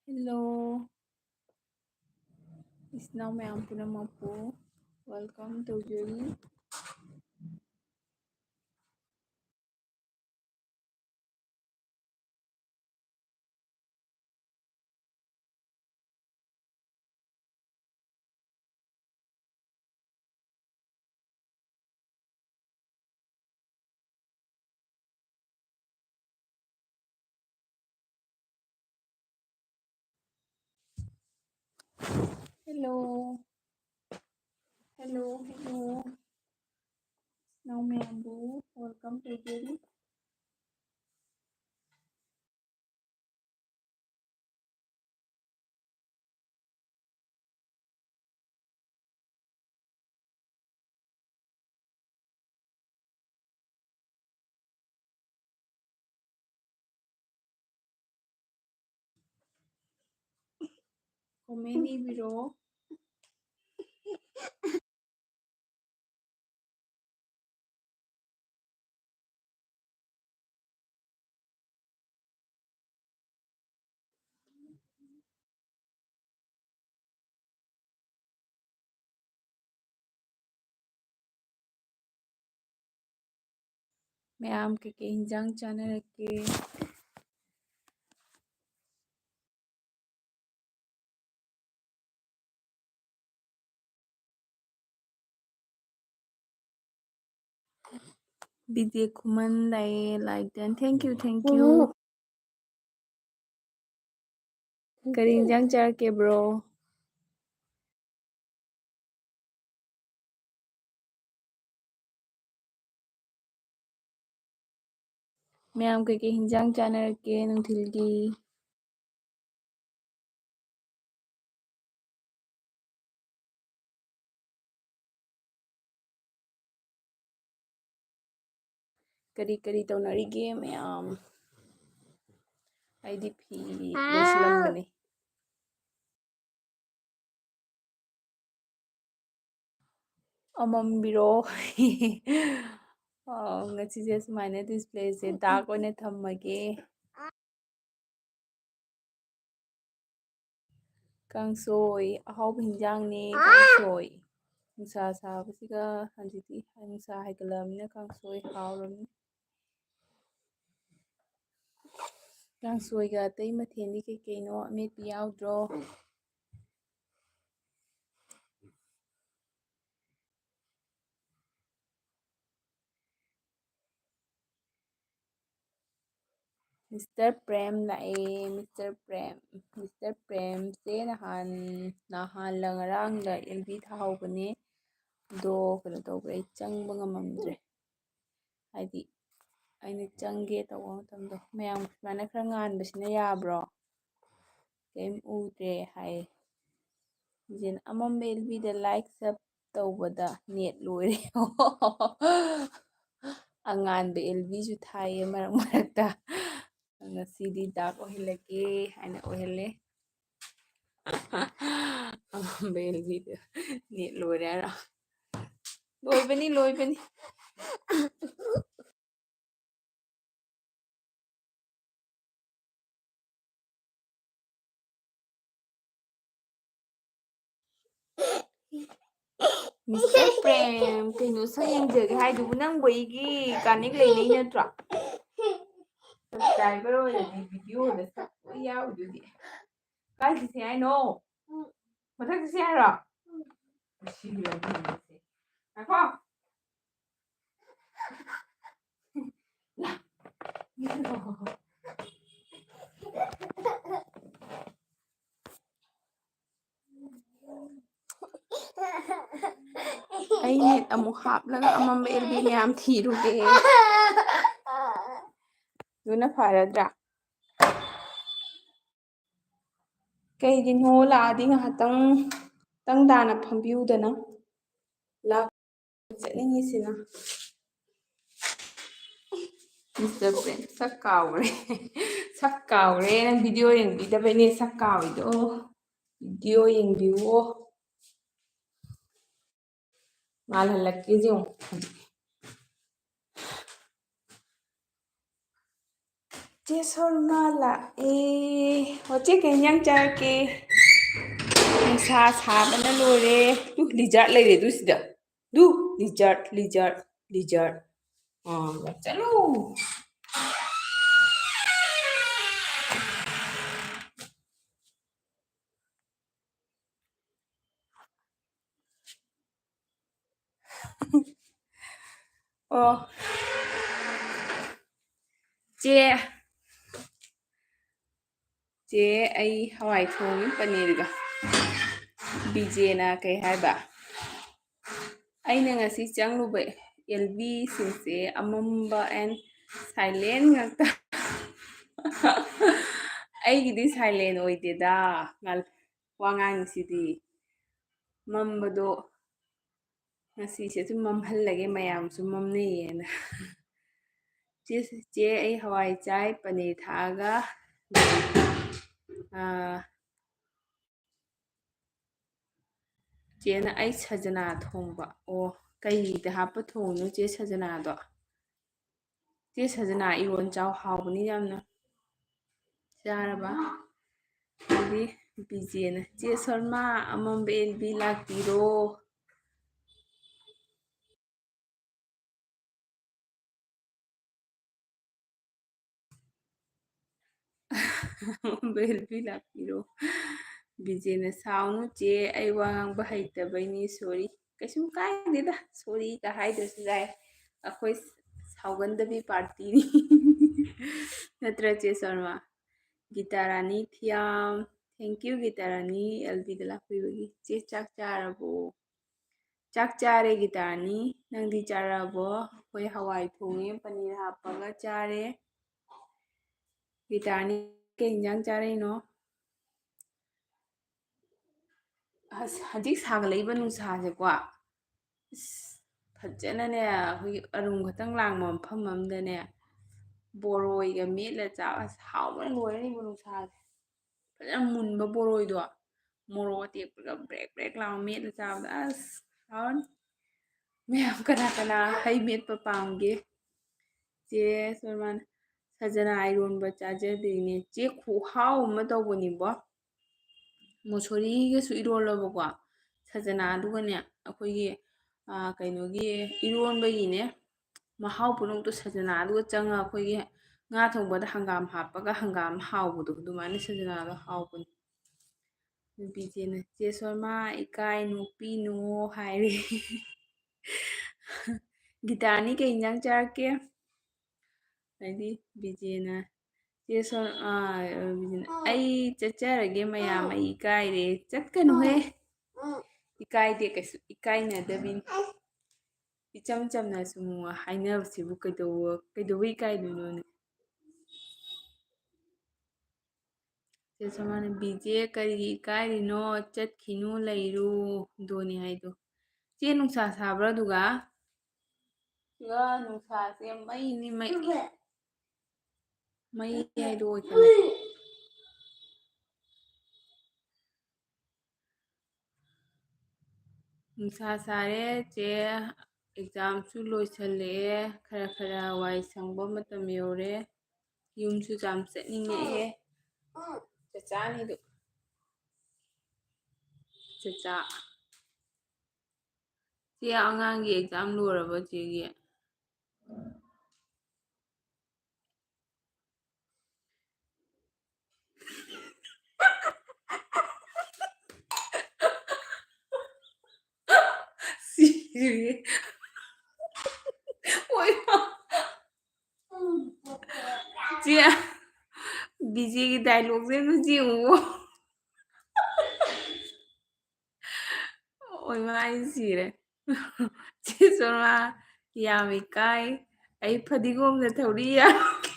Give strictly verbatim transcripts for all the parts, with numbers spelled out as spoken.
Hello. ꯏꯆꯤꯟ ꯏꯅꯥꯎ ꯃꯌꯥꯝ ꯄꯨꯝꯅꯃꯛꯄꯨ welcome ꯇꯧꯖꯔꯤ꯫ Hello. Hello, hello. ꯏꯆꯤꯟ ꯏꯅꯥꯎ ꯃꯌꯥꯝꯕꯨ welcome ꯇꯧꯖꯔꯤ꯫ Comment ꯏꯕꯤꯔꯣ꯫ ꯃꯌꯥꯝ ꯀꯩꯀꯩ ꯍꯤꯟꯖꯥꯡ ꯆꯥꯅꯔꯛꯀꯦ? ꯕꯤꯖꯦ ꯈꯨꯃꯟ ꯂꯥꯛꯑꯦ, like ten. Thank you, thank you. ꯀꯔꯤ ꯏꯟꯖꯥꯡ ꯆꯥꯔꯛꯀꯦ, bro? ꯃꯌꯥꯝ ꯀꯩꯀꯩ ꯍꯤꯟꯖꯥꯡ ꯆꯥꯅꯔꯛꯀꯦ ꯅꯨꯡꯊꯤꯜꯒꯤ? ꯀꯔꯤ ꯀꯔꯤ ꯇꯧꯅꯔꯤꯒꯦ ꯃꯌꯥꯝ? ꯑꯩꯗꯤ ꯐꯤ ꯂꯣꯏꯁꯤꯜꯂꯝꯕꯅꯤ꯫ ꯑꯃꯝꯕꯤꯔꯣ꯫ ꯑꯣ, ꯉꯁꯤꯁꯦ ꯁꯨꯃꯥꯏꯅ displayꯁꯦ dark ꯑꯣꯏꯅ ꯊꯝꯃꯒꯦ꯫ ꯀꯥꯡꯁꯣꯏ, ꯑꯍꯥꯎꯕ ꯍꯤꯟꯖꯥꯡꯅꯦ, ꯀꯥꯡꯁꯣꯏ꯫ ꯅꯨꯡꯁꯥ ꯁꯥꯕꯁꯤꯒ ꯍꯧꯖꯤꯛꯇꯤ ꯅꯨꯡꯁꯥ ꯍꯥꯏꯒꯠꯂꯛꯑꯕꯅꯤꯅ ꯀꯥꯡꯁꯣꯏ ꯍꯥꯎꯔꯕꯅꯤ꯫ ꯀꯥꯡꯁꯣꯏꯒ ꯑꯇꯩ ꯃꯊꯦꯜꯗꯤ ꯀꯩꯀꯩꯅꯣ? ꯑꯃꯦꯠꯄꯤ ꯌꯥꯎꯗ꯭ꯔꯣ? ꯃꯤꯁꯇꯔ ꯄ꯭ꯔꯦꯝ ꯂꯥꯛꯑꯦ, ꯃꯤꯁꯇꯔ ꯄ꯭ꯔꯦꯝ꯫ ꯃꯤꯁꯇꯔ ꯄ꯭ꯔꯦꯝꯁꯦ ꯅꯍꯥꯟ, ꯅꯍꯥꯟꯂ ꯉꯔꯥꯡꯂ ꯑꯦꯜ ꯕꯤ ꯊꯥꯍꯧꯕꯅꯦ꯫ ꯑꯗꯣ ꯀꯩꯅꯣ ꯇꯧꯕ, ꯑꯩ ꯆꯪꯕ ꯉꯝꯃꯝꯗ꯭ꯔꯦ꯫ ꯍꯥꯏꯗꯤ ꯑꯩꯅ ꯆꯪꯒꯦ ꯇꯧꯕ ꯃꯇꯝꯗꯣ, ꯃꯌꯥꯝ ꯁꯨꯃꯥꯏꯅ ꯈꯔ ꯉꯥꯟꯕꯁꯤꯅ ꯌꯥꯕ꯭ꯔꯣ? ꯀꯩꯝ ꯎꯗ꯭ꯔꯦ ꯍꯥꯏꯌꯦ꯫ ꯖꯤꯟ ꯑꯃꯝꯕ ꯑꯦꯜ ꯕꯤꯗ ꯂꯥꯏꯛ ꯁꯞ ꯇꯧꯕꯗ ꯅꯦꯠ ꯂꯣꯏꯔꯦ꯫ ꯑꯉꯥꯟꯕ ꯑꯦꯜ ꯕꯤꯁꯨ ꯊꯥꯏꯌꯦ ꯃꯔꯛ ꯃꯔꯛꯇ꯫ ꯉꯁꯤꯗꯤ ꯗꯥꯔꯛ ꯑꯣꯏꯍꯜꯂꯒꯦ ꯍꯥꯏꯅ ꯑꯣꯏꯍꯜꯂꯦ꯫ ꯑꯉꯥꯟꯕ ꯑꯦꯜ ꯕꯤꯗ ꯅꯦꯠ ꯂꯣꯏꯔꯦ ꯍꯥꯏꯔꯣ? ꯂꯣꯏꯕꯅꯤ, ꯂꯣꯏꯕꯅꯤ꯫ ꯃꯤꯁꯇꯔ ꯄ꯭ꯔꯦꯝ, ꯀꯩꯅꯣ ꯁꯛ ꯌꯦꯡꯖꯒꯦ ꯍꯥꯏꯗꯨꯕꯨ? ꯅꯪꯕꯨ ꯑꯩꯒꯤ ꯀꯥꯅꯦꯛ ꯂꯩꯅꯩ ꯅꯠꯇ꯭ꯔꯣ? ꯁꯕꯁꯀ꯭ꯔꯥꯏꯕꯔ ꯑꯣꯏꯔꯗꯤ ꯚꯤꯗꯤꯑꯣꯗ ꯁꯛ ꯂꯣꯏ ꯌꯥꯎꯔꯤꯗꯨꯗꯤ꯫ ꯀꯥꯏ ꯆꯠꯁꯦ ꯍꯥꯏꯅꯣ? ꯃꯊꯛ ꯆꯠꯁꯦ ꯍꯥꯏꯔꯣ? ꯁꯤꯒꯤ ꯋꯥꯔꯤꯁꯦ꯫ ꯉꯥꯏꯈꯣ꯫ ꯑꯩ ꯅꯦꯠ ꯑꯃꯨꯛ ꯍꯥꯞꯂꯒ ꯑꯃꯝꯕ ꯑꯦꯜ ꯕꯤ ꯃꯌꯥꯝ ꯊꯤꯔꯨꯒꯦ꯫ ꯑꯗꯨꯅ ꯐꯔꯗ꯭ꯔꯥ? ꯀꯩꯒꯤꯅꯣ ꯂꯥꯛꯑꯗꯤ ꯉꯥꯏꯍꯥꯛꯇꯪ ꯇꯪ ꯇꯥꯅ ꯐꯝꯕꯤꯌꯨꯗꯅ꯫ ꯂꯥꯛ-, ꯆꯠꯅꯤꯡꯉꯤꯁꯤꯅ꯫ ꯃꯤꯁꯇꯔ ꯄ꯭ꯔꯦꯝ, ꯁꯛ ꯀꯥꯎꯈ꯭ꯔꯦ꯫ ꯁꯛ ꯀꯥꯎꯈ꯭ꯔꯦ꯫ ꯅꯪ ꯚꯤꯗꯤꯑꯣ ꯌꯦꯡꯕꯤꯗꯕꯩꯅꯦ ꯁꯛ ꯀꯥꯎꯔꯤꯗꯣ꯫ ꯚꯤꯗꯤꯑꯣ ꯌꯦꯡꯕꯤꯌꯨꯑꯣ꯫ ꯉꯥꯜꯍꯜꯂꯛꯀꯦꯁꯦ ꯌꯦꯡꯉꯨ꯫ ꯆꯦ ꯁꯣꯔꯃꯥ ꯂꯥꯛꯑꯦ꯫ ꯑꯣ, ꯆꯦ, ꯀꯩ ꯏꯟꯖꯥꯡ ꯆꯥꯔꯛꯀꯦ? ꯅꯨꯡꯁꯥ ꯁꯥꯕꯅ ꯂꯣꯏꯔꯦ꯫ ꯇꯨ, lizard ꯂꯩꯔꯦ ꯑꯗꯨ ꯁꯤꯗ꯫ Two, lizard, lizard, lizard꯫ ꯑꯥ, ꯆꯠꯂꯨ꯫ ꯑꯣ꯫ ꯆꯦ꯫ ꯆꯦ, ꯑꯩ ꯍꯋꯥꯏ ꯊꯣꯡꯉꯤ ꯄꯅꯤꯔꯒ꯫ ꯕꯤꯖꯦꯅ ꯀꯩ ꯍꯥꯏꯕ? ꯑꯩꯅ ꯉꯁꯤ ꯆꯪꯂꯨꯕ ꯑꯦꯜ ꯕꯤꯁꯤꯡꯁꯦ ꯑꯃꯝꯕ and silent ꯉꯥꯛꯇ꯫ ꯑꯩꯒꯤꯗꯤ silent ꯑꯣꯏꯗꯦꯗ, ꯉꯥꯜ-, ꯋꯥ ꯉꯥꯡꯉꯤꯁꯤꯗꯤ꯫ ꯃꯝꯕꯗꯣ ꯉꯁꯤꯁꯦ ꯑꯗꯨꯝ ꯃꯝꯍꯜꯂꯒꯦ, ꯃꯌꯥꯝꯁꯨ ꯃꯝꯅꯩꯌꯦꯅ꯫ ꯆꯦ, ꯆꯦ, ꯑꯩ ꯍꯋꯥꯏ ꯆꯥꯏ, ꯄꯅꯤꯔ ꯊꯥꯛꯑꯒ꯫ ꯑꯥ, ꯆꯦꯅ ꯑꯩ ꯁꯖꯅꯥ ꯊꯣꯡꯕ꯫ ꯑꯣ, ꯀꯩꯗ ꯍꯥꯞꯄ ꯊꯣꯡꯉꯤꯅꯣ ꯆꯦ ꯁꯖꯅꯥꯗꯣ? ꯆꯦ ꯁꯖꯅꯥ ꯏꯔꯣꯟ ꯆꯥꯎ, ꯍꯥꯎꯕꯅꯤ ꯌꯥꯝꯅ꯫ ꯆꯥꯔꯕ? ꯑꯗꯨꯗꯤ ꯕꯤꯖꯦꯅ, "ꯆꯦ ꯁꯣꯔꯃꯥ, ꯑꯃꯝꯕ ꯑꯦꯜ ꯕꯤ ꯂꯥꯛꯄꯤꯔꯣ"꯫ ꯑꯃꯝꯕ ꯑꯦꯜ ꯕꯤ ꯂꯥꯛꯄꯤꯔꯣ꯫ ꯕꯤꯖꯦꯅ, "ꯁꯥꯎꯅꯨ ꯆꯦ, ꯑꯩ ꯋꯥ ꯉꯥꯡꯕ ꯍꯩꯇꯕꯩꯅꯤ, sorry"꯫ ꯀꯩꯁꯨꯝ ꯀꯥꯏꯗꯦꯗ, sorryꯒ ꯍꯥꯏꯗ꯭ꯔꯁꯨ ꯌꯥꯏ꯫ ꯑꯩꯈꯣꯏ ꯁꯥꯎꯒꯟꯗꯕꯤ ꯄꯥꯔꯇꯤꯅꯤ꯫ ꯅꯠꯇ꯭ꯔ ꯆꯦ ꯁꯣꯔꯃꯥ? Gita Rani Thiyam, thank you Gita Rani, L ꯕꯤꯗ ꯂꯥꯛꯄꯤꯕꯒꯤ꯫ ꯆꯦ, ꯆꯥꯛ ꯆꯥꯔꯕꯣ? ꯆꯥꯛ ꯆꯥꯔꯦ ꯒꯤꯇꯥ ꯔꯥꯅꯤ, ꯅꯪꯗꯤ ꯆꯥꯔꯕꯣ? ꯑꯩꯈꯣꯏ ꯍꯋꯥꯏ ꯊꯣꯡꯉꯦ, ꯄꯅꯤꯔ ꯍꯥꯞꯄꯒ ꯆꯥꯔꯦ꯫ ꯒꯤꯇꯥ ꯔꯥꯅꯤ, ꯀꯩ ꯏꯟꯖꯥꯡ ꯆꯥꯔꯛꯏꯅꯣ? ꯑꯁ, ꯍꯧꯖꯤꯛ ꯁꯥꯒꯠꯂꯛꯏꯕ ꯅꯨꯡꯁꯥꯁꯦꯀꯣ, ꯑꯁ, ꯐꯖꯅꯅꯦ, ꯑꯩꯈꯣꯏꯒꯤ ꯑꯔꯨꯝ ꯈꯛꯇꯪ ꯂꯥꯡꯕ ꯃꯐꯝ ꯑꯝꯗꯅꯦ, ꯕꯣꯔꯣꯏꯒ ꯃꯦꯠꯂ ꯆꯥꯕ, ꯑꯁ, ꯍꯥꯎꯕꯅ ꯂꯣꯏꯔꯅꯤꯕꯨ ꯅꯨꯡꯁꯥꯁꯦ꯫ ꯐꯖꯅ ꯃꯨꯟꯕ ꯕꯣꯔꯣꯏꯗꯣ, ꯃꯣꯔꯣꯛ ꯑꯇꯦꯛꯄꯒ ꯕ꯭ꯔꯦꯛ ꯕ꯭ꯔꯦꯛ ꯂꯥꯎ ꯃꯦꯠꯂ ꯆꯥꯕꯗ, ꯑꯁ, ꯍꯥꯎꯔꯅꯤ꯫ ꯃꯌꯥꯝ ꯀꯅꯥ ꯀꯅꯥ ꯍꯩ ꯃꯦꯠꯄ ꯄꯥꯝꯒꯦ? ꯆꯦ ꯁꯣꯔꯃꯥꯟ, ꯁꯖꯅꯥ ꯏꯔꯣꯟꯕ ꯆꯥꯖꯗ꯭ꯔꯤꯅꯦ꯫ ꯆꯦ, ꯈꯨꯍꯥꯎ ꯑꯃ ꯇꯧꯕꯅꯤꯕꯣ꯫ ꯃꯨꯁꯣꯔꯤꯒꯁꯨ ꯏꯔꯣꯜꯂꯕꯀꯣ, ꯁꯖꯅꯥꯗꯨꯒꯅꯦ, ꯑꯩꯈꯣꯏꯒꯤ, ꯑꯥ, ꯀꯩꯅꯣꯒꯤ ꯏꯔꯣꯟꯕꯒꯤꯅꯦ ꯃꯍꯥꯎ ꯄꯨꯝꯅꯃꯛꯇꯣ ꯁꯖꯅꯥꯗꯨꯒ ꯆꯪꯉ, ꯑꯩꯈꯣꯏꯒꯤ ꯉꯥ ꯊꯣꯡꯕꯗ ꯍꯪꯒꯥꯝ ꯍꯥꯞꯄꯒ ꯍꯪꯒꯥꯝ ꯍꯥꯎꯕꯗꯣ, ꯑꯗꯨꯃꯥꯏꯅ ꯁꯖꯅꯥꯗꯣ ꯍꯥꯎꯕꯅꯤ꯫ ꯅꯨꯄꯤꯁꯦꯅ, "ꯆꯦ ꯁꯣꯃꯥ, ꯏꯀꯥꯏ ꯅꯣꯛꯄꯤꯅꯨ" ꯍꯥꯏꯔꯦ꯫ "ꯒꯤꯇꯥꯅꯤ, ꯀꯩ ꯏꯟꯖꯥꯡ ꯆꯥꯔꯛꯀꯦ?" ꯍꯥꯏꯗꯤ ꯕꯤꯖꯦꯅ, "ꯆꯦ ꯁꯣ-, ꯑꯥ, ꯕꯤꯖꯦꯅ, 'ꯑꯩ ꯆꯠꯆꯔꯒꯦ ꯃꯌꯥꯝ, ꯑꯩ ꯏꯀꯥꯏꯔꯦ.'" ꯆꯠꯀꯅꯨꯍꯦ꯫ ꯏꯀꯥꯏꯗꯦ ꯀꯩꯁꯨ, ꯏꯀꯥꯏꯅꯗꯕꯤꯅꯤ꯫ ꯏꯆꯝ ꯆꯝꯅ ꯁꯨꯝ ꯍꯥꯏꯅꯕꯁꯤꯕꯨ ꯀꯩꯗꯧꯕ, ꯀꯩꯗꯧꯕ ꯏꯀꯥꯏꯗꯣꯏꯅꯣꯅꯦ? ꯆꯦ ꯁꯣꯃꯥꯅ, "ꯕꯤꯖꯦ ꯀꯔꯤꯒꯤ ꯏꯀꯥꯏꯔꯤꯅꯣ? ꯆꯠꯈꯤꯅꯨ, ꯂꯩꯔꯨ"꯫ ꯗꯣꯅꯤ ꯍꯥꯏꯗꯣ꯫ ꯆꯦ, ꯅꯨꯡꯁꯥ ꯁꯥꯕ꯭ꯔꯥ ꯑꯗꯨꯒ? ꯁꯤꯒ ꯅꯨꯡꯁꯥꯁꯦ ꯃꯩꯅꯤ, ꯃꯩ꯫ ꯃꯩ ꯍꯥꯏꯗꯣ ꯑꯣꯏꯈ꯭ꯔꯦ꯫ ꯅꯨꯡꯁꯥ ꯁꯥꯔꯦ, ꯆꯦ꯫ ꯑꯦꯛꯖꯥꯝꯁꯨ ꯂꯣꯏꯁꯜꯂꯛꯑꯦ꯫ ꯈꯔ ꯈꯔ ꯋꯥꯏ ꯁꯪꯕ ꯃꯇꯝ ꯌꯧꯔꯦ꯫ ꯌꯨꯝꯁꯨ ꯌꯥꯝ ꯆꯠꯅꯤꯡꯉꯛꯑꯦ꯫ ꯆꯆꯥꯅꯤꯗꯨ꯫ ꯆꯆꯥ꯫ ꯆꯦ, ꯑꯉꯥꯡꯒꯤ ꯑꯦꯛꯖꯥꯝ ꯂꯣꯏꯔꯕꯣ ꯆꯦꯒꯤ? ꯁꯤꯔꯦ꯫ ꯑꯣꯏꯃꯥ꯫ ꯆꯦ, ꯕꯤꯖꯦꯒꯤ ꯗꯥꯏꯂꯣꯛꯁꯦ ꯑꯝꯇ ꯌꯦꯡꯉꯨ꯫ ꯑꯣꯏꯃꯥ, ꯑꯩ ꯁꯤꯔꯦ꯫ ꯆꯦ ꯁꯣꯃꯥ, ꯌꯥꯝ ꯏꯀꯥꯏ꯫ ꯑꯩ ꯐꯗꯤꯒꯣꯝꯗ ꯊꯧꯔꯤ ꯌꯥꯜꯂꯨꯒꯦ꯫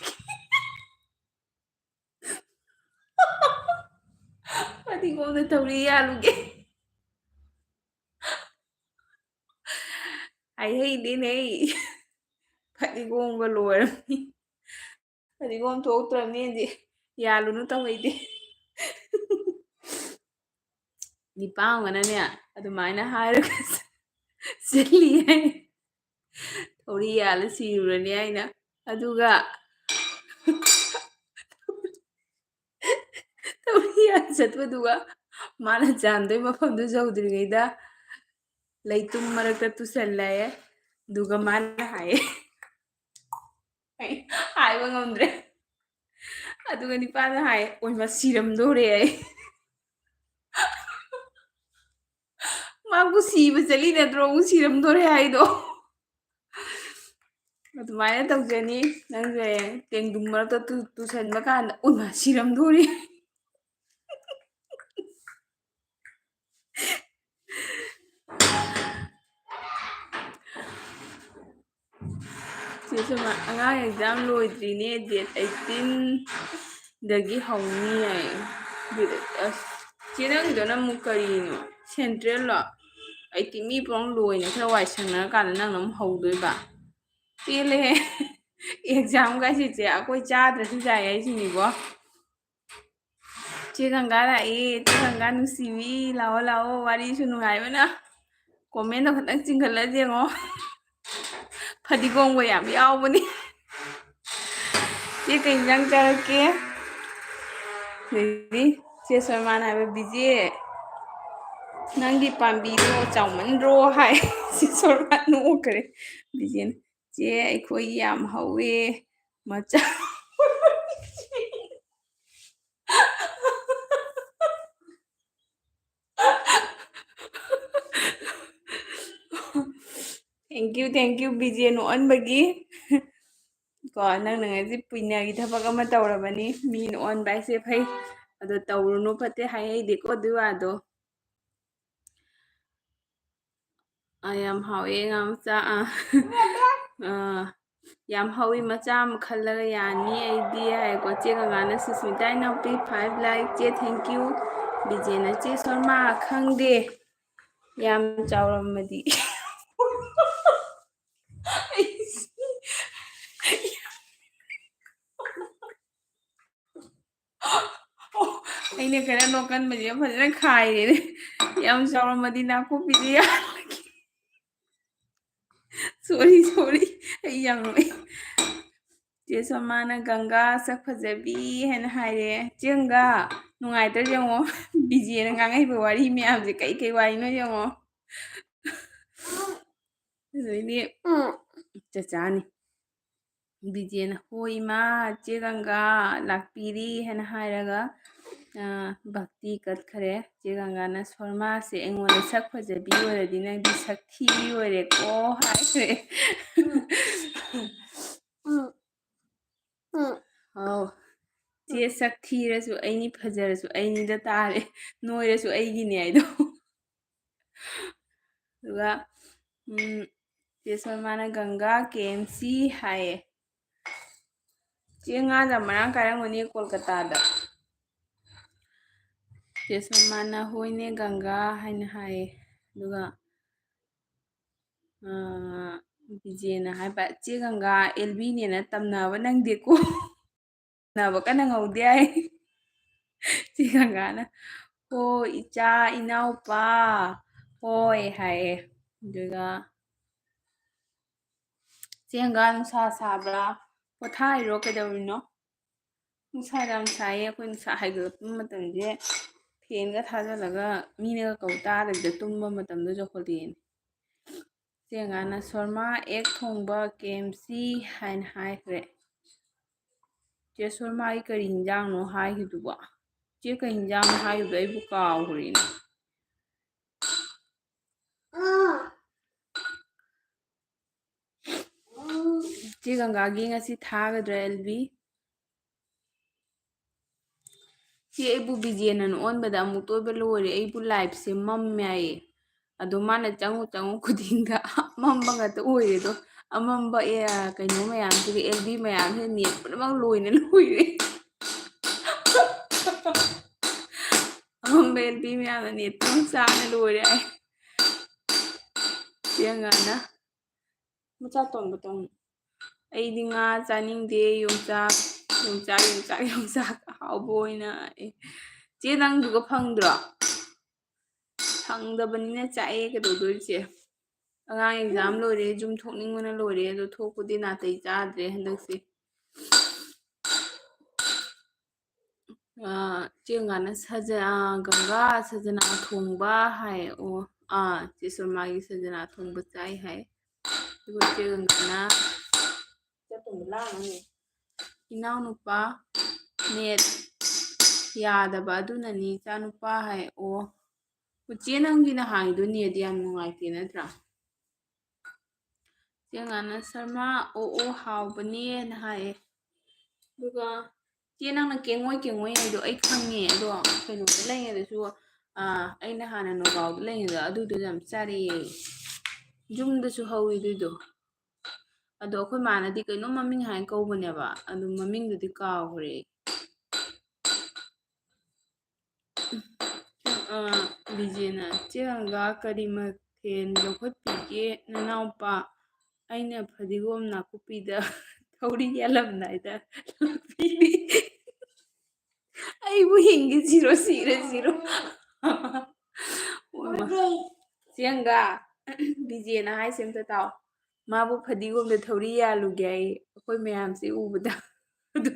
ꯐꯗꯤꯒꯣꯝꯗ ꯊꯧꯔꯤ ꯌꯥꯜꯂꯨꯒꯦ꯫ ꯍꯥꯏꯍꯩꯗꯦꯅꯦ ꯑꯩ꯫ ꯐꯗꯤꯒꯣꯝꯒ ꯂꯣꯏꯔꯝꯅꯤ꯫ ꯐꯗꯤꯒꯣꯝ ꯊꯣꯛꯇ꯭ꯔꯕꯅꯦꯗꯤ ꯌꯥꯜꯂꯨꯅꯨ ꯇꯧꯍꯩꯗꯦ꯫ ꯅꯤꯄꯥ ꯑꯃꯅꯅꯦ ꯑꯗꯨꯃꯥꯏꯅ ꯍꯥꯏꯔꯒ ꯆꯠꯂꯤ ꯍꯥꯏ꯫ ꯊꯧꯔꯤ ꯌꯥꯜꯂ ꯁꯤꯔꯨꯔꯅꯤ ꯍꯥꯏꯅ꯫ ꯑꯗꯨꯒ ꯊꯧꯔꯤ ꯌꯥꯜꯂ ꯆꯠꯄꯗꯨꯒ ꯃꯥꯅ ꯆꯥꯟꯗꯣꯏ ꯃꯐꯝꯗꯨ ꯌꯧꯗ꯭ꯔꯤꯉꯩꯗ ꯂꯩꯇꯨꯝ ꯃꯔꯛꯇ ꯇꯨꯁꯜꯂꯦ꯫ ꯑꯗꯨꯒ ꯃꯥꯅ ꯍꯥꯏꯌꯦ, ꯑꯩ ꯍꯥꯏꯕ ꯉꯝꯗ꯭ꯔꯦ꯫ ꯑꯗꯨꯒ ꯅꯤꯄꯥꯅ ꯍꯥꯏ, "ꯑꯣꯏꯃ, ꯁꯤꯔꯝꯗꯣꯔꯦ" ꯑꯩ꯫ ꯃꯥꯕꯨ ꯁꯤꯕ ꯆꯠꯂꯤ ꯅꯠꯇ꯭ꯔꯣ ꯑꯃꯨꯛ ꯁꯤꯔꯝꯗꯣꯔꯦ ꯍꯥꯏꯗꯣ? ꯑꯗꯨꯃꯥꯏꯅ ꯇꯧꯖꯅꯤ꯫ ꯅꯪꯁꯦ ꯇꯦꯡꯗꯨꯝ ꯃꯔꯛꯇ ꯇꯨ-, ꯇꯨꯁꯟꯕ ꯀꯥꯟꯗ, "ꯎꯃ, ꯁꯤꯔꯝꯗꯣꯔꯦ"꯫ ꯆꯦ ꯁꯣꯃꯥ, ꯑꯉꯥꯡ exam ꯂꯣꯏꯗ꯭ꯔꯤꯅꯦ, date eighteen ꯗꯒꯤ ꯍꯧꯅꯤ ꯍꯥꯏ꯫ Date, ꯑꯁ, ꯆꯦ ꯅꯪꯒꯤꯗꯣ ꯅꯪ ꯑꯃꯨꯛ ꯀꯔꯤꯅꯣ? Central ꯂꯣ? ꯑꯩꯗꯤ ꯃꯤ ꯄꯨꯂꯞ ꯂꯣꯏꯅ ꯈꯔ ꯋꯥꯏ ꯁꯪꯅꯔꯀꯥꯟꯗ ꯅꯪꯅ ꯑꯃꯨꯛ ꯍꯧꯗꯣꯏꯕ? ꯄꯦꯜꯂꯦꯍꯦ꯫ Exam ꯒꯥꯏꯁꯤꯁꯦ ꯑꯩꯈꯣꯏ ꯆꯥꯗ꯭ꯔꯁꯨ ꯌꯥꯏ ꯍꯥꯏꯁꯤꯅꯤꯀꯣ꯫ ꯆꯦ ꯒꯪꯒꯥ ꯂꯥꯛꯑꯦ, ꯆꯦ ꯒꯪꯒꯥ ꯅꯨꯡꯁꯤꯕꯤ, ꯂꯥꯛꯑꯣ, ꯂꯥꯛꯑꯣ, ꯋꯥꯔꯤꯁꯨ ꯅꯨꯡꯉꯥꯏꯕꯅ꯫ Comment ꯗꯣ ꯈꯇꯪ ꯆꯤꯡꯈꯠꯂ ꯌꯦꯡꯉꯣ꯫ ꯐꯗꯤꯒꯣꯝꯒ ꯌꯥꯝ ꯌꯥꯎꯕꯅꯤ꯫ ꯆꯦ, ꯀꯩ ꯏꯟꯖꯥꯡ ꯆꯥꯔꯛꯀꯦ? ꯑꯗꯩꯗꯤ ꯆꯦ ꯁꯣꯃꯥꯅ ꯍꯥꯏꯕ, "ꯕꯤꯖꯦ, ꯅꯪꯒꯤ ꯄꯥꯝꯕꯤꯗꯣ ꯆꯥꯎꯃꯟꯗ꯭ꯔꯣ?" ꯍꯥꯏ꯫ ꯆꯦ ꯁꯣꯃꯥ ꯅꯣꯛꯈ꯭ꯔꯦ꯫ ꯕꯤꯖꯦꯅ, "ꯆꯦ, ꯑꯩꯈꯣꯏꯒꯤ ꯌꯥꯝ ꯍꯧꯋꯦ, ꯃꯆꯥ"꯫ Thank you, thank you, Bijay ꯅꯣꯛꯍꯟꯕꯒꯤ꯫ ꯀꯣ, ꯅꯪꯅ ꯉꯁꯤ ꯄꯨꯏꯅꯒꯤ ꯊꯕꯛ ꯑꯃ ꯇꯧꯔꯕꯅꯤ꯫ ꯃꯤ ꯅꯣꯛꯍꯟꯕ ꯍꯥꯏꯁꯦ ꯐꯩ, ꯑꯗꯣ ꯇꯧꯔꯨꯅꯨ, ꯐꯠꯇꯦ ꯍꯥꯏꯅꯩꯗꯤꯀꯣ ꯑꯗꯨꯏ ꯋꯥꯗꯣ꯫ ꯑꯥ, ꯌꯥꯝ ꯍꯥꯎꯋꯦ ꯉꯥ ꯃꯆꯥ꯫ ꯑꯥ꯫ ꯑꯥ, ꯌꯥꯝ ꯍꯧꯋꯤ, ꯃꯆꯥ ꯑꯃ ꯈꯜꯂꯒ ꯌꯥꯅꯤ ꯑꯩꯗꯤ ꯍꯥꯏꯀꯣ꯫ ꯆꯦ ꯒꯪꯒꯥꯅ, "ꯁꯨꯁꯃꯤꯇꯥ ꯏꯅꯥꯎꯄꯤ five like", ꯆꯦ, thank you꯫ ꯕꯤꯖꯦꯅ, "ꯆꯦ ꯁꯣꯔꯃꯥ, ꯈꯪꯗꯦ, ꯌꯥꯝ ꯆꯥꯎꯔꯝꯃꯗꯤ"꯫ ꯑꯩ ꯁꯤ-, ꯑꯣ, ꯑꯩꯅ ꯈꯔ ꯅꯣꯛꯀꯟꯕꯁꯦ ꯐꯖꯅ ꯈꯥꯏꯔꯦꯅꯦ꯫ ꯌꯥꯝ ꯆꯥꯎꯔꯝꯃꯗꯤ ꯅꯥꯀꯨꯞꯄꯤꯗꯤ ꯌꯥꯜꯂꯒꯦ꯫ Sorry, sorry, ꯑꯩ ꯌꯥꯝ ꯅꯣꯛꯑꯦ꯫ ꯆꯦ ꯁꯣꯃꯥꯅ, "ꯒꯪꯒꯥ ꯁꯛ ꯐꯖꯕꯤ" ꯍꯥꯏꯅ ꯍꯥꯏꯔꯦ꯫ ꯆꯦ ꯒꯪꯒꯥ, ꯅꯨꯡꯉꯥꯏꯇ꯭ꯔꯥ ꯌꯦꯡꯉꯣ꯫ ꯕꯤꯖꯦꯅ ꯉꯥꯡꯉꯛꯏꯕ ꯋꯥꯔꯤ ꯃꯌꯥꯝꯁꯦ ꯀꯩ ꯀꯩ ꯋꯥꯔꯤꯅꯣ ꯌꯦꯡꯉꯣ꯫ ꯑꯗꯩꯗꯤ ꯆꯆꯥꯅꯤ꯫ ꯕꯤꯖꯦꯅ "ꯍꯣꯏ ꯏꯃꯥ, ꯆꯦ ꯒꯪꯒꯥ ꯂꯥꯛꯄꯤꯔꯤ" ꯍꯥꯏꯅ ꯍꯥꯏꯔꯒ, ꯑ, ꯚꯛꯇꯤ ꯀꯠꯈ꯭ꯔꯦ꯫ ꯆꯦ ꯒꯪꯒꯥꯅ "ꯁꯣꯔꯃꯥꯁꯦ ꯑꯩꯉꯣꯟꯗ ꯁꯛ ꯐꯖꯕꯤ ꯑꯣꯏꯔꯗꯤ ꯅꯪꯗꯤ ꯁꯛ ꯊꯤꯕꯤ ꯑꯣꯏꯔꯦꯀꯣ" ꯍꯥꯏꯈ꯭ꯔꯦ꯫ ꯍꯥꯎ꯫ "ꯆꯦ ꯁꯛ ꯊꯤꯔꯁꯨ ꯑꯩꯅꯤ, ꯐꯖꯔꯁꯨ ꯑꯩꯅꯤꯗ ꯇꯥꯔꯦ, ꯅꯣꯏꯔꯁꯨ ꯑꯩꯒꯤꯅꯦ" ꯍꯥꯏꯗꯣ꯫ ꯑꯗꯨꯒ, ꯎꯝ, ꯆꯦ ꯁꯣꯔꯃꯥꯅ "ꯒꯪꯒꯥ ꯀꯦ ꯑꯦꯝ ꯁꯤ" ꯍꯥꯏꯌꯦ꯫ ꯆꯦ ꯉꯥ ꯌꯥꯝ ꯃꯔꯥꯡ ꯀꯥꯏꯔꯝꯒꯅꯤ ꯀꯣꯜꯀꯇꯥꯗ꯫ ꯆꯦ ꯁꯣꯔꯃꯥꯅ "ꯍꯣꯏꯅꯦ ꯒꯪꯒꯥ" ꯍꯥꯏꯅ ꯍꯥꯏꯌꯦ꯫ ꯑꯗꯨꯒ, ꯑ, ꯕꯤꯖꯦꯅ ꯍꯥꯏꯕ, "ꯆꯦ ꯒꯪꯒꯥ, ꯑꯦꯜ ꯕꯤꯅꯦꯅ ꯇꯝꯅꯕ ꯅꯪꯗꯦꯀꯣ꯫ ꯇꯝꯅꯕ ꯀꯟꯅ ꯉꯧꯗꯦ" ꯍꯥꯏ꯫ ꯆꯦ ꯒꯪꯒꯥꯅ "ꯍꯣ ꯏꯆꯥ ꯏꯅꯥꯎꯄꯥ, ꯍꯣꯏ" ꯍꯥꯏꯌꯦ꯫ ꯑꯗꯨꯒ, "ꯆꯦ ꯒꯪꯒꯥ, ꯅꯨꯡꯁꯥ ꯁꯥꯕ꯭ꯔꯥ? ꯄꯣꯊꯥꯏꯔꯣ? ꯀꯩꯗꯧꯔꯤꯅꯣ?" "ꯅꯨꯡꯁꯥ ꯌꯥꯝ ꯁꯥꯏꯌꯦ꯫ ꯑꯩꯈꯣꯏ ꯅꯨꯡꯁꯥ ꯍꯥꯏꯒꯠꯂꯛꯄ ꯃꯇꯝꯁꯦ ꯐꯦꯟꯒ ꯊꯥꯖꯤꯜꯂꯒ ꯃꯤꯅꯒ ꯀꯧ ꯇꯥꯗꯕꯤꯗ ꯇꯨꯝꯕ ꯃꯇꯝꯗꯣ ꯌꯧꯍꯜꯂꯛꯑꯦꯅꯦ"꯫ ꯆꯦ ꯒꯪꯒꯥꯅ "ꯁꯣꯔꯃꯥ ꯑꯦꯛ ꯊꯣꯡꯕ ꯀꯦ ꯑꯦꯝ ꯁꯤ" ꯍꯥꯏꯅ ꯍꯥꯏꯈ꯭ꯔꯦ꯫ ꯆꯦ ꯁꯣꯔꯃꯥꯒꯤ ꯀꯔꯤ ꯍꯤꯟꯖꯥꯡꯅꯣ ꯍꯥꯏꯈꯤꯕꯗꯨꯕꯣ? ꯆꯦ ꯀꯩ ꯍꯤꯟꯖꯥꯡꯅꯣ ꯍꯥꯏꯈꯤꯕꯗꯣ ꯑꯩꯕꯨ ꯀꯥꯎꯈ꯭ꯔꯦꯅꯦ꯫ ꯆꯦ ꯒꯪꯒꯥꯒꯤ ꯉꯁꯤ ꯊꯥꯒꯗ꯭ꯔꯥ ꯑꯦꯜ ꯕꯤ? ꯆꯦ, ꯑꯩꯕꯨ ꯕꯤꯖꯦꯅ ꯑꯣꯟꯕꯗ ꯑꯃꯨꯛꯇ ꯑꯣꯏꯕ ꯂꯣꯏꯔꯦ꯫ ꯑꯩꯕꯨ ꯂꯥꯏꯐꯁꯦ ꯃꯝꯃꯦ ꯍꯥꯏꯌꯦ꯫ ꯑꯗꯣ ꯃꯥꯅ ꯆꯪꯉꯨ ꯆꯪꯉꯨ ꯈꯨꯗꯤꯡꯗ ꯑꯃꯝꯕ ꯉꯥꯛꯇ ꯑꯣꯏꯔꯦ꯫ ꯑꯗꯣ ꯑꯃꯝꯕ, ꯑꯦ, ꯀꯩꯅꯣ ꯃꯌꯥꯝꯁꯤꯒ, ꯑꯦꯜ ꯕꯤ ꯃꯌꯥꯝꯁꯤꯒ ꯅꯦꯠ ꯄꯨꯝꯅꯃꯛ ꯂꯣꯏꯅ ꯂꯣꯏꯔꯦ꯫ ꯑꯃꯝꯕ ꯑꯦꯜ ꯕꯤ ꯃꯌꯥꯝꯅ ꯅꯦꯠ ꯄꯨꯝꯅꯃꯛ ꯆꯥꯔ ꯂꯣꯏꯔꯦ꯫ ꯑꯩ ꯆꯦ ꯒꯪꯒꯥꯅ ꯃꯆꯥ ꯇꯣꯟꯕ ꯇꯣꯟ-, "ꯑꯩꯗꯤ ꯉꯥ ꯆꯥꯅꯤꯡꯗꯦ, ꯌꯣꯡꯆꯥꯛ, ꯌꯣꯡꯆꯥꯛ, ꯌꯣꯡꯆꯥꯛ, ꯌꯣꯡꯆꯥꯛ ꯑꯍꯥꯎꯕ ꯑꯣꯏꯅ", ꯑꯦ, ꯆꯦ ꯅꯪꯗꯨꯒ ꯐꯪꯗ꯭ꯔꯣ? ꯐꯪꯗꯕꯅꯤꯅ ꯆꯥꯛꯑꯦ, ꯀꯩꯗꯧꯗꯣꯏꯁꯦ? ꯑꯉꯥꯡ ꯑꯦꯛꯖꯥꯝ ꯂꯣꯏꯔꯦ, ꯌꯨꯝ ꯊꯣꯛꯅꯤꯡꯕꯅ ꯂꯣꯏꯔꯦ, ꯑꯗꯣ ꯊꯣꯛꯄꯗꯤ ꯅꯥꯇꯩ ꯆꯥꯗ꯭ꯔꯦ ꯍꯟꯗꯛꯁꯦ꯫ ꯑꯥ, ꯆꯦ ꯒꯪꯒꯥꯅ ꯁꯖ-, ꯑꯥ, "ꯒꯪꯒꯥ, ꯁꯖꯅꯥ ꯊꯣꯡꯕ" ꯍꯥꯏ꯫ ꯑꯣ, ꯑꯥ, ꯆꯦ ꯁꯣꯃꯥꯒꯤ "ꯁꯖꯅꯥ ꯊꯣꯡꯕ ꯆꯥꯏ" ꯍꯥꯏ꯫ ꯑꯗꯨꯒ ꯆꯦ ꯒꯪꯒꯥꯅ ꯆꯠꯇꯨꯝꯕ ꯂꯥꯡꯉꯅꯤ꯫ "ꯏꯅꯥꯎꯅꯨꯄꯥ ꯅꯦꯠ ꯌꯥꯗꯕ ꯑꯗꯨꯅꯅꯤ ꯏꯆꯥꯅꯨꯄꯥ" ꯍꯥꯏ꯫ ꯑꯣ, ꯆꯦ ꯅꯪꯒꯤ ꯅꯍꯥꯟꯒꯤꯗꯣ ꯅꯦꯠ ꯌꯥꯝ ꯅꯨꯡꯉꯥꯏꯇꯦ ꯅꯠꯇ꯭ꯔꯥ? ꯆꯦ ꯉꯥꯅ "ꯁꯔꯃ ꯑꯣ ꯑꯣ ꯍꯥꯎꯕꯅꯦꯅ" ꯍꯥꯏꯌꯦ꯫ ꯑꯗꯨꯒ ꯆꯦ ꯅꯪꯅ "ꯀꯦꯡꯉꯣꯏ ꯀꯦꯡꯉꯣꯏ" ꯍꯥꯏꯗꯣ ꯑꯩ ꯈꯪꯉꯦ, ꯑꯗꯣ ꯀꯩꯅꯣꯗ ꯂꯩꯔꯤꯉꯩꯗꯁꯨ, ꯑꯥ, ꯑꯩꯅ ꯍꯥꯟꯅ ꯅꯣꯒꯥꯎꯗ ꯂꯩꯔꯤꯉꯩꯗ ꯑꯗꯨꯗꯣ ꯌꯥꯝ ꯆꯥꯔꯛꯑꯦ꯫ ꯌꯨꯝꯗꯁꯨ ꯍꯧꯋꯤ ꯑꯗꯨꯏꯗꯣ꯫ ꯑꯗꯣ ꯑꯩꯈꯣꯏ ꯃꯥꯅꯗꯤ ꯀꯩꯅꯣꯝ ꯃꯃꯤꯡ ꯍꯥꯏꯅ ꯀꯧꯕꯅꯦꯕ, ꯑꯗꯨ ꯃꯃꯤꯡꯗꯨꯗꯤ ꯀꯥꯎꯈ꯭ꯔꯦ꯫ ꯑ, ꯕꯤꯖꯦꯅ, "ꯆꯦ ꯒꯪꯒꯥ, ꯀꯔꯤ ꯃꯊꯦꯜ ꯂꯧꯈꯠꯄꯤꯒꯦ ꯅꯅꯥꯎꯄꯥ? ꯑꯩꯅ ꯐꯗꯤꯒꯣꯝ ꯅꯥꯀꯨꯞꯄꯤꯗ ꯊꯧꯔꯤ ꯌꯥꯜꯂꯝꯗꯥꯏꯗ ꯂꯥꯛꯄꯤꯔꯤ꯫" ꯑꯩꯕꯨ ꯍꯤꯡꯒꯦ ꯁꯤꯔꯣ, ꯁꯤꯔꯦ ꯁꯤꯔꯣ꯫ ꯆꯦ ꯒꯪꯒꯥ, ꯕꯤꯖꯦꯅ ꯍꯥꯏꯁꯦ ꯑꯝꯇ ꯇꯥꯎ꯫ ꯃꯥꯕꯨ ꯐꯗꯤꯒꯣꯝꯗ ꯊꯧꯔꯤ ꯌꯥꯜꯂꯨꯒꯦ ꯍꯥꯏ, ꯑꯩꯈꯣꯏ ꯃꯌꯥꯝꯁꯦ ꯎꯕꯗ꯫ ꯑꯗꯣ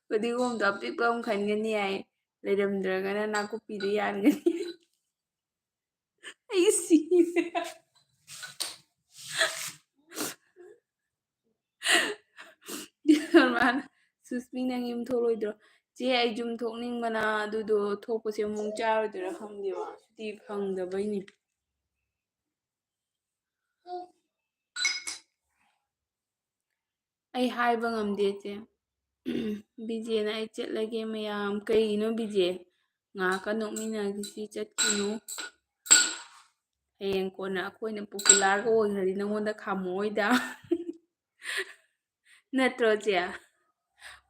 ꯐꯗꯤꯒꯣꯝꯗꯣ ꯑꯄꯤꯛꯄ ꯑꯃ ꯈꯟꯒꯅꯤ ꯍꯥꯏ, ꯂꯩꯔꯝꯗ꯭ꯔꯒꯅ ꯅꯥꯀꯨꯞꯄꯤꯗ ꯌꯥꯟꯒꯅꯤ꯫ ꯑꯩ ꯁꯤꯔꯦ꯫ ꯃꯥꯅ, "ꯁꯨꯁꯃꯤ, ꯅꯪ ꯌꯨꯝ ꯊꯣꯛꯂꯣꯏꯗ꯭ꯔꯣ?" "ꯆꯦ, ꯑꯩ ꯌꯨꯝ ꯊꯣꯛꯅꯤꯡꯕꯅ, ꯑꯗꯨꯗꯣ ꯊꯣꯛꯄꯁꯦ ꯑꯃꯨꯛ ꯆꯥꯔꯣꯏꯗꯣꯏꯔꯥ ꯈꯪꯗꯦꯕ, ꯁꯨꯇꯤ ꯐꯪꯗꯕꯩꯅꯦ꯫" ꯑꯩ ꯍꯥꯏꯕ ꯉꯝꯗꯦ ꯆꯦ꯫ ꯕꯤꯖꯦꯅ "ꯑꯩ ꯆꯠꯂꯒꯦ ꯃꯌꯥꯝ"꯫ ꯀꯩꯒꯤꯅꯣ ꯕꯤꯖꯦ? ꯉꯥꯏꯍꯥꯛꯀ ꯅꯣꯛꯃꯤꯟꯅꯈꯤꯁꯤ, ꯆꯠꯈꯤꯅꯨ꯫ ꯍꯌꯦꯡ ꯀꯣꯟꯅ ꯑꯩꯈꯣꯏꯅ popularꯒ ꯑꯣꯏꯈ꯭ꯔꯗꯤ ꯅꯪꯉꯣꯟꯗ ꯈꯥꯝꯃꯛꯑꯣꯏꯗ꯫ ꯅꯠꯇ꯭ꯔꯣ ꯆꯦ?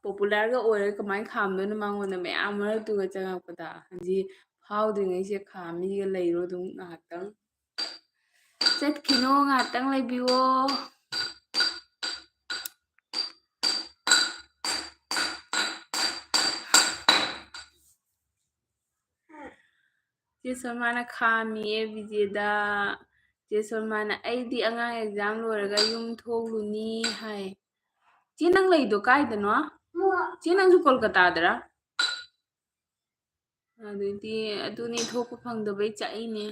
Popularꯒ ꯑꯣꯏꯔꯒ ꯀꯃꯥꯏꯅ ꯈꯥꯝꯗꯣꯏꯅꯣ ꯃꯉꯣꯟꯗ ꯃꯌꯥꯝ ꯃꯔꯛꯇꯨꯒ ꯆꯪꯉꯛꯄꯗ? ꯍꯧꯖꯤꯛ ꯐꯥꯎꯗ꯭ꯔꯤꯉꯩꯁꯦ ꯈꯥꯝꯃꯤꯒ ꯂꯩꯔꯣ ꯑꯗꯨꯝ ꯉꯥꯏꯍꯥꯛꯇꯪ꯫ ꯆꯠꯈꯤꯅꯣ, ꯉꯥꯏꯍꯥꯛꯇꯪ ꯂꯩꯕꯤꯌꯣ꯫ ꯆꯦ ꯁꯣꯃꯥꯅ ꯈꯥꯝꯃꯤꯌꯦ ꯕꯤꯖꯦꯗ꯫ ꯆꯦ ꯁꯣꯃꯥꯅ, "ꯑꯩꯗꯤ ꯑꯉꯥꯡ exam ꯂꯣꯏꯔꯒ ꯌꯨꯝ ꯊꯣꯛꯂꯨꯅꯤ" ꯍꯥꯏ꯫ ꯆꯦ, ꯅꯪ ꯂꯩꯗꯣ ꯀꯥꯏꯗꯅꯣ? ꯆꯦ, ꯅꯪꯁꯨ ꯀꯣꯜꯀꯇꯥꯗꯔꯥ? ꯑꯗꯨꯗꯤ ꯑꯗꯨꯅꯤ ꯊꯣꯛꯄ ꯐꯪꯗꯕꯩ ꯆꯥꯛꯏꯅꯦ꯫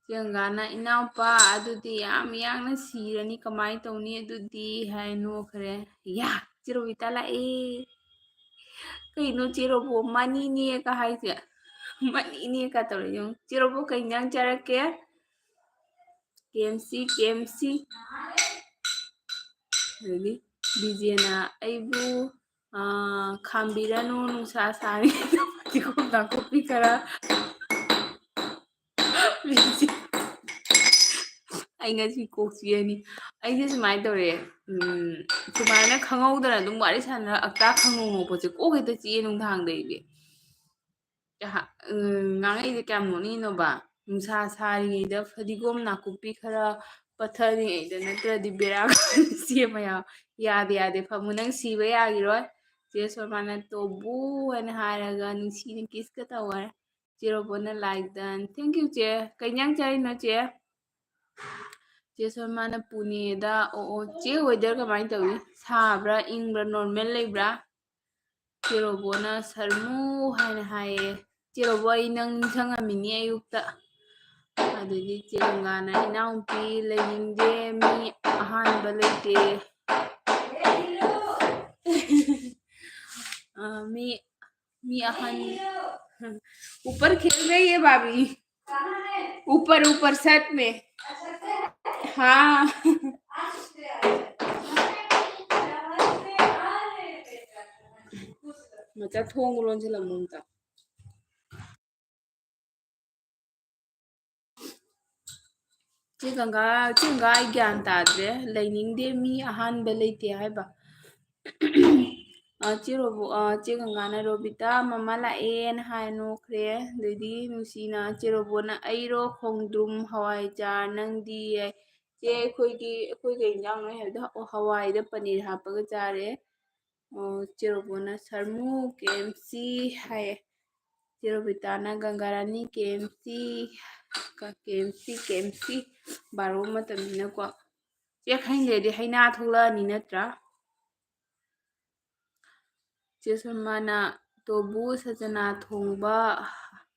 ꯆꯦ ꯒꯪꯒꯥꯅ, "ꯏꯅꯥꯎꯄꯥ, ꯑꯗꯨꯗꯤ ꯌꯥꯝ ꯌꯥꯡꯅ ꯁꯤꯔꯅꯤ, ꯀꯃꯥꯏꯅ ꯇꯧꯅꯤ ꯑꯗꯨꯗꯤ?" ꯍꯥꯏ ꯅꯣꯛꯈ꯭ꯔꯦ꯫ "ꯌꯥ, ꯆꯦ ꯔꯣꯕꯤꯇꯥ ꯂꯥꯛꯑꯦ꯫ ꯀꯩꯅꯣ ꯆꯦ ꯔꯣꯕꯣ, ꯃꯅꯤꯅꯦꯒ ꯍꯥꯏꯁꯦ? ꯃꯅꯤꯅꯦꯒ ꯇꯧꯔꯦ ꯌꯦꯡꯉꯨ꯫ ꯆꯦ ꯔꯣꯕꯣ, ꯀꯩ ꯏꯟꯖꯥꯡ ꯆꯥꯔꯛꯀꯦ?" "ꯀꯦ ꯑꯦꯝ ꯁꯤ, ꯀꯦ ꯑꯦꯝ ꯁꯤ꯫" ꯑꯗꯒꯤ ꯕꯤꯖꯦꯅ ꯑꯩꯕꯨ, ꯑꯥ, "ꯈꯥꯝꯕꯤꯔꯅꯨ, ꯅꯨꯡꯁꯥ ꯁꯥꯔꯤꯉꯩꯗ ꯐꯗꯤꯒꯣꯝ ꯅꯥꯀꯨꯞꯄꯤ ꯈꯔ꯫" ꯕꯤꯖꯦ, ꯑꯩ ꯉꯁꯤ ꯀꯣꯛ ꯆꯤꯛꯑꯅꯤ꯫ ꯑꯩꯁꯦ ꯁꯨꯃꯥꯏꯅ ꯇꯧꯔꯦ, ꯎꯝ, ꯁꯨꯃꯥꯏꯅ ꯈꯪꯍꯧꯗꯅ ꯑꯗꯨꯝ ꯋꯥꯔꯤ ꯁꯥꯟꯅꯔ ꯑꯛꯇꯥ ꯈꯪꯅꯧ ꯅꯣꯛꯄꯁꯦ ꯀꯣꯛ ꯍꯦꯛꯇ ꯆꯤꯛꯑꯦ ꯅꯨꯡꯗꯥꯡꯗ ꯑꯩꯗꯤ꯫ ꯎꯝ, ꯉꯥꯡꯉꯛꯏꯁꯦ ꯀꯌꯥꯝ ꯅꯣꯛꯅꯤꯡꯉꯤꯅꯣꯕ? ꯅꯨꯡꯁꯥ ꯁꯥꯔꯤꯉꯩꯗ ꯐꯗꯤꯒꯣꯝ ꯅꯥꯀꯨꯞꯄꯤ ꯈꯔ ꯄꯠꯊꯔꯤꯉꯩꯗ ꯅꯠꯇ꯭ꯔꯗꯤ ꯕꯦꯔꯥ ꯀꯥꯅꯤ꯫ ꯆꯦ ꯃꯌꯥꯝ, ꯌꯥꯗꯦ, ꯌꯥꯗꯦ, ꯐꯝꯃꯨ, ꯅꯪ ꯁꯤꯕ ꯌꯥꯈꯤꯔꯣꯏ꯫ ꯆꯦ ꯁꯣꯃꯥꯅ "ꯇꯣꯕꯨ" ꯍꯥꯏꯅ ꯍꯥꯏꯔꯒ ꯅꯨꯡꯁꯤꯅ ꯀꯤꯁꯀ ꯇꯧꯈꯔꯦ꯫ ꯆꯦ ꯔꯣꯕꯣꯅ "Like done." Thank you, ꯆꯦ꯫ ꯀꯩ ꯏꯟꯖꯥꯡ ꯆꯥꯔꯤꯅꯣ, ꯆꯦ? ꯆꯦ ꯁꯣꯃꯥꯅ "ꯄꯨꯅꯦꯗ", ꯑꯣ, ꯑꯣ꯫ ꯆꯦ, weather ꯀꯃꯥꯏꯅ ꯇꯧꯏ? ꯁꯥꯕ꯭ꯔꯥ, ꯏꯪꯕ꯭ꯔꯥ, normal ꯂꯩꯕ꯭ꯔꯥ? ꯆꯦ ꯔꯣꯕꯣꯅ "ꯁꯔꯃꯨ" ꯍꯥꯏꯅ ꯍꯥꯏꯌꯦ꯫ ꯆꯦ ꯔꯣꯕꯣ, ꯑꯩ ꯅꯪ ꯅꯤꯡꯁꯤꯡꯉꯝꯃꯤꯅꯤ ꯑꯌꯨꯛꯇ꯫ ꯑꯗꯒꯤ ꯆꯦ ꯒꯪꯒꯥꯅ "ꯏꯅꯥꯎꯅꯨꯄꯤ ꯂꯩꯅꯤꯡꯗꯦ, ꯃꯤ ꯑꯍꯥꯟꯕ ꯂꯩꯇꯦ꯫" ꯑ, ꯃꯤ, ꯃꯤ ꯑꯍꯟ, ऊपर खेल रही है भाभी। ऊपर, ऊपर छत में। हाँ। ꯃꯆꯥ, ꯊꯣꯡ ꯂꯣꯟꯁꯤꯜꯂꯝꯃꯣ ꯑꯝꯇ꯫ ꯆꯦ ꯒꯪꯒꯥ, ꯆꯦ ꯒꯪꯒꯥ, ꯑꯩ ꯒ꯭ꯌꯥꯟ ꯇꯥꯗ꯭ꯔꯦ꯫ ꯂꯩꯅꯤꯡꯗꯦ, ꯃꯤ ꯑꯍꯥꯟꯕ ꯂꯩꯇꯦ ꯍꯥꯏꯕ꯫ ꯑ, ꯆꯦ ꯔꯣꯕꯣ-, ꯑ, ꯆꯦ ꯒꯪꯒꯥꯅ "ꯔꯣꯕꯤꯇꯥ, ꯃꯃꯥ ꯂꯥꯛꯑꯦꯅ" ꯍꯥꯏ ꯅꯣꯛꯈ꯭ꯔꯦ꯫ ꯑꯗꯩꯗꯤ ꯅꯨꯡꯁꯤꯅ ꯆꯦ ꯔꯣꯕꯣꯅ "ꯑꯩꯔꯣ ꯈꯣꯡꯗ꯭ꯔꯨꯝ ꯍꯋꯥꯏꯖꯥꯔ, ꯅꯪꯗꯤ?" ꯍꯥꯏ꯫ "ꯆꯦ, ꯑꯩꯈꯣꯏꯒꯤ, ꯑꯩꯈꯣꯏ ꯀꯩ ꯏꯟꯖꯥꯡꯅꯣ?" ꯍꯥꯏꯕꯗ, "ꯑꯣ, ꯍꯋꯥꯏꯗ ꯄꯅꯤꯔ ꯍꯥꯞꯄꯒ ꯆꯥꯔꯦ꯫" ꯑꯣ, ꯆꯦ ꯔꯣꯕꯣꯅ "ꯁꯔꯃꯨ, ꯀꯦ ꯑꯦꯝ ꯁꯤ" ꯍꯥꯏꯌꯦ꯫ ꯆꯦ ꯔꯣꯕꯤꯇꯥꯅ "ꯒꯪꯒꯥꯔꯥꯅꯤ, ꯀꯦ ꯑꯦꯝ ꯁꯤ, ꯀ-, ꯀꯦ ꯑꯦꯝ ꯁꯤ, ꯀꯦ ꯑꯦꯝ ꯁꯤ, ꯕꯥꯔꯣ ꯃꯇꯝꯅꯤꯅꯀꯣ꯫" ꯆꯦ, ꯈꯪꯗ꯭ꯔꯗꯤ ꯍꯩꯅꯥ ꯊꯣꯛꯂꯛꯑꯅꯤ ꯅꯠꯇ꯭ꯔꯥ? ꯆꯦ ꯁꯣꯃꯥꯅ ꯇꯣꯕꯨ ꯁꯖꯅꯥ ꯊꯣꯡꯕ,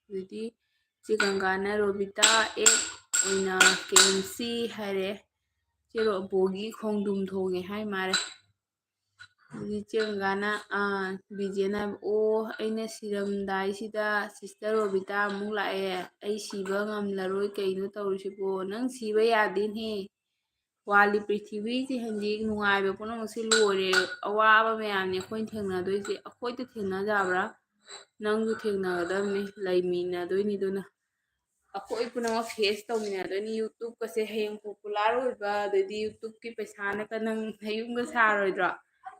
ꯑꯗꯩꯗꯤ ꯆꯦ ꯒꯪꯒꯥꯅ ꯔꯣꯕꯤꯇꯥ ꯑꯦꯛ ꯑꯣꯏꯅ ꯀꯦ ꯑꯦꯝ ꯁꯤ ꯍꯥꯏꯔꯦ꯫ ꯆꯦ ꯔꯣꯕꯣꯒꯤ ꯈꯣꯡꯗ꯭ꯔꯨꯝ ꯊꯣꯡꯉꯦ ꯍꯥꯏ ꯃꯥꯜꯂꯦ꯫ ꯑꯗꯩꯗꯤ ꯆꯦ ꯒꯪꯒꯥꯅ, ꯑꯥ, ꯕꯤꯖꯦꯅ ꯍꯥꯏꯕ, "ꯑꯣ, ꯑꯩꯅ ꯁꯤꯔꯝꯗꯥꯏꯁꯤꯗ ꯁꯤꯁꯇꯔ ꯔꯣꯕꯤꯇꯥ ꯑꯃꯨꯛ ꯂꯥꯛꯑꯦ, ꯑꯩ ꯁꯤꯕ ꯉꯝꯂꯔꯣꯏ, ꯀꯩꯅꯣ ꯇꯧꯔꯤꯁꯤꯕꯣ? ꯅꯪ ꯁꯤꯕ ꯌꯥꯗꯦꯅꯦ꯫ ꯋꯥꯜꯂꯤ ꯄ꯭ꯔꯤꯊꯤꯕꯤꯁꯦ ꯍꯧꯖꯤꯛ ꯅꯨꯡꯉꯥꯏꯕ ꯄꯨꯝꯅꯃꯛꯁꯦ ꯂꯣꯏꯔꯦ, ꯑꯋꯥꯕ ꯃꯌꯥꯝꯅꯦ ꯑꯩꯈꯣꯏꯅ ꯊꯦꯡꯅꯗꯣꯏꯁꯦ꯫ ꯑꯩꯈꯣꯏꯗ ꯊꯦꯡꯅꯖꯕ꯭ꯔꯥ? ꯅꯪꯁꯨ ꯊꯦꯡꯅꯒꯗꯕꯅꯤ, ꯂꯩꯃꯤꯟꯅꯗꯣꯏꯅꯤ꯫ ꯑꯗꯨꯅ ꯑꯩꯈꯣꯏ ꯄꯨꯝꯅꯃꯛ ꯐꯦꯁ ꯇꯧꯃꯤꯟꯅꯗꯣꯏꯅꯤ꯫ ꯌꯨꯇ꯭ꯌꯨꯕꯀꯁꯦ ꯍꯌꯦꯡ ꯄꯣꯄꯨꯂꯔ ꯑꯣꯏꯕ, ꯑꯗꯩꯗꯤ ꯌꯨꯇ꯭ꯌꯨꯕꯀꯤ ꯄꯩꯁꯥꯅꯒ ꯅꯪ ꯅꯌꯨꯝꯒ ꯁꯥꯔꯣꯏꯗ꯭ꯔꯣ?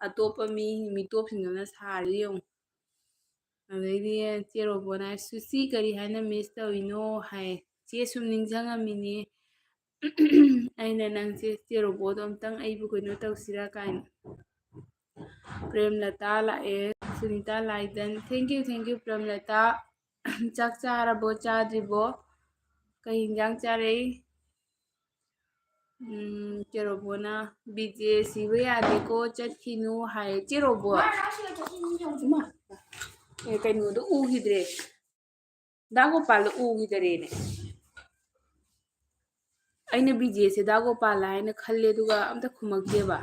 ꯑꯇꯣꯞꯄ ꯃꯤ, ꯃꯤꯇꯣꯞꯁꯤꯡꯗꯨꯅ ꯁꯥꯔꯗꯤ ꯌꯦꯡꯉꯨ꯫" ꯑꯗꯩꯗꯤ ꯆꯦ ꯔꯣꯕꯣꯅ ꯍꯥꯏ, "ꯁꯨꯁꯤ, ꯀꯔꯤ ꯍꯥꯏꯅ ꯃꯤꯁ ꯇꯧꯔꯤꯅꯣ?" ꯍꯥꯏ꯫ "ꯆꯦ, ꯁꯨꯝ ꯅꯤꯡꯁꯤꯡꯉꯝꯃꯤꯅꯦ꯫ ꯑꯩꯅ ꯅꯪꯁꯦ, ꯆꯦ ꯔꯣꯕꯣꯗꯣ ꯑꯝꯇꯪ ꯑꯩꯕꯨ ꯀꯩꯅꯣ ꯇꯧꯁꯤꯔꯥ?" ꯀꯥꯏꯅ꯫ ꯄ꯭ꯔꯦꯝꯂꯇꯥ ꯂꯥꯛꯑꯦ, Sunita ꯂꯥꯏꯗꯟ꯫ Thank you, thank you, ꯄ꯭ꯔꯦꯝꯂꯇꯥ꯫ ꯆꯥꯛ ꯆꯥꯔꯕꯣ, ꯆꯥꯗ꯭ꯔꯤꯕꯣ? ꯀꯩ ꯌꯦꯟꯖꯥꯡ ꯆꯥꯔꯛꯏ? ꯎꯝ, ꯆꯦ ꯔꯣꯕꯣꯅ, "ꯕꯤꯖꯦ ꯁꯤꯕ ꯌꯥꯗꯦꯀꯣ, ꯆꯠꯈꯤꯅꯨ" ꯍꯥꯏ꯫ ꯆꯦ ꯔꯣꯕꯣ꯫ ꯏꯃꯥ, ꯑꯦ, ꯀꯩꯅꯣꯗꯣ ꯎꯈꯤꯗ꯭ꯔꯦ꯫ ꯗꯥ ꯒꯣꯄꯥꯜꯗꯣ ꯎꯈꯤꯗꯔꯦꯅꯦ꯫ ꯑꯩꯅ ꯕꯤꯖꯦꯁꯦ ꯗꯥ ꯒꯣꯄꯥꯜ ꯍꯥꯏꯅ ꯈꯜꯂꯦ, ꯑꯗꯨꯒ ꯑꯝꯇ ꯈꯨꯝꯃꯛꯇꯦꯕ꯫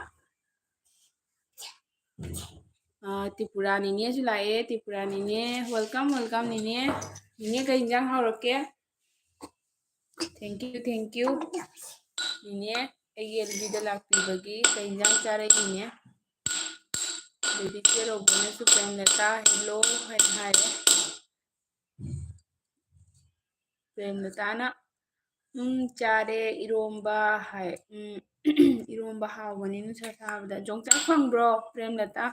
ꯑꯥ, ꯇ꯭ꯔꯤꯄꯨꯔꯥ ꯅꯤꯅꯦꯁꯨ ꯂꯥꯛꯑꯦ, ꯇ꯭ꯔꯤꯄꯨꯔꯥ ꯅꯤꯅꯦ꯫ Welcome, welcome ꯅꯤꯅꯦ꯫ ꯅꯤꯅꯦ, ꯀꯩ ꯏꯟꯖꯥꯡ ꯍꯥꯎꯔꯛꯀꯦ? Thank you, thank you꯫ ꯅꯤꯅꯦ, ꯑꯩꯒꯤ ꯑꯦꯜ ꯕꯤꯗ ꯂꯥꯛꯄꯤꯕꯒꯤ ꯀꯩ ꯏꯟꯖꯥꯡ ꯆꯥꯔꯛꯏꯅꯦ? ꯑꯗꯩꯗꯤ ꯆꯦ ꯔꯣꯕꯣꯅꯁꯨ ꯄ꯭ꯔꯦꯝꯂꯇꯥ hello ꯍꯥꯏꯅ ꯍꯥꯏꯔꯦ꯫ ꯄ꯭ꯔꯦꯝꯂꯇꯥꯅ, "ꯎꯝ, ꯆꯥꯔꯦ, ꯏꯔꯣꯝꯕ" ꯍꯥꯏ꯫ "ꯎꯝ, ꯏꯔꯣꯝꯕ ꯍꯥꯎꯕꯅꯤ ꯅꯨꯡꯁꯥ ꯁꯥꯕꯗ꯫" ꯌꯣꯡꯆꯥꯛ ꯐꯪꯕ꯭ꯔꯣ, ꯄ꯭ꯔꯦꯝꯂꯇꯥ?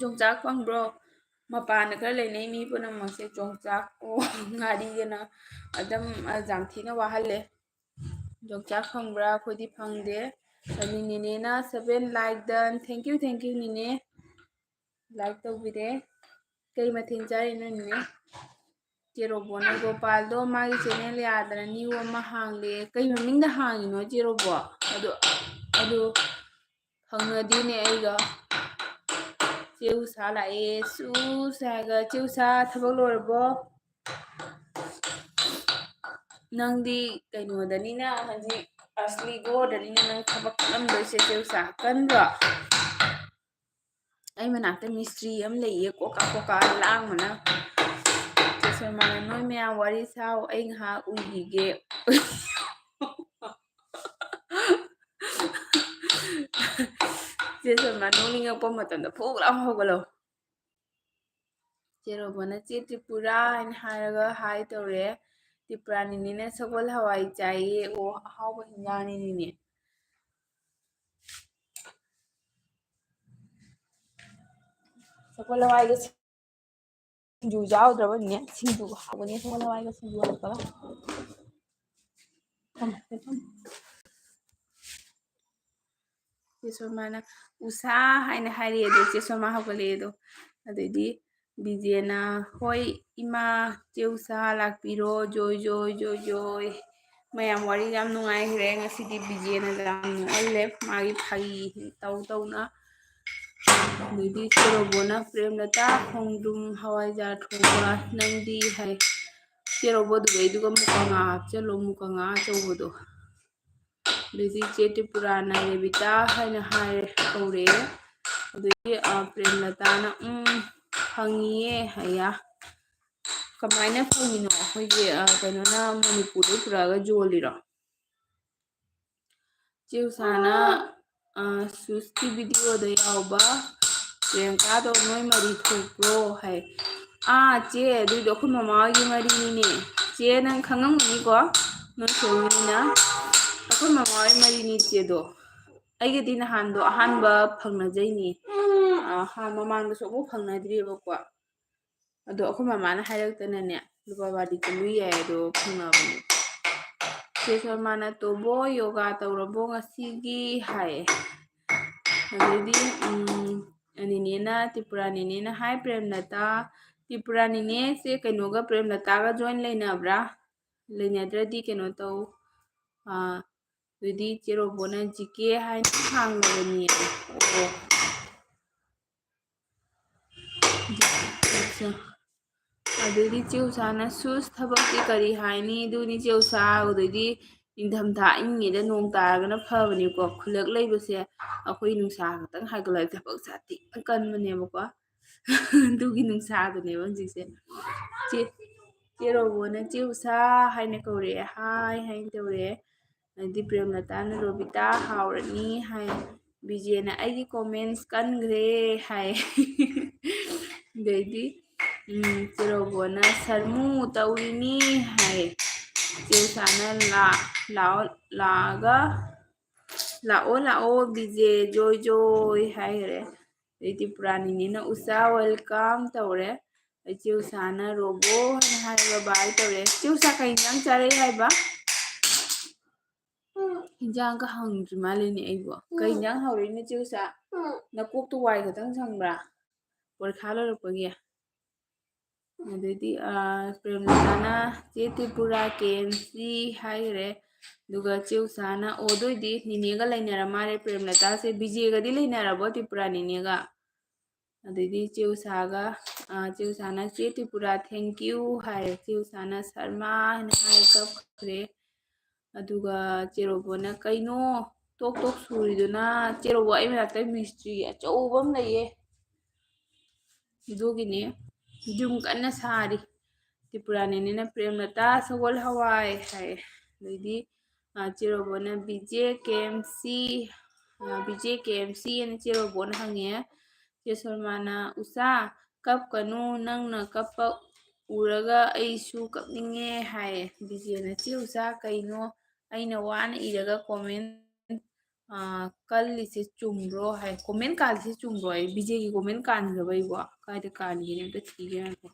ꯌꯣꯡꯆꯥꯛ ꯐꯪꯕ꯭ꯔꯣ? ꯃꯄꯥꯟꯗ ꯈꯔ ꯂꯩꯅꯩ ꯃꯤ ꯄꯨꯝꯅꯃꯛꯁꯦ ꯌꯣꯡꯆꯥꯛ, ꯑꯣ, ꯉꯥꯔꯤꯒꯅ ꯑꯗꯨꯝ, ꯑ, ꯌꯥꯝ ꯊꯤꯅ ꯋꯥꯍꯜꯂꯦ꯫ ꯌꯣꯡꯆꯥꯛ ꯐꯪꯕ꯭ꯔꯥ? ꯑꯩꯈꯣꯏꯗꯤ ꯐꯪꯗꯦ꯫ ꯑꯗꯨ ꯅꯤꯅꯦꯅ seven like done꯫ Thank you, thank you, ꯅꯤꯅꯦ꯫ Like ꯇꯧꯕꯤꯔꯦ꯫ ꯀꯩ ꯃꯊꯦꯜ ꯆꯥꯔꯤꯅꯣ, ꯅꯤꯅꯦ? ꯆꯦ ꯔꯣꯕꯣꯅ, "ꯒꯣꯄꯥꯜꯗꯣ ꯃꯥꯒꯤ channel ꯌꯥꯗꯅ new ꯑꯃ ꯍꯥꯡꯂꯦ꯫" ꯀꯩ ꯃꯃꯤꯡꯗ ꯍꯥꯡꯉꯤꯅꯣ, ꯆꯦ ꯔꯣꯕꯣ? ꯑꯗꯨ, ꯑꯗꯨ ꯐꯪꯅꯗꯦꯅꯦ ꯑꯩꯒ꯫ ꯆꯦ ꯎꯁꯥ ꯂꯥꯛꯑꯦ꯫ ꯆꯦ ꯎꯁꯥꯒ, ꯆꯦ ꯎꯁꯥ, ꯊꯕꯛ ꯂꯣꯏꯔꯕꯣ? ꯅꯪꯗꯤ ꯀꯩꯅꯣꯗꯅꯤꯅ, ꯍꯧꯖꯤꯛ ꯑꯁꯂꯤ ꯒꯣꯔꯗꯅꯤꯅ ꯅꯪ ꯊꯕꯛ ꯀꯜꯂꯝꯗꯣꯏꯁꯦ, ꯆꯦ ꯎꯁꯥ꯫ ꯀꯟꯕ꯭ꯔꯣ? ꯑꯩ ꯃꯅꯥꯛꯇ ꯃꯤꯁꯇ꯭ꯔꯤ ꯑꯃ ꯂꯩꯌꯦ, ꯀꯣꯀꯥ ꯀꯣꯀꯥ ꯂꯥꯡꯕꯅ꯫ ꯆꯦ ꯁꯣꯃꯥꯅ, "ꯅꯣꯏ ꯃꯌꯥꯝ ꯋꯥꯔꯤ ꯁꯥꯎ, ꯑꯩ ꯉꯥꯏꯍꯥꯛ ꯎꯏꯈꯤꯒꯦ꯫" ꯆꯦ ꯁꯣꯃꯥ ꯅꯣꯛꯅꯤꯡꯉꯛꯄ ꯃꯇꯝꯗ ꯐꯨꯛ ꯂꯥꯎ ꯍꯧꯒꯠꯂꯣ꯫ ꯆꯦ ꯔꯣꯕꯣꯅ, "ꯆꯦ ꯇ꯭ꯔꯤꯄꯨꯔꯥ" ꯍꯥꯏꯅ ꯍꯥꯏꯔꯒ ꯍꯥꯏ ꯇꯧꯔꯦ꯫ ꯇ꯭ꯔꯤꯄꯨꯔꯥꯅꯤꯅꯦꯅ ꯁꯒꯣꯜ ꯍꯋꯥꯏ ꯆꯥꯏꯌꯦ꯫ ꯑꯣ, ꯑꯍꯥꯎꯕ ꯍꯤꯟꯖꯥꯡꯅꯤꯅꯦ꯫ ꯁꯒꯣꯜ ꯍꯋꯥꯏꯒ ꯁꯤꯡꯖꯨ ꯌꯥꯎꯗ꯭ꯔꯕꯅꯤꯅꯦ꯫ ꯁꯤꯡꯖꯨ ꯍꯥꯎꯕꯅꯦ, ꯁꯒꯣꯜ ꯍꯋꯥꯏꯒ ꯁꯤꯡꯖꯨ ꯍꯥꯞꯄꯒ꯫ ꯊꯝꯃꯣ, ꯊꯝꯃꯣ꯫ ꯆꯦ ꯁꯣꯃꯥꯅ, "ꯎꯁꯥ" ꯍꯥꯏꯅ ꯍꯥꯏꯔꯛꯑꯦ꯫ ꯑꯗꯣ ꯆꯦ ꯁꯣꯃꯥ ꯍꯧꯒꯠꯂꯛꯑꯦ꯫ ꯑꯗꯣ ꯑꯗꯩꯗꯤ ꯕꯤꯖꯦꯅ, "ꯍꯣꯏ ꯏꯃꯥ, ꯆꯦ ꯎꯁꯥ ꯂꯥꯛꯄꯤꯔꯣ, ꯖꯣꯏ, ꯖꯣꯏ, ꯖꯣꯏ, ꯖꯣꯏ꯫ ꯃꯌꯥꯝ ꯋꯥꯔꯤ ꯌꯥꯝ ꯅꯨꯡꯉꯥꯏꯈ꯭ꯔꯦ ꯉꯁꯤꯗꯤ, ꯕꯤꯖꯦꯅ ꯌꯥꯝ ꯅꯣꯛꯍꯜꯂꯦ ꯃꯥꯒꯤ ꯐꯥꯒꯤ ꯇꯧ ꯇꯧꯅ꯫" ꯑꯗꯩꯗꯤ ꯆꯦ ꯔꯣꯕꯣꯅ, "ꯄ꯭ꯔꯦꯝꯂꯇꯥ, ꯈꯣꯡꯗ꯭ꯔꯨꯝ ꯍꯋꯥꯏꯖꯥꯔ ꯊꯣꯡꯕ ꯅꯪꯗꯤ?" ꯍꯥꯏ꯫ ꯆꯦ ꯔꯣꯕꯣ, ꯑꯗꯨꯗꯩꯗꯨꯒ ꯃꯨꯀ ꯉꯥ ꯍꯥꯞꯆꯜꯂꯣ, ꯃꯨꯀ ꯉꯥ ꯑꯆꯧꯕꯗꯣ꯫ ꯑꯗꯩꯗꯤ ꯆꯦ ꯇ꯭ꯔꯤꯄꯨꯔꯥꯅ ꯔꯦꯕꯤꯇꯥ ꯍꯥꯏꯅ ꯍꯥꯏꯔꯦ, ꯀꯧꯔꯛꯑꯦ꯫ ꯑꯗꯒꯤ, ꯑ, ꯄ꯭ꯔꯦꯝꯂꯇꯥꯅ, "ꯎꯝ, ꯐꯪꯉꯤꯌꯦ" ꯍꯥꯏꯌꯦ꯫ ꯀꯃꯥꯏꯅ ꯐꯪꯉꯤꯅꯣ? ꯑꯩꯈꯣꯏꯒꯤ, ꯑ, ꯀꯩꯅꯣꯅ ꯃꯅꯤꯄꯨꯔꯗꯩ ꯄꯨꯔꯛꯑꯒ ꯌꯣꯜꯂꯤꯔꯣ? ꯆꯦ ꯎꯁꯥꯅ, ꯑ, ꯁꯨꯁꯀꯤ ꯚꯤꯗꯤꯑꯣꯗ ꯌꯥꯎꯕ ꯄ꯭ꯔꯤꯌꯥꯡꯀꯥꯗꯣ ꯅꯣꯏ ꯃꯔꯤ ꯊꯣꯛꯄ꯭ꯔꯣ ꯍꯥꯏ꯫ "ꯑꯥ, ꯆꯦ, ꯑꯗꯨꯏꯗꯣ ꯑꯩꯈꯣꯏ ꯃꯃꯥ ꯍꯣꯏꯒꯤ ꯃꯔꯤꯅꯤꯅꯦ꯫ ꯆꯦ, ꯅꯪ ꯈꯪꯉꯝꯒꯅꯤꯀꯣ, ꯅꯣꯏ ꯁꯣꯝꯒꯤꯅꯤꯅ꯫ ꯑꯩꯈꯣꯏ ꯃꯃꯥ ꯍꯣꯏ ꯃꯔꯤꯅꯤ ꯆꯦꯗꯣ꯫ ꯑꯩꯒꯗꯤ ꯅꯍꯥꯟꯗꯣ ꯑꯍꯥꯟꯕ ꯐꯪꯅꯖꯩꯅꯤ꯫ ꯑ, ꯍꯥꯟ-, ꯃꯃꯥꯡꯗꯁꯨ ꯑꯃꯨꯛ ꯐꯪꯅꯗ꯭ꯔꯤꯕꯀꯣ꯫ ꯑꯗꯣ ꯑꯩꯈꯣꯏ ꯃꯃꯥꯅ ꯍꯥꯏꯔꯛꯇꯅꯅꯦ, ꯂꯨꯄꯥ ꯋꯥꯗꯤ ꯆꯨꯝꯂꯨ ꯌꯥꯏ ꯑꯗꯣ ꯐꯪꯅꯕꯅꯦ꯫" ꯆꯦ ꯁꯣꯃꯥꯅ, "ꯇꯣꯝꯕꯣ, ꯌꯣꯒꯥ ꯇꯧꯔꯕꯣ ꯉꯁꯤꯒꯤ?" ꯍꯥꯏꯌꯦ꯫ ꯑꯗꯩꯗꯤ, ꯎꯝ, ꯅꯤꯅꯦꯅ, ꯇ꯭ꯔꯤꯄꯨꯔꯥ ꯅꯤꯅꯦꯅ, "ꯍꯥꯏ ꯄ꯭ꯔꯦꯝꯂꯇꯥ, ꯇ꯭ꯔꯤꯄꯨꯔꯥ ꯅꯤꯅꯦꯁꯦ ꯀꯩꯅꯣꯒ, ꯄ꯭ꯔꯦꯝꯂꯇꯥꯒ ꯖꯣꯏꯟ ꯂꯩꯅꯕ꯭ꯔꯥ? ꯂꯩꯅꯗ꯭ꯔꯗꯤ ꯀꯩꯅꯣ ꯇꯧ꯫" ꯑ, ꯑꯗꯨꯗꯤ ꯆꯦ ꯔꯣꯕꯣꯅ, "ꯖꯤ ꯀꯦ ꯍꯥꯏꯅ ꯍꯥꯡꯂꯕꯅꯤ꯫" ꯑꯣ꯫ ꯑꯗꯩꯗꯤ ꯆꯦ ꯎꯁꯥꯅ ꯁꯨꯁ ꯊꯕꯛꯇꯤ ꯀꯔꯤ ꯍꯥꯏꯅꯤ? ꯑꯗꯨꯅꯤ ꯆꯦ ꯎꯁꯥ꯫ ꯑꯗꯩꯗꯤ ꯅꯤꯡꯊꯝꯊꯥ ꯏꯪꯉꯤꯉꯩꯗ ꯅꯣꯡ ꯇꯥꯔꯒꯅ ꯐꯕꯅꯤꯀꯣ꯫ ꯈꯨꯜꯂꯛ ꯂꯩꯕꯁꯦ ꯑꯩꯈꯣꯏ ꯅꯨꯡꯁꯥ ꯈꯛꯇꯪ ꯍꯥꯏꯒꯠꯂꯛꯑꯗꯤ ꯊꯕꯛꯁꯦ ꯌꯥꯝ ꯊꯤ ꯀꯟꯕꯅꯦꯕꯀꯣ꯫ ꯑꯗꯨꯒꯤ ꯅꯨꯡꯁꯥꯗꯨꯅꯦꯕ ꯍꯧꯖꯤꯛꯁꯦ꯫ ꯆꯦ, ꯆꯦ ꯔꯣꯕꯣꯅ ꯆꯦ ꯎꯁꯥ ꯍꯥꯏꯅ ꯀꯧꯔꯛꯑꯦ꯫ ꯍꯥꯏ ꯍꯥꯏꯅ ꯇꯧꯔꯛꯑꯦ꯫ ꯑꯗꯩꯗꯤ ꯄ꯭ꯔꯦꯝꯂꯇꯥꯅ ꯔꯣꯕꯤꯇꯥ ꯍꯥꯎꯔꯅꯤ ꯍꯥꯏ꯫ ꯕꯤꯖꯦꯅ ꯑꯩꯒꯤ ꯀꯣꯃꯦꯟꯁ ꯀꯟꯈ꯭ꯔꯦ ꯍꯥꯏ꯫ ꯑꯗꯩꯗꯤ ꯎꯝ, ꯆꯦ ꯔꯣꯕꯣꯅ ꯁꯔꯃꯨ ꯇꯧꯔꯤꯅꯤ ꯍꯥꯏ꯫ ꯆꯦ ꯎꯁꯥꯅ ꯂꯥ-, ꯂꯥꯛꯑꯣ, ꯂꯥꯛꯑꯒ, "ꯂꯥꯛꯑꯣ, ꯂꯥꯛꯑꯣ, ꯕꯤꯖꯦ, ꯖꯣꯏ, ꯖꯣꯏ" ꯍꯥꯏꯈ꯭ꯔꯦ꯫ ꯑꯗꯩ ꯇ꯭ꯔꯤꯄꯨꯔꯥꯅꯤꯅꯦꯅ "ꯎꯁꯥ welcome" ꯇꯧꯔꯦ꯫ ꯑꯗꯩ ꯆꯦ ꯎꯁꯥꯅ "ꯔꯣꯕꯣ" ꯍꯥꯏꯅ ꯍꯥꯏꯔꯒ bye ꯇꯧꯔꯦ꯫ ꯆꯦ ꯎꯁꯥ ꯀꯩ ꯏꯟꯖꯥꯡ ꯆꯥꯔꯛꯏ ꯍꯥꯏꯕ? ꯏꯟꯖꯥꯡꯒ ꯍꯪꯗ꯭ꯔꯤ ꯃꯥꯜꯂꯦꯅꯦ ꯑꯩꯕꯣ꯫ ꯀꯩ ꯏꯟꯖꯥꯡ ꯍꯥꯎꯔꯛꯏꯅꯣ ꯆꯦ ꯎꯁꯥ? ꯅꯀꯣꯛꯇꯣ ꯋꯥꯏ ꯈꯛꯇꯪ ꯁꯪꯕ꯭ꯔꯥ? ꯄꯣꯔꯤꯈꯥ ꯂꯣꯏꯔꯛꯄꯒꯤ꯫ ꯑꯗꯩꯗꯤ, ꯑꯥ, ꯄ꯭ꯔꯦꯝꯂꯇꯥꯅ "ꯆꯦ ꯇ꯭ꯔꯤꯄꯨꯔꯥ ꯀꯦ ꯑꯦꯝ ꯁꯤ" ꯍꯥꯏꯈ꯭ꯔꯦ꯫ ꯑꯗꯨꯒ ꯆꯦ ꯎꯁꯥꯅ, ꯑꯣ, ꯑꯗꯨ ꯑꯣꯏꯗꯤ ꯅꯤꯅꯦꯒ ꯂꯩꯅꯔ ꯃꯥꯜꯂꯦ ꯄ꯭ꯔꯦꯝꯂꯇꯥꯁꯦ꯫ ꯕꯤꯖꯦꯒꯗꯤ ꯂꯩꯅꯔꯕꯣ ꯇ꯭ꯔꯤꯄꯨꯔꯥ ꯅꯤꯅꯦꯒ? ꯑꯗꯩꯗꯤ ꯆꯦ ꯎꯁꯥꯒ, ꯑꯥ, ꯆꯦ ꯎꯁꯥꯅ "ꯆꯦ ꯇ꯭ꯔꯤꯄꯨꯔꯥ, thank you" ꯍꯥꯏꯔꯦ꯫ ꯆꯦ ꯎꯁꯥꯅ "ꯁꯔꯃꯥ" ꯍꯥꯏꯅ ꯍꯥꯏꯔ ꯀꯞꯈ꯭ꯔꯦ꯫ ꯑꯗꯨꯒ ꯆꯦ ꯔꯣꯕꯣꯅ, "ꯀꯩꯅꯣ ꯇꯣꯛ ꯇꯣꯛ ꯁꯨꯔꯤꯗꯨꯅ?" ꯆꯦ ꯔꯣꯕꯣ, ꯑꯩ ꯃꯅꯥꯛꯇ ꯃꯤꯁꯇ꯭ꯔꯤ ꯑꯆꯧꯕ ꯑꯃ ꯂꯩꯌꯦ꯫ ꯑꯗꯨꯒꯤꯅꯦ ꯌꯨꯝ ꯀꯟꯅ ꯁꯥꯔꯤ꯫ ꯇ꯭ꯔꯤꯄꯨꯔꯥ ꯅꯦꯅꯦꯅ "ꯄ꯭ꯔꯦꯝꯂꯇꯥ ꯁꯒꯣꯜ ꯍꯋꯥꯏ" ꯍꯥꯏꯌꯦ꯫ ꯑꯗꯩꯗꯤ, ꯑ, ꯆꯦ ꯔꯣꯕꯣꯅ "ꯕꯤꯖꯦ ꯀꯦ ꯑꯦꯝ ꯁꯤ", ꯑ, "ꯕꯤꯖꯦ ꯀꯦ ꯑꯦꯝ ꯁꯤ" ꯍꯥꯏꯅ ꯆꯦ ꯔꯣꯕꯣꯅ ꯍꯪꯉꯦ꯫ ꯆꯦ ꯁꯣꯜꯃꯥꯅ, "ꯎꯁꯥ, ꯀꯞꯀꯅꯨ, ꯅꯪꯅ ꯀꯞꯄ ꯎꯔꯒ ꯑꯩꯁꯨ ꯀꯞꯅꯤꯡꯉꯦ" ꯍꯥꯏꯌꯦ꯫ ꯕꯤꯖꯦꯅ, "ꯆꯦ ꯎꯁꯥ, ꯀꯩꯅꯣ ꯑꯩꯅ ꯋꯥꯅ ꯏꯔꯒ ꯀꯣꯃꯦꯟ, ꯑ, ꯀꯜꯂꯤꯁꯦ ꯆꯨꯝꯕ꯭ꯔꯣ?" ꯍꯥꯏ꯫ "ꯀꯣꯃꯦꯟ ꯀꯥꯜꯂꯤꯁꯦ ꯆꯨꯝꯕ꯭ꯔꯣ?" ꯍꯥꯏ꯫ ꯕꯤꯖꯦꯒꯤ ꯀꯣꯃꯦꯟ ꯀꯥꯟꯈ꯭ꯔꯕ ꯑꯩꯕꯣ? ꯀꯥꯏꯗ ꯀꯥꯟꯒꯦꯅꯦ? ꯑꯝꯇ ꯊꯤꯒꯦ ꯉꯥꯏꯈꯣ꯫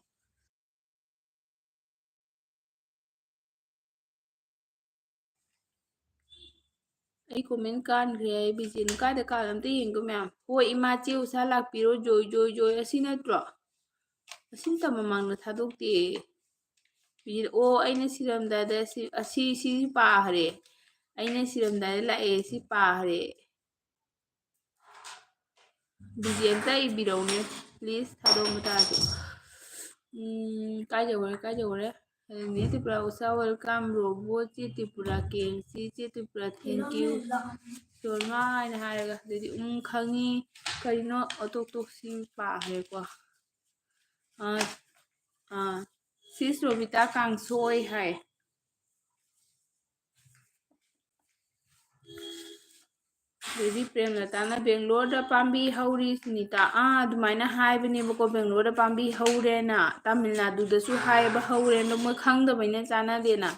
ꯑꯩ ꯀꯣꯃꯦꯟ ꯀꯥꯟꯈ꯭ꯔꯦ꯫ ꯑꯩ ꯕꯤꯖꯦꯅ ꯀꯥꯏꯗ ꯀꯥꯜꯂꯦ ꯑꯝꯇ ꯌꯦꯡꯒꯦ ꯃꯌꯥꯝ꯫ "ꯍꯣꯏ ꯏꯃꯥ, ꯆꯦ ꯎꯁꯥ ꯂꯥꯛꯄꯤꯔꯣ, ꯖꯣꯏ, ꯖꯣꯏ, ꯖꯣꯏ", ꯑꯁꯤ ꯅꯠꯇ꯭ꯔꯣ? ꯑꯁꯤ ꯅꯠꯇ ꯃꯃꯥꯡꯗ ꯊꯥꯗꯣꯛꯇꯦ꯫ ꯕꯤꯖꯦꯅ, "ꯑꯣ, ꯑꯩꯅ ꯁꯤꯔꯝꯗꯥꯏꯗ ꯁꯤ, ꯑꯁꯤ, ꯁꯤ ꯄꯥꯈ꯭ꯔꯦ꯫ ꯑꯩꯅ ꯁꯤꯔꯝꯗꯥꯏꯗ ꯂꯥꯛꯑꯦ, ꯁꯤ ꯄꯥꯈ꯭ꯔꯦ"꯫ ꯕꯤꯖꯦ ꯑꯝꯇ ꯏꯕꯤꯔꯧꯅꯦ꯫ Please ꯊꯥꯗꯣꯛꯑꯝꯕ ꯇꯥꯔꯁꯨ꯫ ꯎꯝ, ꯀꯥꯏ ꯌꯧꯈ꯭ꯔꯦ, ꯀꯥꯏ ꯌꯧꯈ꯭ꯔꯦ? ꯅꯦ ꯇ꯭ꯔꯤꯄꯨꯔꯥ ꯎꯁꯥ, welcome꯫ ꯔꯣꯕꯣ ꯆꯦ ꯇ꯭ꯔꯤꯄꯨꯔꯥ, ꯀꯦ ꯑꯦꯝ ꯁꯤ ꯆꯦ ꯇ꯭ꯔꯤꯄꯨꯔꯥ, thank you꯫ ꯁꯣꯔꯃꯥ ꯍꯥꯏꯅ ꯍꯥꯏꯔꯒ, ꯑꯗꯨꯗꯤ ꯎꯝ ꯈꯪꯉꯤ꯫ ꯀꯔꯤꯅꯣ ꯑꯣꯇꯣꯛ ꯇꯣꯛꯁꯤ ꯄꯥꯈ꯭ꯔꯦꯀꯣ꯫ ꯑꯥ, ꯑꯥ, ꯁꯤꯁ ꯔꯣꯕꯤꯇꯥ ꯀꯥꯡꯁꯣꯏ ꯍꯥꯏ꯫ ꯑꯗꯩꯗꯤ ꯄ꯭ꯔꯦꯝꯂꯇꯥꯅ ꯕꯦꯡꯒ꯭ꯂꯣꯔꯗ ꯄꯥꯝꯕꯤ ꯍꯧꯔꯤ, ꯁꯨꯅꯤꯇꯥ꯫ ꯑꯥ, ꯑꯗꯨꯃꯥꯏꯅ ꯍꯥꯏꯕꯅꯦꯕꯀꯣ, ꯕꯦꯡꯒ꯭ꯂꯣꯔꯗ ꯄꯥꯝꯕꯤ ꯍꯧꯔꯦꯅ꯫ ꯇꯥꯃꯤꯜ ꯅꯥꯗꯨꯗꯁꯨ ꯍꯥꯏꯌꯦꯕ ꯍꯧꯔꯦꯅ, ꯑꯗꯣ ꯃꯣꯏ ꯈꯪꯗꯕꯩꯅ ꯆꯥꯟꯅꯗꯦꯅ꯫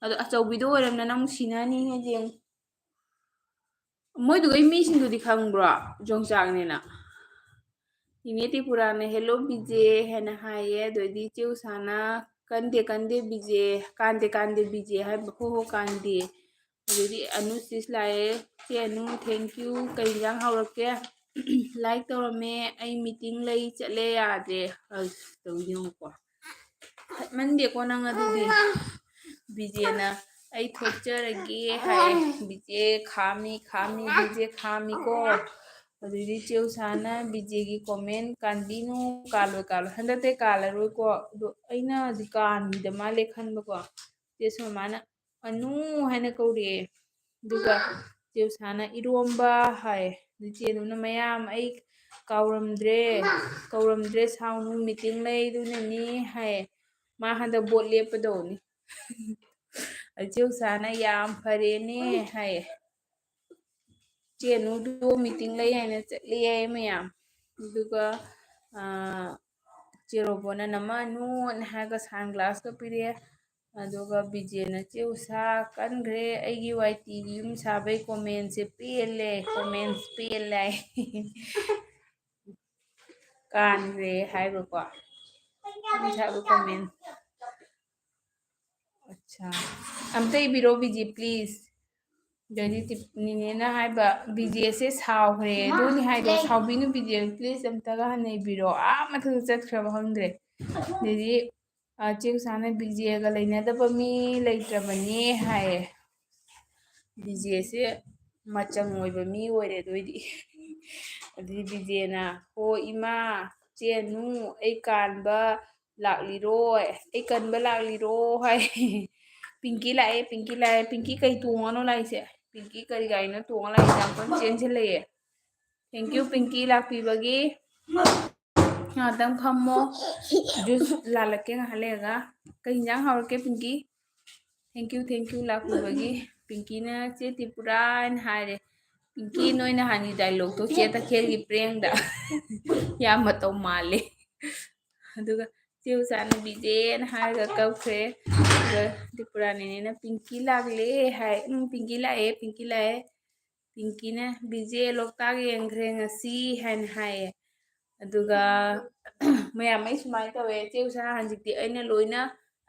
ꯑꯗꯣ ꯑꯆꯧꯕꯤꯗꯣ ꯑꯣꯏꯔꯝꯗꯅ ꯑꯃꯨꯛ ꯁꯤꯅꯅꯤꯅꯦ, ꯌꯦꯡꯉꯨ꯫ ꯃꯣꯏꯗꯨꯒꯩ ꯃꯤꯁꯤꯡꯗꯨꯗꯤ ꯈꯪꯕ꯭ꯔꯣ? ꯌꯣꯡꯆꯥꯛꯅꯦꯅ꯫ ꯏꯅꯦ ꯇ꯭ꯔꯤꯄꯨꯔꯥꯅ "Hello ꯕꯤꯖꯦ" ꯍꯥꯏꯅ ꯍꯥꯏꯌꯦ꯫ ꯑꯗꯩꯗꯤ ꯏꯆꯦ ꯎꯁꯥꯅ "ꯀꯟꯗꯦ, ꯀꯟꯗꯦ ꯕꯤꯖꯦ, ꯀꯥꯟꯗꯦ, ꯀꯥꯟꯗꯦ ꯕꯤꯖꯦ" ꯍꯥꯏꯕ, "ꯍꯣ, ꯍꯣ, ꯀꯥꯟꯗꯦ"꯫ ꯑꯗꯩꯗꯤ ꯑꯅꯨ ꯁꯤꯁ ꯂꯥꯛꯑꯦ꯫ "ꯏꯆꯦ ꯑꯅꯨ, thank you꯫ ꯀꯩ ꯏꯟꯖꯥꯡ ꯍꯥꯎꯔꯛꯀꯦ?" "Like ꯇꯧꯔꯝꯃꯦ, ꯑꯩ meeting ꯂꯩ, ꯆꯠꯂꯦ, ꯌꯥꯗ꯭ꯔꯦ"꯫ ꯑꯁ, ꯇꯧ ꯌꯦꯡꯉꯨꯀꯣ꯫ ꯐꯠꯃꯟꯗꯦꯀꯣ ꯅꯪ ꯑꯗꯨꯗꯤ꯫ ꯕꯤꯖꯦꯅ "ꯑꯩ ꯊꯣꯛꯆꯔꯒꯦ" ꯍꯥꯏ꯫ ꯕꯤꯖꯦ ꯈꯥꯝꯃꯤ, ꯈꯥꯝꯃꯤ, ꯕꯤꯖꯦ ꯈꯥꯝꯃꯤꯀꯣ꯫ ꯑꯗꯨꯗꯤ ꯏꯆꯦ ꯎꯁꯥꯅ ꯕꯤꯖꯦꯒꯤ comment ꯀꯥꯟꯕꯤꯅꯨ, ꯀꯥꯜꯂꯣꯏ, ꯀꯥꯜꯂꯣꯏ꯫ ꯍꯟꯗꯛꯇꯤ ꯀꯥꯜꯂꯔꯣꯏꯀꯣ꯫ ꯑꯗꯣ ꯑꯩꯅꯗꯤ ꯀꯥꯟꯈꯤꯗ ꯃꯥꯜꯂꯦ ꯈꯟꯕꯀꯣ꯫ ꯆꯦ ꯁꯣꯃꯥꯅ "ꯑꯅꯨ" ꯍꯥꯏꯅ ꯀꯧꯔꯛꯑꯦ꯫ ꯑꯗꯨꯒ ꯆꯦ ꯎꯁꯥꯅ "ꯏꯔꯣꯝꯕ" ꯍꯥꯏ꯫ ꯑꯗꯨ ꯆꯦ ꯑꯅꯨꯅ "ꯃꯌꯥꯝ, ꯑꯩ ꯀꯥꯎꯔꯝꯗ꯭ꯔꯦ, ꯀꯧꯔꯝꯗ꯭ꯔꯦ, ꯁꯥꯎꯅꯨ, meeting ꯂꯩ, ꯑꯗꯨꯅꯅꯤ" ꯍꯥꯏ꯫ ꯃꯥ ꯍꯟꯗꯛ vote ꯂꯦꯞꯄꯗꯧꯅꯤ꯫ ꯑꯗꯨ ꯆꯦ ꯎꯁꯥꯅ "ꯌꯥꯝ ꯐꯔꯦꯅꯦ" ꯍꯥꯏꯌꯦ꯫ ꯆꯦ ꯑꯅꯨꯗꯨ meeting ꯂꯩ ꯍꯥꯏꯅ ꯆꯠꯂꯤ ꯍꯥꯏ ꯃꯌꯥꯝ꯫ ꯑꯗꯨꯒ, ꯑꯥ, ꯆꯦ ꯔꯣꯕꯣꯅ "ꯅꯃ ꯑꯅꯨ" ꯍꯥꯏꯔꯒ sunglassꯀ ꯄꯤꯔꯛꯑꯦ꯫ ꯑꯗꯨꯒ ꯕꯤꯖꯦꯅ "ꯆꯦ ꯎꯁꯥ ꯀꯟꯈ꯭ꯔꯦ, ꯑꯩꯒꯤ ꯋꯥꯏ ꯇꯤꯒꯤ ꯌꯨꯝ ꯁꯥꯕꯩ commentꯁꯦ ꯄꯦꯜꯂꯦ, comments ꯄꯦꯜꯂꯦ" ꯍꯥꯏ꯫ ꯀꯥꯟꯈ꯭ꯔꯦ ꯍꯥꯏꯕꯀꯣ꯫ ꯌꯨꯝ ꯁꯥꯕ comment꯫ ꯑꯠꯆꯥ꯫ ꯑꯝꯇ ꯏꯕꯤꯔꯣ ꯕꯤꯖꯦ, please꯫ ꯑꯗꯩꯗꯤ ꯇꯤꯞ-, ꯅꯤꯅꯦꯅ ꯍꯥꯏꯕ, "ꯕꯤꯖꯦꯁꯦ ꯁꯥꯎꯈ꯭ꯔꯦ", ꯑꯗꯨꯅꯤ ꯍꯥꯏꯗꯣ꯫ "ꯁꯥꯎꯕꯤꯅꯨ ꯕꯤꯖꯦ, please ꯑꯝꯇꯒ ꯍꯟꯅ ꯏꯕꯤꯔꯣ, ꯑꯥ ꯃꯊꯛꯇ ꯆꯠꯈ꯭ꯔꯕ ꯈꯪꯗ꯭ꯔꯦ"꯫ ꯑꯗꯩꯗꯤ, ꯑ, ꯆꯦ ꯎꯁꯥꯅ "ꯕꯤꯖꯦꯒ ꯂꯩꯅꯗꯕ ꯃꯤ ꯂꯩꯇ꯭ꯔꯕꯅꯦ" ꯍꯥꯏꯌꯦ꯫ ꯕꯤꯖꯦꯁꯦ ꯃꯆꯪ ꯑꯣꯏꯕ ꯃꯤ ꯑꯣꯏꯔꯦ ꯑꯗꯨ ꯑꯣꯏꯗꯤ꯫ ꯑꯗꯩ ꯕꯤꯖꯦꯅ "ꯍꯣ ꯏꯃꯥ, ꯆꯦꯅꯨ, ꯑꯩ ꯀꯥꯟꯕ ꯂꯥꯛꯂꯤꯔꯣꯏ, ꯑꯩ ꯀꯟꯕ ꯂꯥꯛꯂꯤꯔꯣ ꯍꯥꯏ꯫ ꯄꯤꯡꯀꯤ ꯂꯥꯛꯑꯦ, ꯄꯤꯡꯀꯤ ꯂꯥꯛꯑꯦ꯫ ꯄꯤꯡꯀꯤ ꯀꯩ ꯇꯣꯡꯉꯅꯣ ꯂꯥꯛꯏꯁꯦ? ꯄꯤꯡꯀꯤ ꯀꯔꯤ ꯒꯥꯔꯤꯅꯣ ꯇꯣꯡꯉ ꯂꯥꯛꯏꯁꯦ? ꯌꯥꯝ ꯀꯟꯅ ꯆꯦꯟꯁꯤꯜꯂꯛꯑꯦ꯫ Thank you, ꯄꯤꯡꯀꯤ, ꯂꯥꯛꯄꯤꯕꯒꯤ꯫ ꯉꯥꯛꯇꯪ ꯐꯝꯃꯣ꯫ Juice ꯂꯥꯜꯂꯛꯀꯦ ꯉꯥꯏꯍꯥꯛ ꯂꯩꯔꯒ꯫ ꯀꯩ ꯌꯦꯟꯖꯥꯡ ꯍꯥꯎꯔꯛꯀꯦ, ꯄꯤꯡꯀꯤ? Thank you, thank you, ꯂꯥꯛꯄꯤꯕꯒꯤ꯫ ꯄꯤꯡꯀꯤꯅ "ꯆꯦ ꯇ꯭ꯔꯤꯄꯨꯔꯥ" ꯍꯥꯏꯅ ꯍꯥꯏꯔꯦ꯫ ꯄꯤꯡꯀꯤ, ꯅꯣꯏ ꯅꯍꯥꯟꯒꯤ dialogue ꯇꯣ ꯆꯦ ꯇꯈꯦꯜꯒꯤ ꯄ꯭ꯔꯦꯡꯗ ꯌꯥꯝ ꯃꯇꯧ ꯃꯥꯜꯂꯦ꯫ ꯑꯗꯨꯒ ꯆꯦ ꯎꯁꯥꯅ "ꯕꯤꯖꯦꯅ" ꯍꯥꯏꯔꯒ ꯀꯞꯈ꯭ꯔꯦ꯫ ꯑꯗꯨꯒ ꯇ꯭ꯔꯤꯄꯨꯔꯥ ꯅꯦꯅꯦꯅ "ꯄꯤꯡꯀꯤ ꯂꯥꯛꯂꯦ" ꯍꯥꯏ꯫ "ꯎꯝ, ꯄꯤꯡꯀꯤ ꯂꯥꯛꯑꯦ, ꯄꯤꯡꯀꯤ ꯂꯥꯛꯑꯦ꯫ ꯄꯤꯡꯀꯤꯅ ꯕꯤꯖꯦ ꯂꯣꯛꯇꯥꯛ ꯌꯦꯡꯈ꯭ꯔꯦ ꯉꯁꯤ" ꯍꯥꯏꯅ ꯍꯥꯏꯌꯦ꯫ ꯑꯗꯨꯒ ꯃꯌꯥꯝ, ꯑꯩ ꯁꯨꯃꯥꯏꯅ ꯇꯧꯋꯦ, ꯆꯦ ꯎꯁꯥ ꯍꯧꯖꯤꯛꯇꯤ ꯑꯩꯅ ꯂꯣꯏꯅ,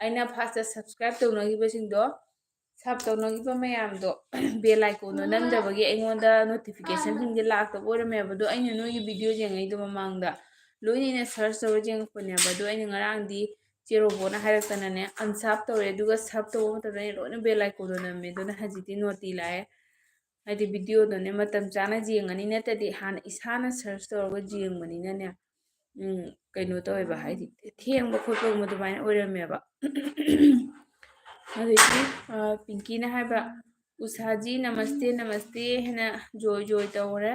ꯑꯩꯅ first subscribe ꯇꯧꯅꯈꯤꯕꯁꯤꯡꯗꯣ, sub ꯇꯧꯅꯈꯤꯕ ꯃꯌꯥꯝꯗꯣ, bell icon ꯗꯣ ꯅꯝꯗꯕꯒꯤ ꯑꯩꯉꯣꯟꯗ notification ꯁꯤꯡꯁꯦ ꯂꯥꯛꯇꯕ ꯑꯣꯏꯔꯝꯃꯦꯕ꯫ ꯑꯗꯣ ꯑꯩꯅ ꯅꯣꯏꯒꯤ video ꯌꯦꯡꯉꯩꯗꯣ ꯃꯃꯥꯡꯗ ꯂꯣꯏꯅ ꯑꯩꯅ search ꯇꯧꯔ ꯌꯦꯡꯉꯛꯄꯅꯦꯕ꯫ ꯑꯗꯣ ꯑꯩꯅ ꯉꯔꯥꯡꯗꯤ ꯆꯦ ꯔꯣꯕꯣꯅ ꯍꯥꯏꯔꯛꯇꯅꯅꯦ unsub ꯇꯧꯔꯦ, ꯑꯗꯨꯒ sub ꯇꯧꯕ ꯃꯇꯝꯗ ꯑꯩꯅ ꯂꯣꯏꯅ bell icon ꯗꯣ ꯅꯝꯃꯦ꯫ ꯑꯗꯨꯅ ꯍꯧꯖꯤꯛꯇꯤ ꯅꯣꯇꯤ ꯂꯥꯛꯑꯦ꯫ ꯍꯥꯏꯗꯤ video ꯗꯣꯅꯦ ꯃꯇꯝ ꯆꯥꯅ ꯌꯦꯡꯉꯅꯤ, ꯅꯠꯇ꯭ꯔꯗꯤ ꯍꯥꯟꯅ ꯏꯁꯥꯅ search ꯇꯧꯔꯒ ꯌꯦꯡꯕꯅꯤꯅꯅꯦ, ꯎꯝ, ꯀꯩꯅꯣ ꯇꯧꯋꯦꯕ, ꯍꯥꯏꯗꯤ ꯊꯦꯡꯕ ꯈꯣꯠꯄꯒꯨꯝꯕ ꯑꯗꯨꯃꯥꯏꯅ ꯑꯣꯏꯔꯝꯃꯦꯕ꯫ ꯑꯗꯒꯤ, ꯑ, ꯄꯤꯡꯀꯤꯅ ꯍꯥꯏꯕ, "ꯎꯁꯥꯖꯤ ꯅꯃꯁꯇꯦ, ꯅꯃꯁꯇꯦ" ꯍꯥꯏꯅ ꯖꯣꯏ ꯖꯣꯏ ꯇꯧꯔꯦ꯫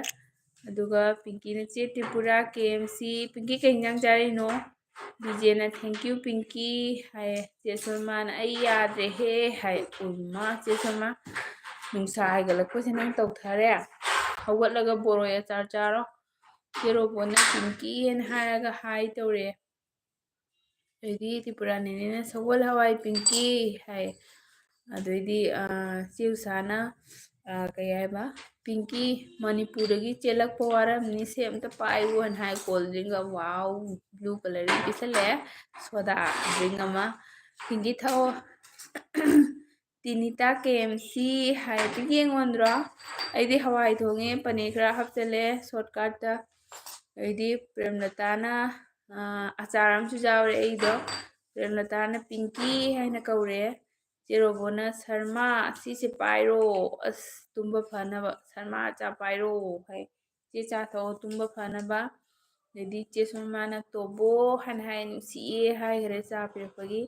ꯑꯗꯨꯒ ꯄꯤꯡꯀꯤꯅ "ꯆꯦ ꯇ꯭ꯔꯤꯄꯨꯔꯥ ꯀꯦ ꯑꯦꯝ ꯁꯤ", ꯄꯤꯡꯀꯤ ꯀꯩ ꯏꯟꯖꯥꯡ ꯆꯥꯔꯤꯅꯣ? ꯕꯤꯖꯦꯅ "Thank you, ꯄꯤꯡꯀꯤ" ꯍꯥꯏꯌꯦ꯫ ꯆꯦ ꯁꯣꯃꯥꯅ "ꯑꯩ ꯌꯥꯗ꯭ꯔꯦꯍꯦ" ꯍꯥꯏ꯫ ꯎꯏꯃꯥ, ꯆꯦ ꯁꯣꯃꯥ, ꯅꯨꯡꯁꯥ ꯍꯥꯏꯒꯠꯂꯛꯄꯁꯦ ꯅꯪ ꯇꯧꯊꯔꯦ꯫ ꯍꯧꯒꯠꯂꯒ ꯕꯣꯔꯣꯏ ꯑꯆꯥꯔ ꯆꯥꯔꯣ꯫ ꯆꯦ ꯔꯣꯕꯣꯅ "ꯄꯤꯡꯀꯤ" ꯍꯥꯏꯅ ꯍꯥꯏꯔꯒ ꯍꯥꯏ ꯇꯧꯔꯦ꯫ ꯑꯗꯩꯗꯤ ꯇ꯭ꯔꯤꯄꯨꯔꯥ ꯅꯦꯅꯦꯅ "ꯁꯒꯣꯜ ꯍꯋꯥꯏ ꯄꯤꯡꯀꯤ" ꯍꯥꯏ꯫ ꯑꯗꯩꯗꯤ, ꯑ, ꯆꯦ ꯎꯁꯥꯅ, ꯑ, ꯀꯩ ꯍꯥꯏꯕ, "ꯄꯤꯡꯀꯤ, ꯃꯅꯤꯄꯨꯔꯗꯒꯤ ꯆꯦꯜꯂꯛꯄ ꯋꯥꯔꯝꯅꯤ, ꯁꯦ ꯑꯝꯇ ꯄꯥꯏꯌꯨ" ꯍꯥꯏꯅ ꯍꯥꯏ꯫ Cold drink ꯑꯃ, wow, blue colour ꯒꯤ ꯄꯤꯁꯜꯂꯛꯑꯦ꯫ Soda drink ꯑꯃ, "ꯄꯤꯡꯀꯤ ꯊꯛꯑꯣ"꯫ ꯇꯤꯅꯤꯇꯥ ꯀꯦ ꯑꯦꯝ ꯁꯤ ꯍꯥꯏ꯫ ꯄꯤꯡꯀꯤ ꯌꯦꯡꯉꯣꯟꯗ꯭ꯔꯣ? ꯑꯩꯗꯤ ꯍꯋꯥꯏ ꯊꯣꯡꯉꯦ, ꯄꯅꯤꯔ ꯈꯔ ꯍꯥꯞꯆꯜꯂꯦ shortcut ꯇ꯫ ꯑꯗꯩꯗꯤ ꯄ꯭ꯔꯦꯝꯂꯇꯥꯅ, ꯑ, ꯑꯆꯥꯔ ꯑꯃꯁꯨ ꯌꯥꯎꯔꯦ ꯑꯩꯗꯣ꯫ ꯄ꯭ꯔꯦꯝꯂꯇꯥꯅ "ꯄꯤꯡꯀꯤ" ꯍꯥꯏꯅ ꯀꯧꯔꯦ꯫ ꯆꯦ ꯔꯣꯕꯣꯅ "ꯁꯔꯃꯥ, ꯁꯤꯁꯦ ꯄꯥꯏꯔꯣ, ꯑꯁ, ꯇꯨꯝꯕ ꯐꯅꯕ, ꯁꯔꯃꯥ, ꯆꯥ ꯄꯥꯏꯔꯣ" ꯍꯥꯏ꯫ "ꯆꯦ, ꯆꯥ ꯊꯛꯑꯣ, ꯇꯨꯝꯕ ꯐꯅꯕ"꯫ ꯑꯗꯩꯗꯤ ꯆꯦ ꯁꯣꯃꯥꯅ "ꯇꯣꯕꯣ" ꯍꯥꯏꯅ ꯍꯥꯏ, "ꯅꯨꯡꯁꯤꯌꯦ" ꯍꯥꯏꯈ꯭ꯔꯦ ꯆꯥ ꯄꯤꯔꯛꯄꯒꯤ꯫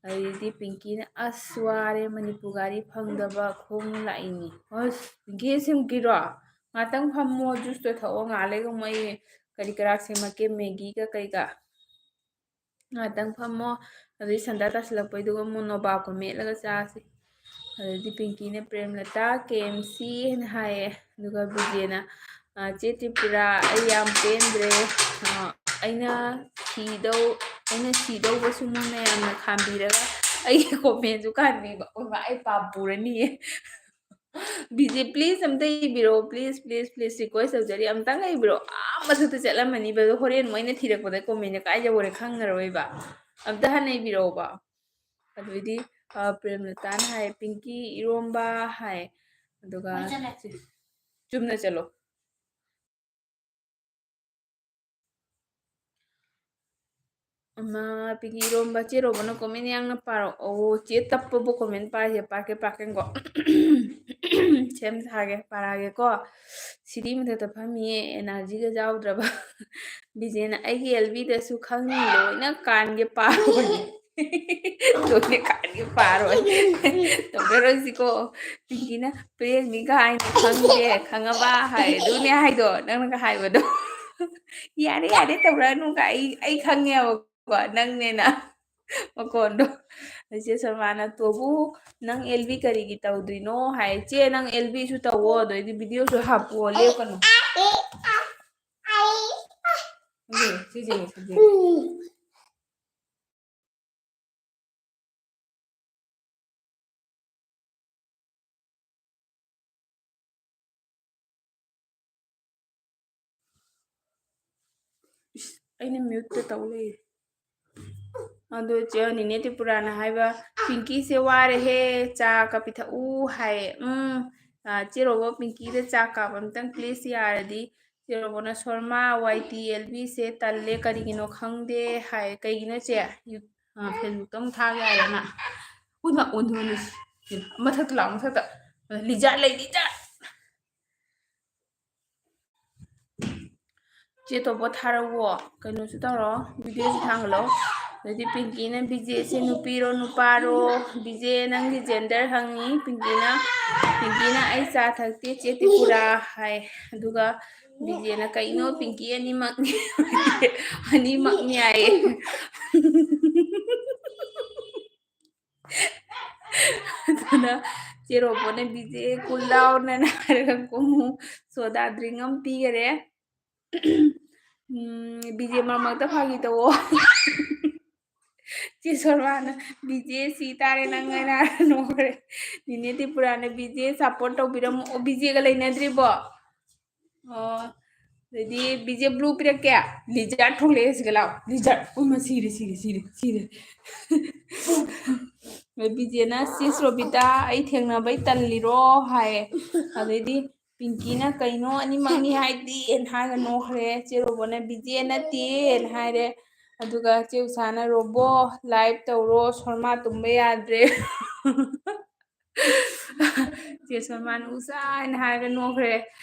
ꯑꯗꯩꯗꯤ ꯄꯤꯡꯀꯤꯅ "ꯑꯁ ꯋꯥꯔꯦ, ꯃꯅꯤꯄꯨꯔ ꯒꯥꯔꯤ ꯐꯪꯗꯕ ꯈꯣꯡꯅ ꯂꯥꯛꯏꯅꯤ"꯫ ꯑꯁ, ꯄꯤꯡꯀꯤ ꯁꯤꯝꯀꯤꯔꯣ? ꯉꯥꯛꯇꯪ ꯐꯝꯃꯣ, ꯖꯨꯁꯇꯣ ꯊꯛꯑꯣ, ꯉꯥꯏꯍꯥꯛ ꯂꯩꯒ ꯃꯣꯏ ꯀꯔꯤ ꯀꯔꯥ ꯁꯦꯝꯃꯛꯀꯦ, ꯃꯦꯒꯤꯒ ꯀꯩꯒ꯫ ꯉꯥꯛꯇꯪ ꯐꯝꯃꯣ, ꯑꯗꯨꯗꯩ ꯁꯟꯗꯥ ꯇꯥꯁꯤꯜꯂꯛꯄꯩꯗꯨꯒ ꯑꯃꯨꯛ ꯅꯣꯕꯥꯞꯀ ꯃꯦꯠꯂꯒ ꯆꯥꯁꯤ꯫ ꯑꯗꯩꯗꯤ ꯄꯤꯡꯀꯤꯅ "ꯄ꯭ꯔꯦꯝꯂꯇꯥ, ꯀꯦ ꯑꯦꯝ ꯁꯤ" ꯍꯥꯏꯅ ꯍꯥꯏꯌꯦ꯫ ꯑꯗꯨꯒ ꯕꯤꯖꯦꯅ, "ꯑ, ꯆꯦ ꯇ꯭ꯔꯤꯄꯨꯔꯥ, ꯑꯩ ꯌꯥꯝ ꯄꯦꯟꯗ꯭ꯔꯦ꯫ ꯑ, ꯑꯩꯅ ꯁꯤꯗꯧ-, ꯑꯩꯅ ꯁꯤꯗꯧꯕꯁꯨ ꯅꯪꯅ ꯌꯥꯝꯅ ꯈꯥꯝꯕꯤꯔꯒ ꯑꯩꯒꯤ ꯀꯣꯃꯦꯟꯁꯨ ꯈꯥꯝꯕꯤꯕ꯫ ꯑꯣꯏꯃꯥ, ꯑꯩ ꯄꯥꯞ ꯄꯨꯔꯅꯤꯌꯦ꯫ ꯕꯤꯖꯦ, please ꯑꯝꯇ ꯏꯕꯤꯔꯛꯑꯣ, please, please, please, request ꯇꯧꯖꯔꯤ, ꯑꯝꯇꯪꯒ ꯏꯕꯤꯔꯛꯑꯣ꯫ ꯑꯥ ꯃꯊꯛꯇ ꯆꯠꯂꯝꯃꯅꯤꯕ ꯑꯗꯣ, ꯍꯣꯔꯦꯟ ꯃꯣꯏꯅ ꯊꯤꯔꯛꯄꯗ comment ꯀꯥꯏ ꯌꯧꯈꯔꯦ ꯈꯪꯉꯔꯣꯏꯕ꯫ ꯑꯝꯇ ꯍꯟꯅ ꯏꯕꯤꯔꯛꯑꯣꯕ꯫ ꯑꯗꯨꯏꯗꯤ, ꯑ, ꯄ꯭ꯔꯦꯝꯂꯇꯥꯅ ꯍꯥꯏ, "ꯄꯤꯡꯀꯤ ꯏꯔꯣꯝꯕ" ꯍꯥꯏ꯫ ꯑꯗꯨꯒ ꯆꯨꯝꯅ ꯆꯠꯂꯣ꯫ ꯑꯃ, ꯄꯤꯡꯀꯤ ꯏꯔꯣꯝꯕ, ꯆꯦ ꯔꯣꯕꯣꯅ comment ꯌꯥꯝꯅ ꯄꯥꯔꯛꯑꯣ꯫ ꯆꯦ ꯇꯞꯄꯕꯨ comment ꯄꯥꯔꯤꯁꯦ, ꯄꯥꯔꯛꯀꯦ, ꯄꯥꯔꯛꯀꯦꯀꯣ꯫ ꯁꯦꯝ ꯁꯥꯒꯦ, ꯄꯥꯔꯛꯑꯒꯦꯀꯣ꯫ ꯁꯤꯗꯤ ꯃꯊꯛꯇ ꯐꯝꯃꯤꯌꯦ, energy ꯒ ꯌꯥꯎꯗ꯭ꯔꯕ꯫ ꯕꯤꯖꯦꯅ "ꯑꯩꯒꯤ ꯑꯦꯜ ꯕꯤꯗꯁꯨ ꯈꯪꯅꯤ, ꯂꯣꯏꯅ ꯀꯥꯟꯒꯦ ꯄꯥꯔꯣꯏ"꯫ ꯂꯣꯏꯅ ꯀꯥꯟꯒꯦ ꯄꯥꯔꯣꯏ꯫ ꯇꯧꯖꯔꯣꯏꯁꯤꯀꯣ꯫ ꯄꯤꯡꯀꯤꯅ "ꯄ꯭ꯔꯦꯝꯅꯤ ꯀꯥꯏꯅ ꯈꯪꯗꯦ, ꯈꯪꯉꯕ?" ꯍꯥꯏ꯫ ꯑꯗꯨꯅꯦ ꯍꯥꯏꯗꯣ, ꯅꯪꯅꯒ ꯍꯥꯏꯕꯗꯣ꯫ "ꯌꯥꯔꯦ, ꯌꯥꯔꯦ, ꯇꯧꯔꯛꯑꯅꯨꯒ, ꯑꯩ, ꯑꯩ ꯈꯪꯉꯦꯕꯀꯣ, ꯅꯪꯅꯦꯅ" ꯃꯈꯣꯟꯗꯣ꯫ ꯆꯦ ꯁꯣꯃꯥꯅ "ꯇꯣꯕꯨ, ꯅꯪ ꯑꯦꯜ ꯕꯤ ꯀꯔꯤꯒꯤ ꯇꯧꯗꯣꯏꯅꯣ?" ꯍꯥꯏ꯫ "ꯆꯦ, ꯅꯪ ꯑꯦꯜ ꯕꯤꯁꯨ ꯇꯧꯋꯣ, ꯑꯗꯩꯗꯤ video ꯁꯨ ꯍꯥꯞꯄꯣ, ꯂꯦꯞꯀꯅꯨ"꯫ ꯁꯤꯁꯦ, ꯁꯤꯁꯦ꯫ ꯏꯁ, ꯑꯩꯅ mute ꯇ ꯇꯧ ꯂꯩꯔꯦ꯫ ꯑꯗꯣ ꯆꯦ ꯅꯤꯅꯦ ꯇ꯭ꯔꯤꯄꯨꯔꯥꯅ ꯍꯥꯏꯕ, "ꯄꯤꯡꯀꯤꯁꯦ ꯋꯥꯔꯦꯍꯦ, ꯆꯥꯒ ꯄꯤꯊꯛꯎ" ꯍꯥꯏꯌꯦ꯫ ꯎꯝ, ꯑ, ꯆꯦ ꯔꯣꯕꯣ, ꯄꯤꯡꯀꯤꯗ ꯆꯥ ꯀꯥꯞ ꯑꯝꯇꯪ please ꯌꯥꯔꯗꯤ꯫ ꯆꯦ ꯔꯣꯕꯣꯅ "ꯁꯣꯔꯃꯥ, ꯋꯥꯏ ꯇꯤ ꯑꯦꯜ ꯕꯤ ꯁꯦ ꯇꯜꯂꯦ, ꯀꯔꯤꯒꯤꯅꯣ ꯈꯪꯗꯦ" ꯍꯥꯏ꯫ ꯀꯩꯒꯤꯅꯣ ꯆꯦ? ꯌꯨ-, ꯑ, Facebook ꯇ ꯑꯃꯨꯛ ꯊꯥꯒꯦ ꯍꯥꯏꯔꯣ ꯅꯪ? ꯎꯏꯃꯥ, ꯑꯣꯟꯊꯣꯛꯑꯅꯤ꯫ ꯃꯊꯛꯇ ꯂꯥꯛꯑꯣ, ꯃꯊꯛꯇ꯫ ꯂꯤꯖꯥ ꯂꯩ, ꯂꯤꯖꯥ꯫ ꯆꯦ ꯇꯣꯝꯕ ꯊꯥꯔꯛꯑꯣ, ꯀꯩꯅꯣꯁꯨ ꯇꯧꯔꯣ, ꯚꯤꯗꯤꯑꯣꯁꯨ ꯊꯥꯡꯒꯠꯂꯣ꯫ ꯑꯗꯩꯗꯤ ꯄꯤꯡꯀꯤꯅ ꯕꯤꯖꯦꯁꯦ ꯅꯨꯄꯤꯔꯣ ꯅꯨꯄꯥꯔꯣ? ꯕꯤꯖꯦ ꯅꯪꯒꯤ ꯖꯦꯟꯗꯔ ꯍꯪꯉꯤ ꯄꯤꯡꯀꯤꯅ꯫ ꯄꯤꯡꯀꯤꯅ "ꯑꯩ ꯆꯥ ꯊꯛꯇꯦ ꯆꯦ ꯇ꯭ꯔꯤꯄꯨꯔꯥ" ꯍꯥꯏ꯫ ꯑꯗꯨꯒ ꯕꯤꯖꯦꯅ "ꯀꯩꯅꯣ ꯄꯤꯡꯀꯤ ꯑꯅꯤꯃꯛꯅꯤ?" "ꯑꯅꯤꯃꯛꯅꯤ" ꯍꯥꯏꯌꯦ꯫ ꯑꯗꯨꯅ ꯆꯦ ꯔꯣꯕꯣꯅ "ꯕꯤꯖꯦ ꯀꯨꯜ ꯗꯥꯎꯟ" ꯍꯥꯏꯅ ꯍꯥꯏꯔꯒ ꯀꯨꯝꯃꯨ ꯁꯣꯗꯥ ꯗ꯭ꯔꯤꯡ ꯑꯃ ꯄꯤꯈꯔꯦ꯫ ꯎꯝ, ꯕꯤꯖꯦ ꯃꯔꯛ ꯃꯔꯛꯇ ꯐꯥꯒꯤ ꯇꯧꯑꯣ꯫ ꯆꯦ ꯁꯣꯔꯃꯥꯅ "ꯕꯤꯖꯦ ꯁꯤ ꯇꯥꯔꯦ ꯅꯪ" ꯍꯥꯏꯅ ꯍꯥꯏꯔ ꯅꯣꯛꯈ꯭ꯔꯦ꯫ ꯅꯤꯅꯦ ꯇ꯭ꯔꯤꯄꯨꯔꯥꯅ "ꯕꯤꯖꯦ ꯁꯞꯄꯣꯔꯠ ꯇꯧꯕꯤꯔꯝꯃꯣ"꯫ ꯑꯣ, ꯕꯤꯖꯦꯒ ꯂꯩꯅꯗ꯭ꯔꯤꯕꯣ? ꯑꯣ, ꯑꯗꯩꯗꯤ ꯕꯤꯖꯦ ꯕ꯭ꯂꯨ ꯄꯤꯔꯛꯀꯦ꯫ ꯂꯤꯖꯥꯔꯠ ꯊꯣꯛꯂꯛꯑꯦ ꯁꯤꯒ ꯂꯥꯎ꯫ ꯂꯤꯖꯥꯔꯠ꯫ ꯎꯃ, ꯁꯤꯔꯦ, ꯁꯤꯔꯦ, ꯁꯤꯔꯦ, ꯁꯤꯔꯦ꯫ ꯕꯤꯖꯦꯅ "ꯁꯤꯁ ꯔꯣꯕꯤꯇꯥ, ꯑꯩ ꯊꯦꯡꯅꯕꯩ ꯇꯜꯂꯤꯔꯣ?" ꯍꯥꯏꯌꯦ꯫ ꯑꯗꯩꯗꯤ ꯄꯤꯡꯀꯤꯅ "ꯀꯩꯅꯣ ꯑꯅꯤꯃꯛꯅꯤ ꯍꯥꯏꯗꯤ?" ꯍꯥꯏꯅ ꯍꯥꯏꯔꯒ ꯅꯣꯛꯈ꯭ꯔꯦ꯫ ꯆꯦ ꯔꯣꯕꯣꯅ "ꯕꯤꯖꯦ ꯅꯠꯇꯦꯅ" ꯍꯥꯏꯔꯦ꯫ ꯑꯗꯨꯒ ꯆꯦ ꯎꯁꯥꯅ "ꯔꯣꯕꯣ, ꯂꯥꯏꯚ ꯇꯧꯔꯣ, ꯁꯣꯔꯃꯥ ꯇꯨꯝꯕ ꯌꯥꯗ꯭ꯔꯦ"꯫ ꯆꯦ ꯁꯣꯔꯃꯥꯅ "ꯎꯁꯥ" ꯍꯥꯏꯅ ꯍꯥꯏꯔꯒ ꯅꯣꯛꯈ꯭ꯔꯦ꯫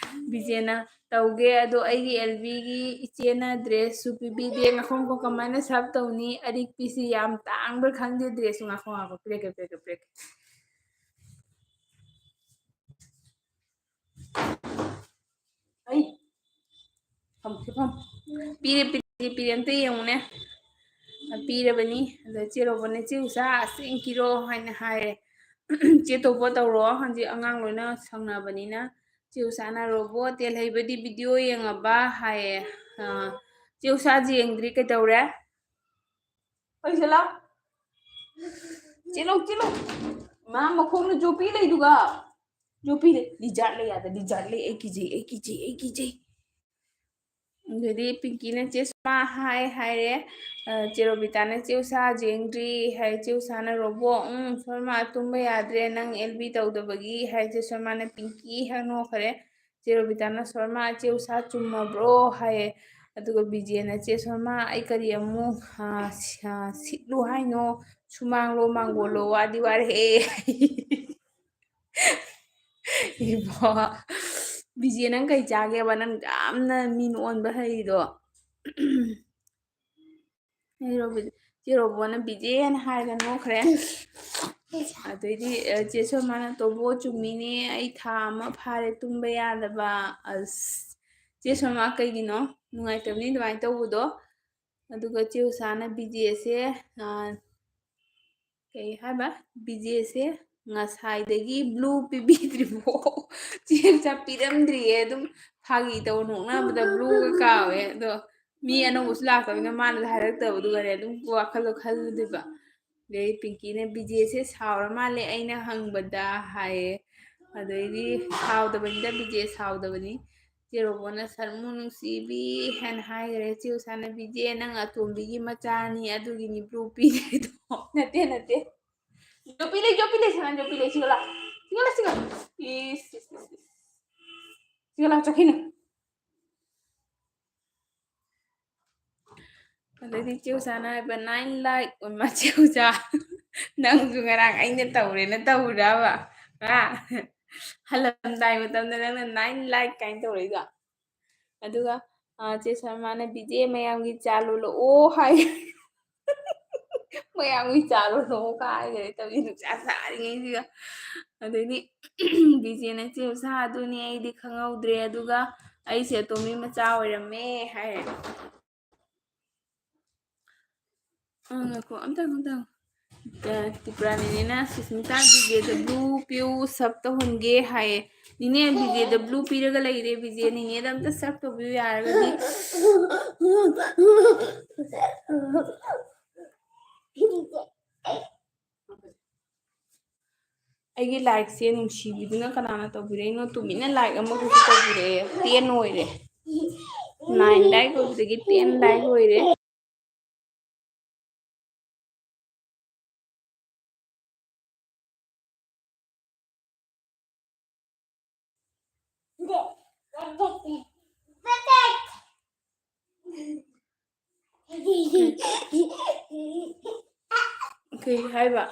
ꯕꯤꯖꯦꯅ "ꯇꯧꯒꯦ, ꯑꯗꯣ ꯑꯩꯒꯤ ꯑꯦꯜꯕꯤꯒꯤ ꯏꯆꯦꯅ ꯗ꯭ꯔꯦꯁꯁꯨ ꯄꯤꯕꯤꯗꯦ, ꯉꯥꯈꯣꯡ ꯀꯃꯥꯏꯅ ꯁꯥꯞ ꯇꯧꯅꯤ? ꯑꯔꯤꯛꯄꯤꯁꯤ ꯌꯥꯝ ꯇꯥꯡꯕ꯭ꯔꯥ ꯈꯪꯗꯦ ꯗ꯭ꯔꯦꯁꯁꯨ"꯫ ꯉꯥꯈꯣ, ꯉꯥꯈꯣ, ꯄꯤꯔꯛꯀꯦ, ꯄꯤꯔꯛꯀꯦ, ꯄꯤꯔꯛꯀꯦ꯫ ꯑꯩ ꯐꯝꯁꯦ ꯐꯝ꯫ ꯄꯤꯔꯦ, ꯄꯤꯔꯦ, ꯄꯤꯔꯦ, ꯑꯝꯇ ꯌꯦꯡꯉꯨꯅꯦ꯫ ꯄꯤꯔꯕꯅꯤ꯫ ꯑꯗ ꯆꯦ ꯔꯣꯕꯣꯅ "ꯆꯦ ꯎꯁꯥ, ꯆꯦꯡ ꯀꯤꯔꯣ" ꯍꯥꯏꯅ ꯍꯥꯏꯔꯦ꯫ "ꯆꯦ ꯇꯣꯝꯕ ꯇꯧꯔꯣ, ꯍꯧꯖꯤꯛ ꯑꯉꯥꯡ ꯂꯣꯏꯅ ꯁꯪꯅꯕꯅꯤꯅ"꯫ ꯆꯦ ꯎꯁꯥꯅ "ꯔꯣꯕꯣ, ꯇꯦꯜꯍꯩꯕꯗꯤ ꯚꯤꯗꯤꯑꯣ ꯌꯦꯡꯉꯕ?" ꯍꯥꯏꯌꯦ꯫ ꯑ, ꯆꯦ ꯎꯁꯥꯁꯦ ꯌꯦꯡꯗ꯭ꯔꯤ, ꯀꯩꯗꯧꯔꯦ? ꯑꯩꯁꯦ ꯂꯥꯎ꯫ ꯆꯦꯜꯂꯣ, ꯆꯦꯜꯂꯣ꯫ ꯃꯥ ꯃꯈꯣꯡꯅ ꯖꯣꯄꯤ ꯂꯩꯗꯨꯒ꯫ ꯖꯣꯄꯤ ꯂꯩ꯫ ꯂꯤꯖꯥꯔꯠ ꯂꯩ ꯑꯥꯗ, ꯂꯤꯖꯥꯔꯠ ꯂꯩ꯫ ꯑꯩ ꯀꯤꯖꯩ, ꯑꯩ ꯀꯤꯖꯩ, ꯑꯩ ꯀꯤꯖꯩ꯫ ꯑꯗꯨꯗꯤ ꯄꯤꯡꯀꯤꯅ ꯆꯦ ꯁꯣꯔꯃꯥ ꯍꯥꯏ ꯍꯥꯏꯔꯦ꯫ ꯑ, ꯆꯦ ꯔꯣꯕꯤꯇꯥꯅ "ꯆꯦ ꯎꯁꯥ ꯌꯦꯡꯗ꯭ꯔꯤ" ꯍꯥꯏ꯫ ꯆꯦ ꯎꯁꯥꯅ "ꯔꯣꯕꯣ, ꯎꯝ, ꯁꯣꯔꯃꯥ ꯇꯨꯝꯕ ꯌꯥꯗ꯭ꯔꯦ ꯅꯪ ꯑꯦꯜ ꯕꯤ ꯇꯧꯗꯕꯒꯤ" ꯍꯥꯏ꯫ ꯆꯦ ꯁꯣꯔꯃꯥꯅ "ꯄꯤꯡꯀꯤ" ꯍꯥꯏ ꯅꯣꯛꯈ꯭ꯔꯦ꯫ ꯆꯦ ꯔꯣꯕꯤꯇꯥꯅ "ꯁꯣꯔꯃꯥ, ꯆꯦ ꯎꯁꯥ ꯆꯨꯝꯃꯕ꯭ꯔꯣ?" ꯍꯥꯏꯌꯦ꯫ ꯑꯗꯨꯒ ꯕꯤꯖꯦꯅ "ꯆꯦ ꯁꯣꯔꯃꯥ, ꯑꯩ ꯀꯔꯤ ꯑꯃꯨꯛ, ꯑ, ꯁꯤ-, ꯑ, ꯁꯤꯠꯂꯨ ꯍꯥꯏꯅꯣ? ꯁꯨꯃꯥꯡꯂꯣ, ꯃꯥꯡꯒꯣꯜꯂꯣ, ꯋꯥꯗꯤ ꯋꯥꯔꯦꯍꯦ"꯫ ꯏꯕꯣ꯫ ꯕꯤꯖꯦ, ꯅꯪ ꯀꯩ ꯆꯥꯒꯦꯕ? ꯅꯪ ꯌꯥꯝꯅ ꯃꯤꯅ ꯑꯣꯟꯕ ꯍꯩꯗꯣ꯫ ꯑꯩ ꯔꯣꯕꯤ-, ꯆꯦ ꯔꯣꯕꯣꯅ ꯕꯤꯖꯦꯅ ꯍꯥꯏꯔꯒ ꯅꯣꯛꯈ꯭ꯔꯦ꯫ ꯑꯗꯩꯗꯤ, ꯑ, ꯆꯦ ꯁꯣꯃꯥꯅ, "ꯇꯣꯕꯣ, ꯆꯨꯝꯃꯤꯅꯦ, ꯑꯩ ꯊꯥ ꯑꯃ ꯐꯥꯔꯦ ꯇꯨꯝꯕ ꯌꯥꯗꯕ꯫" ꯑꯁ, ꯆꯦ ꯁꯣꯃꯥ, ꯀꯩꯒꯤꯅꯣ ꯅꯨꯡꯉꯥꯏꯇꯕꯅꯤ ꯑꯗꯨꯃꯥꯏꯅ ꯇꯧꯕꯗꯣ? ꯑꯗꯨꯒ ꯆꯦ ꯎꯁꯥꯅ ꯕꯤꯖꯦꯁꯦ, ꯑ, ꯀꯩ ꯍꯥꯏꯕ? ꯕꯤꯖꯦꯁꯦ ꯉꯁꯥꯏꯗꯒꯤ ꯕ꯭ꯂꯨ ꯄꯤꯕꯤꯗ꯭ꯔꯤꯕꯣ? ꯆꯦ ꯎꯁꯥ ꯄꯤꯔꯝꯗ꯭ꯔꯤꯌꯦ, ꯑꯗꯨꯝ ꯐꯥꯒꯤ ꯇꯧ ꯅꯣꯛꯅꯕꯗ ꯕ꯭ꯂꯨꯒ ꯀꯥꯎꯋꯦ꯫ ꯑꯗꯣ ꯃꯤ ꯑꯅꯧꯕꯁꯨ ꯂꯥꯛꯇꯕꯅꯤꯅ ꯃꯥꯅꯁꯨ ꯍꯥꯏꯔꯛꯇꯕꯗꯨꯒꯅꯦ ꯑꯗꯨꯝ ꯋꯥꯈꯜꯗꯣ ꯈꯜꯂꯨꯗꯣꯏꯕ꯫ ꯑꯗꯩ ꯄꯤꯡꯀꯤꯅ ꯕꯤꯖꯦꯁꯦ ꯁꯥꯎꯔ ꯃꯥꯜꯂꯦ ꯑꯩꯅ ꯍꯪꯕꯗ ꯍꯥꯏꯌꯦ꯫ ꯑꯗꯩꯗꯤ ꯁꯥꯎꯗꯕꯅꯤꯗ, ꯕꯤꯖꯦ ꯁꯥꯎꯗꯕꯅꯤ꯫ ꯆꯦ ꯔꯣꯕꯣꯅ, "ꯁꯔꯃꯨ ꯅꯨꯡꯁꯤꯕꯤ" ꯍꯥꯏꯅ ꯍꯥꯏꯈ꯭ꯔꯦ꯫ ꯆꯦ ꯎꯁꯥꯅ, "ꯕꯤꯖꯦ, ꯅꯪ ꯑꯇꯣꯝꯕꯤꯒꯤ ꯃꯆꯥꯅꯤ, ꯑꯗꯨꯒꯤꯅꯤ ꯕ꯭ꯂꯨ ꯄꯤꯔꯤꯗꯣ꯫" ꯅꯠꯇꯦ, ꯅꯠꯇꯦ꯫ ꯌꯣꯄꯤ ꯂꯩ, ꯌꯣꯄꯤ ꯂꯩ, ꯁꯅꯥ ꯌꯣꯄꯤ ꯂꯩ, ꯁꯤꯒ ꯂꯥ꯫ ꯁꯤꯒ ꯂꯥ, ꯁꯤꯒ꯫ ꯏꯁ, ꯏꯁ, ꯏꯁ, ꯏꯁ꯫ ꯁꯤꯒ ꯂꯥ, ꯆꯠꯈꯤꯅꯨ꯫ ꯑꯗꯩꯗꯤ ꯆꯦ ꯎꯁꯥꯅ ꯍꯥꯏꯕ, "Nine like ꯑꯣꯏꯃ ꯆꯦ ꯎꯁꯥ꯫ ꯅꯪꯁꯨ ꯉꯔꯥꯡ ꯑꯩꯅ ꯇꯧꯔꯦꯅ ꯇꯧꯔꯕ? ꯍꯥ? ꯍꯜꯂꯝꯗꯥꯏ ꯃꯇꯝꯗ ꯅꯪꯅ nine like ꯀꯥꯏꯅ ꯇꯧꯔꯛꯏꯗꯣ?" ꯑꯗꯨꯒ, ꯑ, ꯆꯦ ꯁꯔꯃꯥꯅ, "ꯕꯤꯖꯦ ꯃꯌꯥꯝꯒꯤ ꯆꯥ ꯂꯣꯜꯂꯛꯑꯣ" ꯍꯥꯏ꯫ "ꯃꯌꯥꯝꯒꯤ ꯆꯥ ꯂꯣꯜꯂꯛꯑꯣ" ꯀꯥꯏꯈꯔꯦ ꯇꯧꯔꯤ ꯅꯨꯡꯁꯥ ꯁꯥꯔꯤꯉꯩꯁꯤꯗ꯫ ꯑꯗꯩꯗꯤ ꯕꯤꯖꯦꯅ, "ꯆꯦ ꯎꯁꯥ, ꯑꯗꯨꯅꯤ ꯑꯩꯗꯤ ꯈꯪꯍꯧꯗ꯭ꯔꯦ, ꯑꯗꯨꯒ ꯑꯩꯁꯦ ꯑꯇꯣꯝꯕꯤ ꯃꯆꯥ ꯑꯣꯏꯔꯝꯃꯦ" ꯍꯥꯏꯔꯦ꯫ ꯑ, ꯉꯥꯏꯈꯣ, ꯑꯝꯇꯪ, ꯑꯝꯇꯪ꯫ ꯑ, ꯇ꯭ꯔꯤꯄꯨꯔꯥꯅꯤꯅꯦꯅ, "ꯁꯨꯁꯃꯤꯇꯥ, ꯕꯤꯖꯦꯗ ꯕ꯭ꯂꯨ ꯄꯤꯌꯨ, ꯁꯞ ꯇꯧꯍꯟꯒꯦ" ꯍꯥꯏꯌꯦ꯫ ꯅꯤꯅꯦ, ꯕꯤꯖꯦꯗ ꯕ꯭ꯂꯨ ꯄꯤꯔꯒ ꯂꯩꯔꯦ, ꯕꯤꯖꯦ, ꯅꯤꯅꯦꯗ ꯑꯝꯇ ꯁꯞ ꯇꯧꯕꯤꯌꯨ ꯌꯥꯔꯒꯗꯤ꯫ ꯑꯩꯒꯤ ꯂꯥꯏꯛꯁꯦ ꯅꯨꯡꯁꯤꯕꯤꯗꯨꯅ ꯀꯅꯥꯅ ꯇꯧꯕꯤꯔꯛꯏꯅꯣ? ꯇꯨꯃꯤꯟꯅ ꯂꯥꯏꯛ ꯑꯃꯈꯛꯁꯨ ꯇꯧꯕꯤꯔꯛꯑꯦ꯫ ꯇꯦꯟ ꯑꯣꯏꯔꯦ꯫ ꯅꯥꯏꯟ ꯂꯥꯏꯛ ꯑꯣꯏꯕꯗꯒꯤ ꯇꯦꯟ ꯂꯥꯏꯛ ꯑꯣꯏꯔꯦ꯫ ꯀꯩ ꯍꯥꯏꯕ?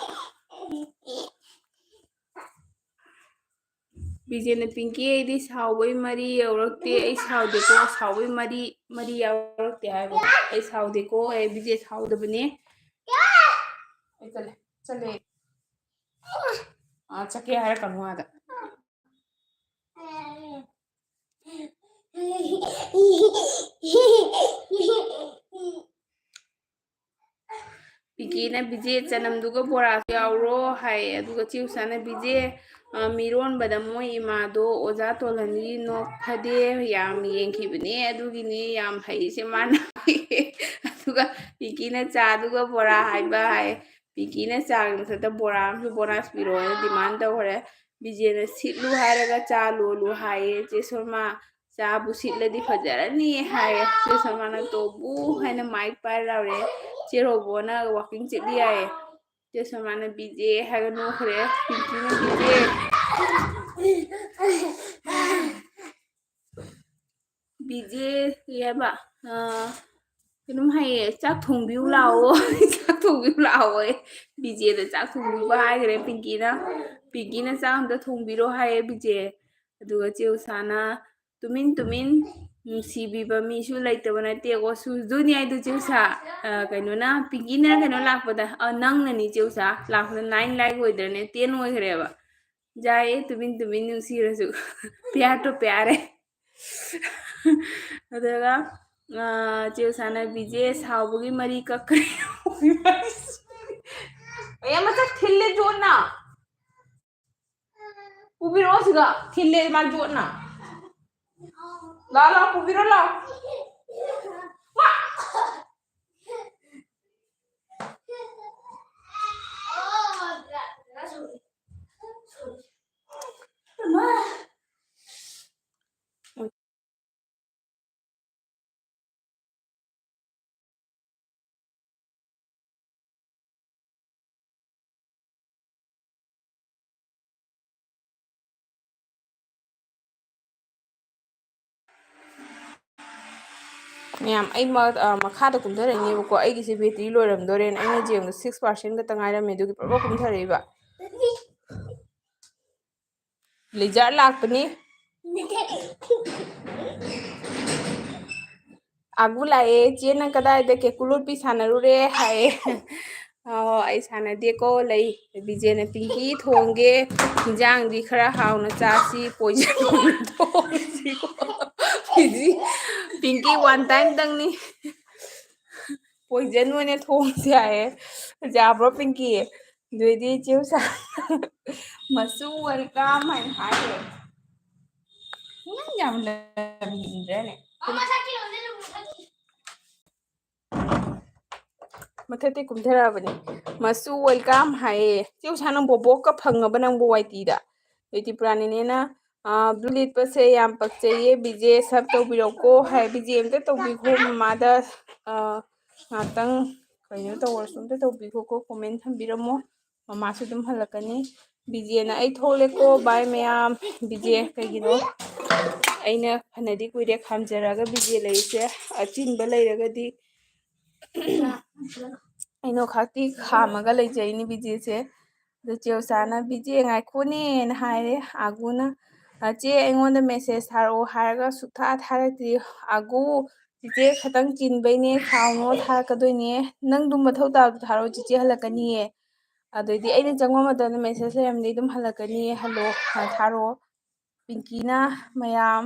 ꯕꯤꯖꯦꯅ, "ꯄꯤꯡꯀꯤ, ꯑꯩꯗꯤ ꯁꯥꯎꯕꯩ ꯃꯔꯤ ꯌꯧꯔꯛꯇꯦ, ꯑꯩ ꯁꯥꯎꯗꯦꯀꯣ, ꯁꯥꯎꯕꯩ ꯃꯔꯤ, ꯃꯔꯤ ꯌꯥꯎꯔꯛꯇꯦ" ꯍꯥꯏꯕ꯫ "ꯑꯩ ꯁꯥꯎꯗꯦꯀꯣ, ꯑꯩ ꯕꯤꯖꯦ ꯁꯥꯎꯗꯕꯅꯦ"꯫ ꯑꯩ ꯆꯠꯂꯦ, ꯆꯠꯂꯦ꯫ ꯑꯥ, ꯆꯠꯀꯦ ꯍꯥꯏꯔꯛꯀꯅꯨ ꯑꯥꯗ꯫ ꯄꯤꯡꯀꯤꯅ, "ꯕꯤꯖꯦ, ꯆꯅꯝꯗꯨꯒ ꯕꯣꯔꯥꯁꯨ ꯌꯥꯎꯔꯣ" ꯍꯥꯏ꯫ ꯑꯗꯨꯒ ꯆꯦ ꯎꯁꯥꯅ, "ꯕꯤꯖꯦ, ꯑ, ꯃꯤꯔꯣꯟꯕꯗ ꯃꯣꯏ ꯏꯃꯥꯗꯣ ꯑꯣꯖꯥ ꯇꯣꯜꯍꯟꯒꯤ ꯅꯣꯛ ꯐꯗꯦ ꯌꯥꯝ ꯌꯦꯡꯈꯤꯕꯅꯦ, ꯑꯗꯨꯒꯤꯅꯦ ꯌꯥꯝ ꯍꯩꯁꯦ ꯃꯥꯅ" ꯍꯥꯏꯌꯦ꯫ ꯑꯗꯨꯒ ꯄꯤꯡꯀꯤꯅ, "ꯆꯥꯗꯨꯒ ꯕꯣꯔꯥ ꯍꯥꯏꯕ" ꯍꯥꯏ꯫ ꯄꯤꯡꯀꯤꯅ ꯆꯥꯒꯤ ꯃꯊꯛꯇ ꯕꯣꯔꯥ ꯑꯃꯁꯨ ꯕꯣꯅꯥꯁ ꯄꯤꯔꯛꯑꯣꯅ demand ꯇꯧꯈ꯭ꯔꯦ꯫ ꯕꯤꯖꯦꯅ, "ꯁꯤꯠꯂꯨ ꯍꯥꯏꯔꯒ ꯆꯥ ꯂꯣꯜꯂꯨ" ꯍꯥꯏꯌꯦ꯫ ꯆꯦ ꯁꯣꯃꯥ, "ꯆꯥꯕꯨ ꯁꯤꯠꯂꯗꯤ ꯐꯖꯔꯅꯤ" ꯍꯥꯏꯌꯦ꯫ ꯆꯦ ꯁꯣꯃꯥꯅ "ꯇꯣꯕꯨ" ꯍꯥꯏꯅ ꯃꯥꯏꯛ ꯄꯥꯏꯔ ꯂꯥꯎꯔꯦ꯫ ꯆꯦ ꯔꯣꯕꯣꯅ walking ꯆꯠꯂꯤ ꯍꯥꯏꯌꯦ꯫ ꯆꯦ ꯁꯣꯃꯥꯅ "ꯕꯤꯖꯦ" ꯍꯥꯏꯔꯒ ꯅꯣꯛꯈ꯭ꯔꯦ꯫ ꯄꯤꯡꯀꯤꯅ "ꯕꯤꯖꯦ, ꯕꯤꯖꯦ" ꯀꯩ ꯍꯥꯏꯕ? ꯑ, ꯀꯩꯅꯣꯝ ꯍꯥꯏꯌꯦ, "ꯆꯥꯛ ꯊꯣꯡꯕꯤꯌꯨ ꯂꯥꯛꯑꯣ"꯫ "ꯆꯥꯛ ꯊꯣꯡꯕꯤꯌꯨ ꯂꯥꯛꯑꯣꯌꯦ꯫ ꯕꯤꯖꯦꯗ ꯆꯥꯛ ꯊꯣꯡꯕꯤꯕ ꯍꯥꯏꯈ꯭ꯔꯦ ꯄꯤꯡꯀꯤꯅ꯫ ꯄꯤꯡꯀꯤꯅ ꯆꯥꯛ ꯑꯝꯇ ꯊꯣꯡꯕꯤꯔꯣ ꯍꯥꯏꯌꯦ ꯕꯤꯖꯦ꯫ ꯑꯗꯨꯒ ꯆꯦ ꯎꯁꯥꯅ, "ꯇꯨꯃꯤꯟ ꯇꯨꯃꯤꯟ, ꯅꯨꯡꯁꯤꯕꯤꯕ ꯃꯤꯁꯨ ꯂꯩꯇꯕ ꯅꯠꯇꯦꯀꯣ"꯫ ꯁꯨꯗꯣꯏꯅꯤ ꯍꯥꯏꯗꯣ ꯆꯦ ꯎꯁꯥ꯫ ꯑ, ꯀꯩꯅꯣꯅ, ꯄꯤꯡꯀꯤꯅ ꯀꯩꯅꯣ ꯂꯥꯛꯄꯗ, ꯑ, ꯅꯪꯅꯅꯤ ꯆꯦ ꯎꯁꯥ꯫ ꯂꯥꯛꯄꯗ nine like ꯑꯣꯏꯗ꯭ꯔꯅꯦ, ten ꯑꯣꯏꯈ꯭ꯔꯦꯕ꯫ ꯌꯥꯏꯌꯦ, ꯇꯨꯃꯤꯟ ꯇꯨꯃꯤꯟ ꯅꯨꯡꯁꯤꯔꯁꯨ꯫ ꯄ꯭ꯌꯥꯔ ꯇꯣ ꯄ꯭ꯌꯥꯔ ꯍꯦ꯫ ꯑꯗꯨꯒ, ꯑ, ꯆꯦ ꯎꯁꯥꯅ, "ꯕꯤꯖꯦ ꯁꯥꯎꯕꯒꯤ ꯃꯔꯤ ꯀꯛꯈ꯭ꯔꯦ"꯫ ꯑꯦ, ꯃꯁꯛ ꯊꯤꯜꯂꯦ ꯖꯣꯠꯅ꯫ ꯄꯨꯕꯤꯔꯛꯑꯣ ꯁꯤꯗ꯫ ꯊꯤꯜꯂꯦ ꯃꯥ ꯖꯣꯠꯅ꯫ ꯂꯥ, ꯂꯥ, ꯄꯨꯕꯤꯔꯣ, ꯂꯥ꯫ ꯃꯥ! ꯃꯌꯥꯝ, ꯑꯩ ꯃ-, ꯑ, ꯃꯈꯥꯗ ꯀꯨꯝꯊꯔꯛꯏꯅꯦꯕꯀꯣ꯫ ꯑꯩꯒꯤꯁꯦ battery ꯂꯣꯏꯔꯝꯗꯣꯔꯦꯅ ꯑꯩꯅ ꯌꯦꯡꯕꯗ six percent ꯈꯛꯇ ꯉꯥꯏꯔꯝꯃꯦ, ꯑꯗꯨꯒꯤ ꯄ꯭ꯔꯞ ꯄ꯭ꯔꯞ ꯀꯨꯝꯊꯔꯛꯏꯕ꯫ ꯂꯤꯖꯥꯔ ꯂꯥꯛꯄꯅꯤ꯫ ꯑꯥꯒꯨ ꯂꯥꯛꯑꯦ, "ꯆꯦ ꯅꯪ ꯀꯗꯥꯏꯗ ꯀꯦꯀꯨ ꯂꯣꯠꯄꯤ ꯁꯥꯟꯅꯔꯨꯔꯦ?" ꯍꯥꯏꯌꯦ꯫ "ꯑꯣ, ꯑꯩ ꯁꯥꯟꯅꯗꯦꯀꯣ, ꯂꯩ꯫ ꯕꯤꯖꯦꯅ ꯄꯤꯡꯀꯤ ꯊꯣꯡꯒꯦ, ꯍꯤꯟꯖꯥꯡꯗꯤ ꯈꯔ ꯍꯥꯎꯅ ꯆꯥꯁꯤ, ꯄꯣꯏꯖꯟ ꯑꯣꯏꯅ ꯊꯣꯡꯁꯤꯀꯣ꯫" ꯄꯤꯖꯤ-, ꯄꯤꯡꯀꯤ one time ꯇꯪꯅꯤ꯫ ꯄꯣꯏꯖꯟ ꯑꯣꯏꯅ ꯊꯣꯡꯁꯤ ꯍꯥꯏꯌꯦ꯫ ꯌꯥꯕ꯭ꯔꯣ ꯄꯤꯡꯀꯤ? ꯑꯗꯨꯏꯗꯤ ꯆꯦ ꯎꯁꯥ ꯃꯆꯨ welcome ꯍꯥꯏꯅ ꯍꯥꯏꯈ꯭ꯔꯦ꯫ ꯅꯪ ꯌꯥꯝ ꯂꯝꯍꯦꯟꯗ꯭ꯔꯅꯦ? ꯃꯊꯛꯇꯤ ꯀꯨꯝꯊꯔꯛꯑꯕꯅꯤ꯫ ꯃꯆꯨ welcome ꯍꯥꯏꯌꯦ꯫ ꯆꯦ ꯎꯁꯥ ꯅꯪ ꯕꯣꯕꯣꯛꯀ ꯐꯪꯉꯕ ꯅꯪꯕꯨ ꯋꯥꯏꯇꯤꯗ? ꯑꯗꯩ ꯇ꯭ꯔꯤꯄꯨꯔꯥꯅꯤꯅꯦꯅ, "ꯑꯥ, blue ꯂꯤꯠꯄꯁꯦ ꯌꯥꯝ ꯄꯛꯆꯩꯌꯦ, ꯕꯤꯖꯦ sub ꯇꯧꯕꯤꯔꯛꯎꯀꯣ" ꯍꯥꯏ꯫ ꯕꯤꯖꯦ ꯑꯝꯇ ꯇꯧꯕꯤꯈꯣ ꯃꯃꯥꯗ, ꯑꯥ, ꯉꯥꯛꯇꯪ ꯀꯩꯅꯣ ꯇꯧꯔꯁꯨ ꯑꯝꯇ ꯇꯧꯕꯤꯈꯣꯀꯣ, comment ꯊꯝꯕꯤꯔꯝꯃꯣ꯫ ꯃꯃꯥꯁꯨ ꯑꯗꯨꯝ ꯍꯜꯂꯛꯀꯅꯤ꯫ ꯕꯤꯖꯦꯅ "ꯑꯩ ꯊꯣꯛꯂꯦꯀꯣ, bye ꯃꯌꯥꯝ꯫" ꯕꯤꯖꯦ ꯀꯩꯒꯤꯅꯣ? ꯑꯩꯅ ꯐꯅꯗꯤ ꯀꯨꯏꯔꯦ ꯈꯥꯝꯖꯔꯒ ꯕꯤꯖꯦ ꯂꯩꯔꯤꯁꯦ꯫ ꯑꯆꯤꯟꯕ ꯂꯩꯔꯒꯗꯤ ꯑꯩꯅꯣ ꯈꯛꯇꯤ ꯈꯥꯝꯃꯒ ꯂꯩꯖꯩꯅꯤ ꯕꯤꯖꯦꯁꯦ꯫ ꯑꯗꯨ ꯆꯦ ꯎꯁꯥꯅ, "ꯕꯤꯖꯦ ꯉꯥꯏꯈꯣꯅꯦꯅ" ꯍꯥꯏꯔꯦ꯫ ꯑꯥꯒꯨꯅ, "ꯑ, ꯆꯦ ꯑꯩꯉꯣꯟꯗ message ꯊꯥꯔꯛꯑꯣ" ꯍꯥꯏꯔꯒ ꯁꯨꯛꯊꯥ ꯊꯥꯔꯛꯇ꯭ꯔꯤ꯫ "ꯑꯥꯒꯨ, ꯆꯤꯆꯦ ꯈꯇꯪ ꯆꯤꯟꯕꯩꯅꯦ, ꯁꯥꯎꯅꯣ, ꯊꯥꯔꯛꯀꯗꯣꯏꯅꯦ꯫ ꯅꯪ ꯑꯗꯨꯝ ꯃꯊꯧ ꯇꯥꯕꯗꯣ ꯊꯥꯔꯛꯑꯣ, ꯆꯤꯆꯦ ꯍꯜꯂꯛꯀꯅꯤꯌꯦ꯫ ꯑꯗꯩꯗꯤ ꯑꯩꯅ ꯆꯪꯕ ꯃꯇꯝꯗ message ꯂꯩꯔꯝꯗꯤ ꯑꯗꯨꯝ ꯍꯜꯂꯛꯀꯅꯤꯌꯦ, ꯍꯜꯂꯣ, ꯑ, ꯊꯥꯔꯛꯑꯣ꯫" ꯄꯤꯡꯀꯤꯅ, "ꯃꯌꯥꯝ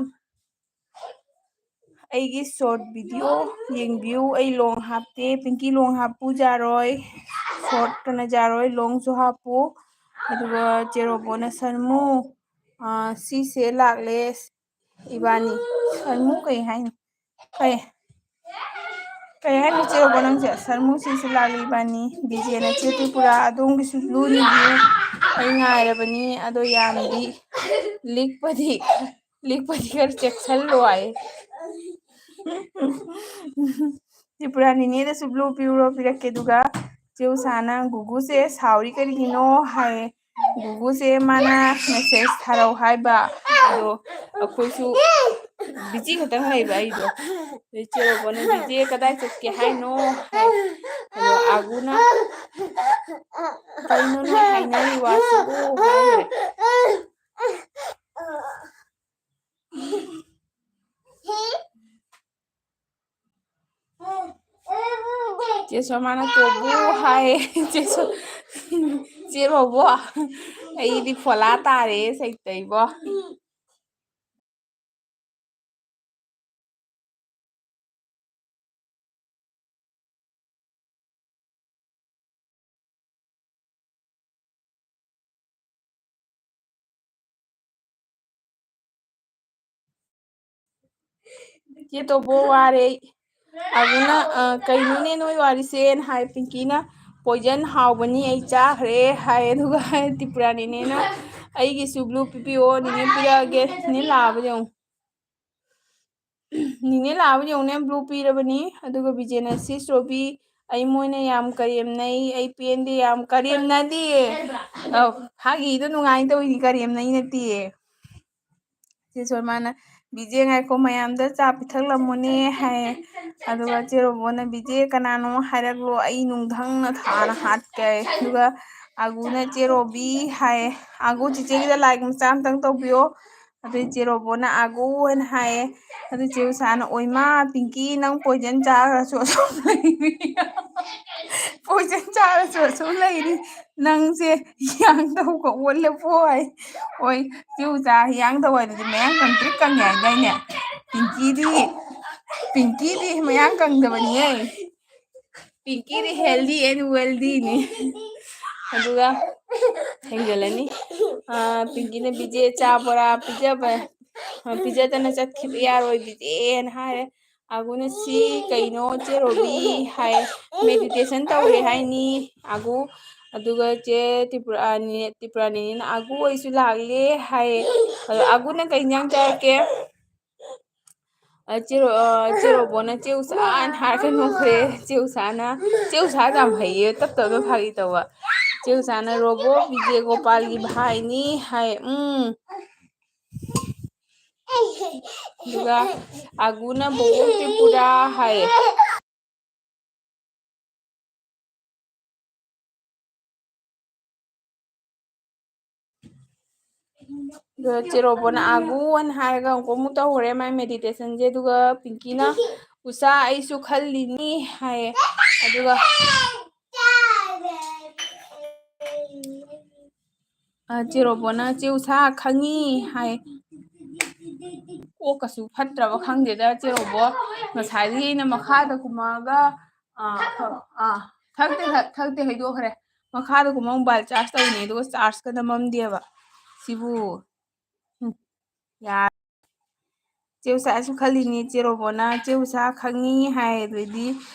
ꯑꯩꯒꯤ short video ꯌꯦꯡꯕꯤꯌꯨ, ꯑꯩ long ꯍꯥꯞꯇꯦ꯫" ꯄꯤꯡꯀꯤ long ꯍꯥꯞꯄꯨ ꯌꯥꯔꯣꯏ, short ꯀꯅ ꯌꯥꯔꯣꯏ, longꯁꯨ ꯍꯥꯞꯄꯨ꯫ ꯑꯗꯨꯒ ꯆꯦꯔꯣꯕꯣꯅ, "ꯁꯔꯃꯨ, ꯑ, ꯁꯤꯁꯦ ꯂꯥꯛꯂꯦ ꯏꯕꯥꯅꯤ꯫" ꯁꯔꯃꯨ ꯀꯩ ꯍꯥꯏꯅꯣ? ꯀꯩ, ꯀꯩ ꯍꯥꯏꯅꯣ ꯆꯦꯔꯣꯕꯣ ꯅꯪꯁꯦ? "ꯁꯔꯃꯨ, ꯁꯤꯁꯦ ꯂꯥꯛꯂꯦ ꯏꯕꯥꯅꯤ꯫" ꯕꯤꯖꯦꯅ, "ꯆꯦ ꯇ꯭ꯔꯤꯄꯨꯔꯥ, ꯑꯗꯣꯝꯒꯤꯁꯨ blue ꯅꯤꯕꯤꯌꯨ, ꯑꯩ ꯉꯥꯏꯔꯕꯅꯤ, ꯑꯗꯣ ꯌꯥꯝꯗꯤ ꯂꯤꯛꯄꯗꯤ, ꯂꯤꯛꯄꯗꯤ ꯈꯔ ꯆꯦꯛꯁꯤꯜꯂꯣ" ꯍꯥꯏ꯫ ꯇ꯭ꯔꯤꯄꯨꯔꯥ ꯅꯤꯅꯦꯗꯁꯨ blue ꯄꯤꯔꯨꯔꯣ, ꯄꯤꯔꯛꯀꯦ꯫ ꯑꯗꯨꯒ ꯆꯦ ꯎꯁꯥꯅ, "ꯒꯨꯒꯨꯁꯦ ꯁꯥꯎꯔꯤ ꯀꯔꯤꯒꯤꯅꯣ?" ꯍꯥꯏꯌꯦ꯫ ꯒꯨꯒꯨꯁꯦ ꯃꯥꯅ message ꯊꯥꯔꯛꯑꯣ ꯍꯥꯏꯕ, ꯑꯗꯣ ꯑꯩꯈꯣꯏꯁꯨ busy ꯈꯛꯇꯪ ꯂꯩꯕ ꯑꯩꯗꯣ꯫ ꯑꯗꯩ ꯆꯦꯔꯣꯕꯣꯅ, "ꯆꯤꯆꯦ ꯀꯗꯥꯏ ꯆꯠꯀꯦ ꯍꯥꯏꯅꯣ?" ꯍꯥꯏ꯫ ꯑꯗꯣ ꯑꯥꯒꯨꯅ, "ꯀꯩꯅꯣ ꯅꯣꯏ ꯍꯥꯏꯅꯔꯤ ꯋꯥꯁꯤꯕꯨ?" ꯍꯥꯏꯔꯦ꯫ ꯆꯦ ꯁꯣꯃꯥꯅ "ꯇꯣꯕꯣ" ꯍꯥꯏꯌꯦ꯫ ꯆꯦ ꯁꯣ-, ꯆꯦ ꯕꯣꯕꯣ, ꯑꯩꯗꯤ ꯐꯣꯂꯥ ꯇꯥꯔꯦ ꯁꯩꯇ ꯏꯕꯣ꯫ ꯆꯦ ꯇꯣꯕꯣ ꯋꯥꯔꯦ꯫ ꯑꯗꯨꯅ, ꯑ, "ꯀꯩꯅꯣꯅꯦ ꯅꯣꯏ ꯋꯥꯔꯤꯁꯦꯅ" ꯍꯥꯏ꯫ ꯄꯤꯡꯀꯤꯅ "ꯄꯣꯏꯖꯟ ꯍꯥꯎꯕꯅꯤ, ꯑꯩ ꯆꯥꯈ꯭ꯔꯦ" ꯍꯥꯏ꯫ ꯑꯗꯨꯒ ꯇ꯭ꯔꯤꯄꯨꯔꯥ ꯅꯦꯅꯦꯅ "ꯑꯩꯒꯤꯁꯨ ꯕ꯭ꯂꯨ ꯄꯤꯕꯤꯌꯣ, ꯅꯦꯅꯦ ꯄꯤꯔꯛꯑꯒꯦ, ꯅꯦꯅꯦ ꯂꯥꯛꯑꯕ ꯌꯦꯡꯉꯨ"꯫ ꯅꯦꯅꯦ ꯂꯥꯛꯑꯕ ꯌꯦꯡꯉꯨꯅꯦ, ꯕ꯭ꯂꯨ ꯄꯤꯔꯕꯅꯤ꯫ ꯑꯗꯨꯒ ꯕꯤꯖꯦꯅ "ꯁꯤ ꯁ꯭ꯇ꯭ꯔꯣꯕꯤ, ꯑꯩ ꯃꯣꯏꯅ ꯌꯥꯝ ꯀꯔꯦꯝꯅꯩ, ꯑꯩ ꯄꯦꯟꯗꯦ, ꯌꯥꯝ ꯀꯔꯦꯝꯅꯗꯤꯌꯦ"꯫ ꯑꯧ, ꯐꯥꯒꯤꯗꯣ ꯅꯨꯡꯉꯥꯏꯅ ꯇꯧꯔꯤꯅꯤ, ꯀꯔꯦꯝꯅꯩ ꯅꯠꯇꯤꯌꯦ꯫ ꯆꯦ ꯁꯣꯃꯥꯅ "ꯕꯤꯖꯦ ꯉꯥꯏꯈꯣ, ꯃꯌꯥꯝꯗ ꯆꯥ ꯄꯤꯊꯛꯂꯝꯃꯣꯅꯦ" ꯍꯥꯏꯌꯦ꯫ ꯑꯗꯨꯒ ꯆꯦ ꯔꯣꯕꯣꯅ "ꯕꯤꯖꯦ ꯀꯅꯥꯅꯣ ꯍꯥꯏꯔꯛꯂꯣ, ꯑꯩ ꯅꯨꯡ ꯙꯪꯅ ꯊꯥꯅ ꯍꯥꯠꯀꯦ" ꯍꯥꯏ꯫ ꯑꯗꯨꯒ ꯑꯒꯨꯅ "ꯆꯦ ꯔꯣꯕꯤ" ꯍꯥꯏꯌꯦ, "ꯑꯒꯨ ꯆꯤꯆꯦꯒꯤꯗ ꯂꯥꯏꯛ ꯃꯆꯥ ꯑꯝꯇꯪ ꯇꯧꯕꯤꯌꯣ"꯫ ꯑꯗꯨꯏ ꯆꯦ ꯔꯣꯕꯣꯅ "ꯑꯒꯨ" ꯍꯥꯏꯅ ꯍꯥꯏꯌꯦ꯫ ꯑꯗꯨ ꯆꯦ ꯎꯁꯥꯅ "ꯑꯣꯏꯃꯥ ꯄꯤꯡꯀꯤ, ꯅꯪ ꯄꯣꯏꯖꯟ ꯆꯥꯔꯁꯨ ꯑꯁꯨꯝ ꯂꯩꯔꯤ꯫ ꯄꯣꯏꯖꯟ ꯆꯥꯔꯁꯨ ꯑꯁꯨꯝ ꯂꯩꯔꯤ꯫ ꯅꯪꯁꯦ ꯍꯤꯌꯥꯡꯊꯧꯒ ꯑꯣꯜꯂꯕꯣ" ꯍꯥꯏ꯫ ꯍꯣꯏ, ꯆꯦ ꯎꯆꯥ ꯍꯤꯌꯥꯡꯊꯧ ꯍꯥꯏꯗꯨꯗꯤ ꯃꯌꯥꯡ ꯀꯪꯇ꯭ꯔꯤꯛ ꯀꯪꯉꯦ ꯍꯥꯏꯗꯥꯏꯅꯦ? ꯄꯤꯡꯀꯤꯗꯤ, ꯄꯤꯡꯀꯤꯗꯤ ꯃꯌꯥꯡ ꯀꯪꯗꯕꯅꯤꯍꯦ꯫ ꯄꯤꯡꯀꯤꯗꯤ healthy and wealthy ꯅꯤ꯫ ꯑꯗꯨꯒ ꯊꯦꯡꯖꯤꯜꯂꯅꯤ꯫ ꯑꯥ, ꯄꯤꯡꯀꯤꯅ "ꯕꯤꯖꯦ ꯆꯥ ꯕꯣꯔꯥ ꯄꯤꯖꯕ, ꯑ, ꯄꯤꯖꯗꯅ ꯆꯠꯈꯤꯕ ꯌꯥꯔꯣꯏ ꯕꯤꯖꯦꯅ" ꯍꯥꯏꯔꯦ꯫ ꯑꯒꯨꯅ "ꯁꯤ ꯀꯩꯅꯣ ꯆꯦ ꯔꯣꯕꯤ" ꯍꯥꯏ꯫ "Meditation ꯇꯧꯔꯦ ꯍꯥꯏꯅꯤ ꯑꯒꯨ"꯫ ꯑꯗꯨꯒ ꯆꯦ ꯇ꯭ꯔꯤꯄꯨꯔꯥꯅꯤ-, ꯇ꯭ꯔꯤꯄꯨꯔꯥꯅꯤꯅ "ꯑꯒꯨ ꯑꯩꯁꯨ ꯂꯥꯛꯂꯦ" ꯍꯥꯏ꯫ ꯑꯗꯣ ꯑꯒꯨꯅ ꯀꯩ ꯏꯟꯖꯥꯡ ꯆꯥꯔꯛꯀꯦ? ꯑ, ꯆꯦ ꯔꯣ-, ꯑ, ꯆꯦ ꯔꯣꯕꯣꯅ "ꯆꯦ ꯎꯁꯥꯅ" ꯍꯥꯏꯔꯒ ꯅꯣꯛꯈ꯭ꯔꯦ꯫ ꯆꯦ ꯎꯁꯥꯅ, ꯆꯦ ꯎꯁꯥ ꯌꯥꯝ ꯍꯩꯌꯦ, ꯇꯞ ꯇꯞꯅ ꯐꯥꯒꯤ ꯇꯧꯕ꯫ ꯆꯦ ꯎꯁꯥꯅ "ꯔꯣꯕꯣ ꯕꯤꯖꯦ ꯒꯣꯄꯥꯜꯒꯤ ꯚꯥꯏꯅꯤ" ꯍꯥꯏ꯫ ꯎꯝ꯫ ꯑꯗꯨꯒ ꯑꯒꯨꯅ "ꯕꯣꯕꯣ ꯇ꯭ꯔꯤꯄꯨꯔꯥ" ꯍꯥꯏꯌꯦ꯫ ꯑꯗꯣ ꯆꯦ ꯔꯣꯕꯣꯅ "ꯑꯥꯒꯨ" ꯑꯅ ꯍꯥꯏꯔꯒ ꯑꯃꯨꯛ ꯑꯃꯨꯛ ꯇꯧꯈ꯭ꯔꯦ ꯃꯥꯏ ꯃꯦꯗꯤꯇꯦꯁꯟꯁꯦ꯫ ꯑꯗꯨꯒ ꯄꯤꯡꯀꯤꯅ "ꯎꯁꯥ, ꯑꯩꯁꯨ ꯈꯜꯂꯤꯅꯤ" ꯍꯥꯏꯌꯦ꯫ ꯑꯗꯨꯒ ꯑ, ꯆꯦ ꯔꯣꯕꯣꯅ "ꯆꯦ ꯎꯁꯥ ꯈꯪꯉꯤ" ꯍꯥꯏ꯫ ꯀꯣꯛꯀꯁꯨ ꯐꯠꯇ꯭ꯔꯕ ꯈꯪꯗꯦꯗ ꯆꯦ ꯔꯣꯕꯣ꯫ ꯉꯁꯥꯏꯗꯒꯤ ꯑꯩꯅ ꯃꯈꯥꯗ ꯀꯨꯝꯃꯛꯑꯒ, ꯑ, ꯑ, ꯊꯛꯇꯦ, ꯊꯛ-, ꯊꯛꯇꯦ ꯍꯩꯗꯣꯛꯈ꯭ꯔꯦ꯫ ꯃꯈꯥꯗ ꯀꯨꯝꯃ ꯃꯣꯕꯥꯏꯜ ꯆꯥꯔꯖ ꯇꯧꯔꯤꯅꯦ, ꯑꯗꯨꯒ ꯆꯥꯔꯖꯀ ꯅꯝꯃꯝꯗꯦꯕ꯫ ꯁꯤꯕꯨ꯫ ꯎꯝ꯫ ꯌꯥꯔꯦ꯫ ꯆꯦ ꯎꯁꯥꯁꯨ ꯈꯜꯂꯤꯅꯤ, ꯆꯦ ꯔꯣꯕꯣꯅ "ꯆꯦ ꯎꯁꯥ ꯈꯪꯉꯤ" ꯍꯥꯏ꯫ ꯑꯗꯨꯗꯤ,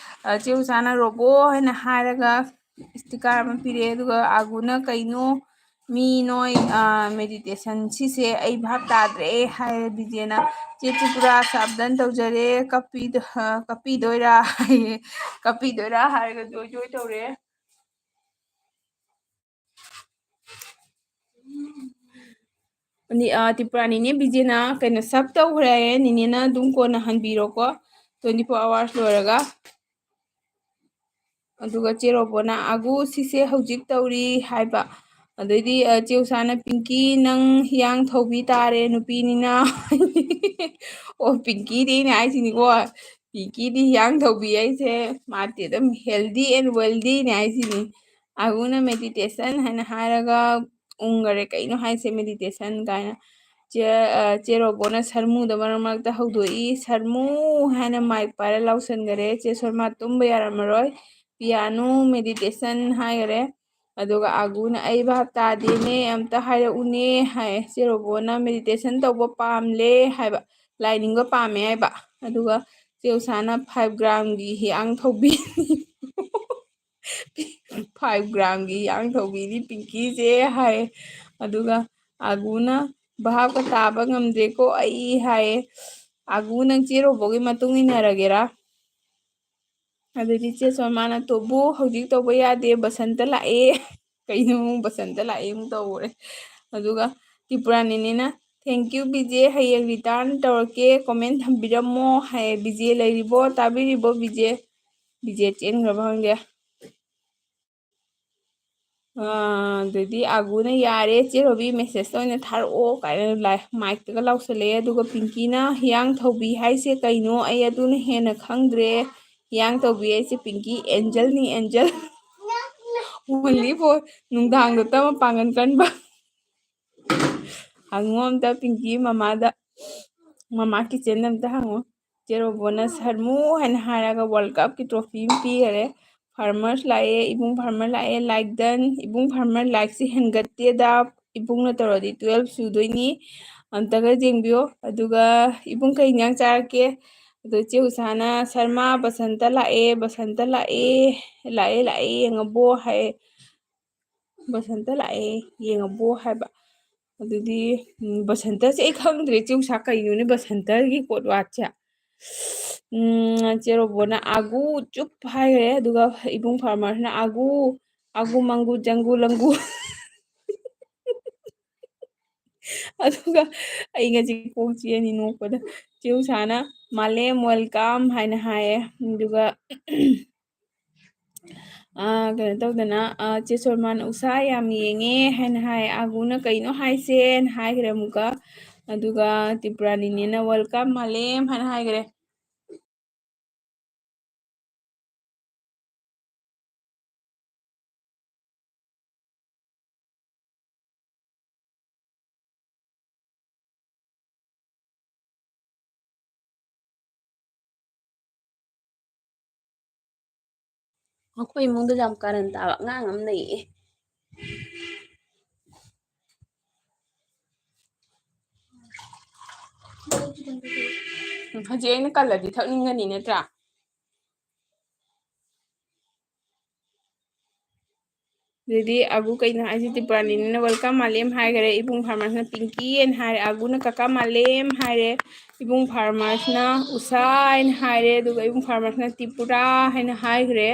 ꯑ, ꯆꯦ ꯎꯁꯥꯅ "ꯔꯣꯕꯣ" ꯍꯥꯏꯅ ꯍꯥꯏꯔꯒ ꯏꯁꯇꯤꯀꯥꯔ ꯑꯃ ꯄꯤꯔꯛꯑꯦ꯫ ꯑꯗꯨꯒ ꯑꯥꯒꯨꯅ "ꯀꯩꯅꯣ ꯃꯤ ꯅꯣꯏ, ꯑ, ꯃꯦꯗꯤꯇꯦꯁꯟ ꯁꯤꯁꯦ ꯑꯩ ꯚꯥꯞ ꯇꯥꯗ꯭ꯔꯦ" ꯍꯥꯏꯔꯦ ꯕꯤꯖꯦꯅ꯫ "ꯆꯦ ꯇ꯭ꯔꯤꯄꯨꯔꯥ ꯁꯥꯕꯗꯟ ꯇꯧꯖꯔꯦ, ꯀꯞꯄꯤꯗ-, ꯑ, ꯀꯞꯄꯤꯗꯣꯏꯔꯥ?" ꯍꯥꯏꯌꯦ꯫ "ꯀꯞꯄꯤꯗꯣꯏꯔꯥ?" ꯍꯥꯏꯔꯒ ꯖꯣꯏ ꯖꯣꯏ ꯇꯧꯔꯦ꯫ ꯅꯤ-, ꯑ, ꯇ꯭ꯔꯤꯄꯨꯔꯥ ꯅꯤꯅꯦ ꯕꯤꯖꯦꯅ ꯀꯩꯅꯣ ꯁꯞ ꯇꯧꯈ꯭ꯔꯦ ꯍꯥꯏꯌꯦ꯫ "ꯅꯤꯅꯦꯅ ꯑꯗꯨꯝ ꯀꯣꯟꯅ ꯍꯟꯕꯤꯔꯣꯀꯣ, twenty four hours ꯂꯣꯏꯔꯒ"꯫ ꯑꯗꯨꯒ ꯆꯦ ꯔꯣꯕꯣꯅ "ꯑꯥꯒꯨ, ꯁꯤꯁꯦ ꯍꯧꯖꯤꯛ ꯇꯧꯔꯤ" ꯍꯥꯏꯕ꯫ ꯑꯗꯩꯗꯤ, ꯑ, ꯆꯦ ꯎꯁꯥꯅ "ꯄꯤꯡꯀꯤ, ꯅꯪ ꯍꯤꯌꯥꯡ ꯊꯧꯕꯤ ꯇꯥꯔꯦ ꯅꯨꯄꯤꯅꯤꯅ"꯫ ꯑꯣ, ꯄꯤꯡꯀꯤꯗꯤ ꯑꯩꯅ ꯍꯥꯏꯁꯤꯅꯤꯀꯣ꯫ ꯄꯤꯡꯀꯤꯗꯤ ꯍꯤꯌꯥꯡ ꯊꯧꯕꯤ ꯍꯥꯏꯁꯦ ꯃꯥꯗꯤ ꯑꯗꯨꯝ healthy and wealthy ꯅꯦ ꯍꯥꯏꯁꯤꯅꯤ꯫ ꯑꯥꯒꯨꯅ "ꯃꯦꯗꯤꯇꯦꯁꯟ" ꯍꯥꯏꯅ ꯍꯥꯏꯔꯒ ꯎꯪꯈꯔꯦ꯫ "ꯀꯩꯅꯣ ꯍꯥꯏꯁꯦ ꯃꯦꯗꯤꯇꯦꯁꯟ?" ꯀꯥꯏꯅ꯫ ꯆꯦ, ꯑ, ꯆꯦ ꯔꯣꯕꯣꯅ ꯁꯔꯃꯨꯗ ꯃꯔꯛ ꯃꯔꯛꯇ ꯍꯧꯗꯣꯛꯏ꯫ "ꯁꯔꯃꯨ" ꯍꯥꯏꯅ ꯃꯥꯏꯛ ꯄꯥꯏꯔ ꯂꯥꯎꯁꯟꯈꯔꯦ꯫ ꯆꯦ ꯁꯣꯔꯃꯥ ꯇꯨꯝꯕ ꯌꯥꯔꯝꯃꯔꯣꯏ꯫ "ꯄꯤꯌꯥꯅꯨ ꯃꯦꯗꯤꯇꯦꯁꯟ" ꯍꯥꯏꯈꯔꯦ꯫ ꯑꯗꯨꯒ ꯑꯥꯒꯨꯅ "ꯑꯩ ꯚꯥꯞ ꯇꯥꯗꯦꯅꯦ, ꯑꯝꯇ ꯍꯥꯏꯔꯛꯎꯅꯦ" ꯍꯥꯏ꯫ ꯆꯦ ꯔꯣꯕꯣꯅ "ꯃꯦꯗꯤꯇꯦꯁꯟ ꯇꯧꯕ ꯄꯥꯝꯂꯦ" ꯍꯥꯏꯕ, ꯂꯥꯏ ꯅꯤꯡꯕ ꯄꯥꯝꯃꯦ ꯍꯥꯏꯕ꯫ ꯑꯗꯨꯒ ꯆꯦ ꯎꯁꯥꯅ "ꯐꯥꯏꯚ ꯒ꯭ꯔꯥꯝꯒꯤ ꯍꯤꯌꯥꯡ ꯊꯧꯕꯤ, ꯐꯥꯏꯚ ꯒ꯭ꯔꯥꯝꯒꯤ ꯍꯤꯌꯥꯡ ꯊꯧꯕꯤꯅꯤ ꯄꯤꯡꯀꯤꯁꯦ" ꯍꯥꯏ꯫ ꯑꯗꯨꯒ ꯑꯥꯒꯨꯅ "ꯚꯥꯞꯀ ꯇꯥꯕ ꯉꯝꯗ꯭ꯔꯦꯀꯣ ꯑꯩ" ꯍꯥꯏꯌꯦ꯫ "ꯑꯥꯒꯨ, ꯅꯪ ꯆꯦ ꯔꯣꯕꯣꯒꯤ ꯃꯇꯨꯡ ꯏꯟꯅꯔꯒꯦꯔꯥ?" ꯑꯗꯨꯗꯤ ꯆꯦ ꯁꯣꯃꯥꯅ "ꯇꯣꯕꯨ ꯍꯧꯖꯤꯛ ꯇꯧꯕ ꯌꯥꯗꯦ, ꯕꯁꯟꯇ ꯂꯥꯛꯑꯦ"꯫ ꯀꯩꯅꯣ ꯑꯃꯨꯛ "ꯕꯁꯟꯇ ꯂꯥꯛꯑꯦ" ꯑꯃꯨꯛ ꯇꯧꯔꯦ꯫ ꯑꯗꯨꯒ ꯇ꯭ꯔꯤꯄꯨꯔꯥ ꯅꯤꯅꯦꯅ "Thank you ꯕꯤꯖꯦ, ꯍꯌꯦꯡ return ꯇꯧꯔꯛꯀꯦ, comment ꯊꯝꯕꯤꯔꯝꯃꯣ" ꯍꯥꯏ꯫ "ꯕꯤꯖꯦ ꯂꯩꯔꯤꯕꯣ, ꯇꯥꯕꯤꯔꯤꯕꯣ ꯕꯤꯖꯦ?" ꯕꯤꯖꯦ ꯆꯦꯟꯈ꯭ꯔꯕ ꯈꯪꯗꯦ꯫ ꯑꯗꯩꯗꯤ ꯑꯒꯨꯅ "ꯌꯥꯔꯦ, ꯆꯦ ꯔꯣꯕꯤ, message ꯇ ꯑꯣꯏꯅ ꯊꯥꯔꯛꯑꯣ" ꯀꯥꯏꯅ ꯂꯥꯏ-, mic ꯇꯒ ꯂꯥꯎꯁꯜꯂꯛꯑꯦ꯫ ꯑꯗꯨꯒ ꯄꯤꯡꯀꯤꯅ "ꯍꯤꯌꯥꯡꯊꯧꯕꯤ ꯍꯥꯏꯁꯦ ꯀꯩꯅꯣ? ꯑꯩ ꯑꯗꯨꯅ ꯍꯦꯟꯅ ꯈꯪꯗ꯭ꯔꯦ꯫ ꯍꯤꯌꯥꯡꯊꯧꯕꯤ ꯍꯥꯏꯁꯦ ꯄꯤꯡꯀꯤ, angel ꯅꯤ, angel꯫ Only for ꯅꯨꯡꯗꯥꯡꯗ ꯇꯝꯃ ꯄꯥꯡꯒꯟ ꯀꯟꯕ"꯫ ꯍꯪꯉꯣ ꯑꯝꯇ ꯄꯤꯡꯀꯤ ꯃꯃꯥꯗ, ꯃꯃꯥ kitchen ꯗ ꯑꯝꯇ ꯍꯪꯉꯣ꯫ ꯆꯦ ꯔꯣꯕꯣꯅ "ꯁꯔꯃꯨ" ꯍꯥꯏꯅ ꯍꯥꯏꯔꯒ World Cup ꯀꯤ trophy ꯑꯃ ꯄꯤꯈꯔꯦ꯫ Farmers ꯂꯥꯛꯑꯦ, ꯏꯕꯨꯡ farmer ꯂꯥꯛꯑꯦ, like done꯫ ꯏꯕꯨꯡ farmer like ꯁꯤ ꯍꯦꯟꯒꯠꯇꯦꯗ, ꯏꯕꯨꯡꯅ ꯇꯧꯔꯗꯤ twelve ꯁꯨꯗꯣꯏꯅꯤ꯫ ꯑꯝꯇꯒ ꯌꯦꯡꯕꯤꯌꯣ꯫ ꯑꯗꯨꯒ "ꯏꯕꯨꯡ ꯀꯩ ꯏꯟꯖꯥꯡ ꯆꯥꯔꯛꯀꯦ?" ꯑꯗꯣ ꯆꯦ ꯎꯁꯥꯅ "ꯁꯔꯃ, ꯕꯁꯟꯇ ꯂꯥꯛꯑꯦ, ꯕꯁꯟꯇ ꯂꯥꯛꯑꯦ, ꯂꯥꯛꯑꯦ, ꯂꯥꯛꯑꯦ, ꯌꯦꯡꯉꯕꯣ?" ꯍꯥꯏ꯫ "ꯕꯁꯟꯇ ꯂꯥꯛꯑꯦ, ꯌꯦꯡꯉꯕꯣ?" ꯍꯥꯏꯕ꯫ ꯑꯗꯨꯗꯤ, ꯎꯝ, ꯕꯁꯟꯇꯁꯦ ꯑꯩ ꯈꯪꯗ꯭ꯔꯦ, ꯆꯦ ꯎꯁꯥ, ꯀꯩꯅꯣꯅꯦ ꯕꯁꯟꯇꯒꯤ code word ꯁꯦ? ꯎꯝ, ꯆꯦ ꯔꯣꯕꯣꯅ "ꯑꯥꯒꯨ ꯆꯨꯞ" ꯍꯥꯏꯈ꯭ꯔꯦ, ꯑꯗꯨꯒ ꯏꯕꯨꯡ farmer ꯁꯤꯅ "ꯑꯥꯒꯨ, ꯑꯥꯒꯨ ꯃꯪꯒꯨ ꯖꯪꯒꯨ ꯂꯪꯒꯨ"꯫ ꯑꯗꯨꯒ ꯑꯩ ꯉꯁꯤ ꯀꯣꯛ ꯆꯤꯛꯑꯅꯤ ꯅꯣꯛꯄꯗ꯫ ꯆꯦ ꯎꯁꯥꯅ "ꯃꯥꯂꯦꯝ welcome" ꯍꯥꯏꯅ ꯍꯥꯏꯌꯦ꯫ ꯑꯗꯨꯒ ꯑꯥ, ꯀꯩꯅꯣ ꯇꯧꯗꯅ, ꯑꯥ, ꯆꯦ ꯁꯣꯔꯃꯥꯟ "ꯎꯁꯥ ꯌꯥꯝ ꯌꯦꯡꯉꯦ" ꯍꯥꯏꯅ ꯍꯥꯏ꯫ ꯑꯥꯒꯨꯅ "ꯀꯩꯅꯣ ꯍꯥꯏꯁꯦꯅ" ꯍꯥꯏꯈ꯭ꯔꯦ ꯑꯃꯨꯛꯀ꯫ ꯑꯗꯨꯒ ꯇ꯭ꯔꯤꯄꯨꯔꯥ ꯅꯤꯅꯦꯅ "Welcome ꯃꯥꯂꯦꯝ" ꯍꯥꯏꯅ ꯍꯥꯏꯈ꯭ꯔꯦ꯫ ꯑꯩꯈꯣꯏ ꯏꯃꯨꯡꯗ ꯌꯥꯝ ꯀꯥꯔꯟ ꯇꯥꯕ ꯑꯉꯥꯡ ꯑꯃ ꯂꯩꯌꯦ꯫ ꯎꯝ, ꯍꯧꯖꯤꯛ ꯑꯩꯅ ꯀꯜꯂꯗꯤ ꯊꯛꯅꯤꯡꯒꯅꯤ ꯅꯠꯇ꯭ꯔꯥ? ꯑꯗꯨꯗꯤ ꯑꯥꯒꯨ ꯀꯩꯅꯣ ꯍꯥꯏꯁꯤ ꯇ꯭ꯔꯤꯄꯨꯔꯥ ꯅꯤꯅꯦꯅ "Welcome ꯃꯥꯂꯦꯝ" ꯍꯥꯏꯈꯔꯦ, ꯏꯕꯨꯡ farmer ꯁꯤꯅ "ꯄꯤꯡꯀꯤ" ꯍꯥꯏꯅ ꯍꯥꯏꯔꯦ, ꯑꯥꯒꯨꯅ "ꯀꯀꯥ ꯃꯥꯂꯦꯝ" ꯍꯥꯏꯔꯦ, ꯏꯕꯨꯡ farmer ꯁꯤꯅ "ꯎꯁꯥ" ꯍꯥꯏꯅ ꯍꯥꯏꯔꯦ, ꯑꯗꯨꯒ ꯏꯕꯨꯡ farmer ꯁꯤꯅ "ꯇ꯭ꯔꯤꯄꯨꯔꯥ" ꯍꯥꯏꯅ ꯍꯥꯏꯈ꯭ꯔꯦ꯫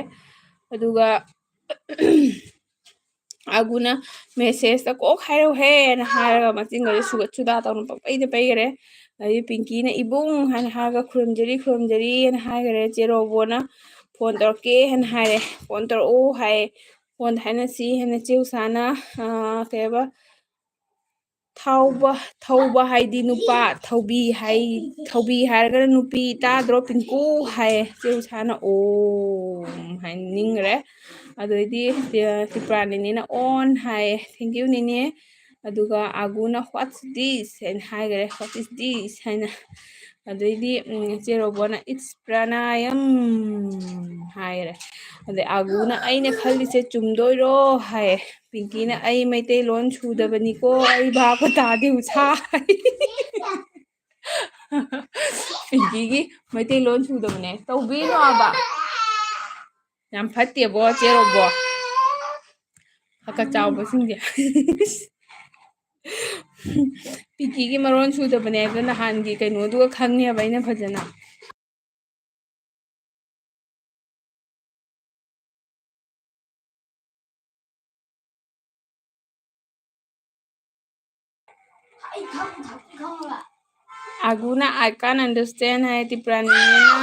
ꯑꯗꯨꯒ ꯑꯥꯒꯨꯅ "Message ꯇ ꯀꯣꯛ ꯍꯥꯏꯔꯛꯎꯍꯦꯅ" ꯍꯥꯏꯔꯒ ꯃꯆꯤꯟꯒꯁꯦ ꯁꯨꯒꯠ ꯁꯨꯗꯥ ꯇꯧꯅ ꯄꯪꯄꯩꯗ ꯄꯩꯈꯔꯦ꯫ ꯑꯗꯩ ꯄꯤꯡꯀꯤꯅ "ꯏꯕꯨꯡ" ꯍꯥꯏꯅ ꯍꯥꯏꯔꯒ "ꯈꯨꯔꯨꯝꯖꯔꯤ, ꯈꯨꯔꯨꯝꯖꯔꯤꯅ" ꯍꯥꯏꯈꯔꯦ꯫ ꯆꯦ ꯔꯣꯕꯣꯅ "ꯐꯣꯟ ꯇꯧꯔꯛꯀꯦ" ꯍꯥꯏꯅ ꯍꯥꯏꯔꯦ, "ꯐꯣꯟ ꯇꯧꯔꯛꯑꯣ" ꯍꯥꯏ꯫ ꯐꯣꯟꯗ ꯍꯥꯏꯅꯁꯤ ꯍꯥꯏꯅ ꯆꯦ ꯎꯁꯥꯅ, ꯑꯥ, ꯀꯩ ꯍꯥꯏꯕ, ꯊꯥꯎꯕ, ꯊꯧꯕ ꯍꯥꯏꯗꯤ ꯅꯨꯄꯥ, ꯊꯧꯕꯤ ꯍꯥꯏ, ꯊꯧꯕꯤ ꯍꯥꯏꯔꯒꯅ ꯅꯨꯄꯤ, ꯇꯥꯗ꯭ꯔꯣ? ꯄꯤꯡꯀꯨ ꯍꯥꯏꯌꯦ꯫ ꯆꯦ ꯎꯁꯥꯅ "ꯑꯣꯝ" ꯍꯥꯏꯅ ꯅꯤꯡꯈ꯭ꯔꯦ꯫ ꯑꯗꯨꯗꯩꯗꯤ, ꯑ, ꯇꯤꯄ꯭ꯔꯥ ꯅꯦꯅꯦꯅ "ꯑꯣꯟ" ꯍꯥꯏꯌꯦ꯫ "Thank you, ꯅꯦꯅꯦ"꯫ ꯑꯗꯨꯒ ꯑꯥꯒꯨꯅ "What's this?" ꯍꯥꯏꯅ ꯍꯥꯏꯈ꯭ꯔꯦ꯫ "What is this?" ꯍꯥꯏꯅ꯫ ꯑꯗꯩꯗꯤ, ꯎꯝ, ꯆꯦ ꯔꯣꯕꯣꯅ "It's pranayam" ꯍꯥꯏꯈ꯭ꯔꯦ꯫ ꯑꯗꯩ ꯑꯥꯒꯨꯅ "ꯑꯩꯅ ꯈꯜꯂꯤꯁꯦ ꯆꯨꯝꯗꯣꯏꯔꯣ?" ꯍꯥꯏꯌꯦ꯫ ꯄꯤꯡꯀꯤꯅ "ꯑꯩ ꯃꯩꯇꯩꯂꯣꯟ ꯁꯨꯗꯕꯅꯤꯀꯣ, ꯑꯩ ꯚꯥꯞꯀ ꯇꯥꯗꯦ ꯎꯁꯥ" ꯍꯥꯏ꯫ ꯄꯤꯡꯀꯤꯒꯤ ꯃꯩꯇꯩꯂꯣꯟ ꯁꯨꯗꯕꯅꯦ꯫ ꯇꯧꯕꯤꯅꯣ ꯍꯥꯏꯕ꯫ ꯌꯥꯝ ꯐꯠꯇꯦꯕꯣ, ꯆꯦ ꯔꯣꯕꯣ꯫ ꯍꯛꯀ ꯆꯥꯎꯕꯁꯤꯡꯁꯦ꯫ ꯄꯤꯡꯀꯤꯒꯤ ꯃꯔꯣꯟ ꯁꯨꯗꯕꯅꯦ ꯍꯥꯏꯕꯗꯣ ꯅꯍꯥꯟꯒꯤ ꯀꯩꯅꯣꯗꯨꯒ ꯈꯪꯉꯦꯕ ꯑꯩꯅ ꯐꯖꯅ꯫ ꯑꯥꯒꯨꯅ "I can't understand" ꯍꯥꯏ, ꯇꯤꯄ꯭ꯔꯥ ꯅꯦꯅꯦꯅ,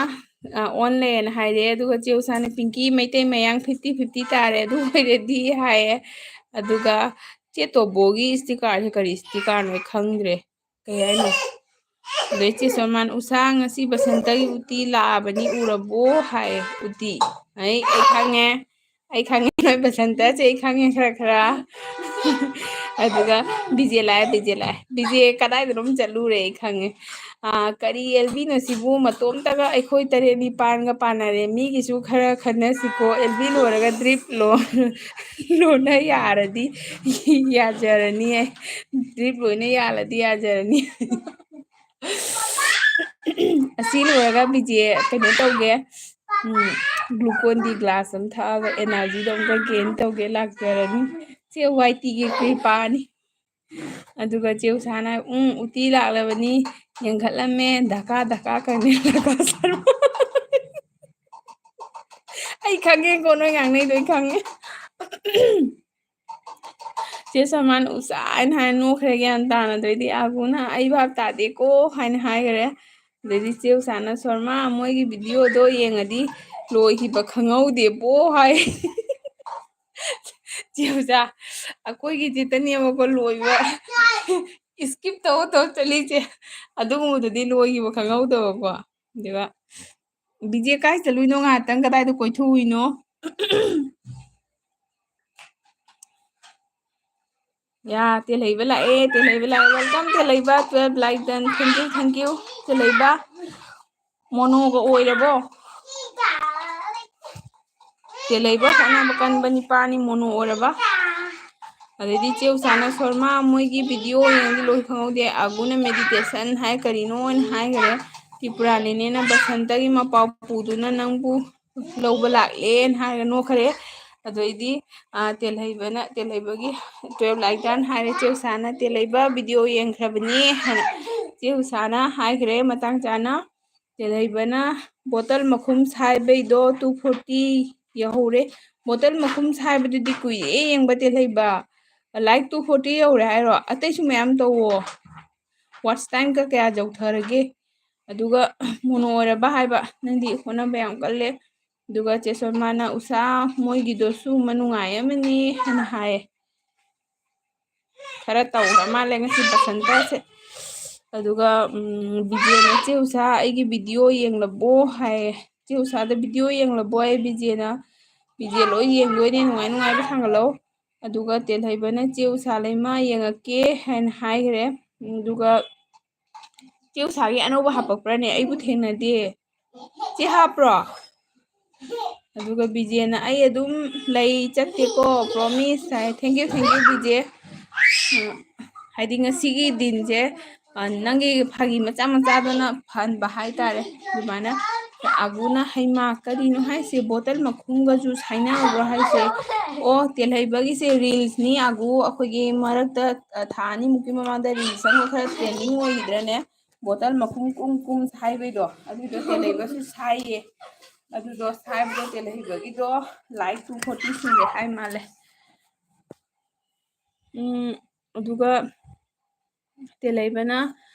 ꯑ, "ꯑꯣꯟꯂꯦꯅ" ꯍꯥꯏꯔꯦ꯫ ꯑꯗꯨꯒ ꯆꯦ ꯎꯁꯥꯅ "ꯄꯤꯡꯀꯤ ꯃꯩꯇꯩ ꯃꯌꯥꯡ fifty fifty ꯇꯥꯔꯦ ꯑꯗꯨ ꯑꯣꯏꯔꯗꯤ" ꯍꯥꯏꯌꯦ꯫ ꯑꯗꯨꯒ ꯆꯦ ꯇꯣꯕꯣꯒꯤ sticker ꯁꯦ ꯀꯔꯤ sticker ꯅꯣ ꯑꯩ ꯈꯪꯗ꯭ꯔꯦ꯫ ꯀꯩ ꯍꯥꯏꯅꯣ? ꯑꯗꯩ ꯆꯦ ꯁꯣꯃꯥꯟ, "ꯎꯁꯥ, ꯉꯁꯤ ꯕꯁꯟꯇꯒꯤ ꯎꯇꯤ ꯂꯥꯛꯑꯕꯅꯤ, ꯎꯔꯕꯣ?" ꯍꯥꯏꯌꯦ꯫ ꯎꯇꯤ꯫ ꯑꯩ, ꯑꯩ ꯈꯪꯉꯦ꯫ ꯑꯩ ꯈꯪꯉꯦ ꯅꯣꯏ ꯕꯁꯟꯇꯁꯦ, ꯑꯩ ꯈꯪꯉꯦ ꯈꯔ ꯈꯔ꯫ ꯑꯗꯨꯒ ꯕꯤꯖꯦ ꯂꯥꯛꯑꯦ, ꯕꯤꯖꯦ ꯂꯥꯛꯑꯦ꯫ ꯕꯤꯖꯦ ꯀꯗꯥꯏꯗꯅꯣꯝ ꯆꯠꯂꯨꯔꯦ, ꯑꯩ ꯈꯪꯉꯦ꯫ ꯑꯥ, ꯀꯔꯤ ꯑꯦꯜꯕꯤꯅꯣ ꯁꯤꯕꯨ? ꯃꯇꯣꯝꯇꯒ ꯑꯩꯈꯣꯏ ꯇꯔꯦꯠ ꯅꯤꯄꯥꯟꯒ ꯄꯥꯟꯅꯔꯦ꯫ ꯃꯤꯒꯤꯁꯨ ꯈꯔ ꯈꯟꯅꯁꯤꯀꯣ꯫ ꯑꯦꯜꯕꯤ ꯂꯣꯏꯔꯒ ꯗ꯭ꯔꯤꯞ ꯂꯣ-, ꯂꯣꯟꯅ ꯌꯥꯔꯗꯤ ꯌꯥꯖꯔꯅꯤꯌꯦ꯫ ꯗ꯭ꯔꯤꯞ ꯂꯣꯏꯅ ꯌꯥꯜꯂꯗꯤ ꯌꯥꯖꯔꯅꯤ꯫ ꯑꯁꯤ ꯂꯣꯏꯔꯒ ꯕꯤꯖꯦ ꯀꯩꯅꯣ ꯇꯧꯒꯦ꯫ ꯎꯝ, Glucon-D glass ꯑꯃ ꯊꯛꯑꯒ energy ꯗꯣ ꯑꯃꯨꯛꯀ gain ꯇꯧꯒꯦ ꯂꯥꯛꯆꯔꯅꯤ꯫ ꯆꯦ ꯋꯥꯏ ꯇꯤꯒꯤ ꯀ꯭ꯔꯤꯄꯥꯅꯤ꯫ ꯑꯗꯨꯒ ꯆꯦ ꯎꯁꯥꯅ, "ꯎꯝ, ꯎꯇꯤ ꯂꯥꯛꯂꯕꯅꯤ, ꯌꯦꯡꯈꯠꯂꯝꯃꯦ, ꯙꯀꯥ ꯙꯀꯥ ꯀꯔꯅꯦꯜ ꯙꯀꯥ ꯁꯔꯃ꯫" ꯑꯩ ꯈꯪꯉꯦꯀꯣ, ꯅꯣꯏ ꯉꯥꯡꯅꯩꯗꯣ ꯑꯩ ꯈꯪꯉꯦ꯫ ꯆꯦ ꯁꯜꯃꯥꯟ "ꯎꯁꯥ" ꯍꯥꯏꯅ ꯍꯥꯏ ꯅꯣꯛꯈ꯭ꯔꯦ ꯒ꯭ꯌꯥꯟ ꯇꯥꯅ꯫ ꯑꯗꯩꯗꯤ ꯑꯥꯒꯨꯅ "ꯑꯩ ꯚꯥꯞ ꯇꯥꯗꯦꯀꯣ" ꯍꯥꯏꯅ ꯍꯥꯏꯈ꯭ꯔꯦ꯫ ꯑꯗꯩꯗꯤ ꯆꯦ ꯎꯁꯥꯅ "ꯁꯣꯔꯃꯥ, ꯃꯣꯏꯒꯤ video ꯗꯣ ꯌꯦꯡꯉꯗꯤ ꯂꯣꯏꯈꯤꯕ ꯈꯪꯍꯧꯗꯦꯕꯣ" ꯍꯥꯏ꯫ ꯆꯦ ꯎꯁꯥ, ꯑꯩꯈꯣꯏꯒꯤ ꯆꯤꯠꯇꯅꯦꯕꯀꯣ ꯂꯣꯏꯕ, skip ꯇꯧ ꯇꯧ ꯆꯠꯂꯤꯁꯦ꯫ ꯑꯗꯨꯒꯨꯝꯕꯗꯨꯗꯤ ꯂꯣꯏꯈꯤꯕ ꯈꯪꯍꯧꯗꯕꯀꯣ꯫ ꯑꯗꯨꯒ ꯕꯤꯖꯦ ꯀꯥꯏ ꯆꯠꯂꯨꯏꯅꯣ? ꯉꯥꯏꯍꯥꯛꯇꯪ ꯀꯗꯥꯏꯗ ꯀꯣꯏꯊꯣꯛꯎꯏꯅꯣ? ꯌꯥ, ꯇꯦꯜꯍꯩꯕ ꯂꯥꯛꯑꯦ, ꯇꯦꯜꯍꯩꯕ ꯂꯥꯛꯑꯦ꯫ Welcome, ꯇꯦꯜꯍꯩꯕ, twelve like done. Thank you, thank you, ꯇꯦꯜꯍꯩꯕ꯫ ꯃꯣꯅꯣꯒ ꯑꯣꯏꯔꯕꯣ? ꯇꯦꯜꯍꯩꯕ ꯍꯣꯠꯅꯕ ꯀꯟꯕ ꯅꯤꯄꯥꯅꯤ, ꯃꯣꯅꯣ ꯑꯣꯏꯔꯕ꯫ ꯑꯗꯩꯗꯤ ꯆꯦ ꯎꯁꯥꯅ ꯁꯣꯔꯃꯥ ꯃꯣꯏꯒꯤ video ꯌꯦꯡꯉꯗꯤ ꯂꯣꯏ ꯈꯪꯍꯧꯗꯦ꯫ ꯑꯒꯨꯅ meditation ꯍꯥꯏ ꯀꯔꯤꯅꯣꯅ ꯍꯥꯏꯈ꯭ꯔꯦ꯫ ꯇ꯭ꯔꯤꯄꯨꯔꯥꯅꯤꯅꯦꯅ ꯕꯁꯟꯇꯒꯤ ꯃꯄꯥꯎ ꯄꯨꯗꯨꯅ ꯅꯪꯕꯨ ꯂꯧꯕ ꯂꯥꯛꯂꯦꯅ ꯍꯥꯏꯔꯒ ꯅꯣꯛꯈ꯭ꯔꯦ꯫ ꯑꯗꯩꯗꯤ, ꯑ, ꯇꯦꯜꯍꯩꯕꯅ, ꯇꯦꯜꯍꯩꯕꯒꯤ twelve like done ꯍꯥꯏꯔꯦ꯫ ꯆꯦ ꯎꯁꯥꯅ ꯇꯦꯜꯍꯩꯕ video ꯌꯦꯡꯈ꯭ꯔꯕꯅꯤ ꯍꯥꯏꯅ ꯆꯦ ꯎꯁꯥꯅ ꯍꯥꯏꯈ꯭ꯔꯦ ꯃꯇꯥꯡ ꯆꯥꯅ꯫ ꯇꯦꯜꯍꯩꯕꯅ bottle ꯃꯈꯨꯝ ꯁꯥꯏꯕꯩꯗꯣ two forty ꯌꯧꯍꯧꯔꯦ꯫ Bottle ꯃꯈꯨꯝ ꯁꯥꯏꯕꯗꯨꯗꯤ ꯀꯨꯏꯔꯦ ꯌꯦꯡꯕ, ꯇꯦꯜꯍꯩꯕ꯫ Like two forty ꯌꯧꯔꯦ ꯍꯥꯏꯔꯣ? ꯑꯇꯩꯁꯨ ꯃꯌꯥꯝ ꯇꯧꯋꯣ꯫ Watch time ꯀ ꯀꯌꯥ ꯌꯧꯊꯔꯒꯦ? ꯑꯗꯨꯒ ꯃꯣꯅꯣ ꯑꯣꯏꯔꯕ ꯍꯥꯏꯕ, ꯅꯪꯗꯤ ꯍꯣꯠꯅꯕ ꯌꯥꯝ ꯀꯜꯂꯦ꯫ ꯑꯗꯨꯒ ꯆꯦ ꯁꯣꯃꯥꯅ, "ꯎꯁꯥ, ꯃꯣꯏꯒꯤꯗꯣꯁꯨ ꯃꯅꯨꯡꯉꯥꯏ ꯑꯃꯅꯤ" ꯍꯥꯏꯅ ꯍꯥꯏꯌꯦ꯫ ꯈꯔ ꯇꯧꯈ꯭ꯔ ꯃꯥꯜꯂꯦ ꯉꯁꯤ ꯕꯁꯟꯇꯁꯦ꯫ ꯑꯗꯨꯒ, ꯎꯝ, ꯕꯤꯖꯦꯅ, "ꯆꯦ ꯎꯁꯥ, ꯑꯩꯒꯤ video ꯌꯦꯡꯂꯕꯣ?" ꯍꯥꯏꯌꯦ꯫ "ꯆꯦ ꯎꯁꯥꯗ video ꯌꯦꯡꯂꯕꯣ?" ꯍꯥꯏꯌꯦ ꯕꯤꯖꯦꯅ꯫ ꯕꯤꯖꯦ ꯂꯣꯏ ꯌꯦꯡꯗꯣꯏꯅꯦ, ꯅꯨꯡꯉꯥꯏ ꯅꯨꯡꯉꯥꯏꯕ ꯊꯥꯡꯒꯠꯂꯛꯑꯣ꯫ ꯑꯗꯨꯒ ꯇꯦꯜꯍꯩꯕꯅ, "ꯆꯦ ꯎꯁꯥ ꯂꯩꯃ ꯌꯦꯡꯉꯛꯀꯦ" ꯍꯥꯏꯅ ꯍꯥꯏꯈ꯭ꯔꯦ꯫ ꯑꯗꯨꯒ ꯆꯦ ꯎꯁꯥꯒꯤ ꯑꯅꯧꯕ ꯍꯥꯄꯛꯄ꯭ꯔꯅꯦ? ꯑꯩꯕꯨ ꯊꯦꯡꯅꯗꯦ꯫ ꯆꯦ ꯍꯥꯞꯄ꯭ꯔꯣ? ꯑꯗꯨꯒ ꯕꯤꯖꯦꯅ, "ꯑꯩ ꯑꯗꯨꯝ ꯂꯩ, ꯆꯠꯇꯦꯀꯣ, promise" high. Thank you, thank you, Bijay. ꯎꯝ, ꯍꯥꯏꯗꯤ ꯉꯁꯤꯒꯤ ꯗꯤꯟꯁꯦ, ꯑ, ꯅꯪꯒꯤ ꯐꯥꯒꯤ ꯃꯆꯥ ꯃꯆꯥꯗꯨꯅ ꯐꯍꯟꯕ ꯍꯥꯏꯇꯥꯔꯦ꯫ ꯑꯗꯨꯃꯥꯏꯅ ꯑꯒꯨꯅ, "ꯍꯩꯃꯥ, ꯀꯔꯤꯅꯣ ꯍꯥꯏꯁꯦ? Bottle ꯃꯈꯨꯝꯒꯁꯨ ꯁꯥꯏꯅꯕ꯭ꯔꯣ ꯍꯥꯏꯁꯦ?" ꯑꯣ, ꯇꯦꯜꯍꯩꯕꯒꯤꯁꯦ reels ꯅꯤ ꯑꯒꯨ, ꯑꯩꯈꯣꯏꯒꯤ ꯃꯔꯛꯇ, ꯑ, ꯊꯥ ꯑꯅꯤꯃꯨꯛꯀꯤ ꯃꯃꯥꯡꯗ reels ꯑꯃ ꯈꯔ trending ꯑꯣꯏꯈꯤꯗ꯭ꯔꯅꯦ? Bottle ꯃꯈꯨꯝ ꯀꯨꯝ ꯀꯨꯝ ꯁꯥꯏꯕꯩꯗꯣ, ꯑꯗꯨꯗꯣ ꯇꯦꯜꯍꯩꯕꯁꯨ ꯁꯥꯏꯌꯦ꯫ ꯑꯗꯨꯗꯣ ꯁꯥꯏꯕꯗꯣ ꯇꯦꯜꯍꯩꯕꯒꯤꯗꯣ like two forty ꯁꯨꯔꯦ ꯍꯥꯏ ꯃꯥꯜꯂꯦ꯫ ꯎꯝ, ꯑꯗꯨꯒ ꯇꯦꯜꯍꯩꯕꯅ,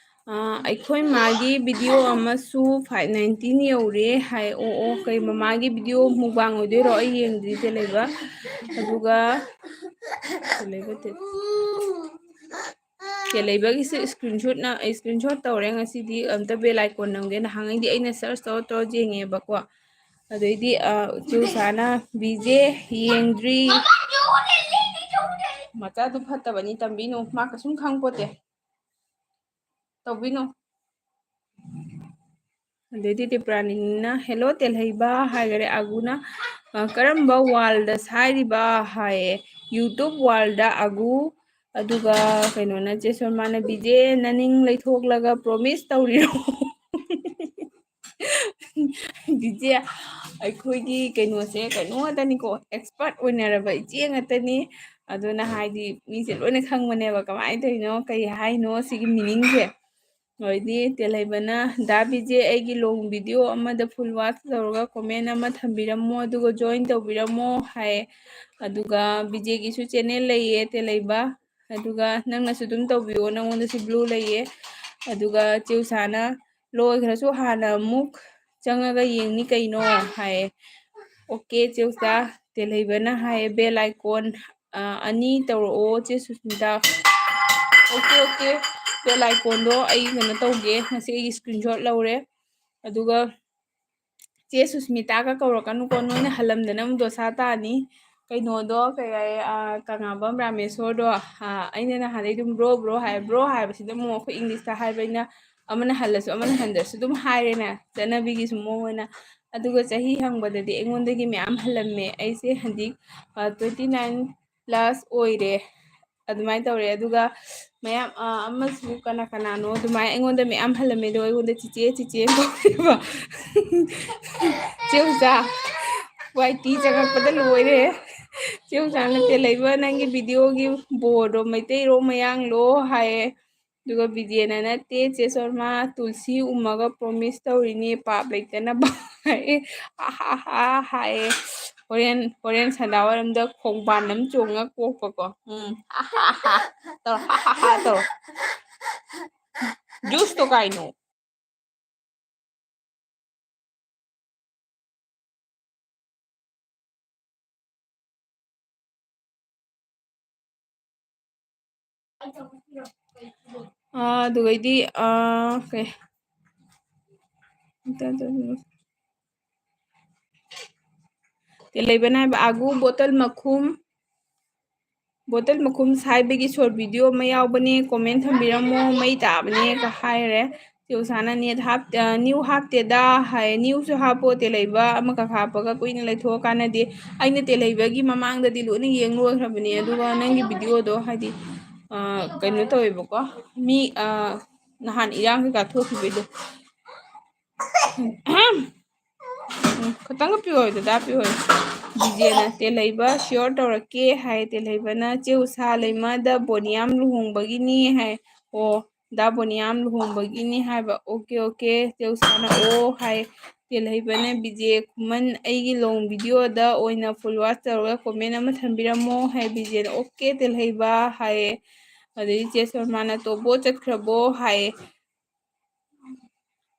ꯑꯩꯈꯣꯏ ꯃꯥꯒꯤ ꯚꯤꯗꯤꯑꯣ ꯑꯃꯁꯨ ꯐꯥꯏꯚ ꯅꯥꯏꯟꯇꯤꯟ ꯌꯧꯔꯦ ꯍꯥꯏ꯫ ꯑꯣ ꯑꯣ, ꯀꯩ ꯃꯃꯥꯒꯤ ꯚꯤꯗꯤꯑꯣ ꯃꯨꯛꯕꯥꯡ ꯑꯣꯏꯗꯣꯏꯔꯣ? ꯑꯩ ꯌꯦꯡꯗ꯭ꯔꯤ ꯇꯦꯜꯍꯩꯕ꯫ ꯑꯗꯨꯒ ꯇꯦꯜꯍꯩꯕ ꯇꯦ-, ꯇꯦꯜꯍꯩꯕꯒꯤꯁꯨ ꯏꯁꯀ꯭ꯔꯤꯟ ꯁꯣꯠꯅ ꯏꯁꯀ꯭ꯔꯤꯟ ꯁꯣꯠ ꯇꯧꯔꯦ ꯉꯁꯤꯗꯤ꯫ ꯑꯝꯇ ꯕꯦꯜ ꯑꯥꯏꯀꯣꯟ ꯅꯝꯒꯦ꯫ ꯅꯍꯥꯟꯉꯩꯗꯤ ꯑꯩꯅ ꯁꯔꯁ ꯇꯧꯔ ꯇꯧꯔ ꯌꯦꯡꯉꯦꯕꯀꯣ꯫ ꯑꯗꯩꯗꯤ ꯆꯦ ꯎꯁꯥꯅ ꯕꯤꯖꯦ ꯌꯦꯡꯗ꯭ꯔꯤ꯫ ꯃꯆꯥꯗꯨ ꯐꯠꯇꯕꯅꯤ, ꯇꯝꯕꯤꯅꯨ, ꯃꯥ ꯀꯩꯁꯨꯝ ꯈꯪꯄꯣꯠꯇꯦ꯫ ꯇꯧꯕꯤꯅꯨ꯫ ꯑꯗꯩꯗꯤ ꯇꯤꯄ꯭ꯔꯥꯅꯤꯅ "ꯍꯦꯜꯂꯣ ꯇꯦꯜꯍꯩꯕ" ꯍꯥꯏꯈꯔꯦ꯫ ꯑꯒꯨꯅ "ꯀꯔꯝꯕ ꯋꯥꯜꯗ ꯁꯥꯏꯔꯤꯕ?" ꯍꯥꯏꯌꯦ꯫ YouTube ꯋꯥꯜꯗ ꯑꯒꯨ꯫ ꯑꯗꯨꯒ ꯀꯩꯅꯣꯅ, ꯆꯦ ꯁꯣꯔꯃꯥꯅ "ꯕꯤꯖꯦ ꯅꯅꯤꯡ ꯂꯩꯊꯣꯛꯂꯒ ꯄ꯭ꯔꯣꯃꯤꯁ ꯇꯧꯔꯤꯔꯣ?" ꯕꯤꯖꯦ, ꯑꯩꯈꯣꯏꯒꯤ ꯀꯩꯅꯣꯁꯦ ꯀꯩꯅꯣ ꯉꯥꯛꯇꯅꯤꯀꯣ, ꯑꯦꯛꯁꯄꯔꯠ ꯑꯣꯏꯅꯔꯕ ꯏꯆꯦ ꯉꯥꯛꯇꯅꯤ꯫ ꯑꯗꯨꯅ ꯍꯥꯏꯗꯤ ꯃꯤꯁꯦ ꯂꯣꯏꯅ ꯈꯪꯕꯅꯦꯕ ꯀꯃꯥꯏꯅ ꯇꯧꯔꯤꯅꯣ, ꯀꯩ ꯍꯥꯏꯅꯣ ꯁꯤꯒꯤ ꯃꯤꯅꯤꯡꯁꯦ꯫ ꯑꯗꯩꯗꯤ ꯇꯦꯜꯍꯩꯕꯅ "ꯗꯥ ꯕꯤꯖꯦ, ꯑꯩꯒꯤ ꯂꯣꯡ ꯚꯤꯗꯤꯑꯣ ꯑꯃꯗ ꯐꯨꯜ ꯋꯥꯆ ꯇꯧꯔꯒ ꯀꯣꯃꯦꯟ ꯑꯃ ꯊꯝꯕꯤꯔꯝꯃꯣ, ꯑꯗꯨꯒ ꯖꯣꯏꯟ ꯇꯧꯕꯤꯔꯝꯃꯣ" ꯍꯥꯏ꯫ ꯑꯗꯨꯒ ꯕꯤꯖꯦꯒꯤꯁꯨ ꯆꯦꯅꯦꯜ ꯂꯩꯌꯦ ꯇꯦꯜꯍꯩꯕ꯫ ꯑꯗꯨꯒ ꯅꯪꯅꯁꯨ ꯑꯗꯨꯝ ꯇꯧꯕꯤꯌꯣ, ꯅꯪꯉꯣꯟꯗꯁꯨ ꯕ꯭ꯂꯨ ꯂꯩꯌꯦ꯫ ꯑꯗꯨꯒ ꯆꯦ ꯎꯁꯥꯅ "ꯂꯣꯏꯈ꯭ꯔꯁꯨ ꯍꯥꯟꯅ ꯑꯃꯨꯛ ꯆꯪꯉꯒ ꯌꯦꯡꯅꯤ ꯀꯩꯅꯣ" ꯍꯥꯏꯌꯦ꯫ ꯑꯣꯀꯦ ꯆꯦ ꯎꯁꯥ꯫ ꯇꯦꯜꯍꯩꯕꯅ ꯍꯥꯏꯌꯦ "ꯕꯦꯜ ꯑꯥꯏꯀꯣꯟ ꯑꯅꯤ ꯇꯧꯔꯛꯑꯣ ꯆꯦ ꯁꯨꯁꯃꯤꯇꯥ"꯫ ꯑꯣꯀꯦ ꯑꯣꯀꯦ, ꯕꯦꯜ ꯑꯥꯏꯀꯣꯟꯗꯣ ꯑꯩ ꯀꯩꯅꯣ ꯇꯧꯒꯦ, ꯉꯁꯤ ꯑꯩꯒꯤ ꯏꯁꯀ꯭ꯔꯤꯟ ꯁꯣꯠ ꯂꯧꯔꯦ꯫ ꯑꯗꯨꯒ ꯆꯦ ꯁꯨꯁꯃꯤꯇꯥꯒ ꯀꯧꯔꯛꯀꯅꯨꯀꯣ, ꯅꯣꯏꯅ ꯍꯜꯂꯝꯗꯅ ꯑꯃꯨꯛ ꯗꯣꯁꯥ ꯇꯥꯅꯤ꯫ ꯀꯩꯅꯣꯗꯣ ꯀꯩ ꯍꯥꯏ, ꯀꯪꯂꯥꯕꯝ ꯔꯥꯃꯦꯁꯣꯔꯗꯣ, ꯑꯩꯅ ꯅꯍꯥꯟꯗꯩ ꯑꯗꯨꯝ "ꯕ꯭ꯔꯣ ꯕ꯭ꯔꯣ" ꯍꯥꯏ꯫ ꯕ꯭ꯔꯣ ꯍꯥꯏꯕꯁꯤꯗ ꯑꯃꯨꯛ ꯑꯩꯈꯣꯏ ꯏꯪꯂꯤꯁꯇ ꯍꯥꯏꯕꯅꯤꯅ ꯑꯃꯅ ꯍꯜꯂꯁꯨ ꯑꯃꯅ ꯍꯟꯗ꯭ꯔꯁꯨ ꯑꯗꯨꯝ ꯍꯥꯏꯔꯦꯅꯦ, ꯆꯠꯅꯕꯤꯒꯤ ꯁꯨꯝ ꯃꯑꯣꯡ ꯑꯣꯏꯅ꯫ ꯑꯗꯨꯒ ꯆꯍꯤ ꯍꯪꯕꯗꯗꯤ ꯑꯩꯉꯣꯟꯗꯒꯤ ꯃꯌꯥꯝ ꯍꯜꯂꯝꯃꯦ꯫ ꯑꯩꯁꯦ ꯍꯧꯖꯤꯛ twenty nine plus ꯑꯣꯏꯔꯦ꯫ ꯑꯗꯨꯃꯥꯏꯅ ꯇꯧꯔꯦ꯫ ꯑꯗꯨꯒ ꯃꯌꯥꯝ, ꯑ, ꯑꯃꯁꯨ ꯀꯅꯥ ꯀꯅꯥꯅꯣ ꯑꯗꯨꯃꯥꯏꯅ ꯑꯩꯉꯣꯟꯗ ꯃꯌꯥꯝ ꯍꯜꯂꯝꯃꯦ, ꯑꯗꯣ ꯑꯩꯉꯣꯟꯗ "ꯆꯤꯆꯦ, ꯆꯤꯆꯦ" ꯀꯧꯔꯦꯕ꯫ ꯆꯦ ꯎꯆꯥ, ꯋꯥꯏ ꯇꯤ ꯆꯪꯉꯛꯄꯗ ꯂꯣꯏꯔꯦ꯫ ꯆꯦ ꯎꯆꯥ ꯅꯠꯇꯦ, "ꯂꯩꯕ ꯅꯪꯒꯤ ꯚꯤꯗꯤꯑꯣꯒꯤ ꯕꯣꯔꯗꯣ ꯃꯩꯇꯩꯔꯣ ꯃꯌꯥꯡꯂꯣ?" ꯍꯥꯏꯌꯦ꯫ ꯑꯗꯨꯒ ꯕꯤꯖꯦꯅ, "ꯅꯠꯇꯦ ꯆꯦ ꯁꯣꯔꯃꯥ, ꯇꯨꯜꯁꯤ ꯎꯝꯃꯒ ꯄ꯭ꯔꯣꯃꯤꯁ ꯇꯧꯔꯤꯅꯦ, ꯄꯥꯞ ꯂꯩꯇꯅꯕ" ꯍꯥꯏꯌꯦ꯫ "ꯑꯍꯥ ꯑꯍꯥ" ꯍꯥꯏꯌꯦ꯫ ꯍꯣꯔꯦꯟ, ꯍꯣꯔꯦꯟ ꯁꯟꯗꯥꯋꯥꯏꯔꯝꯗ ꯈꯣꯡꯕꯥꯟ ꯑꯃ ꯆꯣꯡꯉ ꯀꯣꯛꯄꯀꯣ꯫ ꯎꯝ, "ꯑꯍꯥ ꯑꯍꯥ" ꯇꯧꯔꯣ, "ꯍꯥ ꯍꯥ ꯍꯥ" ꯇꯧꯔꯣ꯫ ꯖꯨꯁꯇꯣ ꯀꯥꯏꯅꯣ? ꯑꯥ, ꯑꯗꯨꯒꯩꯗꯤ, ꯑꯥ, ꯀꯩ? ꯇꯦꯂꯩꯕꯅ ꯍꯥꯏꯕ ꯑꯥꯒꯨ ꯕꯣꯇꯜ ꯃꯈꯨꯝ, ꯕꯣꯇꯜ ꯃꯈꯨꯝ ꯁꯥꯏꯕꯒꯤ short video ꯑꯃ ꯌꯥꯎꯕꯅꯦ, comment ꯊꯝꯕꯤꯔꯝꯃꯣ, ꯃꯩ ꯇꯥꯕꯅꯦꯒ ꯍꯥꯏꯔꯦ꯫ ꯆꯦ ꯎꯁꯥꯅ net ꯍꯥꯞ-, ꯑ, new ꯍꯥꯞꯇꯦꯗ ꯍꯥꯏ, newꯁꯨ ꯍꯥꯞꯄꯣ, ꯇꯦꯂꯩꯕ ꯑꯃꯈꯛ ꯍꯥꯞꯄꯒ ꯀꯨꯏꯅ ꯂꯩꯊꯣꯛꯑ ꯀꯥꯟꯅꯗꯦ꯫ ꯑꯩꯅ ꯇꯦꯂꯩꯕꯒꯤ ꯃꯃꯥꯡꯗꯗꯤ ꯂꯣꯏꯅ ꯌꯦꯡ ꯂꯣꯏꯈ꯭ꯔꯕꯅꯦ, ꯑꯗꯨꯒ ꯅꯪꯒꯤ videoꯗꯣ ꯍꯥꯏꯗꯤ, ꯑ, ꯀꯩꯅꯣ ꯇꯧꯋꯦꯕꯀꯣ, ꯃꯤ, ꯑ, ꯅꯍꯥꯟ ꯏꯔꯥꯡ ꯀꯩꯀꯥ ꯊꯣꯛꯈꯤꯕꯩꯗꯣ꯫ ꯎꯝ, ꯈꯇꯪꯒ ꯄꯤꯌꯣ, ꯗꯗꯥ ꯄꯤꯌꯣ꯫ ꯖꯤꯖꯦꯅ ꯇꯦꯂꯩꯕ sure ꯇꯧꯔꯛꯀꯦ ꯍꯥꯏ, ꯇꯦꯂꯩꯕꯅ ꯆꯦ ꯎꯁꯥ ꯂꯩꯃꯗ ꯕꯣꯅꯤꯌꯥꯝ ꯂꯨꯍꯣꯡꯕꯒꯤꯅꯤ ꯍꯥꯏ꯫ ꯑꯣ, ꯗꯥ ꯕꯣꯅꯤꯌꯥꯝ ꯂꯨꯍꯣꯡꯕꯒꯤꯅꯤ ꯍꯥꯏꯕ꯫ OK, OK, ꯆꯦ ꯎꯁꯥꯅ ꯑꯣ ꯍꯥꯏ꯫ ꯇꯦꯂꯩꯕꯅ ꯕꯤꯖꯦ ꯈꯨꯃꯟ ꯑꯩꯒꯤ long videoꯗ ꯑꯣꯏꯅ full watch ꯇꯧꯔꯒ comment ꯑꯃ ꯊꯝꯕꯤꯔꯝꯃꯣ ꯍꯥꯏ꯫ ꯕꯤꯖꯦꯅ OK ꯇꯦꯂꯩꯕ ꯍꯥꯏꯌꯦ꯫ ꯑꯗꯩ ꯆꯦ ꯁꯣꯔꯃꯥꯅ ꯇꯣꯕꯣ ꯆꯠꯈ꯭ꯔꯕꯣ ꯍꯥꯏꯌꯦ꯫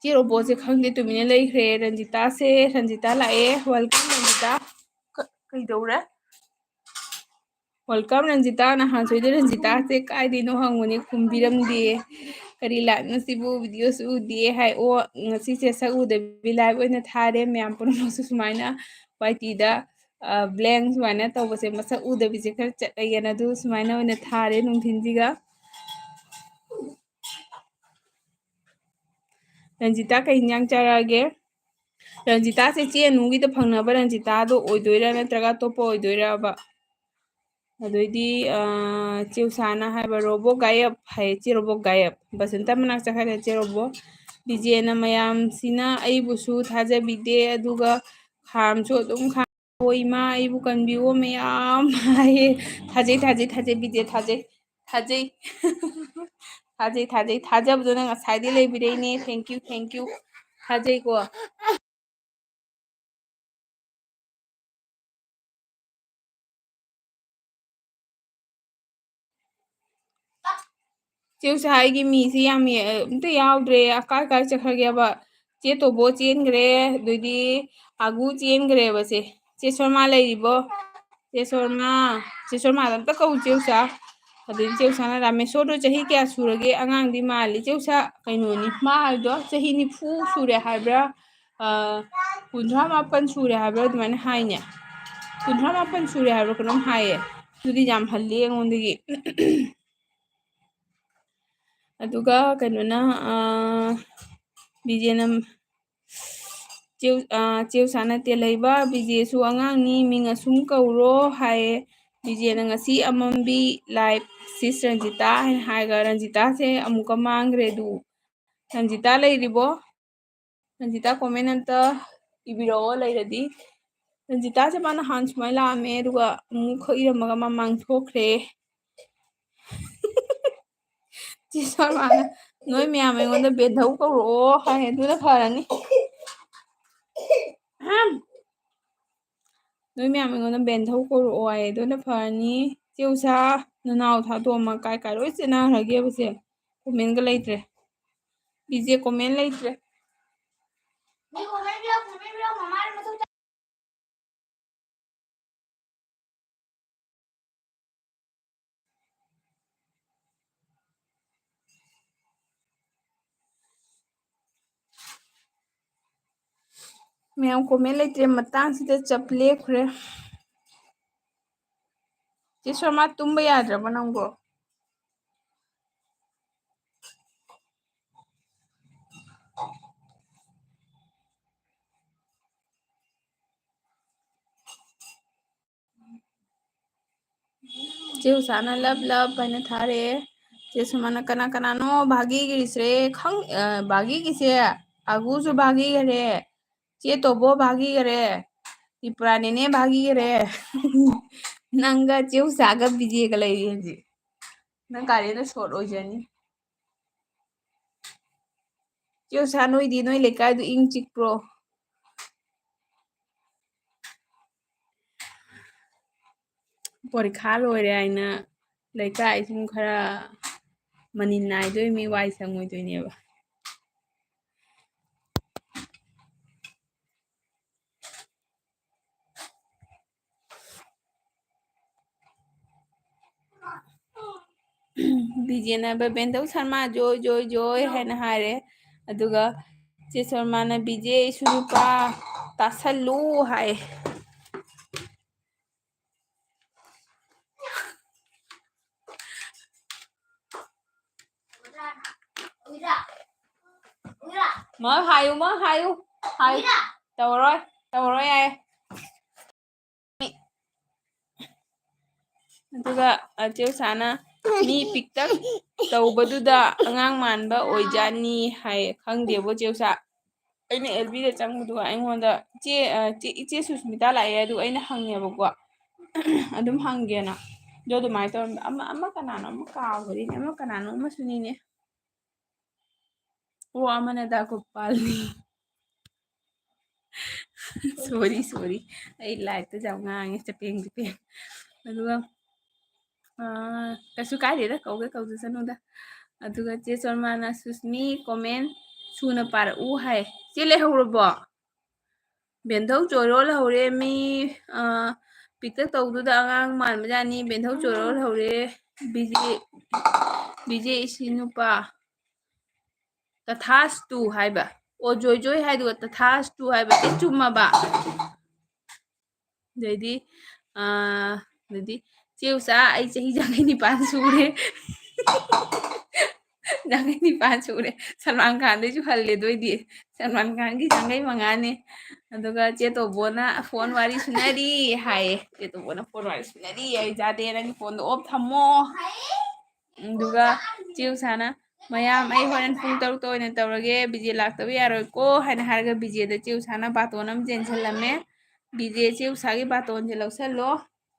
ꯆꯦ ꯔꯣꯕꯣꯁꯦ ꯈꯪꯗꯦ, ꯇꯨꯃꯤꯟꯅ ꯂꯩꯈ꯭ꯔꯦ꯫ ꯔꯟꯖꯤꯇꯥꯁꯦ, ꯔꯟꯖꯤꯇꯥ ꯂꯥꯛꯑꯦ꯫ Welcome ꯔꯟꯖꯤꯇꯥ꯫ ꯀ-, ꯀꯩꯗꯧꯔꯦ? Welcome ꯔꯟꯖꯤꯇꯥ꯫ ꯅꯍꯥꯟ ꯁꯣꯏꯗ ꯔꯟꯖꯤꯇꯥꯁꯦ ꯀꯥꯏꯗꯩꯅꯣ ꯍꯪꯕꯅꯦ, ꯈꯨꯝꯕꯤꯔꯝꯗꯦ꯫ ꯀꯔꯤ liveꯅꯣ ꯁꯤꯕꯨ, videoꯁꯨ ꯎꯗꯦ ꯍꯥꯏ꯫ ꯑꯣ, ꯉꯁꯤꯁꯦ ꯁꯛ ꯎꯗꯕꯤ live ꯑꯣꯏꯅ ꯊꯥꯔꯦ꯫ ꯃꯌꯥꯝ ꯄꯨꯝꯅꯃꯛꯁꯨ ꯁꯨꯃꯥꯏꯅ YTꯗ, ꯑ, blank ꯁꯨꯃꯥꯏꯅ ꯇꯧꯕꯁꯦ, ꯃꯁꯛ ꯎꯗꯕꯤꯁꯦ ꯈꯔ ꯆꯠꯂꯒꯦꯅ ꯑꯗꯨ ꯁꯨꯃꯥꯏꯅ ꯑꯣꯏꯅ ꯊꯥꯔꯦ ꯅꯨꯡꯊꯤꯟꯁꯤꯒ꯫ ꯔꯟꯖꯤꯇꯥ, ꯀꯩ ꯏꯟꯖꯥꯡ ꯆꯥꯔꯛꯑꯒꯦ? ꯔꯟꯖꯤꯇꯥꯁꯦ ꯆꯦ ꯑꯅꯨꯒꯤꯗ ꯐꯪꯅꯕ ꯔꯟꯖꯤꯇꯥꯗꯣ ꯑꯣꯏꯗꯣꯏꯔꯥ, ꯅꯠꯇ꯭ꯔꯒ ꯑꯇꯣꯞꯄ ꯑꯣꯏꯗꯣꯏꯔꯕ? ꯑꯗꯨꯏꯗꯤ, ꯑ, ꯆꯦ ꯎꯁꯥꯅ ꯍꯥꯏꯕ, "ꯔꯣꯕꯣ ꯒꯥꯌꯕ" ꯍꯥꯏ, "ꯆꯦ ꯔꯣꯕꯣ ꯒꯥꯌꯕ꯫ ꯕꯁꯟꯇ ꯃꯅꯥꯛ ꯆꯠꯈ꯭ꯔꯦ ꯆꯦ ꯔꯣꯕꯣ꯫" ꯕꯤꯖꯦꯅ ꯃꯌꯥꯝꯁꯤꯅ ꯑꯩꯕꯨꯁꯨ ꯊꯥꯖꯕꯤꯗꯦ, ꯑꯗꯨꯒ ꯈꯥꯝꯁꯨ ꯑꯗꯨꯝ ꯈꯥꯝ꯫ "ꯑꯣ ꯏꯃꯥ, ꯑꯩꯕꯨ ꯀꯟꯕꯤꯌꯣ ꯃꯌꯥꯝ" ꯍꯥꯏꯌꯦ꯫ ꯊꯥꯖꯩ, ꯊꯥꯖꯩ, ꯊꯥꯖꯩ, ꯕꯤꯖꯦ ꯊꯥꯖꯩ꯫ ꯊꯥꯖꯩ꯫ ꯊꯥꯖꯩ, ꯊꯥꯖꯩ꯫ ꯊꯥꯖꯕꯗꯣ ꯅꯪ ꯉꯁꯥꯏꯗꯩ ꯂꯩꯕꯤꯔꯛꯏꯅꯦ꯫ Thank you, thank you꯫ ꯊꯥꯖꯩꯀꯣ꯫ ꯆꯦ ꯎꯁꯥ, ꯑꯩꯒꯤ ꯃꯤꯁꯤ ꯌꯥꯝ ꯌꯦ-, ꯑꯝꯇ ꯌꯥꯎꯗ꯭ꯔꯦ꯫ ꯀꯥꯏ ꯀꯥꯏ ꯆꯠꯈ꯭ꯔꯒꯦꯕ? ꯆꯦ ꯇꯣꯕꯣ ꯆꯦꯟꯈ꯭ꯔꯦ, ꯑꯗꯩꯗꯤ ꯑꯒꯨ ꯆꯦꯟꯈ꯭ꯔꯦꯕ꯫ ꯆꯦ, ꯆꯦ ꯁꯣꯔꯃꯥ ꯂꯩꯔꯤꯕꯣ? ꯆꯦ ꯁꯣꯔꯃꯥ, ꯆꯦ ꯁꯣꯔꯃꯥꯗ ꯑꯝꯇ ꯀꯧ, ꯆꯦ ꯎꯁꯥ꯫ ꯑꯗꯩꯗꯤ ꯆꯦ ꯎꯁꯥꯅ, "ꯔꯥꯃꯦꯁꯣꯔꯗꯣ ꯆꯍꯤ ꯀꯌꯥ ꯁꯨꯔꯒꯦ?" "ꯑꯉꯥꯡꯗꯤ ꯃꯥꯜꯂꯤ ꯆꯦ ꯎꯁꯥ, ꯀꯩꯅꯣꯅꯤ, ꯃꯥ ꯍꯥꯏꯗꯣ ꯆꯍꯤ ꯅꯤꯐꯨ ꯁꯨꯔꯦ ꯍꯥꯏꯕ꯭ꯔꯥ, ꯑ, ꯀꯨꯟꯊ꯭ꯔꯥ ꯃꯥꯄꯟ ꯁꯨꯔꯦ ꯍꯥꯏꯕ꯭ꯔꯥ ꯑꯗꯨꯃꯥꯏꯅ ꯍꯥꯏꯅꯦ꯫ ꯀꯨꯟꯊ꯭ꯔꯥ ꯃꯥꯄꯟ ꯁꯨꯔꯦ ꯍꯥꯏꯕ꯭ꯔꯥ ꯀꯩꯅꯣꯝ ꯍꯥꯏꯌꯦ꯫ ꯑꯗꯨꯗꯤ ꯌꯥꯝ ꯍꯜꯂꯤ ꯑꯩꯉꯣꯟꯗꯒꯤ꯫ ꯑꯗꯨꯒ ꯀꯩꯅꯣꯅ, ꯑ, ꯕꯤꯖꯦꯅ, ꯆꯦ ꯎ-, ꯑ, ꯆꯦ ꯎꯁꯥ ꯅꯠꯇꯦ, ꯂꯩꯕ ꯕꯤꯖꯦꯁꯨ ꯑꯉꯥꯡꯅꯤ, ꯃꯤꯡ ꯑꯁꯨꯝ ꯀꯧꯔꯣ ꯍꯥꯏꯌꯦ꯫ ꯕꯤꯖꯦꯅ ꯉꯁꯤ ꯑꯃꯝꯕꯤ live sis ꯔꯟꯖꯤꯇꯥ ꯍꯥꯏꯅ ꯍꯥꯏꯔꯒ, ꯔꯟꯖꯤꯇꯥꯁꯦ ꯑꯃꯨꯛꯀ ꯃꯥꯡꯈ꯭ꯔꯦ꯫ ꯑꯗꯨ ꯔꯟꯖꯤꯇꯥ ꯂꯩꯔꯤꯕꯣ? ꯔꯟꯖꯤꯇꯥ comment ꯑꯝꯇ ꯏꯕꯤꯔꯛꯑꯣ ꯂꯩꯔꯗꯤ꯫ ꯔꯟꯖꯤꯇꯥꯁꯦ ꯃꯥ ꯅꯍꯥꯟ ꯁꯨꯃꯥꯏꯅ ꯂꯥꯛꯑꯝꯃꯦ, ꯑꯗꯨꯒ ꯑꯃꯨꯛ ꯈꯛ ꯏꯔꯝꯃꯒ ꯃꯥ ꯃꯥꯡꯊꯣꯛꯈ꯭ꯔꯦ꯫ ꯆꯦ ꯁꯣꯔꯃꯥꯅ, "ꯅꯣꯏ ꯃꯌꯥꯝ ꯑꯩꯉꯣꯟꯗ ꯕꯦꯟꯙꯧ ꯀꯧꯔꯛꯑꯣ" ꯍꯥꯏ, ꯑꯗꯨꯅ ꯐꯔꯅꯤ꯫ ꯅꯣꯏ ꯃꯌꯥꯝ ꯑꯩꯉꯣꯟꯗ ꯕꯦꯟꯙꯧ ꯀꯧꯔꯛꯑꯣ ꯍꯥꯏꯌꯦ, ꯑꯗꯨꯅ ꯐꯔꯅꯤ꯫ ꯆꯦ ꯎꯁꯥ, ꯅꯅꯥꯎ ꯊꯥꯗꯣꯛꯑꯝꯃ ꯀꯥꯏ ꯀꯥꯏ ꯂꯣꯏ ꯆꯦꯟꯅꯈ꯭ꯔꯒꯦꯕꯁꯦ? Commentꯒ ꯂꯩꯇ꯭ꯔꯦ꯫ ꯕꯤꯖꯦ comment ꯂꯩꯇ꯭ꯔꯦ꯫ ꯃꯌꯥꯝ comment ꯂꯩꯇ꯭ꯔꯦ, ꯃꯇꯥꯡꯁꯤꯗ ꯆꯞ ꯂꯦꯞꯈ꯭ꯔꯦ꯫ ꯆꯦ ꯁꯣꯔꯃꯥ, ꯇꯨꯝꯕ ꯌꯥꯗ꯭ꯔꯕ ꯅꯪꯕꯣ? ꯆꯦ ꯎꯁꯥꯅ love love ꯍꯥꯏꯅ ꯊꯥꯔꯛꯑꯦ꯫ ꯆꯦ ꯁꯣꯃꯥꯅ, "ꯀꯅꯥ ꯀꯅꯥꯅꯣ ꯚꯥꯒꯤꯒꯤꯁꯦ ꯈꯪ-, ꯑ, ꯚꯥꯒꯤꯒꯤꯁꯦ?" ꯑꯒꯨꯁꯨ ꯚꯥꯒꯤꯒꯔꯦ, ꯆꯦ ꯇꯣꯕꯣ ꯚꯥꯒꯤꯒꯔꯦ, ꯇ꯭ꯔꯤꯄꯨꯔꯥ ꯅꯦꯅꯦ ꯚꯥꯒꯤꯒꯔꯦ꯫ ꯅꯪꯒ ꯆꯦ ꯎꯁꯥꯒ ꯕꯤꯖꯦꯒ ꯂꯩꯔꯤ ꯍꯧꯖꯤꯛ꯫ ꯅꯪ ꯀꯥꯂꯦꯟꯗ short ꯑꯣꯏꯖꯅꯤ꯫ ꯆꯦ ꯎꯁꯥ, ꯅꯣꯏꯗꯤ, ꯅꯣꯏ ꯂꯩꯀꯥꯏꯗꯨ ꯏꯪ ꯆꯤꯛꯄ꯭ꯔꯣ? ꯄꯔꯤꯈꯥ ꯂꯣꯏꯔꯦ ꯍꯥꯏꯅ ꯂꯩꯀꯥꯏ ꯁꯨꯝ ꯈꯔ ꯃꯅꯤꯟ ꯅꯥꯏꯗꯣꯏ, ꯃꯤ ꯋꯥꯏ ꯁꯪꯉꯣꯏꯗꯣꯏꯅꯦꯕ꯫ ꯕꯤꯖꯦꯅ ꯕꯦꯟꯗꯧ ꯁꯔꯃ ꯖꯣꯏ ꯖꯣꯏ ꯖꯣꯏ ꯍꯥꯏꯅ ꯍꯥꯏꯔꯦ꯫ ꯑꯗꯨꯒ ꯆꯦ ꯁꯔꯃꯅ ꯕꯤꯖꯦ ꯏꯁꯨ ꯅꯨꯄꯥ ꯇꯥꯁꯜꯂꯨ ꯍꯥꯏ꯫ ꯃ ꯍꯥꯏꯌꯨ, ꯃ ꯍꯥꯏꯌꯨ, ꯍꯥꯏꯌꯨ꯫ ꯇꯧꯔꯣꯏ, ꯇꯧꯔꯣꯏ ꯍꯥꯏ꯫ ꯑꯗꯨꯒ, ꯑ, ꯆꯦ ꯎꯁꯥꯅ ꯃꯤ ꯄꯤꯛꯇꯛ ꯇꯧꯕꯗꯨꯗ ꯑꯉꯥꯡ ꯃꯥꯟꯕ ꯑꯣꯏꯖꯥꯠꯅꯤ ꯍꯥꯏꯌꯦ꯫ ꯈꯪꯗꯦꯕꯣ ꯆꯦ ꯎꯁꯥ꯫ ꯑꯩꯅ ꯑꯦꯜ ꯕꯤꯗ ꯆꯪꯕꯗꯨꯒ ꯑꯩꯉꯣꯟꯗ, "ꯏꯆꯦ, ꯑ, ꯆꯦ, ꯏꯆꯦ ꯁꯨꯁꯃꯤꯇꯥ ꯂꯥꯛꯑꯦ?" ꯑꯗꯨ ꯑꯩꯅ ꯍꯪꯉꯦꯕꯀꯣ꯫ ꯑꯗꯨꯝ ꯍꯪꯒꯦꯅ꯫ ꯑꯗꯣ ꯑꯗꯨꯃꯥꯏꯅ ꯇꯧꯔꯝꯗ-, ꯑꯃ, ꯑꯃ ꯀꯅꯥꯅꯣ ꯑꯃ ꯀꯥꯎꯈ꯭ꯔꯦꯅꯦ꯫ ꯑꯃ ꯀꯅꯥꯅꯣ ꯑꯃꯁꯨꯅꯤꯅꯦ꯫ ꯑꯣ, ꯑꯃꯅ ꯗꯥ ꯒꯣꯄꯥꯜꯅꯤ꯫ Sorry, sorry. ꯑꯩ ꯂꯥꯏꯞꯇ ꯌꯥꯝ ꯉꯥꯡꯉꯦ, ꯆꯄꯦꯡ ꯆꯄꯦꯡ꯫ ꯑꯗꯨꯒ, ꯑꯥ, ꯀꯩꯁꯨ ꯀꯥꯏꯗꯦꯗ, ꯀꯧꯒꯦ ꯀꯧꯖꯁꯅꯨꯗ꯫ ꯑꯗꯨꯒ ꯆꯦ ꯁꯣꯔꯃꯥꯅ ꯁꯨꯁꯃꯤ comment ꯁꯨꯅ ꯄꯥꯔꯛꯎ ꯍꯥꯏ꯫ ꯆꯦ ꯂꯩꯍꯧꯔꯕꯣ? ꯕꯦꯟꯊꯧ ꯆꯣꯏꯔꯣꯜ ꯍꯧꯔꯦ ꯃꯤ, ꯑꯥ, ꯄꯤꯛꯇꯛ ꯇꯧꯗꯨꯗ ꯑꯉꯥꯡ ꯃꯥꯟꯕꯖꯥꯠꯅꯤ꯫ ꯕꯦꯟꯊꯧ ꯆꯣꯏꯔꯣꯜ ꯍꯧꯔꯦ꯫ ꯕꯤꯖꯦ, ꯕꯤꯖꯦ ꯏꯁꯤ ꯅꯨꯄꯥ꯫ ꯇꯊꯥꯁꯇꯨ ꯍꯥꯏꯕ꯫ ꯑꯣ, ꯖꯣꯏ ꯖꯣꯏ ꯍꯥꯏꯗꯨꯒ ꯇꯊꯥꯁꯇꯨ ꯍꯥꯏꯕ꯫ ꯁꯤ ꯆꯨꯝꯃꯕ? ꯑꯗꯩꯗꯤ, ꯑꯥ, ꯑꯗꯩꯗꯤ, "ꯆꯦ ꯎꯆꯥ, ꯑꯩ ꯆꯍꯤ ꯌꯥꯡꯈꯩ ꯅꯤꯄꯥꯟ ꯁꯨꯔꯦ꯫" ꯌꯥꯡꯈꯩ ꯅꯤꯄꯥꯟ ꯁꯨꯔꯦ꯫ ꯁꯜꯃꯥꯟ ꯈꯥꯟꯗꯩꯁꯨ ꯍꯜꯂꯦ ꯑꯗꯨ ꯑꯣꯏꯗꯤ꯫ ꯁꯜꯃꯥꯟ ꯈꯥꯟꯒꯤ ꯌꯥꯡꯈꯩ ꯃꯉꯥꯅꯦ꯫ ꯑꯗꯨꯒ ꯆꯦ ꯇꯣꯕꯣꯅ phone ꯋꯥꯔꯤ ꯁꯨꯅꯔꯤ ꯍꯥꯏꯌꯦ꯫ ꯆꯦ ꯇꯣꯕꯣꯅ phone ꯋꯥꯔꯤ ꯁꯨꯅꯔꯤ꯫ "ꯑꯩ ꯌꯥꯗꯦ, ꯅꯪꯒꯤ phoneꯗꯣ off ꯊꯝꯃꯣ꯫" ꯑꯗꯨꯒ ꯆꯦ ꯎꯁꯥꯅ, "ꯃꯌꯥꯝ, ꯑꯩ ꯍꯣꯔꯦꯟ ꯄꯨꯡ ꯇꯔꯨꯛꯇ ꯑꯣꯏꯅ ꯇꯧꯔꯒꯦ, ꯕꯤꯖꯦ ꯂꯥꯛꯇꯕ ꯌꯥꯔꯣꯏꯀꯣ" ꯍꯥꯏꯅ ꯍꯥꯏꯔꯒ ꯕꯤꯖꯦꯗ ꯆꯦ ꯎꯁꯥꯅ ꯕꯥꯇꯣꯟ ꯑꯃ ꯆꯦꯟꯁꯤꯜꯂꯝꯃꯦ꯫ ꯕꯤꯖꯦ, ꯆꯦ ꯎꯁꯥꯒꯤ ꯕꯥꯇꯣꯟꯁꯦ ꯂꯧꯁꯜꯂꯣ꯫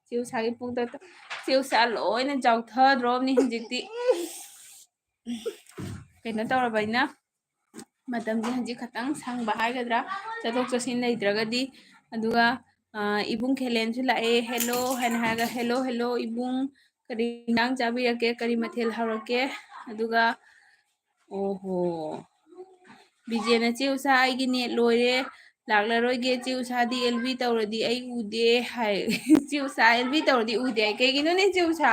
ꯆꯦ ꯎꯁꯥꯒꯤ ꯄꯨꯡ ꯇꯔꯨꯛꯇ, ꯆꯦ ꯎꯁꯥ ꯂꯣꯏꯅ ꯆꯥꯎꯊꯗ꯭ꯔꯣꯕꯅꯤ ꯍꯧꯖꯤꯛꯇꯤ꯫ ꯀꯩꯅꯣ ꯇꯧꯔꯕꯅꯤꯅ, ꯃꯇꯝꯁꯦ ꯍꯧꯖꯤꯛ ꯈꯇꯪ ꯁꯪꯕ ꯍꯥꯏꯒꯗ꯭ꯔꯥ, ꯆꯠꯊꯣꯛ ꯆꯠꯁꯤꯟ ꯂꯩꯇ꯭ꯔꯒꯗꯤ꯫ ꯑꯗꯨꯒ, ꯑ, ꯏꯕꯨꯡ ꯈꯦꯂꯦꯟꯁꯨ ꯂꯥꯛꯑꯦ, "Hello" ꯍꯥꯏꯅ ꯍꯥꯏꯔꯒ, "Hello, hello, ꯏꯕꯨꯡ, ꯀꯔꯤ ꯏꯟꯖꯥꯡ ꯆꯥꯕꯤꯔꯛꯀꯦ? ꯀꯔꯤ ꯃꯊꯦꯜ ꯍꯧꯔꯛꯀꯦ?" ꯑꯗꯨꯒ, ꯑꯣꯍꯣ, ꯕꯤꯖꯦꯅ "ꯆꯦ ꯎꯁꯥ, ꯑꯩꯒꯤ ꯅꯦꯠ ꯂꯣꯏꯔꯦ, ꯂꯥꯛꯂꯔꯣꯏꯒꯦ꯫ ꯆꯦ ꯎꯁꯥꯗꯤ ꯑꯦꯜ ꯕꯤ ꯇꯧꯔꯗꯤ ꯑꯩ ꯎꯗꯦ" ꯍꯥꯏ꯫ "ꯆꯦ ꯎꯁꯥ ꯑꯦꯜ ꯕꯤ ꯇꯧꯔꯗꯤ ꯎꯗꯦ" ꯍꯥꯏ꯫ ꯀꯩꯒꯤꯅꯣꯅꯦ ꯆꯦ ꯎꯁꯥ?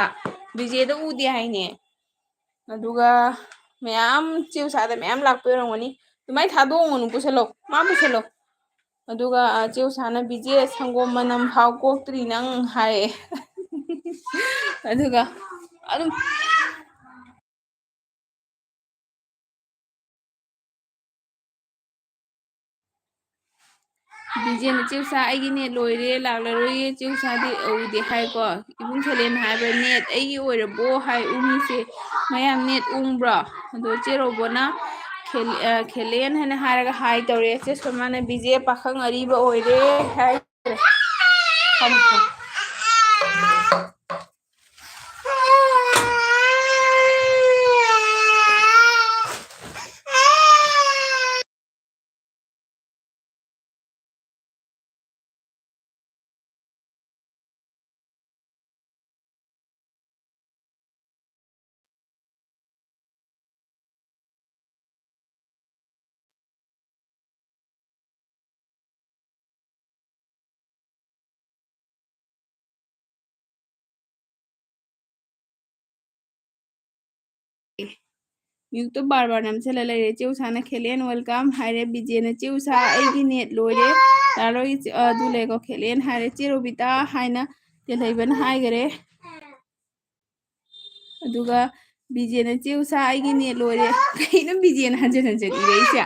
ꯕꯤꯖꯦꯗꯣ ꯎꯗꯦ ꯍꯥꯏꯅꯦ꯫ ꯑꯗꯨꯒ ꯃꯌꯥꯝ ꯆꯦ ꯎꯁꯥꯗ ꯃꯌꯥꯝ ꯂꯥꯛꯄ ꯑꯣꯏꯔꯝꯒꯅꯤ꯫ ꯑꯗꯨꯃꯥꯏꯅ ꯊꯥꯗꯣꯛꯑꯝꯒꯅꯨ, ꯄꯨꯁꯜꯂꯣ, ꯃꯥ ꯄꯨꯁꯜꯂꯣ꯫ ꯑꯗꯨꯒ, ꯑ, ꯆꯦ ꯎꯁꯥꯅ, "ꯕꯤꯖꯦ, ꯁꯪꯒꯣꯝ ꯃꯅꯝ ꯐꯥꯎ ꯀꯣꯛꯇ꯭ꯔꯤ ꯅꯪ" ꯍꯥꯏꯌꯦ꯫ ꯑꯗꯨꯒ ꯑꯗꯨꯝ ꯕꯤꯖꯦꯅ, "ꯆꯦ ꯎꯁꯥ, ꯑꯩꯒꯤ ꯅꯦꯠ ꯂꯣꯏꯔꯦ, ꯂꯥꯛꯂꯔꯣꯏꯌꯦ, ꯆꯦ ꯎꯁꯥꯗꯤ ꯎꯗꯦ" ꯍꯥꯏꯀꯣ꯫ ꯏꯕꯨꯡ ꯈꯦꯂꯦꯟ ꯍꯥꯏꯕ꯭ꯔꯥ, "ꯅꯦꯠ ꯑꯩꯒꯤ ꯑꯣꯏꯔꯕꯣ?" ꯍꯥꯏ꯫ ꯎꯪꯉꯤꯁꯦ ꯃꯌꯥꯝ ꯅꯦꯠ ꯎꯪꯕ꯭ꯔꯣ? ꯑꯗꯣ ꯆꯦ ꯔꯣꯕꯣꯅ ꯈꯦꯜ-, ꯑ, "ꯈꯦꯂꯦꯟ" ꯍꯥꯏꯅ ꯍꯥꯏꯔꯒ ꯍꯥꯏ ꯇꯧꯔꯦ꯫ ꯆꯦ ꯁꯣꯃꯥꯅ, "ꯕꯤꯖꯦ ꯄꯥꯈꯪ ꯑꯔꯤꯕ ꯑꯣꯏꯔꯦ" ꯍꯥꯏ꯫ ꯐꯝ, ꯐꯝ꯫ ꯃ꯭ꯌꯨꯠꯇꯣ ꯕꯥꯔ ꯕꯥꯔ ꯅꯝꯁꯤꯜꯂ ꯂꯩꯔꯦ꯫ ꯆꯦ ꯎꯁꯥꯅ "ꯈꯦꯂꯦꯟ welcome" ꯍꯥꯏꯔꯦ꯫ ꯕꯤꯖꯦꯅ "ꯆꯦ ꯎꯁꯥ, ꯑꯩꯒꯤ ꯅꯦꯠ ꯂꯣꯏꯔꯦ, ꯌꯥꯔꯣꯏ", ꯑ, ꯑꯗꯨ ꯂꯩꯀꯣ꯫ "ꯈꯦꯂꯦꯟ" ꯍꯥꯏꯔꯦ꯫ "ꯆꯦ ꯔꯣꯕꯤꯇꯥ" ꯍꯥꯏꯅ ꯇꯦꯜꯍꯩꯕꯅ ꯍꯥꯏꯈꯔꯦ꯫ ꯑꯗꯨꯒ ꯕꯤꯖꯦꯅ "ꯆꯦ ꯎꯁꯥ, ꯑꯩꯒꯤ ꯅꯦꯠ ꯂꯣꯏꯔꯦ"꯫ ꯀꯩꯅꯣ ꯕꯤꯖꯦꯅ ꯍꯟꯖꯤꯟ ꯍꯟꯖꯤꯟ ꯏꯔꯛꯏꯁꯦ?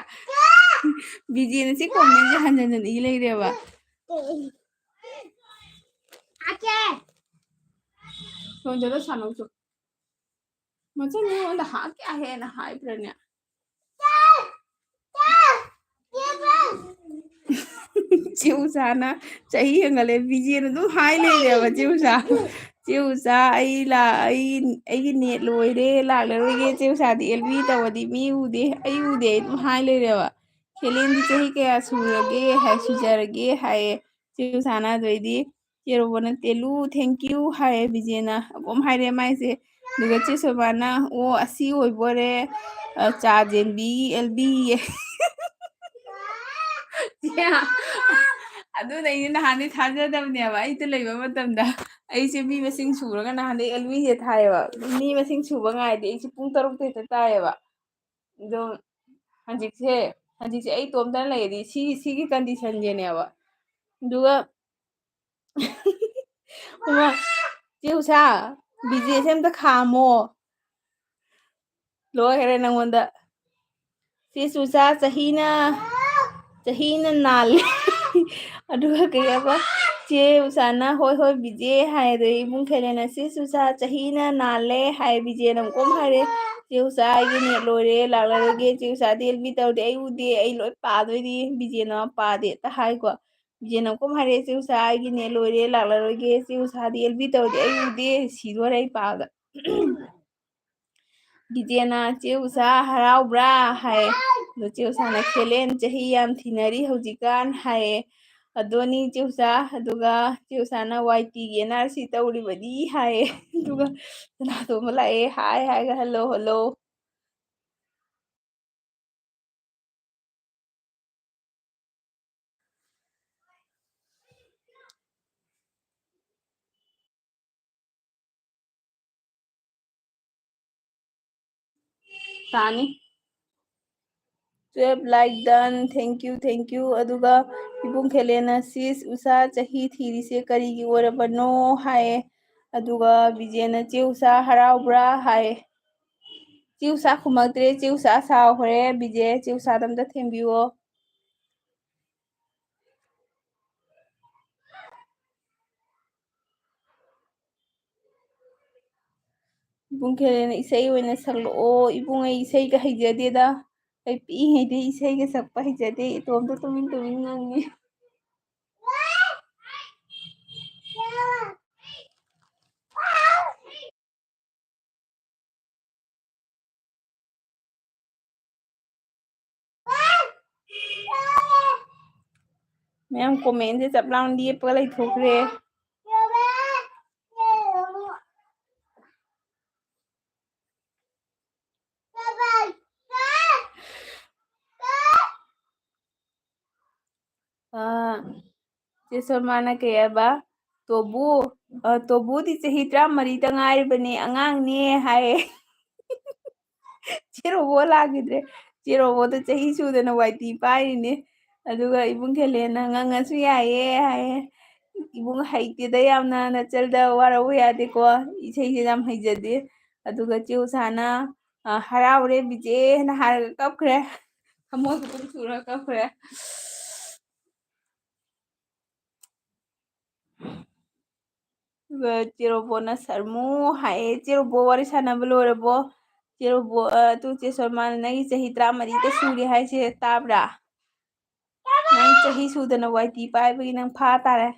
ꯕꯤꯖꯦꯅ ꯁꯤ ꯀꯣꯃꯦꯟꯁꯦ ꯍꯟꯖꯤꯟ ꯍꯟꯖꯤꯟ ꯏ ꯂꯩꯔꯦꯕ꯫ ꯐꯣꯟ ꯆꯠꯂ ꯁꯥꯟꯅꯧ ꯆꯣ꯫ ꯃꯆꯟ ꯃꯉꯣꯟꯗ ꯍꯥꯠꯀꯦ ꯍꯦꯟꯅ ꯍꯥꯏꯕ꯭ꯔꯅꯦ? ꯆꯦ ꯎꯁꯥꯅ ꯆꯍꯤ ꯍꯦꯟꯒꯠꯂꯦ, ꯕꯤꯖꯦꯅ ꯑꯗꯨꯝ ꯍꯥꯏ ꯂꯩꯔꯦꯕ ꯆꯦ ꯎꯁꯥ꯫ "ꯆꯦ ꯎꯁꯥ, ꯑꯩ ꯂꯥ-, ꯑꯩ, ꯑꯩꯒꯤ ꯅꯦꯠ ꯂꯣꯏꯔꯦ, ꯂꯥꯛꯂꯔꯣꯏꯒꯦ꯫ ꯆꯦ ꯎꯁꯥꯗꯤ ꯑꯦꯜ ꯕꯤ ꯇꯧꯔꯗꯤ ꯃꯤ ꯎꯗꯦ, ꯑꯩ ꯎꯗꯦ" ꯑꯗꯨꯝ ꯍꯥꯏ ꯂꯩꯔꯦꯕ꯫ "ꯈꯦꯂꯦꯟꯗꯤ ꯆꯍꯤ ꯀꯌꯥ ꯁꯨꯔꯒꯦ?" ꯍꯥꯏ, "ꯁꯨꯖꯔꯒꯦ" ꯍꯥꯏꯌꯦ ꯆꯦ ꯎꯁꯥꯅ꯫ ꯑꯗꯨꯗꯩꯗꯤ ꯆꯦ ꯔꯣꯕꯣꯅ "ꯇꯦꯂꯨ, thank you" ꯍꯥꯏꯌꯦ ꯕꯤꯖꯦꯅ꯫ ꯑꯗꯨꯝ ꯍꯥꯏꯔꯦ ꯃꯥꯏꯁꯦ꯫ ꯑꯗꯨꯒ ꯆꯦ ꯁꯣꯃꯥꯅ, "ꯑꯣ, ꯑꯁꯤ ꯑꯣꯏꯕꯣꯔꯦ, ꯑ, ꯆꯥ ꯆꯦꯟꯕꯤ ꯑꯦꯜ ꯕꯤ"ꯌꯦ꯫ ꯆꯦ, ꯑꯗꯨꯅ ꯑꯩꯁꯦ ꯅꯍꯥꯟꯗꯩ ꯊꯥꯖꯗꯕꯅꯦꯕ, ꯑꯩꯗ ꯂꯩꯕ ꯃꯇꯝꯗ꯫ ꯑꯩꯁꯦ ꯃꯤ ꯃꯁꯤꯡ ꯁꯨꯔꯒ ꯅꯍꯥꯟꯗꯩ ꯑꯦꯜ ꯕꯤꯁꯦ ꯊꯥꯏꯌꯦꯕ꯫ ꯃꯤ ꯃꯁꯤꯡ ꯁꯨꯕ ꯉꯥꯏꯗꯤ ꯑꯩꯁꯦ ꯄꯨꯡ ꯇꯔꯨꯛꯇ ꯍꯦꯛꯇ ꯇꯥꯏꯌꯦꯕ꯫ ꯑꯗꯣ ꯍꯧꯖꯤꯛꯁꯦ, ꯍꯧꯖꯤꯛꯁꯦ ꯑꯩ ꯏꯇꯣꯝꯇ ꯂꯩꯔꯗꯤ ꯁꯤ, ꯁꯤꯒꯤ conditionꯁꯦꯅꯦꯕ꯫ ꯑꯗꯨꯒ ꯏꯃꯥ, ꯆꯦ ꯎꯁꯥ, ꯕꯤꯖꯦꯁꯦ ꯑꯝꯇ ꯈꯥꯝꯃꯣ꯫ ꯂꯣꯏꯈꯔꯦ ꯅꯪꯉꯣꯟꯗ꯫ ꯆꯦ ꯎꯁꯥ, ꯆꯍꯤꯅ, ꯆꯍꯤꯅ ꯅꯥꯜꯂꯦ꯫ ꯑꯗꯨꯒ ꯀꯩ ꯍꯥꯏꯕ? ꯆꯦ ꯎꯁꯥꯅ, "ꯍꯣꯏ, ꯍꯣꯏ, ꯕꯤꯖꯦ" ꯍꯥꯏ꯫ ꯑꯗꯩ ꯏꯕꯨꯡ ꯈꯦꯂꯦꯅ, "ꯆꯦ ꯎꯁꯥ, ꯆꯍꯤꯅ ꯅꯥꯜꯂꯦ" ꯍꯥꯏ꯫ ꯕꯤꯖꯦꯅ ꯑꯃꯨꯛꯀ ꯑꯃꯨꯛ ꯍꯥꯏꯔꯦ, "ꯆꯦ ꯎꯁꯥ, ꯑꯩꯒꯤ net ꯂꯣꯏꯔꯦ, ꯂꯥꯛꯂꯔꯣꯏꯒꯦ꯫ ꯆꯦ ꯎꯁꯥꯗꯤ ꯑꯦꯜ ꯕꯤ ꯇꯧꯔꯗꯤ ꯑꯩ ꯎꯗꯦ, ꯑꯩ ꯂꯣꯏ ꯄꯥꯗꯣꯏꯅꯤ"꯫ ꯕꯤꯖꯦꯅ ꯄꯥꯗꯦ ꯍꯦꯛꯇ ꯍꯥꯏꯀꯣ꯫ ꯕꯤꯖꯦꯅ ꯑꯃꯨꯛꯀ ꯑꯃꯨꯛ ꯍꯥꯏꯔꯛꯑꯦ, "ꯆꯦ ꯎꯁꯥ, ꯑꯩꯒꯤ net ꯂꯣꯏꯔꯦ, ꯂꯥꯛꯂꯔꯣꯏꯒꯦ꯫ ꯆꯦ ꯎꯁꯥꯗꯤ ꯑꯦꯜ ꯕꯤ ꯇꯧꯔꯗꯤ ꯑꯩ ꯎꯗꯦ, ꯁꯤꯗꯣꯔꯦ ꯑꯩ ꯄꯥꯕꯗ"꯫ ꯕꯤꯖꯦꯅ, "ꯆꯦ ꯎꯁꯥ ꯍꯔꯥꯎꯕ꯭ꯔꯥ?" ꯍꯥꯏ꯫ ꯑꯗꯣ ꯆꯦ ꯎꯁꯥꯅ, "ꯈꯦꯂꯦꯟ ꯆꯍꯤ ꯌꯥꯝ ꯊꯤꯅꯔꯤ ꯍꯧꯖꯤꯛꯀꯥꯟ" ꯍꯥꯏꯌꯦ꯫ ꯑꯗꯣꯅꯤ ꯆꯦ ꯎꯁꯥ, ꯑꯗꯨꯒ ꯆꯦ ꯎꯁꯥꯅ, "ꯋꯥꯏ ꯇꯤꯒꯤ ꯑꯦꯟ ꯑꯥꯔ ꯁꯤ ꯇꯧꯔꯤꯕꯅꯤ" ꯍꯥꯏꯌꯦ꯫ ꯑꯗꯨꯒ ꯀꯅꯥꯅꯣꯝꯃ ꯂꯥꯛꯑꯦ, "ꯍꯥꯏ" ꯍꯥꯏꯒ, "ꯍꯜꯂꯣ, ꯍꯜꯂꯣ"꯫ ꯇꯥꯅꯤ꯫ Twelve like done, thank you, thank you꯫ ꯑꯗꯨꯒ ꯏꯕꯨꯡ ꯈꯦꯂꯦꯅ, "ꯁꯤꯁ ꯎꯁꯥ, ꯆꯍꯤ ꯊꯤꯔꯤꯁꯦ ꯀꯔꯤꯒꯤ ꯑꯣꯏꯔꯕꯅꯣ?" ꯍꯥꯏꯌꯦ꯫ ꯑꯗꯨꯒ ꯕꯤꯖꯦꯅ, "ꯆꯦ ꯎꯁꯥ ꯍꯔꯥꯎꯕ꯭ꯔꯥ?" ꯍꯥꯏꯌꯦ꯫ ꯆꯦ ꯎꯁꯥ ꯈꯨꯝꯃꯛꯇ꯭ꯔꯦ꯫ ꯆꯦ ꯎꯁꯥ ꯁꯥꯎꯈ꯭ꯔꯦ꯫ ꯕꯤꯖꯦ, ꯆꯦ ꯎꯁꯥꯗ ꯑꯝꯇ ꯊꯦꯝꯕꯤꯌꯣ꯫ ꯏꯕꯨꯡ ꯈꯦꯂꯦꯅ, "ꯏꯁꯩ ꯑꯣꯏꯅ ꯁꯛꯂꯛꯑꯣ"꯫ ꯏꯕꯨꯡ, ꯑꯩ ꯏꯁꯩꯒ ꯍꯩꯖꯗꯦꯗ꯫ ꯑꯩ ꯄꯤꯛꯏꯉꯩꯗꯩ ꯏꯁꯩꯒ ꯁꯛꯄ ꯍꯩꯖꯗꯦ꯫ ꯏꯇꯣꯝꯇ ꯇꯨꯃꯤꯟ ꯇꯨꯃꯤꯟ ꯉꯪꯉꯤ꯫ ꯃꯌꯥꯝ comment ꯁꯦ ꯆꯞ ꯂꯥꯎꯅ ꯂꯦꯞꯄꯒ ꯂꯩꯊꯣꯛꯈ꯭ꯔꯦ꯫ ꯑ, ꯆꯦ ꯁꯣꯃꯥꯅ ꯀꯩ ꯍꯥꯏꯕ? "ꯇꯣꯕꯨ, ꯑ, ꯇꯣꯕꯨꯗꯤ ꯆꯍꯤ ꯇꯔꯥꯃꯔꯤꯇ ꯉꯥꯏꯔꯤꯕꯅꯦ, ꯑꯉꯥꯡꯅꯦ" ꯍꯥꯏꯌꯦ꯫ ꯆꯦ ꯔꯣꯕꯣ ꯂꯥꯛꯈꯤꯗ꯭ꯔꯦ꯫ ꯆꯦ ꯔꯣꯕꯣꯗꯣ ꯆꯍꯤ ꯁꯨꯗꯅ ꯋꯥꯏ ꯇꯤ ꯄꯥꯏꯔꯤꯅꯦ꯫ ꯑꯗꯨꯒ ꯏꯕꯨꯡ ꯈꯦꯂꯦꯟꯅ "ꯉꯪꯉꯁꯨ ꯌꯥꯏꯌꯦ" ꯍꯥꯏꯌꯦ꯫ "ꯏꯕꯨꯡ ꯍꯩꯇꯦꯗ ꯌꯥꯝꯅ, ꯅꯆꯜꯗ ꯋꯥꯔꯧꯕ ꯌꯥꯗꯦꯀꯣ, ꯏꯁꯩꯁꯦ ꯌꯥꯝ ꯍꯩꯖꯗꯦ"꯫ ꯑꯗꯨꯒ ꯆꯦ ꯎꯁꯥꯅ, ꯑ, "ꯍꯔꯥꯎꯔꯦ ꯕꯤꯖꯦ" ꯍꯥꯏꯅ ꯍꯥꯏꯔꯒ ꯀꯞꯈ꯭ꯔꯦ꯫ ꯊꯃꯣꯏ ꯄꯨꯛꯅꯤꯡ ꯁꯨꯔꯒ ꯀꯞꯈ꯭ꯔꯦ꯫ ꯑꯗꯨꯒ ꯆꯦ ꯔꯣꯕꯣꯅ "ꯁꯔꯃꯨ" ꯍꯥꯏꯌꯦ꯫ ꯆꯦ ꯔꯣꯕꯣ ꯋꯥꯔꯤ ꯁꯥꯟꯅꯕ ꯂꯣꯏꯔꯕꯣ? ꯆꯦ ꯔꯣꯕꯣ, ꯑ, ꯑꯗꯨ ꯆꯦ ꯁꯣꯃꯥꯅ "ꯅꯪꯒꯤ ꯆꯍꯤ ꯇꯔꯥꯃꯔꯤꯗ ꯁꯨꯔꯦ ꯍꯥꯏꯁꯦ ꯇꯥꯕ꯭ꯔꯥ? ꯅꯪ ꯆꯍꯤ ꯁꯨꯗꯅ ꯋꯥꯏ ꯇꯤ ꯄꯥꯏꯕꯒꯤ ꯅꯪ ꯐꯥ ꯇꯥꯔꯦ"꯫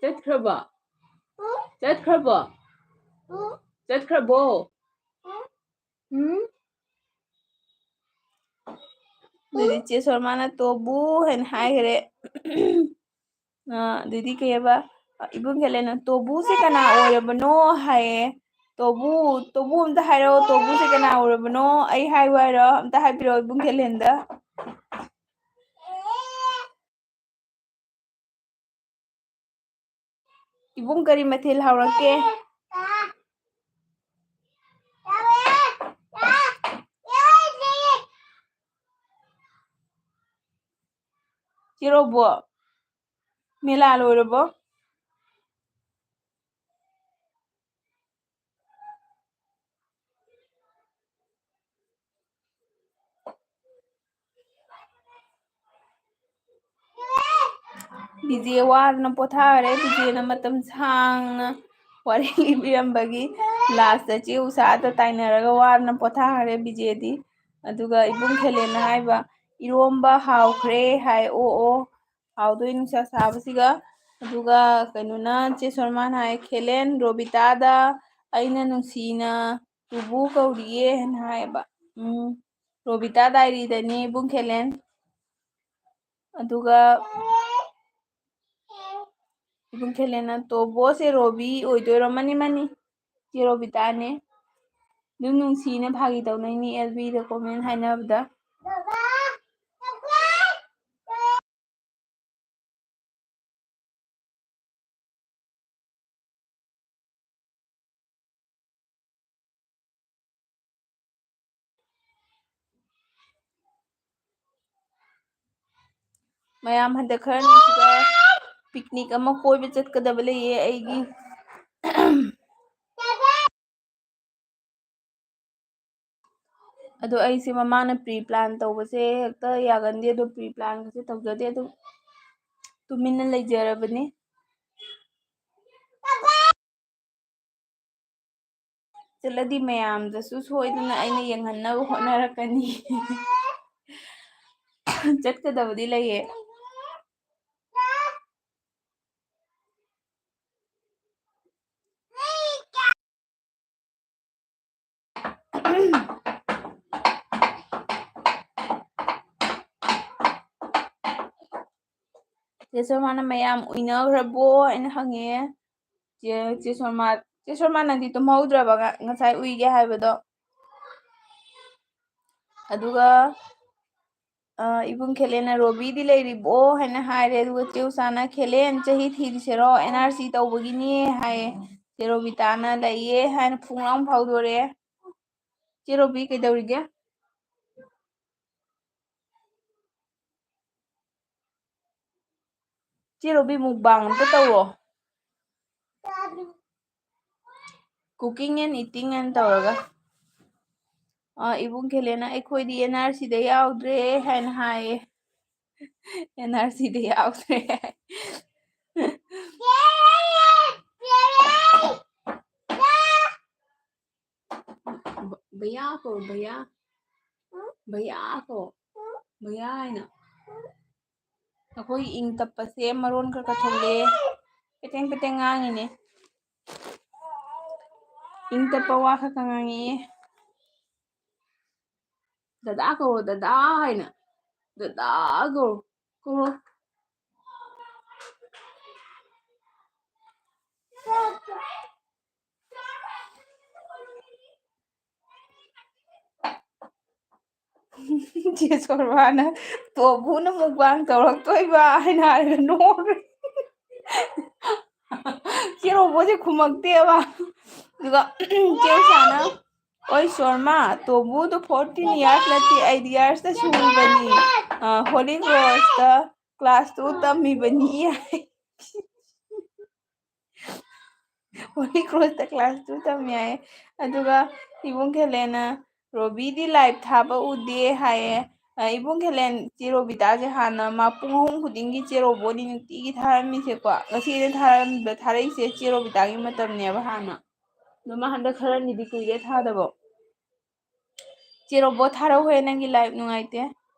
ꯆꯠꯈ꯭ꯔꯕꯣ? ꯆꯠꯈ꯭ꯔꯕꯣ? ꯆꯠꯈ꯭ꯔꯕꯣ? ꯎꯝ? ꯑꯗꯨꯗꯤ ꯆꯦ ꯁꯣꯔꯃꯥꯅ "ꯇꯣꯕꯨ" ꯍꯥꯏꯅ ꯍꯥꯏꯈ꯭ꯔꯦ꯫ ꯑ, ꯑꯗꯨꯗꯤ ꯀꯩ ꯍꯥꯏꯕ? ꯏꯕꯨꯡ ꯈꯦꯂꯦꯟꯅ "ꯇꯣꯕꯨꯁꯦ ꯀꯅꯥ ꯑꯣꯏꯔꯕꯅꯣ?" ꯍꯥꯏꯌꯦ꯫ "ꯇꯣꯕꯨ, ꯇꯣꯕꯨ ꯑꯝꯇ ꯍꯥꯏꯔꯛꯑꯣ, ꯇꯣꯕꯨꯁꯦ ꯀꯅꯥ ꯑꯣꯏꯔꯕꯅꯣ? ꯑꯩ ꯍꯥꯏꯌꯨ ꯍꯥꯏꯔꯣ? ꯑꯝꯇ ꯍꯥꯏꯕꯤꯔꯛꯑꯣ ꯏꯕꯨꯡ ꯈꯦꯂꯦꯟꯗ"꯫ ꯏꯕꯨꯡ, ꯀꯔꯤ ꯃꯊꯦꯜ ꯍꯧꯔꯛꯀꯦ? ꯆꯦ ꯔꯣꯕꯣ, ꯃꯦꯂꯥ ꯂꯣꯏꯔꯕꯣ? ꯕꯤꯖꯦ ꯋꯥꯗꯅ ꯄꯣꯊꯥꯈꯔꯦ꯫ ꯕꯤꯖꯦꯅ ꯃꯇꯝ ꯁꯥꯡꯅ ꯋꯥꯔꯤ ꯂꯤꯕꯤꯔꯝꯕꯒꯤ last ꯆꯦ ꯎꯁꯥꯗ ꯇꯥꯏꯅꯔꯒ ꯋꯥꯗꯅ ꯄꯣꯊꯥꯈꯔꯦ ꯕꯤꯖꯦꯗꯤ꯫ ꯑꯗꯨꯒ ꯏꯕꯨꯡ ꯈꯦꯂꯦꯟꯅ ꯍꯥꯏꯕ, "ꯏꯔꯣꯝꯕ ꯍꯥꯎꯈ꯭ꯔꯦ" ꯍꯥꯏ꯫ "ꯑꯣ, ꯑꯣ, ꯍꯥꯎꯗꯣꯏ ꯅꯨꯡꯁꯥ ꯁꯥꯕꯁꯤꯒ"꯫ ꯑꯗꯨꯒ ꯀꯩꯅꯣꯅ, ꯆꯦ ꯁꯣꯔꯃꯥꯅ ꯍꯥꯏ, "ꯈꯦꯂꯦꯟ, ꯔꯣꯕꯤꯇꯥꯗ ꯑꯩꯅ ꯅꯨꯡꯁꯤꯅ ꯇꯨꯕꯨ ꯀꯧꯔꯤꯌꯦ" ꯍꯥꯏꯅ ꯍꯥꯏꯌꯦꯕ꯫ ꯎꯝ, ꯔꯣꯕꯤꯇꯥ ꯗꯥꯏꯔꯤꯗꯅꯤ ꯏꯕꯨꯡ ꯈꯦꯂꯦꯟ꯫ ꯑꯗꯨꯒ ꯏꯕꯨꯡ ꯈꯦꯂꯦꯟꯅ ꯇꯣꯕꯣꯁꯦ ꯔꯣꯕꯤ ꯑꯣꯏꯗꯣꯏꯔꯣ? ꯃꯥꯅꯤ, ꯃꯥꯅꯤ꯫ ꯆꯦ ꯔꯣꯕꯤꯇꯥꯅꯦ꯫ ꯑꯗꯨꯝ ꯅꯨꯡꯁꯤꯅ ꯐꯥꯒꯤ ꯇꯧꯅꯩꯅꯤ ꯑꯦꯜ ꯕꯤꯗ comment ꯍꯥꯏꯅꯕꯗ꯫ ꯃꯌꯥꯝ, ꯍꯟꯗꯛ ꯈꯔꯅꯤꯁꯤꯗ picnic ꯑꯃ ꯀꯣꯏꯕ ꯆꯠꯀꯗꯕ ꯂꯩꯌꯦ ꯑꯩꯒꯤ꯫ ꯑꯗꯣ ꯑꯩꯁꯦ ꯃꯃꯥꯅ pre plan ꯇꯧꯕꯁꯦ ꯍꯦꯛꯇ ꯌꯥꯒꯟꯗꯦ, ꯑꯗꯣ pre planꯒꯁꯦ ꯇꯧꯖꯗꯦ, ꯑꯗꯨꯝ ꯇꯨꯃꯤꯟꯅ ꯂꯩꯖꯔꯕꯅꯤ꯫ ꯆꯠꯂꯗꯤ ꯃꯌꯥꯝꯗꯁꯨ ꯁꯣꯏꯗꯅ ꯑꯩꯅ ꯌꯦꯡꯍꯟꯅꯕ ꯍꯣꯠꯅꯔꯛꯀꯅꯤ꯫ ꯆꯠꯀꯗꯕꯗꯤ ꯂꯩꯌꯦ꯫ ꯆꯦ ꯁꯣꯃꯥꯅ, "ꯃꯌꯥꯝ ꯎꯏꯅꯈ꯭ꯔꯕꯣ?" ꯍꯥꯏꯅ ꯍꯪꯉꯦ꯫ ꯆꯦ, ꯆꯦ ꯁꯣꯃꯥ, ꯆꯦ ꯁꯣꯃꯥ, ꯅꯪꯗꯤ ꯇꯨꯝꯍꯧꯗ꯭ꯔꯕ? ꯉ-, ꯉꯁꯥꯏ ꯎꯏꯒꯦ ꯍꯥꯏꯕꯗꯣ꯫ ꯑꯗꯨꯒ, ꯑ, ꯏꯕꯨꯡ ꯈꯦꯂꯦꯟꯅ, "ꯔꯣꯕꯤꯗꯤ ꯂꯩꯔꯤꯕꯣ?" ꯍꯥꯏꯅ ꯍꯥꯏꯔꯦ꯫ ꯑꯗꯨꯒ ꯆꯦ ꯎꯁꯥꯅ, "ꯈꯦꯂꯦꯟ, ꯆꯍꯤ ꯊꯤꯔꯤꯁꯤꯔꯣ? ꯑꯦꯟ ꯑꯥꯔ ꯁꯤ ꯇꯧꯕꯒꯤꯅꯦ," ꯍꯥꯏꯌꯦ꯫ ꯆꯦ ꯔꯣꯕꯤꯇꯥꯅ, "ꯂꯩꯌꯦ," ꯍꯥꯏꯅ ꯐꯨꯡ ꯂꯥꯎ ꯐꯥꯎꯗꯣꯔꯛꯑꯦ꯫ ꯆꯦ ꯔꯣꯕꯤ ꯀꯩꯗꯧꯔꯤꯒꯦ? ꯆꯦ ꯔꯣꯕꯤ, mukbang ꯑꯝꯇ ꯇꯧꯔꯣ꯫ Cooking and eating and ꯇꯧꯔꯒ꯫ ꯑ, ꯏꯕꯨꯡ ꯈꯦꯂꯦꯟꯅ, "ꯑꯩꯈꯣꯏꯗꯤ ꯑꯦꯟ ꯑꯥꯔ ꯁꯤꯗ ꯌꯥꯎꯗ꯭ꯔꯦ," ꯍꯥꯏꯅ ꯍꯥꯏꯌꯦ꯫ ꯑꯦꯟ ꯑꯥꯔ ꯁꯤꯗ ꯌꯥꯎꯗ꯭ꯔꯦ꯫ भ-, भैया को, भैया। भैया को। भैया ꯍꯥꯏꯅ꯫ ꯑꯩꯈꯣꯏ ꯏꯪ ꯇꯞꯄꯁꯦ ꯃꯔꯣꯟ ꯈꯔ ꯈꯔ ꯊꯣꯛꯂꯛꯑꯦ꯫ ꯄꯦꯇꯦꯡ ꯄꯦꯇꯦꯡ ꯉꯥꯡꯉꯤꯅꯦ꯫ ꯏꯪ ꯇꯞꯄ ꯋꯥ ꯈꯔ ꯈꯔ ꯉꯥꯡꯉꯛꯑꯦ꯫ ꯗꯗꯥ ꯀꯧꯔꯣ, ꯗꯗꯥ ꯍꯥꯏꯅ꯫ ꯗꯗꯥ ꯀꯧꯔꯣ, ꯀꯧꯔꯣ꯫ ꯆꯦ ꯁꯣꯔꯃꯥꯅ "ꯇꯣꯕꯨꯅ ꯃꯨꯛꯕꯥꯡ ꯇꯧꯔꯛꯇꯣꯏꯕ" ꯍꯥꯏꯅ ꯍꯥꯏꯔꯒ ꯅꯣꯛꯈ꯭ꯔꯦ꯫ ꯆꯦ ꯔꯣꯕꯣꯁꯦ ꯈꯨꯝꯃꯛꯇꯦꯕ꯫ ꯑꯗꯨꯒ ꯆꯦ ꯎꯁꯥꯅ, "ꯑꯣꯏ ꯁꯣꯔꯃꯥ, ꯇꯣꯕꯨꯗꯣ fourteen years ꯅꯠꯇꯦ, eight years ꯇ ꯁꯨꯔꯤꯕꯅꯤ꯫ ꯑ, Holy Cross ꯇ class two ꯇꯝꯃꯤꯕꯅꯤ" ꯍꯥꯏ꯫ Holy Cross ꯇ class two ꯇꯝꯃꯤ ꯍꯥꯏꯌꯦ꯫ ꯑꯗꯨꯒ ꯏꯕꯨꯡ ꯈꯦꯂꯦꯅ "ꯔꯣꯕꯤꯗꯤ live ꯊꯥꯕ ꯎꯗꯦ" ꯍꯥꯏꯌꯦ꯫ ꯑ, ꯏꯕꯨꯡ ꯈꯦꯂꯦꯟ ꯆꯦ ꯔꯣꯕꯤꯇꯥꯁꯦ ꯍꯥꯟꯅ ꯃꯥ ꯄꯨꯡ ꯑꯍꯨꯝ ꯈꯨꯗꯤꯡꯒꯤ ꯆꯦ ꯔꯣꯕꯣꯅꯤ ꯅꯨꯡꯇꯤꯒꯤ ꯊꯥꯔꯝꯃꯤꯁꯦꯀꯣ꯫ ꯉꯁꯤ ꯑꯩꯅ ꯊꯥꯔꯝꯕ, ꯊꯥꯔꯛꯏꯁꯦ ꯆꯦ ꯔꯣꯕꯤꯇꯥꯒꯤ ꯃꯇꯝꯅꯦꯕ ꯍꯥꯟꯅ꯫ ꯑꯗꯣ ꯃꯥ ꯍꯟꯗꯛ ꯈꯔꯅꯤꯗꯤ ꯀꯨꯏꯔꯦ ꯊꯥꯗꯕ꯫ "ꯆꯦ ꯔꯣꯕꯣ ꯊꯥꯔꯛꯎꯍꯦ, ꯅꯪꯒꯤ live ꯅꯨꯡꯉꯥꯏꯇꯦ"꯫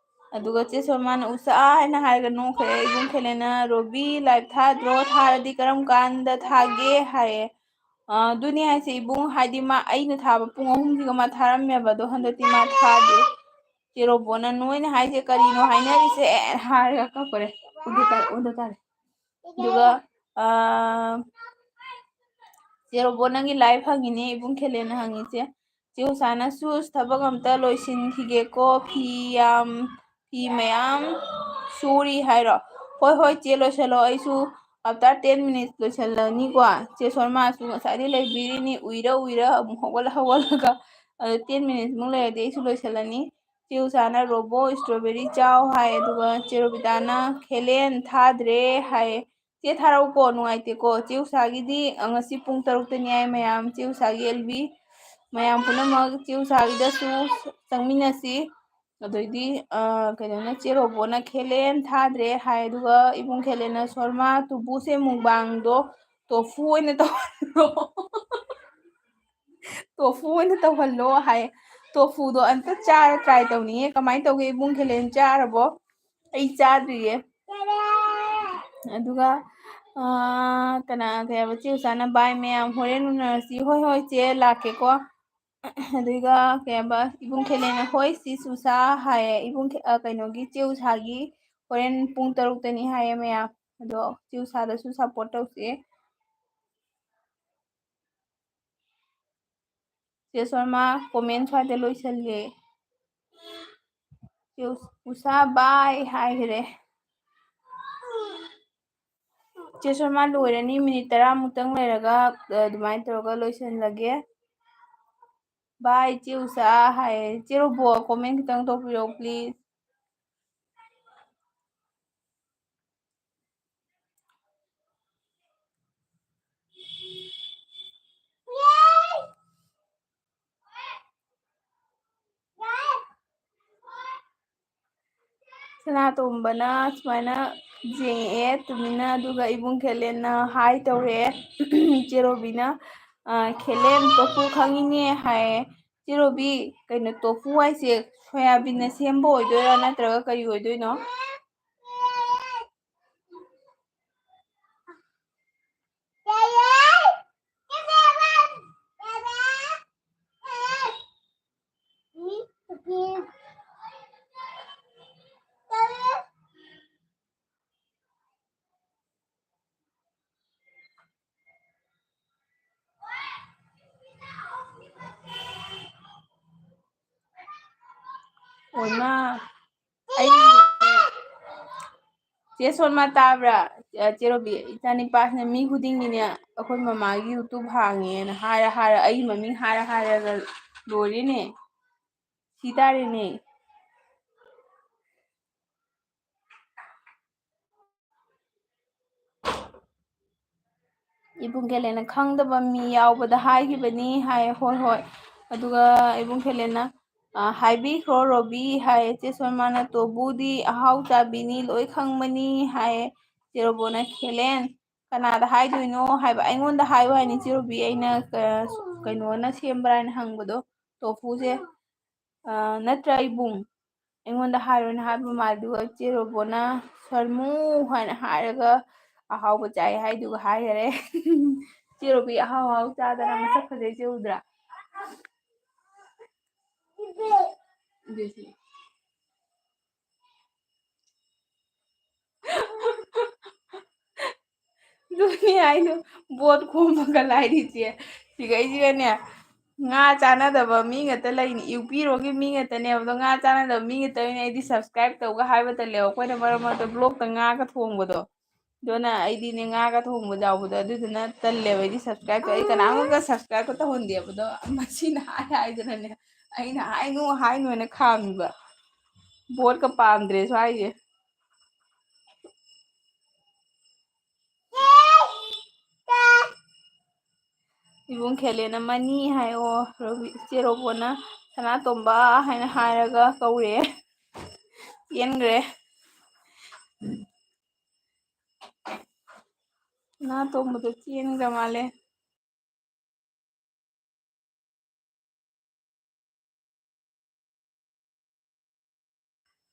ꯑꯗꯨꯒ ꯆꯦ ꯁꯣꯃꯥꯅ "ꯎꯁꯥ" ꯍꯥꯏꯅ ꯍꯥꯏꯔꯒ ꯅꯣꯛꯈ꯭ꯔꯦ꯫ ꯏꯕꯨꯡ ꯈꯦꯂꯦꯅ "ꯔꯣꯕꯤ live ꯊꯥꯗ꯭ꯔꯣ? ꯊꯥꯔꯗꯤ ꯀꯔꯝ ꯀꯥꯟꯗ ꯊꯥꯒꯦ?" ꯍꯥꯏꯌꯦ꯫ ꯑ, ꯑꯗꯨꯅꯦ ꯍꯥꯏꯁꯦ ꯏꯕꯨꯡ, ꯍꯥꯏꯗꯤ ꯃꯥ ꯑꯩꯅ ꯊꯥꯕ ꯄꯨꯡ ꯑꯍꯨꯝꯁꯤꯒ ꯃꯥ ꯊꯥꯔꯝꯃꯦꯕ, ꯑꯗꯣ ꯍꯟꯗꯛꯇꯤ ꯃꯥ ꯊꯥꯗꯦ꯫ ꯆꯦ ꯔꯣꯕꯣꯅ "ꯅꯣꯏꯅ ꯍꯥꯏꯁꯦ ꯀꯔꯤꯅꯣ ꯍꯥꯏꯅꯔꯤꯁꯦ?" ꯍꯥꯏꯔꯒ ꯀꯞꯄꯔꯦ꯫ ꯑꯣꯟꯊꯣꯛ ꯇꯥꯔꯦ, ꯑꯣꯟꯊꯣꯛ ꯇꯥꯔꯦ꯫ ꯑꯗꯨꯒ, ꯑ, ꯆꯦ ꯔꯣꯕꯣ ꯅꯪꯒꯤ live ꯍꯪꯉꯤꯅꯦ, ꯏꯕꯨꯡ ꯈꯦꯂꯦꯟꯅ ꯍꯪꯉꯤꯁꯦ꯫ ꯆꯦ ꯎꯁꯥꯅ "ꯁꯨꯁ, ꯊꯕꯛ ꯑꯝꯇ ꯂꯣꯏꯁꯤꯟꯈꯤꯒꯦꯀꯣ, ꯐꯤ ꯌꯥꯝ, ꯐꯤ ꯃꯌꯥꯝ ꯁꯨꯔꯤ" ꯍꯥꯏꯔꯣ꯫ "ꯍꯣꯏ, ꯍꯣꯏ, ꯆꯦ, ꯂꯣꯏꯁꯤꯜꯂꯣ, ꯑꯩꯁꯨ after ten minutes ꯂꯣꯏꯁꯤꯜꯂꯅꯤꯀꯣ"꯫ ꯆꯦ ꯁꯣꯔꯃꯥꯁꯨ ꯉꯁꯥꯏꯗꯩ ꯂꯩꯕꯤꯔꯤꯅꯤ, ꯎꯏꯔ ꯎꯏꯔ ꯑꯃꯨꯛ ꯍꯧꯒꯠꯂ ꯍꯧꯒꯠꯂꯒ, ꯑꯗꯣ "ten minutes ꯃꯨꯛ ꯂꯩꯔꯗꯤ ꯑꯩꯁꯨ ꯂꯣꯏꯁꯤꯜꯂꯅꯤ"꯫ ꯆꯦ ꯎꯁꯥꯅ "ꯔꯣꯕꯣ strawberry ꯆꯥꯎ" ꯍꯥꯏ, ꯑꯗꯨꯒ ꯆꯦ ꯔꯣꯕꯤꯇꯥꯅ "ꯈꯦꯂꯦꯟ ꯊꯥꯗ꯭ꯔꯦ" ꯍꯥꯏ꯫ ꯆꯦ ꯊꯥꯔꯛꯎꯀꯣ, ꯅꯨꯡꯉꯥꯏꯇꯦꯀꯣ꯫ ꯆꯦ ꯎꯁꯥꯒꯤꯗꯤ, ꯑ, ꯉꯁꯤ ꯄꯨꯡ ꯇꯔꯨꯛꯇꯅꯤ ꯍꯥꯏ ꯃꯌꯥꯝ꯫ ꯆꯦ ꯎꯁꯥꯒꯤ L B ꯃꯌꯥꯝ ꯄꯨꯝꯅꯃꯛ ꯆꯦ ꯎꯁꯥꯒꯤꯗꯁꯨ ꯆꯪꯃꯤꯟꯅꯁꯤ꯫ ꯑꯗꯩꯗꯤ, ꯑ, ꯀꯩꯅꯣꯅ, ꯆꯦ ꯔꯣꯕꯣꯅ "ꯈꯦꯂꯦꯟ ꯊꯥꯗ꯭ꯔꯦ" ꯍꯥꯏ, ꯑꯗꯨꯒ ꯏꯕꯨꯡ ꯈꯦꯂꯦꯟꯅ "ꯁꯣꯔꯃꯥ, ꯇꯨꯕꯨꯁꯦ ꯃꯨꯛꯕꯥꯡꯗꯣ ꯇꯣꯐꯨ ꯑꯣꯏꯅ ꯇꯧꯍꯜꯂꯣ"꯫ "ꯇꯣꯐꯨ ꯑꯣꯏꯅ ꯇꯧꯍꯜꯂꯣ" ꯍꯥꯏ꯫ ꯇꯣꯐꯨꯗꯣ ꯑꯝꯇ ꯆꯥꯔ try ꯇꯧꯅꯤꯡꯉꯦ꯫ ꯀꯃꯥꯏꯅ ꯇꯧꯒꯦ, ꯏꯕꯨꯡ ꯈꯦꯂꯦꯟ ꯆꯥꯔꯕꯣ? ꯑꯩ ꯆꯥꯗ꯭ꯔꯤꯌꯦ꯫ ꯑꯗꯨꯒ, ꯑ, ꯀꯅꯥ, ꯀꯩ ꯍꯥꯏꯕ, ꯆꯦ ꯎꯁꯥꯅ "Bye ꯃꯌꯥꯝ, ꯍꯣꯔꯦꯟ ꯎꯅꯔꯁꯤ"꯫ "ꯍꯣꯏ, ꯍꯣꯏ, ꯆꯦ, ꯂꯥꯛꯀꯦꯀꯣ"꯫ ꯑꯗꯨꯒ ꯀꯩ ꯍꯥꯏꯕ, ꯏꯕꯨꯡ ꯈꯦꯂꯦꯟꯅ "ꯍꯣꯏ ꯁꯤꯁ ꯎꯁꯥ" ꯍꯥꯏꯌꯦ꯫ ꯏꯕꯨꯡ ꯈꯦ-, ꯑ, ꯀꯩꯅꯣꯒꯤ ꯆꯦ ꯎꯁꯥꯒꯤ ꯍꯣꯔꯦꯟ ꯄꯨꯡ ꯇꯔꯨꯛꯇꯅꯤ ꯍꯥꯏꯌꯦ ꯃꯌꯥꯝ꯫ ꯑꯗꯣ ꯆꯦ ꯎꯁꯥꯗꯁꯨ support ꯇꯧꯁꯦ꯫ ꯆꯦ ꯁꯣꯔꯃꯥ, comment ꯁ꯭ꯋꯥꯏꯗ ꯂꯣꯏꯁꯜꯂꯦ꯫ ꯎꯁꯥ bye ꯍꯥꯏꯈ꯭ꯔꯦ꯫ ꯆꯦ ꯁꯣꯃꯥ, ꯂꯣꯏꯔꯅꯤ, ꯃꯤꯅꯤꯠ ꯇꯔꯥꯃꯨꯛꯇꯪ ꯂꯩꯔꯒ, ꯑ, ꯑꯗꯨꯃꯥꯏꯅ ꯇꯧꯔꯒ ꯂꯣꯏꯁꯤꯜꯂꯒꯦ꯫ Bye ꯆꯦ ꯎꯁꯥ ꯍꯥꯏꯌꯦ꯫ ꯆꯦ ꯔꯣꯕꯣ, comment ꯈꯤꯇꯪ ꯇꯧꯕꯤꯔꯛꯑꯣ please꯫ ꯁꯅꯥꯇꯣꯝꯕꯅ ꯁꯨꯃꯥꯏꯅ ꯌꯦꯡꯉꯛꯑꯦ ꯇꯨꯃꯤꯟꯅ, ꯑꯗꯨꯒ ꯏꯕꯨꯡ ꯈꯦꯂꯦꯟꯅ hi ꯇꯧꯔꯛꯑꯦ꯫ ꯆꯦ ꯔꯣꯕꯤꯅ, ꯑ, "ꯈꯦꯂꯦꯟ, ꯇꯣꯐꯨ ꯈꯪꯉꯤꯅꯦ" ꯍꯥꯏꯌꯦ꯫ ꯆꯦ ꯔꯣꯕꯤ, ꯀꯩꯅꯣ, ꯇꯣꯐꯨ ꯍꯥꯏꯁꯦ ꯁꯣꯌꯥꯕꯤꯟꯅ ꯁꯦꯝꯕ ꯑꯣꯏꯗꯣꯏꯔꯥ ꯅꯠꯇ꯭ꯔꯒ ꯀꯔꯤ ꯑꯣꯏꯗꯣꯏꯅꯣ? ꯑꯣꯏꯃꯥ, ꯑꯩ, ꯆꯦ ꯁꯣꯜꯃꯥ ꯇꯥꯕ꯭ꯔꯥ? ꯑ, ꯆꯦ ꯔꯣꯕꯤ, ꯏꯆꯥꯅꯤꯄꯥꯁꯤꯅ ꯃꯤ ꯈꯨꯗꯤꯡꯒꯤꯅꯦ, "ꯑꯩꯈꯣꯏ ꯃꯃꯥꯒꯤ YouTube ꯍꯥꯡꯉꯦꯅ" ꯍꯥꯏꯔ ꯍꯥꯏꯔ, ꯑꯩꯒꯤ ꯃꯃꯤꯡ ꯍꯥꯏꯔ ꯍꯥꯏꯔꯒ ꯂꯣꯏꯔꯦꯅꯦ꯫ ꯁꯤ ꯇꯥꯔꯦꯅꯦ꯫ ꯏꯕꯨꯡ ꯈꯦꯂꯦꯟꯅ "ꯈꯪꯗꯕ ꯃꯤ ꯌꯥꯎꯕꯗ ꯍꯥꯏꯈꯤꯕꯅꯤ" ꯍꯥꯏ꯫ ꯍꯣꯏ, ꯍꯣꯏ꯫ ꯑꯗꯨꯒ ꯏꯕꯨꯡ ꯈꯦꯂꯦꯟꯅ, ꯑ, "ꯍꯥꯏꯕꯤꯈ꯭ꯔꯣ ꯔꯣꯕꯤ" ꯍꯥꯏ꯫ ꯆꯦ ꯁꯣꯜꯃꯥꯅ "ꯇꯣꯕꯨꯗꯤ ꯑꯍꯥꯎ ꯆꯥꯕꯤꯅꯤ, ꯂꯣꯏ ꯈꯪꯕꯅꯤ" ꯍꯥꯏ꯫ ꯆꯦ ꯔꯣꯕꯣꯅ "ꯈꯦꯂꯦꯟ, ꯀꯅꯥꯗ ꯍꯥꯏꯗꯣꯏꯅꯣ?" ꯍꯥꯏꯕ꯫ "ꯑꯩꯉꯣꯟꯗ ꯍꯥꯏꯌꯨ ꯍꯥꯏꯅꯤ ꯆꯦ ꯔꯣꯕꯤ, ꯑꯩꯅ, ꯑ, ꯀꯩꯅꯣꯅ ꯁꯦꯝꯕ꯭ꯔꯥ" ꯍꯥꯏꯅ ꯍꯪꯕꯗꯣ, ꯇꯣꯐꯨꯁꯦ꯫ ꯑ, ꯅꯠꯇ꯭ꯔꯥ ꯏꯕꯨꯡ? "ꯑꯩꯉꯣꯟꯗ ꯍꯥꯏꯔꯣꯅ" ꯍꯥꯏꯕ ꯃꯥꯜꯂꯦ꯫ ꯑꯗꯨꯒ ꯆꯦ ꯔꯣꯕꯣꯅ "ꯁꯔꯃꯨ" ꯍꯥꯏꯅ ꯍꯥꯏꯔꯒ "ꯑꯍꯥꯎꯕ ꯆꯥꯏ" ꯍꯥꯏꯗꯨꯒ ꯍꯥꯏꯈꯔꯦ꯫ ꯆꯦ ꯔꯣꯕꯤ ꯑꯍꯥꯎ ꯑꯍꯥꯎ ꯆꯥꯗꯅ ꯃꯁꯛ ꯐꯖꯩꯁꯦ ꯎꯗ꯭ꯔꯥ? ꯑꯗꯨꯁꯨ꯫ ꯑꯗꯨꯅꯤ ꯍꯥꯏꯗꯣ, ꯕꯣꯠ ꯈꯣꯝꯕꯒ ꯂꯥꯏꯔꯤꯁꯦ꯫ ꯁꯤꯒꯩꯁꯤꯒꯅꯦ, ꯉꯥ ꯆꯥꯅꯗꯕ ꯃꯤ ꯉꯥꯛꯇ ꯂꯩꯅꯤ, ꯌꯨ ꯄꯤ ꯔꯣꯝꯒꯤ ꯃꯤ ꯉꯥꯛꯇꯅꯦꯕ꯫ ꯑꯗꯣ ꯉꯥ ꯆꯥꯅꯗꯕ ꯃꯤ ꯉꯥꯛꯇ ꯑꯣꯏꯅ ꯑꯩꯗꯤ subscribe ꯇꯧꯒ ꯍꯥꯏꯕ ꯇꯜꯂꯦꯕ꯫ ꯑꯩꯈꯣꯏꯅ ꯃꯔꯛ ꯃꯔꯛꯇ vlogꯇ ꯉꯥꯒ ꯊꯣꯡꯕꯗꯣ, ꯑꯗꯨꯅ ꯑꯩꯗꯤꯅꯦ ꯉꯥꯒ ꯊꯣꯡꯕ ꯌꯥꯎꯕꯗꯣ ꯑꯗꯨꯗꯨꯅ ꯇꯜꯂꯦꯕ꯫ ꯑꯩꯗꯤ subscribe ꯇꯧ-, ꯑꯩ ꯀꯅꯥꯝꯒ subscribe ꯇꯧꯍꯟꯗꯦꯕ꯫ ꯑꯗꯣ ꯃꯁꯤꯅ ꯍꯥꯏ ꯍꯥꯏꯗꯅꯅꯦ ꯑꯩꯅ ꯍꯥꯏꯅꯨ ꯍꯥꯏꯅꯨꯅ ꯈꯥꯝꯃꯤꯕ꯫ Voteꯀ ꯄꯥꯝꯗ꯭ꯔꯦ ꯁ꯭ꯋꯥꯏꯁꯦ꯫ ꯏꯕꯨꯡ ꯈꯦꯂꯦꯟ ꯑꯃꯅꯤ ꯍꯥꯏꯌꯣ꯫ ꯔꯣꯕꯤ-, ꯆꯦ ꯔꯣꯕꯣꯅ ꯁꯅꯥꯇꯣꯝꯕ ꯍꯥꯏꯅ ꯍꯥꯏꯔꯒ ꯀꯧꯔꯦ꯫ ꯆꯦꯟꯈ꯭ꯔꯦ꯫ ꯁꯅꯥꯇꯣꯝꯕꯗꯣ ꯆꯦꯟꯈ꯭ꯔ ꯃꯥꯜꯂꯦ꯫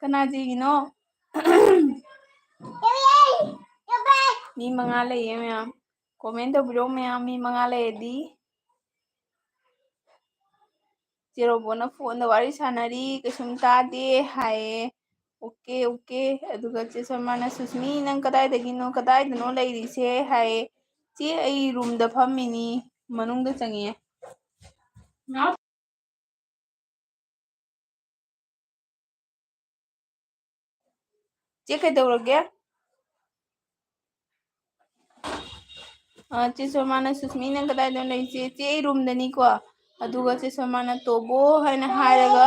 ꯀꯅꯥ ꯆꯦꯒꯤꯅꯣ? ꯃꯤ ꯃꯉꯥ ꯂꯩꯌꯦ ꯃꯌꯥꯝ꯫ Comment ꯇꯧꯕꯤꯔꯛꯑꯣ ꯃꯌꯥꯝ, ꯃꯤ ꯃꯉꯥ ꯂꯩꯔꯗꯤ꯫ ꯆꯦ ꯔꯣꯕꯣꯅ phoneꯗ ꯋꯥꯔꯤ ꯁꯥꯟꯅꯔꯤ, ꯀꯩꯁꯨꯝ ꯇꯥꯗꯦ ꯍꯥꯏꯌꯦ꯫ Okay, okay꯫ ꯑꯗꯨꯒ ꯆꯦ ꯁꯜꯃꯥꯅ, "ꯁꯨꯁꯃꯤ, ꯅꯪ ꯀꯗꯥꯏꯗꯒꯤꯅꯣ, ꯀꯗꯥꯏꯗꯅꯣ ꯂꯩꯔꯤꯁꯦ?" ꯍꯥꯏꯌꯦ꯫ "ꯆꯦ, ꯑꯩ roomꯗ ꯐꯝꯃꯤꯅꯤ, ꯃꯅꯨꯡꯗ ꯆꯪꯉꯛꯑꯦ꯫" ꯆꯦ, ꯀꯩꯗꯧꯔꯒꯦ? ꯑ, ꯆꯦ ꯁꯣꯃꯥꯅ, "ꯁꯨꯁꯃꯤ, ꯅꯪ ꯀꯗꯥꯏꯗꯅꯣ ꯂꯩꯔꯤꯁꯦ?" ꯆꯦ, ꯑꯩ roomꯗꯅꯤꯀꯣ꯫ ꯑꯗꯨꯒ ꯆꯦ ꯁꯣꯃꯥꯅ, "ꯇꯣꯕꯣ" ꯍꯥꯏꯅ ꯍꯥꯏꯔꯒ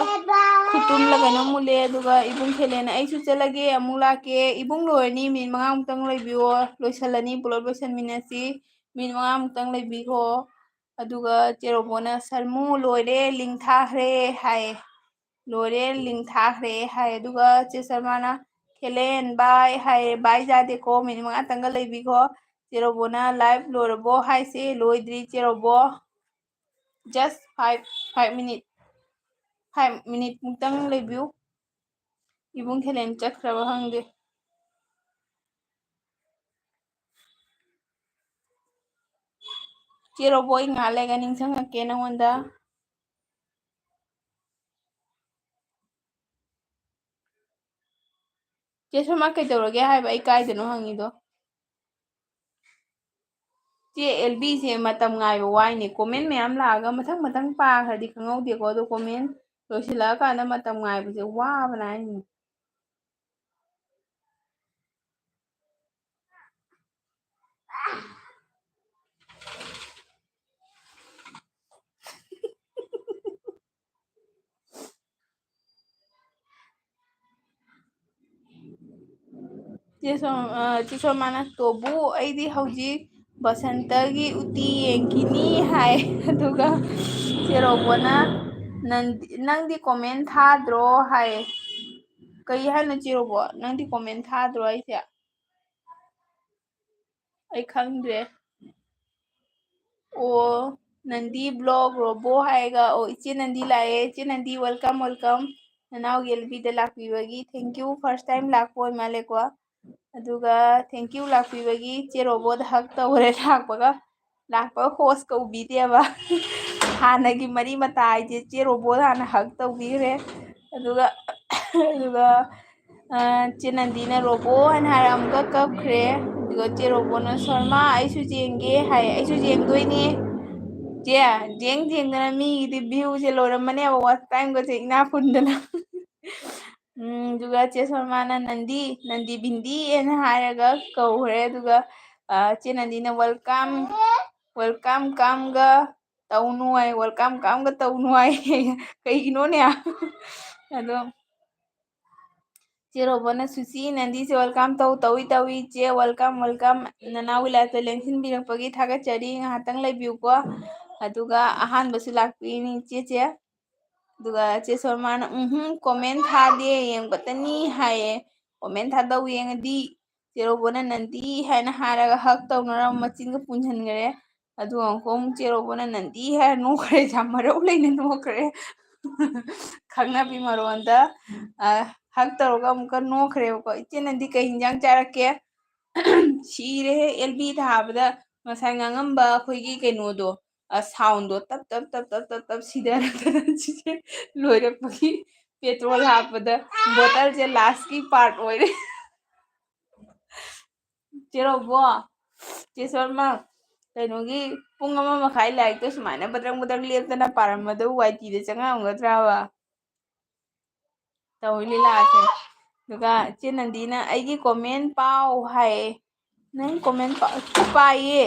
ꯈꯨꯇꯨꯝꯂ ꯀꯩꯅꯣꯝ ꯃꯨꯜꯂꯦ꯫ ꯑꯗꯨꯒ ꯏꯕꯨꯡ ꯈꯦꯂꯦꯟꯅ, "ꯑꯩꯁꯨ ꯆꯠꯂꯒꯦ, ꯑꯃꯨꯛ ꯂꯥꯛꯀꯦ꯫ ꯏꯕꯨꯡ, ꯂꯣꯏꯔꯅꯤ, minute ꯃꯉꯥꯃꯨꯛꯇꯪ ꯂꯩꯕꯤꯌꯣ, ꯂꯣꯏꯁꯜꯂꯅꯤ, ꯄꯨꯂꯞ ꯂꯣꯏꯁꯟꯃꯤꯟꯅꯁꯤ, minute ꯃꯉꯥꯃꯨꯛꯇꯪ ꯂꯩꯕꯤꯈꯣ꯫" ꯑꯗꯨꯒ ꯆꯦ ꯔꯣꯕꯣꯅ, "ꯁꯔꯃꯨ, ꯂꯣꯏꯔꯦ, link ꯊꯥꯈ꯭ꯔꯦ" ꯍꯥꯏꯌꯦ꯫ "ꯂꯣꯏꯔꯦ, link ꯊꯥꯈ꯭ꯔꯦ" ꯍꯥꯏ꯫ ꯑꯗꯨꯒ ꯆꯦ ꯁꯜꯃꯥꯅ, "ꯈꯦꯂꯦꯟ, bye" ꯍꯥꯏ꯫ "Bye ꯌꯥꯗꯦꯀꯣ, minute ꯃꯉꯥꯇꯪꯒ ꯂꯩꯕꯤꯈꯣ꯫" ꯆꯦ ꯔꯣꯕꯣꯅ, "Live ꯂꯣꯏꯔꯕꯣ?" ꯍꯥꯏꯁꯦ꯫ "ꯂꯣꯏꯗ꯭ꯔꯤ ꯆꯦ ꯔꯣꯕꯣ, just five, five minute, five minute ꯃꯨꯛꯇꯪ ꯂꯩꯕꯤꯌꯨ꯫" ꯏꯕꯨꯡ ꯈꯦꯂꯦꯟ ꯆꯠꯈ꯭ꯔꯕ ꯈꯪꯗꯦ꯫ ꯆꯦ ꯔꯣꯕꯣ, ꯑꯩ ꯉꯥꯏꯍꯥꯛ ꯂꯩꯔꯒ ꯅꯤꯡꯁꯤꯡꯉꯛꯀꯦ ꯅꯪꯉꯣꯟꯗ꯫ ꯆꯦ ꯁꯣꯃꯥ, ꯀꯩꯗꯧꯔꯒꯦ ꯍꯥꯏꯕ? ꯑꯩ ꯀꯥꯏꯗꯅꯣ ꯍꯪꯉꯤꯗꯣ? ꯆꯦ ꯑꯦꯜꯕꯤꯁꯦ ꯃꯇꯝ ꯉꯥꯏꯕ ꯋꯥꯏꯅꯦ꯫ ꯀꯣꯃꯦꯟ ꯃꯌꯥꯝ ꯂꯥꯛꯑꯒ ꯃꯊꯪ ꯃꯊꯪ ꯄꯥꯈ꯭ꯔꯗꯤ ꯈꯪꯍꯧꯗꯦꯀꯣ, ꯑꯗꯣ ꯀꯣꯃꯦꯟ ꯂꯣꯏꯁꯤꯜꯂꯛꯑꯀꯥꯟꯗ ꯃꯇꯝ ꯉꯥꯏꯕꯁꯦ ꯋꯥꯕꯅ ꯍꯥꯏꯅꯤ꯫ ꯆꯦ ꯁꯣꯝ-, ꯑ, ꯆꯦ ꯁꯣꯃꯥꯅ, "ꯇꯣꯕꯨ, ꯑꯩꯗꯤ ꯍꯧꯖꯤꯛ ꯕꯁꯟꯇꯒꯤ ꯎꯇꯤ ꯌꯦꯡꯈꯤꯅꯤ" ꯍꯥꯏ꯫ ꯑꯗꯨꯒ ꯆꯦ ꯔꯣꯕꯣꯅ, "ꯅꯪ-, ꯅꯪꯗꯤ ꯀꯣꯃꯦꯟ ꯊꯥꯗ꯭ꯔꯣ?" ꯍꯥꯏ꯫ ꯀꯩ ꯍꯥꯏꯅꯣ ꯆꯦ ꯔꯣꯕꯣ? ꯅꯪꯗꯤ ꯀꯣꯃꯦꯟ ꯊꯥꯗ꯭ꯔꯣ ꯍꯥꯏꯁꯦ? ꯑꯩ ꯈꯪꯗ꯭ꯔꯦ꯫ ꯑꯣ, ꯅꯟꯗꯤ ꯕ꯭ꯂꯣꯒ ꯔꯣꯕꯣ ꯍꯥꯏꯔꯒ, ꯑꯣ, ꯏꯆꯦ ꯅꯟꯗꯤ ꯂꯥꯛꯑꯦ꯫ ꯏꯆꯦ ꯅꯟꯗꯤ, welcome, welcome꯫ ꯅꯅꯥꯎ ꯌꯦꯜꯕꯤꯗ ꯂꯥꯛꯄꯤꯕꯒꯤ thank you, first time ꯂꯥꯛꯄ ꯑꯣꯏ ꯃꯥꯜꯂꯦꯀꯣ꯫ ꯑꯗꯨꯒ thank you ꯂꯥꯛꯄꯤꯕꯒꯤ ꯆꯦ ꯔꯣꯕꯣꯗ hug ꯇꯧꯔꯦ ꯂꯥꯛꯄꯒ꯫ ꯂꯥꯛꯄꯒ host ꯀꯧꯕꯤꯗꯦꯕ꯫ ꯍꯥꯟꯅꯒꯤ ꯃꯔꯤ ꯃꯇꯥ ꯍꯥꯏꯁꯦ ꯆꯦ ꯔꯣꯕꯣꯗ ꯍꯥꯟꯅ hug ꯇꯧꯕꯤꯈ꯭ꯔꯦ꯫ ꯑꯗꯨꯒ, ꯑꯗꯨꯒ ꯑ, ꯆꯦ ꯅꯟꯗꯤꯅ ꯔꯣꯕꯣ ꯍꯥꯏꯅ ꯍꯥꯏꯔ ꯑꯃꯨꯛꯀ ꯀꯞꯈ꯭ꯔꯦ꯫ ꯑꯗꯨꯒ ꯆꯦ ꯔꯣꯕꯣꯅ, "ꯁꯣꯔꯃꯥ, ꯑꯩꯁꯨ ꯌꯦꯡꯒꯦ" ꯍꯥꯏ꯫ "ꯑꯩꯁꯨ ꯌꯦꯡꯗꯣꯏꯅꯦ ꯆꯦ꯫ ꯌꯦꯡ ꯌꯦꯡꯗꯅ ꯃꯤꯒꯤꯗꯤ view ꯁꯦ ꯂꯣꯏꯔꯝꯃꯅꯦꯕ, watch time ꯒꯁꯦ ꯏꯅꯥꯛ ꯈꯨꯟꯗꯅ"꯫ ꯎꯝ, ꯑꯗꯨꯒ ꯆꯦ ꯁꯣꯔꯃꯥꯅ, "ꯅꯟꯗꯤ, ꯅꯟꯗꯤ ꯕꯤꯟꯗꯤ" ꯍꯥꯏꯅ ꯍꯥꯏꯔꯒ ꯀꯧꯈ꯭ꯔꯦ꯫ ꯑꯗꯨꯒ, ꯑ, ꯆꯦ ꯅꯟꯗꯤꯅ, "Welcome, welcome, come" ꯒ ꯇꯧꯅꯨ ꯍꯥꯏ, "welcome, come" ꯒ ꯇꯧꯅꯨ ꯍꯥꯏ꯫ ꯀꯩꯒꯤꯅꯣꯅꯦ? ꯑꯗꯣ ꯆꯦ ꯔꯣꯕꯣꯅ, "ꯁꯨꯆꯤ, ꯅꯟꯗꯤꯁꯦ welcome ꯇꯧ, ꯇꯧꯏ, ꯇꯧꯏ, ꯆꯦ, welcome, welcome꯫ ꯅꯅꯥꯎꯒꯤ live ꯇ ꯂꯦꯡꯁꯤꯟꯕꯤꯔꯛꯄꯒꯤ ꯊꯥꯒꯠꯆꯔꯤ꯫ ꯉꯥꯏꯍꯥꯛꯇꯪ ꯂꯩꯕꯤꯌꯨꯀꯣ꯫ ꯑꯗꯨꯒ ꯑꯍꯥꯟꯕꯁꯨ ꯂꯥꯛꯄꯤꯅꯤ ꯏꯆꯦꯁꯦ"꯫ ꯑꯗꯨꯒ ꯆꯦ ꯁꯣꯔꯃꯥꯅ, "ꯎꯝꯍꯨꯝ, comment ꯊꯥꯗꯦ, ꯌꯦꯡꯕꯇꯅꯤ" ꯍꯥꯏꯌꯦ꯫ Comment ꯊꯥꯗꯧ ꯌꯦꯡꯉꯗꯤ ꯆꯦ ꯔꯣꯕꯣꯅ "ꯅꯟꯗꯤ" ꯍꯥꯏꯅ ꯍꯥꯏꯔꯒ hug ꯇꯧꯅꯔ ꯃꯆꯤꯟꯒ ꯄꯨꯟꯁꯤꯟꯈ꯭ꯔꯦ꯫ ꯑꯗꯨꯒ ꯑꯃꯨꯛꯀ ꯑꯃꯨꯛ ꯆꯦ ꯔꯣꯕꯣꯅ "ꯅꯟꯗꯤ" ꯍꯥꯏꯔ ꯅꯣꯛꯈ꯭ꯔꯦ, ꯌꯥꯝ ꯃꯔꯧ ꯂꯩꯅ ꯅꯣꯛꯈ꯭ꯔꯦ꯫ ꯈꯪꯅꯕꯤ ꯃꯔꯣꯟꯗ, ꯑ, hug ꯇꯧꯔꯒ ꯑꯃꯨꯛꯀ ꯅꯣꯛꯈ꯭ꯔꯦꯕꯀꯣ꯫ "ꯏꯆꯦ, ꯅꯟꯗꯤ ꯀꯩ ꯍꯤꯟꯖꯥꯡ ꯆꯥꯔꯛꯀꯦ?" ꯁꯤꯔꯦꯍꯦ, ꯑꯦꯜꯕꯤ ꯊꯥꯕꯗ ꯉꯁꯥꯏ ꯉꯥꯡꯉꯝꯕ ꯑꯩꯈꯣꯏꯒꯤ ꯀꯩꯅꯣꯗꯣ, ꯑ, sound ꯗꯣ ꯇꯞ ꯇꯞ ꯇꯞ ꯇꯞ ꯇꯞ ꯇꯞ ꯁꯤꯗꯔꯛꯇꯅ ꯁꯤꯁꯦ ꯂꯣꯏꯔꯛꯄꯒꯤ petrol ꯍꯥꯞꯄꯗ bottle ꯁꯦ last ꯀꯤ part ꯑꯣꯏꯔꯦ꯫ ꯆꯦ ꯔꯣꯕꯣ, ꯆꯦ ꯁꯣꯔꯃ, ꯀꯩꯅꯣꯒꯤ ꯄꯨꯡ ꯑꯃ ꯃꯈꯥꯏ ꯂꯥꯏꯔꯤꯛꯇꯣ ꯁꯨꯃꯥꯏꯅ ꯕꯗ꯭ꯔꯪ ꯕꯗ꯭ꯔꯪ ꯂꯦꯞꯇꯅ ꯄꯥꯔꯝꯕꯗꯨ ꯋꯥꯏ ꯇꯤꯗ ꯆꯪꯉꯛꯑꯝꯒꯗ꯭ꯔꯕ? ꯇꯧꯔꯤ ꯂꯤꯂꯥꯁꯦ꯫ ꯑꯗꯨꯒ ꯏꯆꯦ ꯅꯟꯗꯤꯅ "ꯑꯩꯒꯤ comment ꯄꯥꯎ" ꯍꯥꯏꯌꯦ꯫ ꯅꯪ comment ꯄꯥ-, ꯄꯥꯏꯌꯦ꯫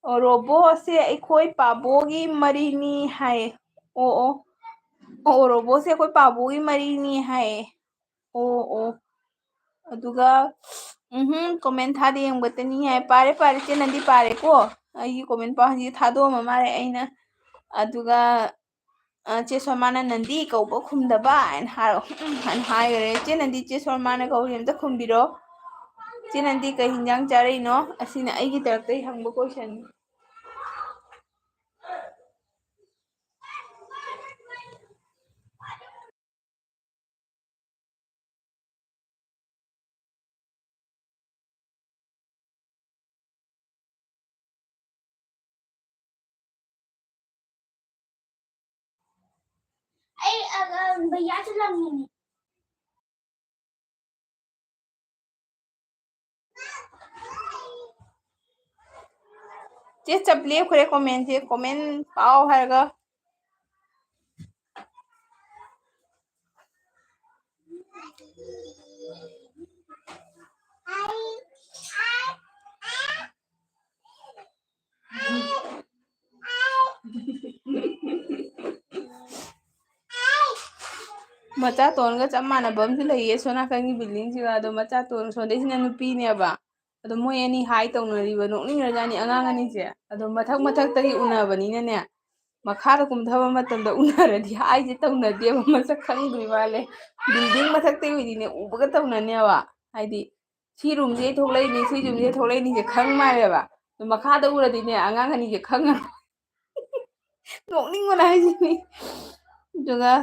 ꯑꯣ, ꯔꯣꯕꯣꯁꯦ ꯑꯩꯈꯣꯏ ꯄꯥꯕꯣꯒꯤ ꯃꯔꯤꯅꯤ ꯍꯥꯏꯌꯦ꯫ ꯑꯣ, ꯑꯣ꯫ ꯑꯣ, ꯔꯣꯕꯣꯁꯦ ꯑꯩꯈꯣꯏ ꯄꯥꯕꯣꯒꯤ ꯃꯔꯤꯅꯤ ꯍꯥꯏꯌꯦ꯫ ꯑꯣ, ꯑꯣ꯫ ꯑꯗꯨꯒ, ꯎꯝꯍꯨꯝ, comment ꯊꯥꯗꯦ ꯌꯦꯡꯕꯇꯅꯤ ꯍꯥꯏ꯫ ꯄꯥꯔꯦ, ꯄꯥꯔꯦ, ꯏꯆꯦ ꯅꯟꯗꯤ ꯄꯥꯔꯦꯀꯣ꯫ ꯑꯩꯒꯤ comment ꯄꯥꯎ ꯍꯧꯖꯤꯛ ꯊꯥꯗꯣꯛꯑꯝꯃ ꯃꯥꯜꯂꯦ ꯑꯩꯅ꯫ ꯑꯗꯨꯒ, ꯑ, ꯆꯦ ꯁꯣꯃꯥꯅ "ꯅꯟꯗꯤ ꯀꯧꯕ ꯈꯨꯝꯗꯕ" ꯍꯥꯏꯅ ꯍꯥꯏꯔꯣ꯫ ꯎꯝ, ꯎꯝ ꯍꯥꯏꯅ ꯍꯥꯏꯈꯔꯦ꯫ ꯏꯆꯦ ꯅꯟꯗꯤ, ꯆꯦ ꯁꯣꯃꯥꯅ ꯀꯧꯔꯤ ꯑꯝꯇ ꯈꯨꯝꯕꯤꯔꯣ꯫ ꯏꯆꯦ ꯅꯟꯗꯤ ꯀꯩ ꯍꯤꯟꯖꯥꯡ ꯆꯥꯔꯛꯏꯅꯣ? ꯑꯁꯤꯅ ꯑꯩꯒꯤ ꯇꯔꯞꯇꯒꯤ ꯍꯪꯕ question ꯅꯤ꯫ ꯑꯩ, ꯑ, ꯑ, ꯚꯩꯌꯥꯁꯨ ꯂꯪꯉꯤꯅꯦ꯫ ꯆꯦ, ꯆꯞ ꯂꯦꯞꯈ꯭ꯔꯦ comment ꯁꯦ꯫ Comment ꯄꯥꯎ ꯍꯥꯏꯔꯒ꯫ ꯃꯆꯥꯇꯣꯟꯒ ꯆꯞ ꯃꯥꯟꯅꯕ ꯑꯃꯁꯨ ꯂꯩꯌꯦ, ꯁꯣꯝ ꯅꯥꯀꯟꯒꯤ building ꯁꯤꯒ꯫ ꯑꯗꯣ ꯃꯆꯥꯇꯣꯟ ꯁꯣꯝꯗꯩꯁꯤꯅ ꯅꯨꯄꯤꯅꯦꯕ꯫ ꯑꯗꯣ ꯃꯣꯏ ꯑꯅꯤ ꯍꯥꯏ ꯇꯧꯅꯔꯤꯕ, ꯅꯣꯛꯅꯤꯡꯈ꯭ꯔꯖꯥꯠꯅꯤ ꯑꯉꯥꯡ ꯑꯅꯤꯁꯦ꯫ ꯑꯗꯣ ꯃꯊꯛ ꯃꯊꯛꯇꯒꯤ ꯎꯅꯕꯅꯤꯅꯅꯦ, ꯃꯈꯥꯗ ꯀꯨꯝꯊꯕ ꯃꯇꯝꯗ ꯎꯅꯔꯗꯤ ꯍꯥꯏꯁꯦ ꯇꯧꯅꯗꯦꯕ, ꯃꯁꯛ ꯈꯪꯗ꯭ꯔꯤ ꯃꯥꯜꯂꯦ꯫ Building ꯃꯊꯛꯇꯒꯤ ꯑꯣꯏꯗꯤꯅꯦ ꯎꯕꯒ ꯇꯧꯅꯅꯦꯕ, ꯍꯥꯏꯗꯤ ꯁꯤ room ꯁꯦ ꯊꯣꯛꯂꯛꯏꯅꯤ, ꯁꯤ room ꯁꯦ ꯊꯣꯛꯂꯛꯏꯅꯤꯁꯦ ꯈꯪ ꯃꯥꯜꯂꯦꯕ꯫ ꯑꯗꯣ ꯃꯈꯥꯗ ꯎꯔꯗꯤꯅꯦ ꯑꯉꯥꯡ ꯑꯅꯤꯁꯦ ꯈꯪꯉꯔꯣꯏ꯫ ꯅꯣꯛꯅꯤꯡꯕꯅ ꯍꯥꯏꯁꯤꯅꯤ꯫ ꯑꯗꯨꯒ,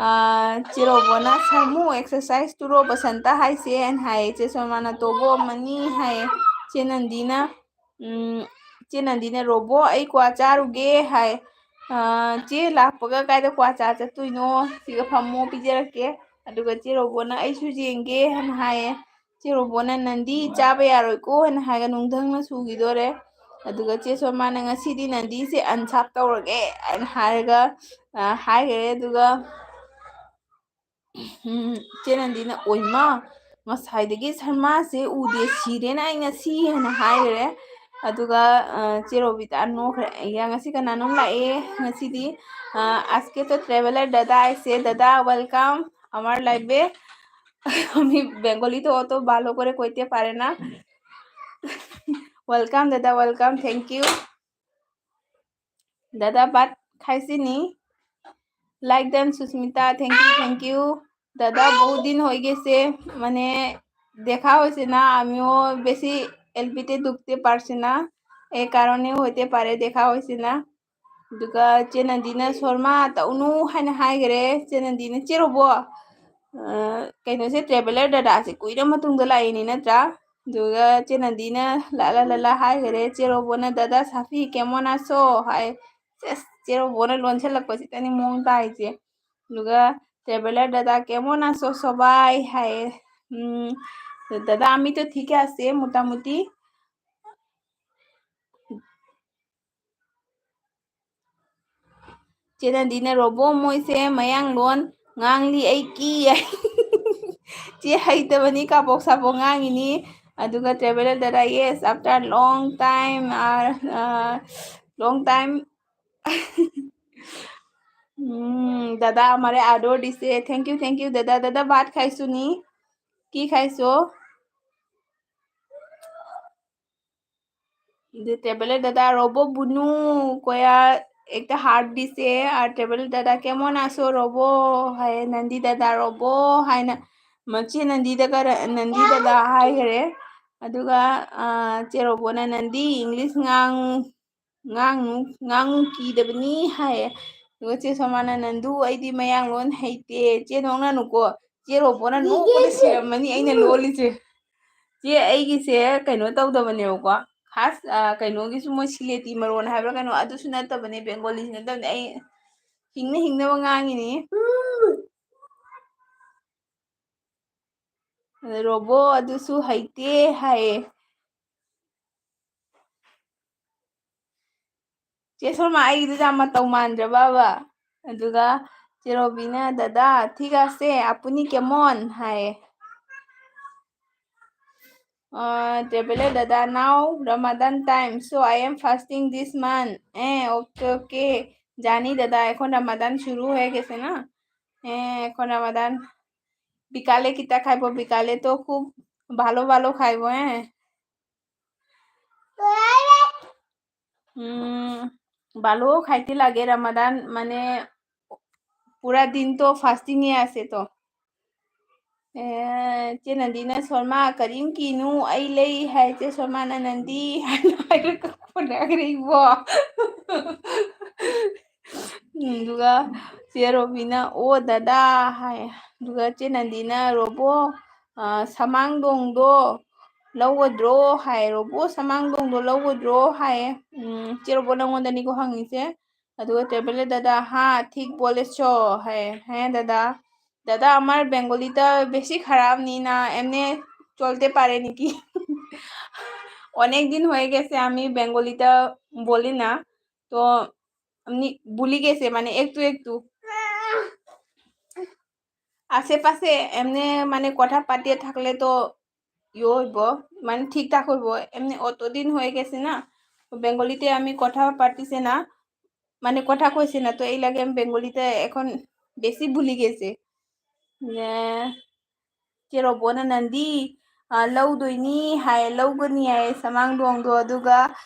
ꯑꯥ, ꯆꯦ ꯔꯣꯕꯣꯅ "ꯁꯥꯃꯨ exercise ꯇꯨꯔꯣ ꯕꯁꯟꯇ ꯍꯥꯏꯁꯦ" ꯍꯥꯏꯅ ꯍꯥꯏꯌꯦ꯫ ꯆꯦ ꯁꯣꯃꯥꯅ "ꯇꯣꯕꯣ ꯑꯃꯅꯤ" ꯍꯥꯏꯌꯦ꯫ ꯆꯦ ꯅꯟꯗꯤꯅ, ꯎꯝ, ꯆꯦ ꯅꯟꯗꯤꯅ "ꯔꯣꯕꯣ, ꯑꯩ ꯀ꯭ꯋꯥ ꯆꯥꯔꯨꯒꯦ" ꯍꯥꯏ꯫ ꯑꯥ, "ꯆꯦ ꯂꯥꯛꯄꯒ ꯀꯥꯏꯗ ꯀ꯭ꯋꯥ ꯆꯥ ꯆꯠꯇꯣꯏꯅꯣ? ꯁꯤꯒ ꯐꯝꯃꯣ, ꯄꯤꯖꯔꯛꯀꯦ"꯫ ꯑꯗꯨꯒ ꯆꯦ ꯔꯣꯕꯣꯅ "ꯑꯩꯁꯨ ꯌꯦꯡꯒꯦ" ꯍꯥꯏꯅ ꯍꯥꯏꯌꯦ꯫ ꯆꯦ ꯔꯣꯕꯣꯅ "ꯅꯟꯗꯤ ꯆꯥꯕ ꯌꯥꯔꯣꯏꯀꯣ" ꯍꯥꯏꯅ ꯍꯥꯏꯔꯒ ꯅꯨꯡꯗꯪꯅ ꯁꯨꯈꯤꯗꯣꯔꯦ꯫ ꯑꯗꯨꯒ ꯆꯦ ꯁꯣꯃꯥꯅ "ꯉꯁꯤꯗꯤ ꯅꯟꯗꯤꯁꯦ unserve ꯇꯧꯔꯒꯦ" ꯍꯥꯏꯅ ꯍꯥꯏꯔꯒ, ꯑ, ꯍꯥꯏꯈ꯭ꯔꯦ꯫ ꯑꯗꯨꯒ, ꯎꯝ, ꯆꯦ ꯅꯟꯗꯤꯅ "ꯑꯣꯏꯃ, ꯉꯁꯥꯏꯗꯒꯤ ꯁꯔꯃꯥꯁꯦ ꯎꯗꯦ, ꯁꯤꯔꯦꯅ ꯑꯩ ꯉꯁꯤ" ꯍꯥꯏꯅ ꯍꯥꯏꯈ꯭ꯔꯦ꯫ ꯑꯗꯨꯒ, ꯑ, ꯆꯦ ꯔꯣꯕꯤꯇꯥ ꯅꯣꯛꯈ꯭ꯔꯦ꯫ "ꯑꯩꯌꯥ, ꯉꯁꯤ ꯀꯅꯥꯅꯣꯝ ꯂꯥꯛꯑꯦ ꯉꯁꯤꯗꯤ, ꯑ, আজকে তো traveller দাদা আইছে, দাদা welcome আমার live এ।" আমি বেঙ্গলি তো অত ভালো করে কইতে পারে না। Welcome দাদা, welcome, thank you। দাদা ভাত খাইছে নি? Like done Susmita, thank you, thank you। দাদা বহুত দিন হয়ে গেছে, মানে দেখা হয়েছে না, আমিও বেশি এলপিতে ঢুকতে পারছি না, এই কারণেও হইতে পারে দেখা হয়েছে না। ꯑꯗꯨꯒ ꯆꯦ ꯅꯟꯗꯤꯅ "ꯁꯣꯔꯃꯥ ꯇꯧꯅꯨ" ꯍꯥꯏꯅ ꯍꯥꯏꯈꯔꯦ꯫ ꯆꯦ ꯅꯟꯗꯤꯅ "ꯆꯦ ꯔꯣꯕꯣ, ꯑ, ꯀꯩꯅꯣꯁꯦ, traveller ꯗꯗꯥꯁꯦ ꯀꯨꯏꯔ ꯃꯇꯨꯡꯗ ꯂꯥꯛꯏꯅꯤ ꯅꯠꯇ꯭ꯔꯥ?" ꯑꯗꯨꯒ ꯆꯦ ꯅꯟꯗꯤꯅ "ꯂꯥ ꯂꯥ ꯂꯥ ꯂꯥ" ꯍꯥꯏꯈꯔꯦ꯫ ꯆꯦ ꯔꯣꯕꯣꯅ "ꯗꯗꯥ ꯁꯥꯐꯤ ꯀꯦꯃꯣꯟ ꯑꯁꯣ" ꯍꯥꯏ꯫ ꯁꯦꯁ, ꯆꯦ ꯔꯣꯕꯣꯅ ꯂꯣꯟꯁꯤꯜꯂꯛꯄꯁꯤꯗꯅꯤ ꯃꯑꯣꯡ ꯇꯥꯏꯁꯦ꯫ ꯑꯗꯨꯒ traveller ꯗꯗꯥ "ꯀꯦꯃꯣꯟ ꯑꯁꯣ ꯁꯣꯕꯥꯏ" ꯍꯥꯏꯌꯦ꯫ ꯎꯝ, "দাদা আমি তো ঠিক আছে মোটামুটি।" ꯆꯦ ꯅꯟꯗꯤꯅ "ꯔꯣꯕꯣ, ꯃꯣꯏꯁꯦ ꯃꯌꯥꯡꯂꯣꯟ ꯉꯥꯡꯂꯤ, ꯑꯩ ꯀꯤ" ꯍꯥꯏ꯫ ꯆꯦ ꯍꯩꯇꯕꯅꯤ, ꯀꯥꯕꯣꯛ ꯁꯥꯕꯣꯛ ꯉꯥꯡꯉꯤꯅꯤ꯫ ꯑꯗꯨꯒ traveller ꯗꯗꯥ "Yes, after long time, uh, uh, long time।" উম, দাদা আমারে আদর দিছে। Thank you, thank you, দাদা। দাদা ভাত খাইছো নি? কি খাইছো? যে traveller দাদা "রোবো বুনু" কয়া একটা heart দিছে। আর traveller দাদা "কেমন আছো রোবো?" ꯍꯥꯏ, "ꯅꯟꯗꯤ ꯗꯗꯥ ꯔꯣꯕꯣ" ꯍꯥꯏꯅ꯫ ꯃꯆꯦ ꯅꯟꯗꯤꯗꯒ ꯅꯟꯗꯤ ꯗꯗꯥ ꯍꯥꯏꯈꯔꯦ꯫ ꯑꯗꯨꯒ, ꯑ, ꯆꯦ ꯔꯣꯕꯣꯅ "ꯅꯟꯗꯤ English ꯉꯥꯡ-, ꯉꯥꯡꯅꯨ, ꯉꯥꯡꯅꯨ ꯀꯤꯗꯕꯅꯤ" ꯍꯥꯏꯌꯦ꯫ ꯑꯗꯨꯒ ꯆꯦ ꯁꯣꯃꯥꯅ "ꯅꯟꯗꯨ, ꯑꯩꯗꯤ ꯃꯌꯥꯡꯂꯣꯟ ꯍꯩꯇꯦ"꯫ ꯆꯦ ꯅꯣꯛꯅꯅꯨꯀꯣ꯫ ꯆꯦ ꯔꯣꯕꯣꯅ ꯅꯣꯛꯄꯗ ꯁꯤꯔꯝꯃꯅꯤ ꯑꯩꯅ ꯂꯣꯜꯂꯤꯁꯦ꯫ ꯆꯦ, ꯑꯩꯒꯤꯁꯦ ꯀꯩꯅꯣ ꯇꯧꯗꯕꯅꯦꯕꯀꯣ꯫ ꯈꯥꯁ, ꯑ, ꯀꯩꯅꯣꯒꯤꯁꯨ ꯃꯣꯏ ꯁꯤꯂꯦꯇꯤ ꯃꯔꯣꯟ ꯍꯥꯏꯕ꯭ꯔꯥ ꯀꯩꯅꯣ, ꯑꯗꯨꯁꯨ ꯅꯠꯇꯕꯅꯦ, ꯕꯦꯡꯒꯣꯂꯤꯁꯨ ꯅꯠꯇꯕꯅꯦ꯫ ꯑꯩ ꯍꯤꯡꯅ ꯍꯤꯡꯅꯕ ꯉꯥꯡꯉꯤꯅꯤ꯫ ꯑꯗ ꯔꯣꯕꯣ ꯑꯗꯨꯁꯨ ꯍꯩꯇꯦ ꯍꯥꯏꯌꯦ꯫ ꯆꯦ ꯁꯣꯔꯃꯥ ꯑꯩꯒꯤꯗꯨꯗ ꯌꯥꯝ ꯃꯇꯧ ꯃꯥꯟꯗ꯭ꯔꯕꯕ? ꯑꯗꯨꯒ ꯆꯦ ꯔꯣꯕꯤꯅ, "ꯗꯗꯥ, ꯊꯤꯛ ꯑꯁꯦ, ꯑꯄꯨꯅꯤ ꯀꯦꯃꯣꯟ?" ꯍꯥꯏꯌꯦ꯫ আহ, ট্ৰেভেলাৰ দাদা, "Now Ramadan time, so I am fasting this month." A, okay, okay. জানি দাদা, এখন ৰমাদান চুৰু হৈ গৈছে না। এ, এখন ৰমাদান। বিকালে কিতা খাইব? বিকালে তো খুব ভালো ভালো খাইব, হ্যাঁ। উম, ভালো খাইতে লাগে রমাদান, মানে পুরা দিন তো ফাস্টিং এ আছে তো। এ, চে নন্দিনা শর্মা, করিম কিনু, ꯑꯩ ꯂꯩ ꯍꯥꯏ, ꯆꯦ ꯁꯣꯔꯃꯥꯅ ꯅꯟꯗꯤ ꯍꯥꯏꯅ ꯍꯥꯏꯔꯒ ꯈꯣꯟꯅꯈ꯭ꯔꯦ ꯏꯕꯣ꯫ ꯑꯗꯨꯒ ꯆꯦ ꯔꯣꯕꯤꯅ, "ꯑꯣ ꯗꯗꯥ" ꯍꯥꯏ꯫ ꯑꯗꯨꯒ ꯆꯦ ꯅꯟꯗꯤꯅ, "ꯔꯣꯕꯣ, ꯑ, ꯁꯃꯥꯡꯗꯣꯡꯗꯣ ꯂꯧꯒꯗ꯭ꯔꯣ?" ꯍꯥꯏ꯫ "ꯔꯣꯕꯣ, ꯁꯃꯥꯡꯗꯣꯡꯗꯣ ꯂꯧꯒꯗ꯭ꯔꯣ?" ꯍꯥꯏꯌꯦ꯫ ꯎꯝ, ꯆꯦ ꯔꯣꯕꯣ, ꯅꯪꯉꯣꯟꯗꯅꯤꯀꯣ ꯍꯪꯉꯤꯁꯦ꯫ ꯑꯗꯨꯒ ꯇ꯭ꯔꯦꯚꯦꯂꯔ ꯗꯗꯥ, "ꯍꯥ, ꯊꯤꯛ ꯕꯣꯂꯦꯁꯣ?" ꯍꯥꯏ꯫ "ꯍꯦ ꯗꯗꯥ, দাদা, আমার বেঙ্গলিটা বেশি খারাপ নি না, এমনি চলতে পারে নাকি?" অনেক দিন হয়ে গেছে আমি বেঙ্গলিটা বলি না, তো এমনি ভুলি গেছে, মানে একটু একটু। আশেপাশে এমনি মানে কথা পাতিয়ে থাকলে তো ইয়ে হইব, মানে ঠিকঠাক হইব। এমনি অতদিন হয়ে গেছে না, তো বেঙ্গলিতে আমি কথা পাতিছে না, মানে কথা কৈছে না, তো এই লাগে আমি বেঙ্গলিতে এখন বেশি ভুলি গেছে। যে, ꯆꯦ ꯔꯣꯕꯣꯅ ꯅꯟꯗꯤ, ꯑ, ꯂꯧꯗꯣꯏꯅꯤ ꯍꯥꯏ, ꯂꯧꯒꯅꯤ ꯍꯥꯏ ꯁꯃꯥꯡꯗꯣꯡꯗꯣ, ꯑꯗꯨꯒ,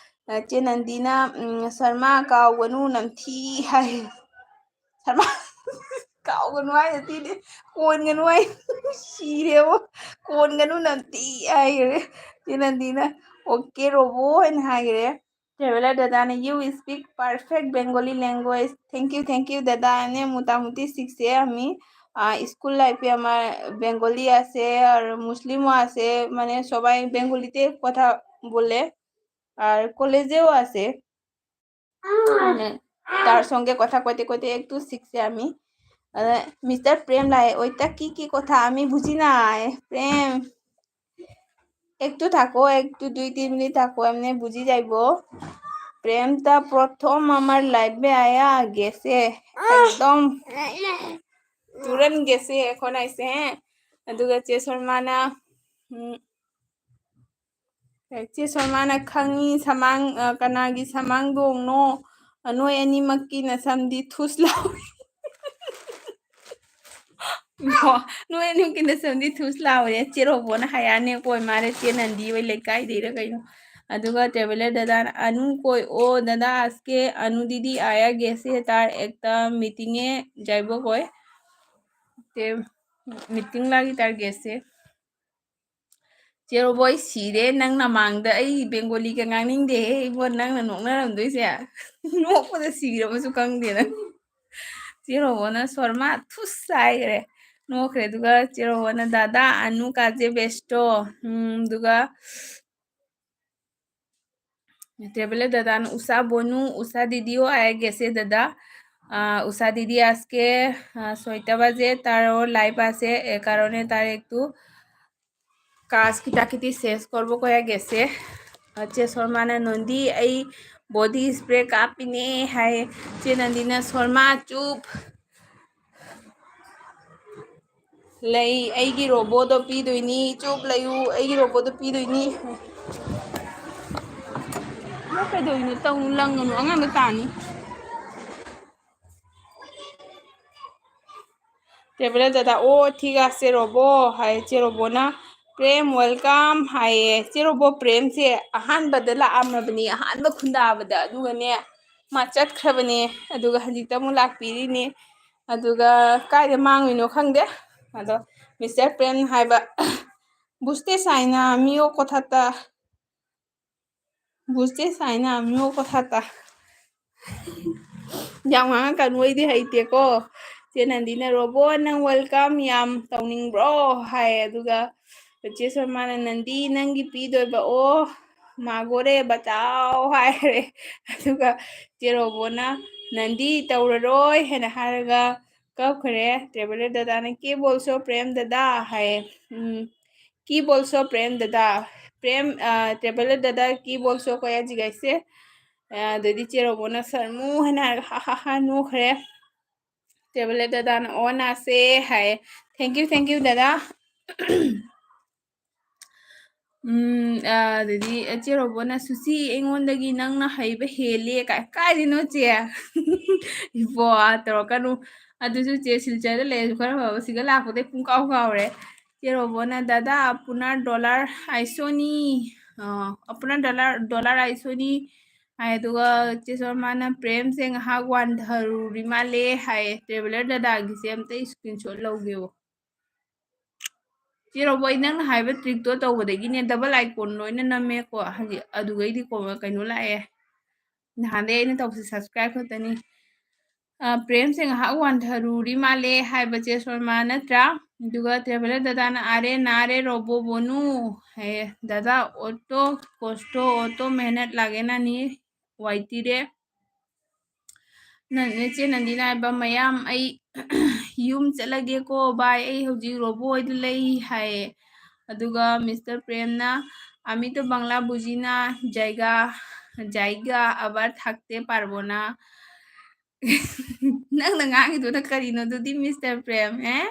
ꯑ, ꯆꯦ ꯅꯟꯗꯤꯅ, ꯎꯝ, "ꯁꯔꯃꯥ ꯀꯥꯎꯒꯅꯨ ꯅꯝꯊꯤ" ꯍꯥꯏ꯫ ꯁꯔꯃꯥ, ꯀꯥꯎꯒꯅꯨ ꯍꯥꯏ ꯅꯠꯇꯦꯅꯦ, ꯀꯣꯟꯒꯅꯨ ꯍꯥꯏ꯫ ꯁꯤꯔꯦꯕꯣ, "ꯀꯣꯟꯒꯅꯨ ꯅꯝꯊꯤ" ꯍꯥꯏꯈ꯭ꯔꯦ꯫ ꯆꯦ ꯅꯟꯗꯤꯅ, "ꯑꯣꯀꯦ ꯔꯣꯕꯣ" ꯍꯥꯏꯅ ꯍꯥꯏꯈ꯭ꯔꯦ꯫ ꯇ꯭ꯔꯦꯚꯦꯂꯔ ꯗꯗꯥꯅ, "You speak perfect Bengali language." Thank you, thank you দাদা। এনে মোটামুটি শিখছে আমি। আহ, স্কুল লাইফে আমার বেঙ্গলি আছে আর মুসলিমও আছে, মানে সবাই বেঙ্গলিতে কথা বলে। আর কলেজেও আছে, মানে তার সঙ্গে কথা কইতে কইতে একটু শিখছে আমি। আহ, মিস্টার প্রেম লাই, "ওইটা কি কি কথা? আমি বুঝি নাই।" প্রেম, একটু থাকো, একটু দুই তিন মিনিট থাকো, এমনি বুঝি যাইব। প্ৰেম দা প্ৰথম আমাৰ লাইভে আয়া গেছে একদম তুৰন্ত গেছে এখন আহিছে হে। ꯑꯗꯨꯒ ꯆꯦ ꯁꯣꯔꯃꯥꯅ ꯎꯝ, ꯆꯦ ꯁꯣꯔꯃꯥꯅ ꯈꯪꯉꯤ ꯁꯃꯥꯡ ꯑ, ꯀꯅꯥꯒꯤ ꯁꯃꯥꯡꯗꯣꯡꯅꯣ? ꯑ, ꯅꯣꯏ ꯑꯅꯤꯃꯛꯀꯤ ꯅꯁꯝꯗꯤ ꯊꯨꯁ ꯂꯥꯎꯏ꯫ ꯅꯣꯏ ꯑꯅꯤꯃꯛꯀꯤ ꯅꯁꯝꯗꯤ ꯊꯨꯁ ꯂꯥꯎꯔꯦ꯫ ꯆꯦ ꯔꯣꯕꯣꯅ ꯍꯥꯏꯔꯛꯑꯅꯦ ꯀꯣꯏ ꯃꯥꯔꯦ ꯆꯦ ꯅꯟꯗꯤ ꯍꯣꯏ ꯂꯩꯀꯥꯏꯗꯩꯔ ꯀꯩꯅꯣ꯫ ꯑꯗꯨꯒ ꯇ꯭ꯔꯦꯚꯦꯂꯔ ꯗꯗꯥꯅ ꯑꯅꯨ ꯀꯣꯏ ꯑꯣ ꯗꯗꯥ ꯑꯁꯀꯦ ꯑꯅꯨ ꯗꯤꯗꯤ ꯑꯥꯌꯥ ꯒꯦꯁꯦ ꯇꯥꯔ ꯑꯦꯛꯇ ꯃꯤꯇꯤꯡ ꯑꯦ ꯖꯥꯏꯕꯣ ꯀꯣꯏ꯫ ꯇꯦ ꯃꯤꯇꯤꯡ ꯂꯥꯒꯤ ꯇꯥꯔ ꯒꯦꯁꯦ꯫ ꯆꯦ ꯔꯣꯕꯣ, ꯑꯩ ꯁꯤꯔꯦ꯫ ꯅꯪ ꯅꯃꯥꯡꯗ ꯑꯩ ꯕꯦꯡꯒꯣꯂꯤꯒ ꯉꯥꯡꯅꯤꯡꯗꯦꯍꯦ ꯏꯕꯣ, ꯅꯪꯅ ꯅꯣꯛꯅꯔꯝꯗꯣꯏꯁꯦ꯫ ꯅꯣꯛꯄꯗ ꯁꯤꯔꯕꯁꯨ ꯈꯪꯗꯦ ꯅꯪ꯫ ꯆꯦ ꯔꯣꯕꯣꯅ ꯁꯣꯔꯃꯥ ꯊꯨꯁ ꯍꯥꯏꯈ꯭ꯔꯦ꯫ ꯅꯣꯛꯈ꯭ꯔꯦ꯫ ꯑꯗꯨꯒ ꯆꯦ ꯔꯣꯕꯣꯅ ꯗꯥꯗꯥ ꯑꯅꯨ ꯀꯥꯖꯦ ꯕꯦꯁꯇꯣ꯫ ꯎꯝ, ꯑꯗꯨꯒ ꯇ꯭ꯔꯦꯚꯦꯂꯔ ꯗꯗꯥꯅ ꯎꯁꯥ ꯕꯣꯅꯨ, ꯎꯁꯥ ꯗꯤꯗꯤ ꯍꯣ ꯑꯥꯌꯥ ꯒꯦꯁꯦ ꯗꯗꯥ꯫ আহ, উষা দিদি আজকে আহ, ছয়টা বাজে তারও লাইভ আছে, এ কারণে তার একটু কাজ কিতা কিতি শেষ করব কয়া গেছে। ꯆꯦ ꯁꯣꯔꯃꯥꯅ ꯅꯣꯟꯗꯤ ꯑꯩ ꯕꯣꯗꯤ ꯁ꯭ꯄ꯭ꯔꯦ ꯀꯥꯞꯄꯤꯅꯦ ꯍꯥꯏ꯫ ꯆꯦ ꯅꯟꯗꯤꯅ ꯁꯣꯔꯃꯥ ꯆꯨꯞ ꯂꯩ, ꯑꯩꯒꯤ ꯔꯣꯕꯣꯗꯣ ꯄꯤꯗꯣꯏꯅꯤ, ꯆꯨꯞ ꯂꯩꯌꯨ, ꯑꯩꯒꯤ ꯔꯣꯕꯣꯗꯣ ꯄꯤꯗꯣꯏꯅꯤ꯫ ꯅꯪ ꯀꯩꯗꯧꯔꯤꯅꯣ? ꯇꯧꯅꯨ, ꯂꯪꯒꯅꯨ, ꯑꯉꯥꯡꯗꯣ ꯇꯥꯅꯤ꯫ ꯇ꯭ꯔꯦꯚꯦꯂꯔ ꯗꯗꯥ ꯑꯣ ꯊꯤꯒ ꯆꯦ ꯔꯣꯕꯣ ꯍꯥꯏ꯫ ꯆꯦ ꯔꯣꯕꯣꯅ ꯄ꯭ꯔꯦꯝ ꯋꯦꯜꯀꯝ ꯍꯥꯏꯌꯦ꯫ ꯆꯦ ꯔꯣꯕꯣ ꯄ꯭ꯔꯦꯝꯁꯦ ꯑꯍꯥꯟꯕꯗ ꯂꯥꯛꯑꯝꯃꯕꯅꯤ, ꯑꯍꯥꯟꯕ ꯈꯨꯟꯗꯥꯕꯗ, ꯑꯗꯨꯒꯅꯦ ꯃꯥ ꯆꯠꯈ꯭ꯔꯕꯅꯦ꯫ ꯑꯗꯨꯒ ꯍꯧꯖꯤꯛꯇ ꯑꯃꯨꯛ ꯂꯥꯛꯄꯤꯔꯤꯅꯦ꯫ ꯑꯗꯨꯒ ꯀꯥꯏꯗ ꯃꯥꯡꯉꯨꯏꯅꯣ ꯈꯪꯗꯦ꯫ ꯑꯗꯣ ꯃꯤꯁꯇꯔ ꯄ꯭ꯔꯦꯝ ꯍꯥꯏꯕ ꯕꯨꯁꯇꯦ ꯁꯥꯏꯅ ꯃꯤꯌꯣ ꯀꯣꯊꯥꯇ ꯕꯨꯁꯇꯦ ꯁꯥꯏꯅ ꯃꯤꯌꯣ ꯀꯣꯊꯥꯇ ꯌꯥꯝ ꯉꯥꯡꯉꯛꯀꯅꯨ, ꯑꯩꯗꯤ ꯍꯩꯇꯦꯀꯣ꯫ ꯆꯦ ꯅꯟꯗꯤꯅ ꯔꯣꯕꯣ ꯅꯪ ꯋꯦꯜꯀꯝ ꯌꯥꯝ ꯇꯧꯅꯤꯡꯕ꯭ꯔꯣ ꯍꯥꯏ꯫ ꯑꯗꯨꯒ ꯆꯦ ꯁꯣꯔꯃꯥꯅ ꯅꯟꯗꯤ ꯅꯪꯒꯤ ꯄꯤꯗꯣꯏꯕ ꯑꯣ ꯃꯥꯒꯣꯔꯦ ꯕꯆꯥꯎ ꯍꯥꯏꯔꯦ꯫ ꯑꯗꯨꯒ ꯆꯦ ꯔꯣꯕꯣꯅ ꯅꯟꯗꯤ ꯇꯧꯔꯔꯣꯏ ꯍꯥꯏꯅ ꯍꯥꯏꯔꯒ ꯀꯞꯈ꯭ꯔꯦ꯫ ꯇ꯭ꯔꯦꯚꯦꯂꯔ ꯗꯗꯥꯅ ꯀꯦ ꯕꯣꯜꯁꯣ ꯄ꯭ꯔꯦꯝ ꯗꯗꯥ ꯍꯥꯏꯌꯦ꯫ ꯎꯝ, ꯀꯤ ꯕꯣꯜꯁꯣ ꯄ꯭ꯔꯦꯝ ꯗꯗꯥ꯫ ꯄ꯭ꯔꯦꯝ, ꯑ, ꯇ꯭ꯔꯦꯚꯦꯂꯔ ꯗꯗꯥ ꯀꯤ ꯕꯣꯜꯁꯣ ꯀꯣꯌꯥ ꯖꯤꯒꯥꯏꯁꯦ꯫ ꯑꯗꯩꯗꯤ ꯆꯦ ꯔꯣꯕꯣꯅ "ꯁꯔꯃꯨ" ꯍꯥꯏꯅ ꯍꯥꯏꯔꯒ ꯍꯥ ꯍꯥ ꯍꯥ ꯅꯣꯛꯈ꯭ꯔꯦ꯫ ꯇ꯭ꯔꯦꯚꯦꯂꯔ ꯗꯗꯥꯅ "ꯑꯣ ꯅꯥꯁꯦ" ꯍꯥꯏꯌꯦ꯫ Thank you, thank you ꯗꯗꯥ꯫ ꯎꯝ, ꯑ, ꯑꯗꯩꯗꯤ ꯆꯦ ꯔꯣꯕꯣꯅ "ꯁꯨꯁꯤ, ꯑꯩꯉꯣꯟꯗꯒꯤ ꯅꯪꯅ ꯍꯩꯕ ꯍꯦꯜꯂꯦ" ꯀꯥꯏ꯫ "ꯀꯥꯏꯗꯩꯅꯣ ꯆꯦ?" "ꯏꯕꯣ" ꯇꯧꯔꯛꯀꯅꯨ꯫ ꯑꯗꯨꯁꯨ ꯆꯦ ꯁꯤꯜꯆꯔꯗ ꯂꯩꯔꯁꯨ ꯈꯔ ꯐꯕ, ꯁꯤꯒ ꯂꯥꯛꯄꯗꯩ ꯄꯨꯡꯀꯥꯎ ꯀꯥꯎꯔꯦ꯫ ꯆꯦ ꯔꯣꯕꯣꯅ "ꯗꯗꯥ, ꯑꯄꯨꯅꯥ ꯗꯣꯂꯔ ꯑꯥꯏꯁꯣꯅꯤ, ꯑ, ꯑꯄꯨꯅꯥ ꯗꯣꯂꯔ, ꯗꯣꯂꯔ ꯑꯥꯏꯁꯣꯅꯤ" ꯍꯥꯏ꯫ ꯑꯗꯨꯒ ꯆꯦ ꯁꯣꯔꯃꯥꯅ "ꯄ꯭ꯔꯦꯝꯁꯦ ꯉꯥꯏꯍꯥꯛ ꯋꯥꯟꯊꯔꯨꯔꯤ ꯃꯥꯜꯂꯦ" ꯍꯥꯏꯌꯦ꯫ ꯇ꯭ꯔꯦꯚꯦꯂꯔ ꯗꯗꯥꯒꯤꯁꯦ ꯑꯝꯇ screenshot ꯂꯧꯒꯦꯕ꯫ ꯆꯦ ꯔꯣꯕꯣ, ꯑꯩ ꯅꯪꯅ ꯍꯥꯏꯕ trickꯇꯣ ꯇꯧꯕꯗꯒꯤꯅꯦ double icon ꯂꯣꯏꯅ ꯅꯝꯃꯦꯀꯣ꯫ ꯍꯧꯖꯤꯛ ꯑꯗꯨꯒꯩꯗꯤ ꯀꯣ-, ꯀꯩꯅꯣ ꯂꯥꯛꯑꯦ꯫ ꯅꯍꯥꯟꯗꯩ ꯑꯩꯅ ꯇꯧꯕꯁꯦ subscribe ꯈꯛꯇꯅꯤ꯫ ꯑ, "ꯄ꯭ꯔꯦꯝꯁꯦ ꯉꯥꯏꯍꯥꯛ ꯋꯥꯟꯊꯔꯨꯔꯤ ꯃꯥꯜꯂꯦ" ꯍꯥꯏꯕ ꯆꯦ ꯁꯣꯔꯃꯥ ꯅꯠꯇ꯭ꯔꯥ? ꯑꯗꯨꯒ ꯇ꯭ꯔꯦꯚꯦꯂꯔ ꯗꯗꯥꯅ "ꯑꯔꯦ ꯅꯥꯔꯦ ꯔꯣꯕꯣ ꯕꯣꯅꯨ" ꯍꯥꯏꯌꯦ꯫ "ꯗꯗꯥ ꯑꯣꯇꯣ ꯀꯣꯁꯇꯣ ꯑꯣꯇꯣ ꯃꯦꯍꯅꯠ ꯂꯥꯒꯦꯅꯥ ꯅꯤ ꯋꯥꯏꯇꯤꯔꯦ"꯫ ꯅ-, ꯅꯆꯦ ꯅꯟꯗꯤꯅ ꯍꯥꯏꯕ, "ꯃꯌꯥꯝ, ꯑꯩ ꯌꯨꯝ ꯆꯠꯂꯒꯦꯀꯣ, bye, ꯑꯩ ꯍꯧꯖꯤꯛ ꯔꯣꯕꯣ ꯍꯣꯏꯗ ꯂꯩ" ꯍꯥꯏꯌꯦ꯫ ꯑꯗꯨꯒ ꯃꯤꯁꯇꯔ ꯄ꯭ꯔꯦꯝꯅ, "ꯑꯃꯤ ꯇꯣ ꯕꯪꯂꯥ ꯕꯨꯖꯤꯅꯥ ꯖꯥꯏꯒꯥ, ꯖꯥꯏꯒꯥ, ꯑꯕꯥꯔ ꯊꯥꯛꯇꯦ ꯄꯥꯔꯕꯣꯅꯥ"꯫ ꯅꯪꯅ ꯉꯥꯡꯉꯤꯗꯨꯅ ꯀꯔꯤꯅꯣ ꯑꯗꯨꯗꯤ, ꯃꯤꯁꯇꯔ ꯄ꯭ꯔꯦꯝ, ꯑꯦ?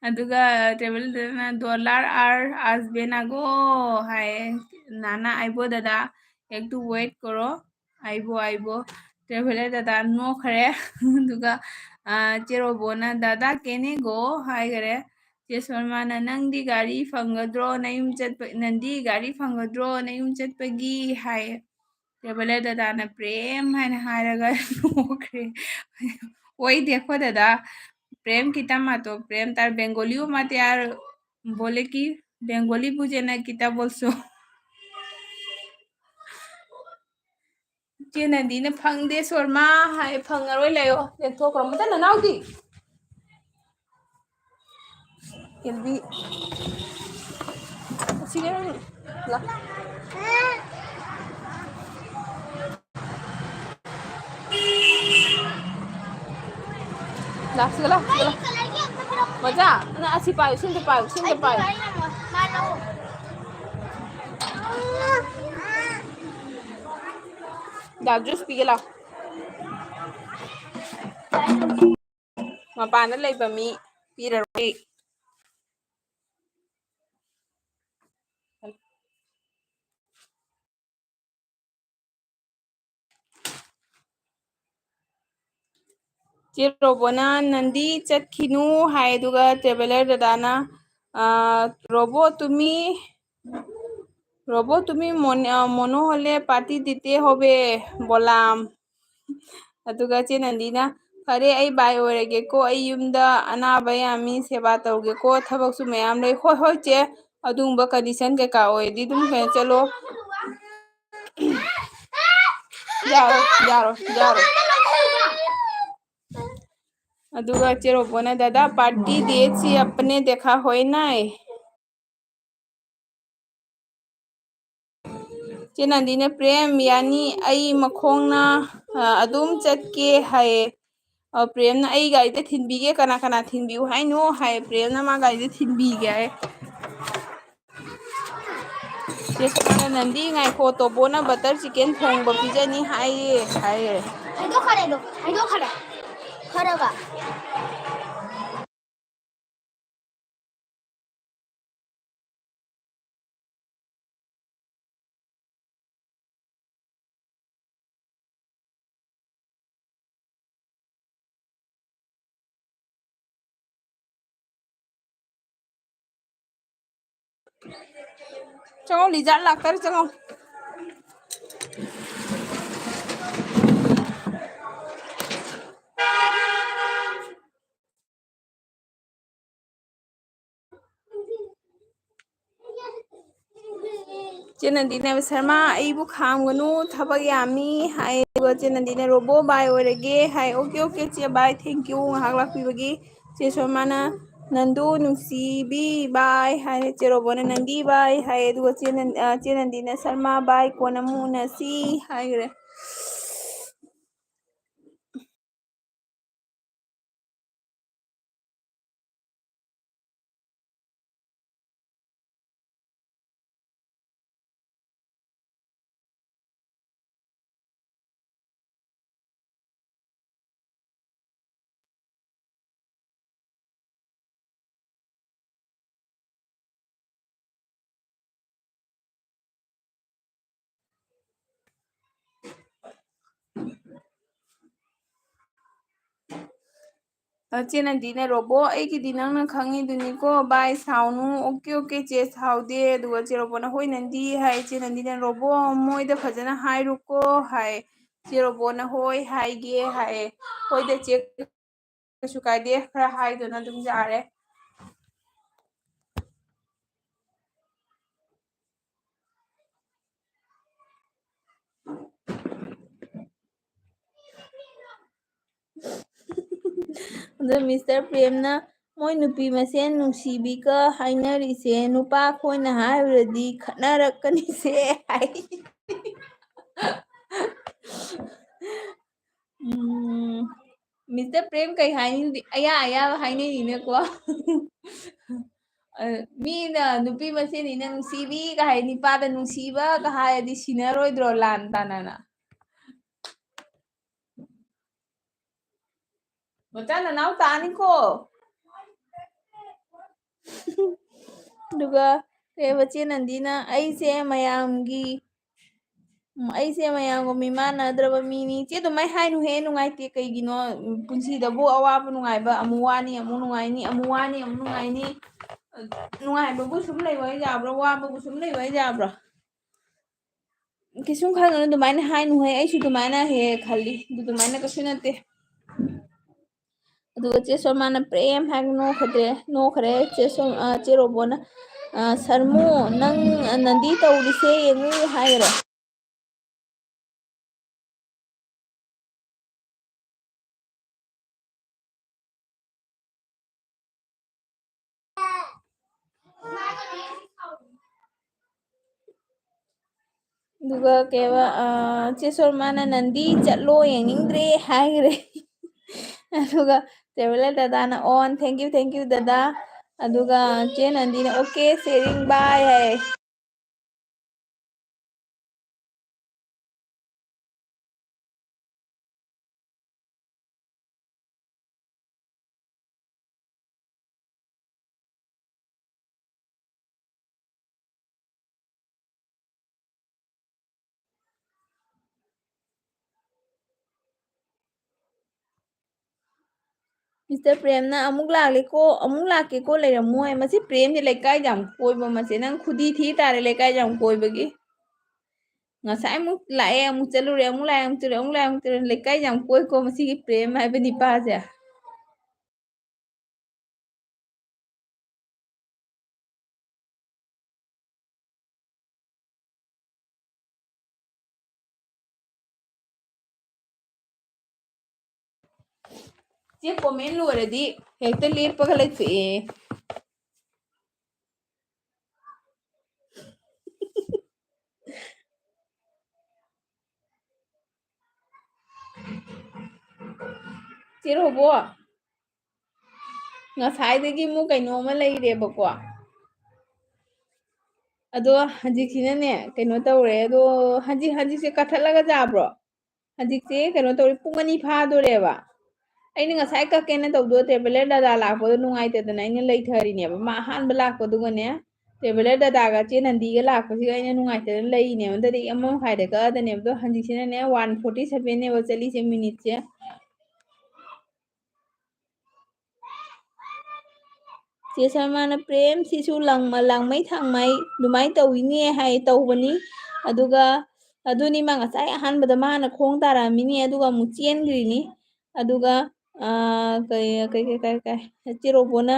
ꯑꯗꯨꯒ ꯇ꯭ꯔꯦꯚꯦꯂꯔ ꯗꯗꯥꯅ "ꯗꯣꯂꯔ ꯑꯥꯔ ꯑꯥꯖ ꯕꯦꯅꯥꯒꯣ" ꯍꯥꯏꯌꯦ꯫ ꯅꯥꯅꯥ ꯑꯥꯏꯕꯣ ꯗꯗꯥ, "ꯑꯦꯛ ꯇꯨ ꯋꯦꯠ ꯀꯣꯔꯣ, ꯑꯥꯏꯕꯣ, ꯑꯥꯏꯕꯣ"꯫ ꯇ꯭ꯔꯦꯚꯦꯂꯔ ꯗꯗꯥ ꯅꯣꯛꯈ꯭ꯔꯦ꯫ ꯑꯗꯨꯒ, ꯑ, ꯆꯦ ꯔꯣꯕꯣꯅ "ꯗꯗꯥ ꯀꯦꯅꯦꯒꯣ" ꯍꯥꯏꯈꯔꯦ꯫ ꯆꯦ ꯁꯣꯔꯃꯥꯅ "ꯅꯪꯗꯤ ꯒꯥꯔꯤ ꯐꯪꯒꯗ꯭ꯔꯣ ꯅꯌꯨꯝ ꯆꯠꯄ, ꯅꯪꯗꯤ ꯒꯥꯔꯤ ꯐꯪꯒꯗ꯭ꯔꯣ ꯅꯌꯨꯝ ꯆꯠꯄꯒꯤ" ꯍꯥꯏꯌꯦ꯫ ꯇ꯭ꯔꯦꯚꯦꯂꯔ ꯗꯗꯥꯅ "ꯄ꯭ꯔꯦꯝ" ꯍꯥꯏꯅ ꯍꯥꯏꯔꯒ ꯅꯣꯛꯈ꯭ꯔꯦ꯫ "ꯍꯣꯏ, ꯗꯦꯈꯣ ꯗꯗꯥ, ꯄ꯭ꯔꯦꯝ ꯀꯤꯇꯥ ꯃꯥꯇꯣ, ꯄ꯭ꯔꯦꯝ ꯇꯥꯔ ꯕꯦꯡꯒꯣꯂꯤ ꯃꯥꯇ ꯌꯥꯔ ꯕꯣꯂꯦ ꯀꯤ ꯕꯦꯡꯒꯣꯂꯤ ꯕꯨꯖꯦꯅ ꯀꯤꯇꯥ ꯕꯣꯜꯁꯣ"꯫ ꯏꯆꯦ ꯅꯟꯗꯤꯅ "ꯐꯪꯗꯦ ꯁꯣꯔꯃꯥ" ꯍꯥꯏ, "ꯐꯪꯉꯔꯣꯏ, ꯂꯩꯌꯣ, ꯂꯦꯡꯊꯣꯛꯈ꯭ꯔꯣ"꯫ ꯃꯊꯪ ꯅꯅꯥꯎꯗꯤ? ꯑꯦꯜꯕꯤ꯫ ꯑꯁꯤꯒꯤ ꯂꯥ-, ꯂꯥꯛꯁꯤꯒ, ꯂꯥꯛꯁꯤꯒ, ꯂꯥꯛ-, ꯃꯖꯥ, ꯅꯪ ꯑꯁꯤ ꯄꯥꯏꯌꯨ, ꯁꯤꯝꯇ ꯄꯥꯏꯌꯨ, ꯁꯤꯝꯇ ꯄꯥꯏꯌꯨ꯫ ꯗꯥ ꯖꯨꯁ ꯄꯤꯒꯦ ꯂꯥꯎ꯫ ꯃꯄꯥꯟꯗ ꯂꯩꯕ ꯃꯤ ꯄꯤꯔꯔꯣꯏ꯫ ꯆꯦ ꯔꯣꯕꯣꯅ "ꯅꯟꯗꯤ ꯆꯠꯈꯤꯅꯨ" ꯍꯥꯏ, ꯑꯗꯨꯒ ꯇ꯭ꯔꯦꯚꯦꯂꯔ ꯗꯗꯥꯅ, ꯑ, "ꯔꯣꯕꯣ ꯇꯨꯃꯤ, ꯔꯣꯕꯣ ꯇꯨꯃꯤ ꯃꯣꯟ-, ꯑ, ꯃꯣꯅꯣ ꯍꯣꯂꯦ ꯄꯥꯔꯇꯤ ꯗꯤꯇꯦ ꯍꯣꯕꯦ ꯕꯣꯂꯥꯝ"꯫ ꯑꯗꯨꯒ ꯆꯦ ꯅꯟꯗꯤꯅ, "ꯐꯔꯦ, ꯑꯩ ꯕꯥꯏ ꯑꯣꯏꯔꯒꯦꯀꯣ, ꯑꯩ ꯌꯨꯝꯗ ꯑꯅꯥꯕ ꯌꯥꯝꯃꯤ, ꯁꯦꯕꯥ ꯇꯧꯒꯦꯀꯣ, ꯊꯕꯛꯁꯨ ꯃꯌꯥꯝ ꯂꯩ"꯫ "ꯍꯣꯏ, ꯍꯣꯏ, ꯆꯦ, ꯑꯗꯨꯒꯨꯝꯕ ꯀꯟꯗꯤꯁꯟ ꯀꯩꯀꯥ ꯑꯣꯏꯔꯗꯤ ꯑꯗꯨꯝ ꯀꯩꯅꯣ ꯆꯠꯂꯣ"꯫ ꯌꯥꯔꯣꯏ, ꯌꯥꯔꯣꯏ, ꯌꯥꯔꯣꯏ꯫ ꯑꯗꯨꯒ ꯆꯦ ꯔꯣꯕꯣꯅ, "ꯗꯥꯗꯥ, ꯄꯥꯔꯇꯤ ꯗꯦꯠꯁꯤ ꯑꯄꯅꯦ ꯗꯦꯈꯥ ꯍꯣꯏ ꯅꯥꯏ?" ꯆꯦ ꯅꯟꯗꯤꯅ, "ꯄ꯭ꯔꯦꯝ, ꯌꯥꯅꯤ, ꯑꯩ ꯃꯈꯣꯡꯅ, ꯑ, ꯑꯗꯨꯝ ꯆꯠꯀꯦ" ꯍꯥꯏꯌꯦ꯫ ꯑ, ꯄ꯭ꯔꯦꯝꯅ, "ꯑꯩ ꯒꯥꯔꯤꯗ ꯊꯤꯟꯕꯤꯒꯦ, ꯀꯅꯥ ꯀꯅꯥ ꯊꯤꯟꯕꯤꯌꯨ ꯍꯥꯏꯅꯣ?" ꯍꯥꯏ, ꯄ꯭ꯔꯦꯝꯅ ꯃꯥ ꯒꯥꯔꯤꯗ ꯊꯤꯟꯕꯤꯒꯦ ꯍꯥꯏ꯫ ꯆꯦ ꯁꯣꯃꯥꯅ, "ꯅꯟꯗꯤ, ꯉꯥꯏꯈꯣ, ꯇꯣꯕꯣꯅ ꯕꯇꯔ ꯆꯤꯀꯦꯟ ꯊꯣꯡꯕ ꯄꯤꯖꯅꯤ ꯍꯥꯏꯌꯦ" ꯍꯥꯏꯌꯦ꯫ ꯍꯥꯏꯗꯣꯛꯈꯔꯦ ꯑꯗꯣ, ꯍꯥꯏꯗꯣꯛꯈꯔꯦ꯫ ꯈꯔꯒ꯫ ꯆꯪꯉꯣ, ꯂꯤꯖꯥ ꯂꯥꯛꯇꯥꯔꯦ, ꯆꯪꯉꯣ꯫ ꯆꯦ ꯅꯟꯗꯤꯅ, "ꯁꯔꯃ, ꯑꯩꯕꯨ ꯈꯥꯝꯒꯅꯨ, ꯊꯕꯛ ꯌꯥꯝꯃꯤ" ꯍꯥꯏ꯫ ꯑꯗꯨꯒ ꯆꯦ ꯅꯟꯗꯤꯅ, "ꯔꯣꯕꯣ ꯕꯥꯏ ꯑꯣꯏꯔꯒꯦ" ꯍꯥꯏ꯫ "ꯑꯣꯀꯦ, ꯑꯣꯀꯦ, ꯆꯦ ꯕꯥꯏ, thank you ꯉꯥꯏꯍꯥꯛ ꯂꯥꯛꯄꯤꯕꯒꯤ"꯫ ꯆꯦ ꯁꯣꯃꯥꯅ, "ꯅꯟꯗꯨ ꯅꯨꯡꯁꯤꯕꯤ ꯕꯥꯏ" ꯍꯥꯏꯔꯦ꯫ ꯆꯦ ꯔꯣꯕꯣꯅ, "ꯅꯟꯗꯤ ꯕꯥꯏ" ꯍꯥꯏ꯫ ꯑꯗꯨꯒ ꯆꯦ ꯅꯟ-, ꯑ, ꯆꯦ ꯅꯟꯗꯤꯅ, "ꯁꯔꯃ ꯕꯥꯏ, ꯀꯣꯟꯅ ꯑꯃꯨꯛ ꯎꯅꯁꯤ" ꯍꯥꯏꯈ꯭ꯔꯦ꯫ ꯑ, ꯆꯦ ꯅꯟꯗꯤꯅ, "ꯔꯣꯕꯣ, ꯑꯩꯒꯤꯗꯤ ꯅꯪꯅ ꯈꯪꯉꯤꯗꯨꯅꯤꯀꯣ, ꯕꯥꯏ, ꯁꯥꯎꯅꯨ, ꯑꯣꯀꯦ, ꯑꯣꯀꯦ, ꯆꯦ, ꯁꯥꯎꯗꯦ", ꯑꯗꯨꯒ ꯆꯦ ꯔꯣꯕꯣꯅ, "ꯍꯣꯏ ꯅꯟꯗꯤ", ꯍꯥꯏ, ꯆꯦ ꯅꯟꯗꯤꯅ, "ꯔꯣꯕꯣ, ꯃꯣꯏꯗ ꯐꯖꯅ ꯍꯥꯏꯔꯨꯀꯣ", ꯍꯥꯏ, ꯆꯦ ꯔꯣꯕꯣꯅ, "ꯍꯣꯏ, ꯍꯥꯏꯒꯦ", ꯍꯥꯏ, "ꯍꯣꯏꯗ ꯆꯦ, ꯀꯩꯁꯨ ꯀꯥꯏꯗꯦ, ꯈꯔ ꯍꯥꯏꯗꯨꯅ ꯑꯗꯨꯝ ꯌꯥꯔꯦ"꯫ ꯑꯗꯣ ꯃꯤꯁꯇꯔ ꯄ꯭ꯔꯦꯝꯅ, "ꯃꯣꯏ ꯅꯨꯄꯤ ꯃꯁꯦꯟ ꯅꯨꯡꯁꯤꯕꯤꯒ ꯍꯥꯏꯅꯔꯤꯁꯦ, ꯅꯨꯄꯥ ꯑꯩꯈꯣꯏꯅ ꯍꯥꯏꯔꯨꯔꯗꯤ ꯈꯠꯅꯔꯛꯀꯅꯤꯁꯦ", ꯍꯥꯏ꯫ ꯎꯝ, ꯃꯤꯁꯇꯔ ꯄ꯭ꯔꯦꯝ ꯀꯩ ꯍꯥꯏꯅꯤ? ꯑꯌꯥ ꯑꯌꯥꯕ ꯍꯥꯏꯅꯩꯅꯤꯅꯦꯀꯣ꯫ ꯑ, ꯃꯤꯅ ꯅꯨꯄꯤ ꯃꯁꯦꯟꯅꯤꯅ ꯅꯨꯡꯁꯤꯕꯤꯒ ꯍꯥꯏ, ꯅꯤꯄꯥꯗ ꯅꯨꯡꯁꯤꯕꯒ ꯍꯥꯏꯔꯗꯤ ꯁꯤꯅꯔꯣꯏꯗ꯭ꯔꯣ ꯂꯥꯟ ꯇꯥꯅꯅ? ꯃꯆꯥ ꯅꯅꯥꯎ ꯇꯥꯅꯤꯀꯣ꯫ ꯑꯗꯨꯒ ꯀꯩꯕ ꯆꯦ ꯅꯟꯗꯤꯅ, "ꯑꯩꯁꯦ ꯃꯌꯥꯝꯒꯤ, ꯎꯝ, ꯑꯩꯁꯦ ꯃꯌꯥꯝꯒ ꯃꯤꯃꯥꯟꯅꯗ꯭ꯔꯕ ꯃꯤꯅꯤ"꯫ ꯆꯦ ꯑꯗꯨꯃꯥꯏꯅ ꯍꯥꯏꯅꯨꯍꯦ, ꯅꯨꯡꯉꯥꯏꯇꯦ꯫ ꯀꯩꯒꯤꯅꯣ? ꯄꯨꯟꯁꯤꯗꯕꯨ ꯑꯋꯥꯕ ꯅꯨꯡꯉꯥꯏꯕ ꯑꯃꯨꯛ ꯋꯥꯅꯤ, ꯑꯃꯨꯛ ꯅꯨꯡꯉꯥꯏꯅꯤ, ꯑꯃꯨꯛ ꯋꯥꯅꯤ, ꯑꯃꯨꯛ ꯅꯨꯡꯉꯥꯏꯅꯤ꯫ ꯅꯨꯡꯉꯥꯏꯕꯕꯨ ꯁꯨꯝ ꯂꯩꯕ ꯌꯥꯕ꯭ꯔꯣ? ꯋꯥꯕꯕꯨ ꯁꯨꯝ ꯂꯩꯕ ꯌꯥꯕ꯭ꯔꯣ? ꯀꯩꯁꯨꯝ ꯈꯟꯒꯅꯨ, ꯑꯗꯨꯃꯥꯏꯅ ꯍꯥꯏꯅꯨꯍꯦ, ꯑꯩꯁꯨ ꯑꯗꯨꯃꯥꯏꯅ ꯍꯦꯛ ꯍꯦꯛ ꯈꯜꯂꯤ, ꯑꯗꯨ ꯑꯗꯨꯃꯥꯏꯅ ꯀꯩꯁꯨ ꯅꯠꯇꯦ꯫ ꯑꯗꯨꯒ ꯆꯦ ꯁꯣꯃꯥꯅ, "ꯄ꯭ꯔꯦꯝ" ꯍꯥꯏꯔꯒ ꯅꯣꯛꯈꯗ꯭ꯔꯦ, ꯅꯣꯛꯈ꯭ꯔꯦ꯫ ꯆꯦ ꯁꯣꯝ-, ꯑ, ꯆꯦ ꯔꯣꯕꯣꯅ, ꯑ, "ꯁꯔꯃꯨ, ꯅꯪ, ꯑ, ꯅꯟꯗꯤ ꯇꯧꯔꯤꯁꯦ ꯌꯦꯡꯉꯨ" ꯍꯥꯏꯈꯔꯦ꯫ ꯑꯗꯨꯒ ꯀꯩꯕ, ꯑ, ꯆꯦ ꯁꯣꯔꯃꯥꯅ, "ꯅꯟꯗꯤ ꯆꯠꯂꯣ, ꯌꯦꯡꯅꯤꯡꯗ꯭ꯔꯦ" ꯍꯥꯏꯈ꯭ꯔꯦ꯫ ꯑꯗꯨꯒ ꯇ꯭ꯔꯦꯚꯦꯂꯔ ꯗꯗꯥꯅ, "ꯑꯣꯟ, thank you, thank you ꯗꯗꯥ"꯫ ꯑꯗꯨꯒ ꯆꯦ ꯅꯟꯗꯤꯅ, "ꯑꯣꯀꯦ, ꯁꯦꯔꯤꯡ, ꯕꯥꯏ" ꯍꯥꯏ꯫ ꯃꯤꯁꯇꯔ ꯄ꯭ꯔꯦꯝꯅ "ꯑꯃꯨꯛ ꯂꯥꯛꯂꯦꯀꯣ, ꯑꯃꯨꯛ ꯂꯥꯛꯀꯦꯀꯣ" ꯂꯩꯔꯝꯃꯣ ꯍꯥꯏ꯫ ꯃꯁꯤ ꯄ꯭ꯔꯦꯝꯁꯦ ꯂꯩꯀꯥꯏ ꯌꯥꯝ ꯀꯣꯏꯕ ꯃꯁꯦ꯫ ꯅꯪ ꯈꯨꯗꯤ ꯊꯤ ꯇꯥꯔꯦ ꯂꯩꯀꯥꯏ ꯌꯥꯝ ꯀꯣꯏꯕꯒꯤ꯫ ꯉꯁꯥꯏ ꯑꯃꯨꯛ ꯂꯥꯛꯑꯦ, ꯑꯃꯨꯛ ꯆꯠꯂꯨꯔꯦ, ꯑꯃꯨꯛ ꯂꯥꯛꯑꯦ, ꯑꯃꯨꯛ ꯆꯠꯂꯨꯔꯦ, ꯑꯃꯨꯛ ꯂꯥꯛꯑꯦ, ꯑꯃꯨꯛ ꯆꯠꯂꯨꯔꯦ꯫ ꯂꯩꯀꯥꯏ ꯌꯥꯝ ꯀꯣꯏꯀꯣ ꯃꯁꯤꯒꯤ ꯄ꯭ꯔꯦꯝ ꯍꯥꯏꯕ ꯅꯤꯄꯥꯁꯦ꯫ ꯆꯦ, comment ꯂꯣꯏꯔꯗꯤ ꯍꯦꯛꯇ ꯂꯦꯞꯄꯒ ꯂꯩꯊꯣꯛꯑꯦ꯫ ꯆꯦ ꯔꯣꯕꯣ, ꯉꯁꯥꯏꯗꯒꯤ ꯑꯃꯨꯛ ꯀꯩꯅꯣꯝꯃ ꯂꯩꯔꯦꯕꯀꯣ꯫ ꯑꯗꯣ ꯍꯧꯖꯤꯛꯁꯤꯅꯅꯦ, ꯀꯩꯅꯣ ꯇꯧꯔꯦ꯫ ꯑꯗꯣ ꯍꯧꯖꯤꯛ, ꯍꯧꯖꯤꯛꯁꯦ ꯀꯛꯊꯠꯂꯒ ꯆꯥꯕ꯭ꯔꯣ? ꯍꯧꯖꯤꯛꯁꯦ ꯀꯩꯅꯣ ꯇꯧꯔꯦ, ꯄꯨꯡ ꯑꯅꯤ ꯐꯥꯗꯣꯔꯦꯕ꯫ ꯑꯩꯅ ꯉꯁꯥꯏ ꯀꯛꯀꯦꯅ ꯇꯧꯕꯗꯣ, ꯇ꯭ꯔꯦꯚꯦꯂꯔ ꯗꯥꯗꯥ ꯂꯥꯛꯄꯗꯣ ꯅꯨꯡꯉꯥꯏꯇꯗꯅ ꯑꯩꯅ ꯂꯩꯊꯔꯤꯅꯦꯕ꯫ ꯃꯥ ꯑꯍꯥꯟꯕ ꯂꯥꯛꯄꯗꯨꯒꯅꯦ, ꯇ꯭ꯔꯦꯚꯦꯂꯔ ꯗꯥꯗꯥꯒ ꯆꯦ ꯅꯟꯗꯤꯒ ꯂꯥꯛꯄꯁꯤꯒ ꯑꯩꯅ ꯅꯨꯡꯉꯥꯏꯇꯗꯅ ꯂꯩꯔꯤꯅꯦꯕ꯫ ꯅꯠꯇ꯭ꯔꯗꯤ ꯑꯃ ꯃꯈꯥꯏꯗ ꯀꯛꯑꯗꯅꯦꯕ꯫ ꯑꯗꯣ ꯍꯧꯖꯤꯛꯁꯤꯅꯅꯦ, one forty seven ꯅꯦꯕ ꯆꯠꯂꯤꯁꯦ ꯃꯤꯅꯤꯠꯁꯦ꯫ ꯆꯦ ꯁꯜꯃꯥꯅ "ꯄ꯭ꯔꯦꯝ, ꯁꯤꯁꯨ ꯂꯪꯃ-, ꯂꯪꯃꯩ ꯊꯥꯡꯃꯩ ꯑꯗꯨꯃꯥꯏꯅ ꯇꯧꯋꯤꯅꯦ" ꯍꯥꯏ, ꯇꯧꯕꯅꯤ꯫ ꯑꯗꯨꯒ ꯑꯗꯨꯅꯤ ꯃꯥ ꯉꯁꯥꯏ ꯑꯍꯥꯟꯕꯗ ꯃꯥꯅ ꯈꯣꯡ ꯇꯥꯔꯛꯑꯝꯃꯤꯅꯤ, ꯑꯗꯨꯒ ꯑꯃꯨꯛ ꯆꯦꯟꯈ꯭ꯔꯤꯅꯤ꯫ ꯑꯗꯨꯒ, ꯑꯥ, ꯀꯩ, ꯀꯩ, ꯀꯩ, ꯀꯩ, ꯀꯩ, ꯆꯦ ꯔꯣꯕꯣꯅ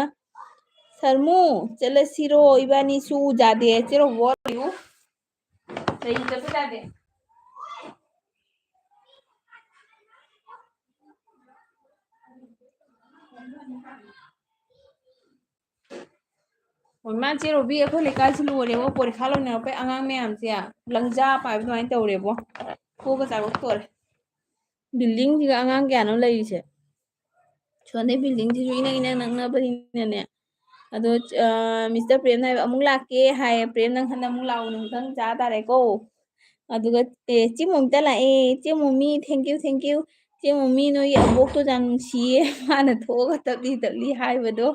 "ꯁꯔꯃꯨ, ꯆꯠꯂꯁꯤꯔꯣ ꯏꯕꯥꯅꯤꯁꯨ?" ꯌꯥꯗꯦ, ꯆꯦ ꯔꯣꯕꯣ ꯂꯩꯌꯨ꯫ ꯂꯩꯌꯨ, ꯆꯠꯄ ꯌꯥꯗꯦ꯫ ꯍꯣꯏ, ꯃꯥ ꯆꯦ ꯔꯣꯕꯤ, ꯑꯩꯈꯣꯏ ꯂꯩꯀꯥꯏꯁꯤ ꯂꯣꯏꯔꯦꯕꯣ, ꯄꯣꯔꯤꯈꯥ ꯂꯣꯏꯅꯔꯛꯄꯩ ꯑꯉꯥꯡ ꯃꯌꯥꯝꯁꯦ ꯂꯪꯖꯥ ꯄꯥꯏꯕ ꯑꯗꯨꯃꯥꯏꯅ ꯇꯧꯔꯦꯕꯣ꯫ ꯀꯣꯛꯀ ꯆꯥꯔꯣꯛ ꯇꯣꯔꯦ꯫ ꯕꯤꯜꯗꯤꯡꯁꯤꯒ ꯑꯉꯥꯡ ꯀꯌꯥꯅꯣ ꯂꯩꯔꯤꯁꯦ? ꯁꯣꯟꯗꯩ ꯕꯤꯜꯗꯤꯡꯁꯤꯁꯨ ꯏꯅꯛ ꯏꯅꯛ ꯅꯛꯅꯕꯅꯤꯅꯅꯦ꯫ ꯑꯗꯣ, ꯑ, ꯃꯤꯁꯇꯔ ꯄ꯭ꯔꯦꯝꯅ ꯍꯥꯏꯕ, "ꯑꯃꯨꯛ ꯂꯥꯛꯀꯦ" ꯍꯥꯏꯌꯦ꯫ ꯄ꯭ꯔꯦꯝ, ꯅꯪ ꯍꯟꯗꯛ ꯑꯃꯨꯛ ꯂꯥꯛꯑꯣ, ꯅꯪ ꯃꯊꯪ ꯆꯥ ꯇꯥꯔꯦꯀꯣ꯫ ꯑꯗꯨꯒ, "ꯑꯦ, ꯆꯦ ꯃꯣꯃꯤꯇꯥ ꯂꯥꯛꯑꯦ, ꯆꯦ ꯃꯣꯃꯤ, thank you, thank you꯫ ꯆꯦ ꯃꯣꯃꯤ, ꯅꯣꯏꯒꯤ ꯑꯕꯣꯛꯇꯣ ꯌꯥꯝ ꯅꯨꯡꯁꯤꯌꯦ, ꯃꯥꯅ ꯊꯣꯛꯑꯒ ꯇꯞꯂꯤ ꯇꯞꯂꯤ ꯍꯥꯏꯕꯗꯣ꯫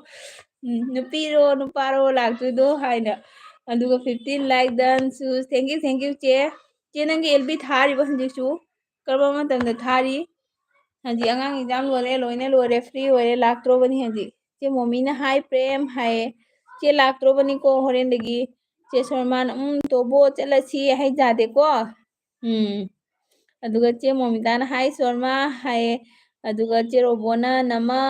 ꯎꯝ, ꯅꯨꯄꯤꯔꯣ, ꯅꯨꯄꯥꯔꯣ ꯂꯥꯛꯇꯣꯏꯗꯣ?" ꯍꯥꯏꯅ꯫ ꯑꯗꯨꯒ fifteen like done, sus, thank you, thank you, ꯆꯦ꯫ ꯆꯦ, ꯅꯪꯒꯤ ꯑꯦꯜ ꯕꯤ ꯊꯥꯔꯤꯕ ꯍꯧꯖꯤꯛꯁꯨ? ꯀꯔꯝꯕ ꯃꯇꯝꯗ ꯊꯥꯔꯤ? ꯍꯧꯖꯤꯛ ꯑꯉꯥꯡ exam ꯂꯣꯏꯔꯦ, ꯂꯣꯏꯅ ꯂꯣꯏꯔꯦ, free ꯑꯣꯏꯔꯦ, ꯂꯥꯛꯇ꯭ꯔꯣꯕꯅꯤ ꯍꯧꯖꯤꯛ꯫ ꯆꯦ ꯃꯣꯃꯤꯅ, "Hi ꯄ꯭ꯔꯦꯝ" ꯍꯥꯏꯌꯦ꯫ "ꯆꯦ ꯂꯥꯛꯇ꯭ꯔꯣꯕꯅꯤꯀꯣ ꯍꯣꯔꯦꯟꯗꯒꯤ"꯫ ꯆꯦ ꯁꯣꯔꯃꯥꯅ, "ꯎꯝ, ꯇꯣꯕꯣ, ꯆꯠꯂꯁꯤ" ꯍꯥꯏ ꯌꯥꯗꯦꯀꯣ꯫ ꯎꯝ꯫ ꯑꯗꯨꯒ ꯆꯦ ꯃꯣꯃꯤꯇꯥꯅ, "Hi ꯁꯣꯔꯃꯥ" ꯍꯥꯏꯌꯦ꯫ ꯑꯗꯨꯒ ꯆꯦ ꯔꯣꯕꯣꯅ, "ꯅꯃ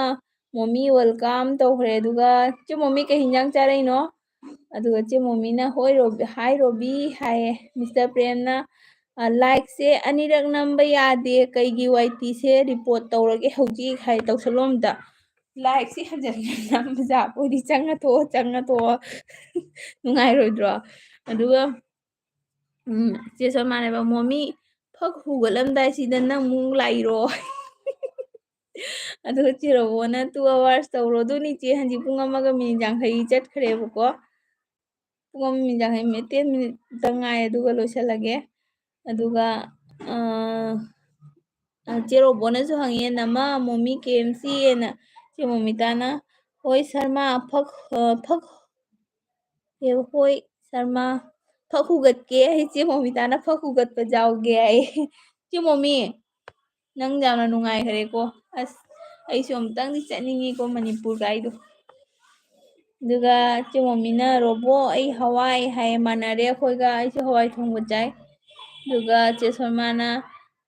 ꯃꯣꯃꯤ welcome" ꯇꯧꯈ꯭ꯔꯦ꯫ ꯑꯗꯨꯒ ꯆꯦ ꯃꯣꯃꯤ ꯀꯩ ꯍꯤꯟꯖꯥꯡ ꯆꯥꯔꯛꯏꯅꯣ? ꯑꯗꯨꯒ ꯆꯦ ꯃꯣꯃꯤꯅ, "ꯍꯣꯏ ꯔꯣꯕꯤ, hi ꯔꯣꯕꯤ" ꯍꯥꯏꯌꯦ꯫ Mister ꯄ꯭ꯔꯦꯝꯅ, "ꯑ, like ꯁꯦ ꯑꯅꯤꯔꯛ ꯅꯝꯕ ꯌꯥꯗꯦ, ꯀꯩꯒꯤ? Y T ꯁꯦ report ꯇꯧꯔꯒꯦ ꯍꯧꯖꯤꯛ" ꯍꯥꯏ꯫ ꯇꯧꯁꯜꯂꯣ ꯑꯝꯇ꯫ Like ꯁꯦ ꯍꯟꯖꯟ ꯍꯟꯖꯟ ꯅꯝꯕ ꯌꯥꯕ ꯑꯣꯏꯗꯤ ꯆꯪꯉ ꯊꯣꯛꯑꯣ, ꯆꯪꯉ ꯊꯣꯛꯑꯣ꯫ ꯅꯨꯡꯉꯥꯏꯔꯣꯏꯗ꯭ꯔꯣ? ꯑꯗꯨꯒ, ꯎꯝ, ꯆꯦ ꯁꯣꯃꯥꯅ ꯍꯥꯏꯕ, "ꯃꯣꯃꯤ, ꯐꯛ ꯍꯨꯒꯠꯂꯝꯗꯥꯏꯁꯤꯗ ꯅꯪ ꯑꯃꯨꯛ ꯂꯥꯛꯏꯔꯣ?" ꯑꯗꯨꯒ ꯆꯦ ꯔꯣꯕꯣꯅ, "Two hours ꯇꯧꯔꯣ ꯑꯗꯨꯅꯤ ꯆꯦ, ꯍꯧꯖꯤꯛ ꯄꯨꯡ ꯑꯃꯒ minute ꯌꯥꯡꯈꯩ ꯆꯠꯈ꯭ꯔꯦꯕꯀꯣ꯫ ꯄꯨꯡ ꯑꯃ minute ꯌꯥꯡꯈꯩ, ten minute ꯇ ꯉꯥꯏ, ꯑꯗꯨꯒ ꯂꯣꯏꯁꯜꯂꯒꯦ"꯫ ꯑꯗꯨꯒ, ꯑ, ꯑ, ꯆꯦ ꯔꯣꯕꯣꯅꯁꯨ ꯍꯪꯉꯦ, "ꯅꯃ ꯃꯣꯃꯤ K M C?" ꯍꯥꯏꯅ꯫ ꯆꯦ ꯃꯣꯃꯤꯇꯥꯅ, "ꯍꯣꯏ ꯁꯔꯃ, ꯐꯛ, ꯑ, ꯐꯛ, ꯑꯦ, ꯍꯣꯏ ꯁꯔꯃ, ꯐꯛ ꯍꯨꯒꯠꯀꯦ" ꯍꯥꯏ꯫ ꯆꯦ ꯃꯣꯃꯤꯇꯥꯅ, "ꯐꯛ ꯍꯨꯒꯠꯄ ꯌꯥꯎꯒꯦ" ꯍꯥꯏ꯫ ꯆꯦ ꯃꯣꯃꯤ, ꯅꯪ ꯌꯥꯝꯅ ꯅꯨꯡꯉꯥꯏꯈ꯭ꯔꯦꯀꯣ꯫ ꯑꯁ, ꯑꯩꯁꯨ ꯑꯃꯨꯛꯇꯪꯗꯤ ꯆꯠꯅꯤꯡꯉꯤꯀꯣ ꯃꯅꯤꯄꯨꯔ ꯀꯥꯏꯗꯣ꯫ ꯑꯗꯨꯒ ꯆꯦ ꯃꯣꯃꯤꯅ, "ꯔꯣꯕꯣ, ꯑꯩ ꯍꯋꯥꯏ" ꯍꯥꯏ, ꯃꯥꯟꯅꯔꯦ ꯑꯩꯈꯣꯏꯒ, ꯑꯩꯁꯨ ꯍꯋꯥꯏ ꯊꯣꯡꯕ ꯆꯥꯏ꯫ ꯑꯗꯨꯒ ꯆꯦ ꯁꯣꯃꯥꯅ,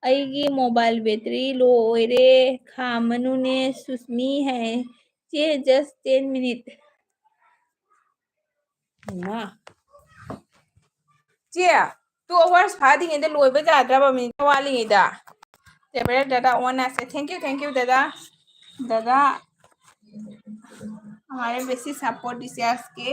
"ꯑꯩꯒꯤ mobile battery low ꯑꯣꯏꯔꯦ, ꯈꯥꯝꯃꯅꯨꯅꯦ ꯁꯨꯁꯃꯤ" ꯍꯥꯏ꯫ "ꯆꯦ, just ten minute"꯫ ꯏꯃꯥ꯫ ꯆꯦ, two hours ꯐꯥꯗ꯭ꯔꯤꯉꯩꯗ ꯂꯣꯏꯕ ꯌꯥꯗ꯭ꯔꯕ, minute ꯋꯥꯠꯂꯤꯉꯩꯗ? ꯇꯦꯕ꯭ꯂꯦꯠ ꯗꯥꯗꯥ ꯑꯣꯟ ꯑꯁꯦ꯫ Thank you, thank you ꯗꯥꯗꯥ꯫ ꯗꯥꯗꯥ हमारे বেশি support দিছে আজকে।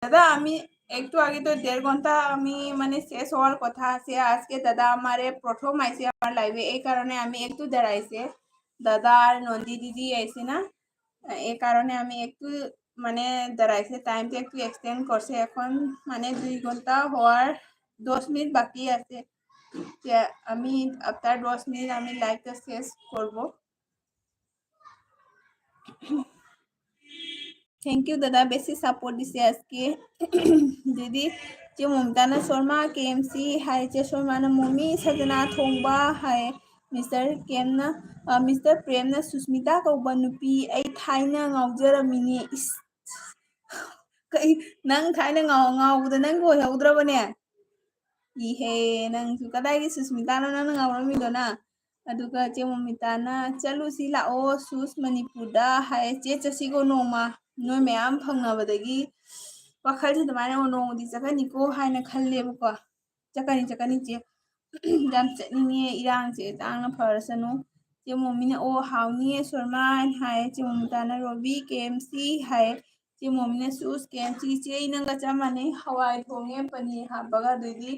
দাদা, আমি একটু আগে তো দেড় ঘন্টা আমি মানে শেষ হওয়ার কথা আছে। আজকে দাদা আমারে প্রথম আইছে আমার live এ, এই কারণে আমি একটু দেরাইছে। দাদা আর নন্দী দিদি আইছে না, এই কারণে আমি একটু মানে দেরাইছে, time টা একটু extend করছে। এখন মানে দুই ঘন্টা হওয়ার দশ মিনিট বাকি আছে। যে আমি after দশ মিনিট আমি live টা শেষ করব। Thank you দাদা, বেশি support দিছে আজকে। দিদি, ꯆꯦ ꯃꯣꯃꯤꯇꯥꯅ ꯁꯣꯔꯃꯥ K M C ꯍꯥꯏ, ꯆꯦ ꯁꯣꯔꯃꯥꯅ ꯃꯣꯃꯤ ꯁꯖꯅꯥ ꯊꯣꯡꯕ ꯍꯥꯏ, ꯃꯤꯁꯇꯔ ꯀꯦꯝꯅ, ꯑ, "ꯃꯤꯁꯇꯔ ꯄ꯭ꯔꯦꯝꯅ ꯁꯨꯁꯃꯤꯇꯥ ꯀꯧꯕ ꯅꯨꯄꯤ ꯑꯩ ꯊꯥꯏꯅ ꯉꯥꯎꯖꯔꯝꯃꯤꯅꯦ꯫" ꯏꯁ, ꯀꯩ, ꯅꯪ ꯊꯥꯏꯅ ꯉꯥꯎ-, ꯉꯥꯎꯕꯗ ꯅꯪ ꯑꯣꯏꯍꯧꯗ꯭ꯔꯕꯅꯦ? ꯏꯍꯦ, ꯅꯪꯁꯨ ꯀꯗꯥꯏꯒꯤ ꯁꯨꯁꯃꯤꯇꯥꯅꯣ ꯅꯪꯅ ꯉꯥꯎꯔꯝꯃꯤꯗꯨꯅ? ꯑꯗꯨꯒ ꯆꯦ ꯃꯣꯃꯤꯇꯥꯅ, "ꯆꯠꯂꯨꯁꯤ ꯂꯥꯛꯑꯣ ꯁꯨꯁ ꯃꯅꯤꯄꯨꯔꯗ" ꯍꯥꯏ꯫ "ꯆꯦ, ꯆꯠꯁꯤꯀꯣ ꯅꯣꯡꯃ, ꯅꯣꯏ ꯃꯌꯥꯝ ꯐꯪꯅꯕꯗꯒꯤ ꯋꯥꯈꯜꯁꯦ ꯑꯗꯨꯃꯥꯏꯅ ꯅꯣꯡꯃꯗꯤ ꯆꯠꯀꯅꯤꯀꯣ" ꯍꯥꯏꯅ ꯈꯜꯂꯦꯕꯀꯣ꯫ "ꯆꯠꯀꯅꯤ, ꯆꯠꯀꯅꯤ ꯆꯦ꯫ ꯌꯥꯝ ꯆꯠꯅꯤꯡꯉꯦ, ꯏꯔꯥꯡꯁꯦ ꯇꯥꯡꯅ ꯐꯔꯁꯅꯨ꯫" ꯆꯦ ꯃꯣꯃꯤꯅ, "ꯑꯣ, ꯍꯥꯎꯅꯤꯌꯦ ꯁꯣꯔꯃꯥ" ꯍꯥꯏꯅ ꯍꯥꯏꯌꯦ꯫ ꯆꯦ ꯃꯣꯃꯤꯇꯥꯅ, "ꯔꯣꯕꯤ, ꯀꯦ ꯑꯦꯝ ꯁꯤ" ꯍꯥꯏꯌꯦ꯫ ꯆꯦ ꯃꯣꯃꯤꯅ, "ꯁꯨꯁ, ꯀꯦ ꯑꯦꯝ ꯁꯤ, ꯆꯦ, ꯑꯩ ꯅꯪꯒ ꯆꯞ ꯃꯥꯟꯅꯩ, ꯍꯋꯥꯏ ꯊꯣꯡꯉꯦ, ꯄꯅꯤꯔ ꯍꯥꯞꯄꯒ, ꯑꯗꯩꯗꯤ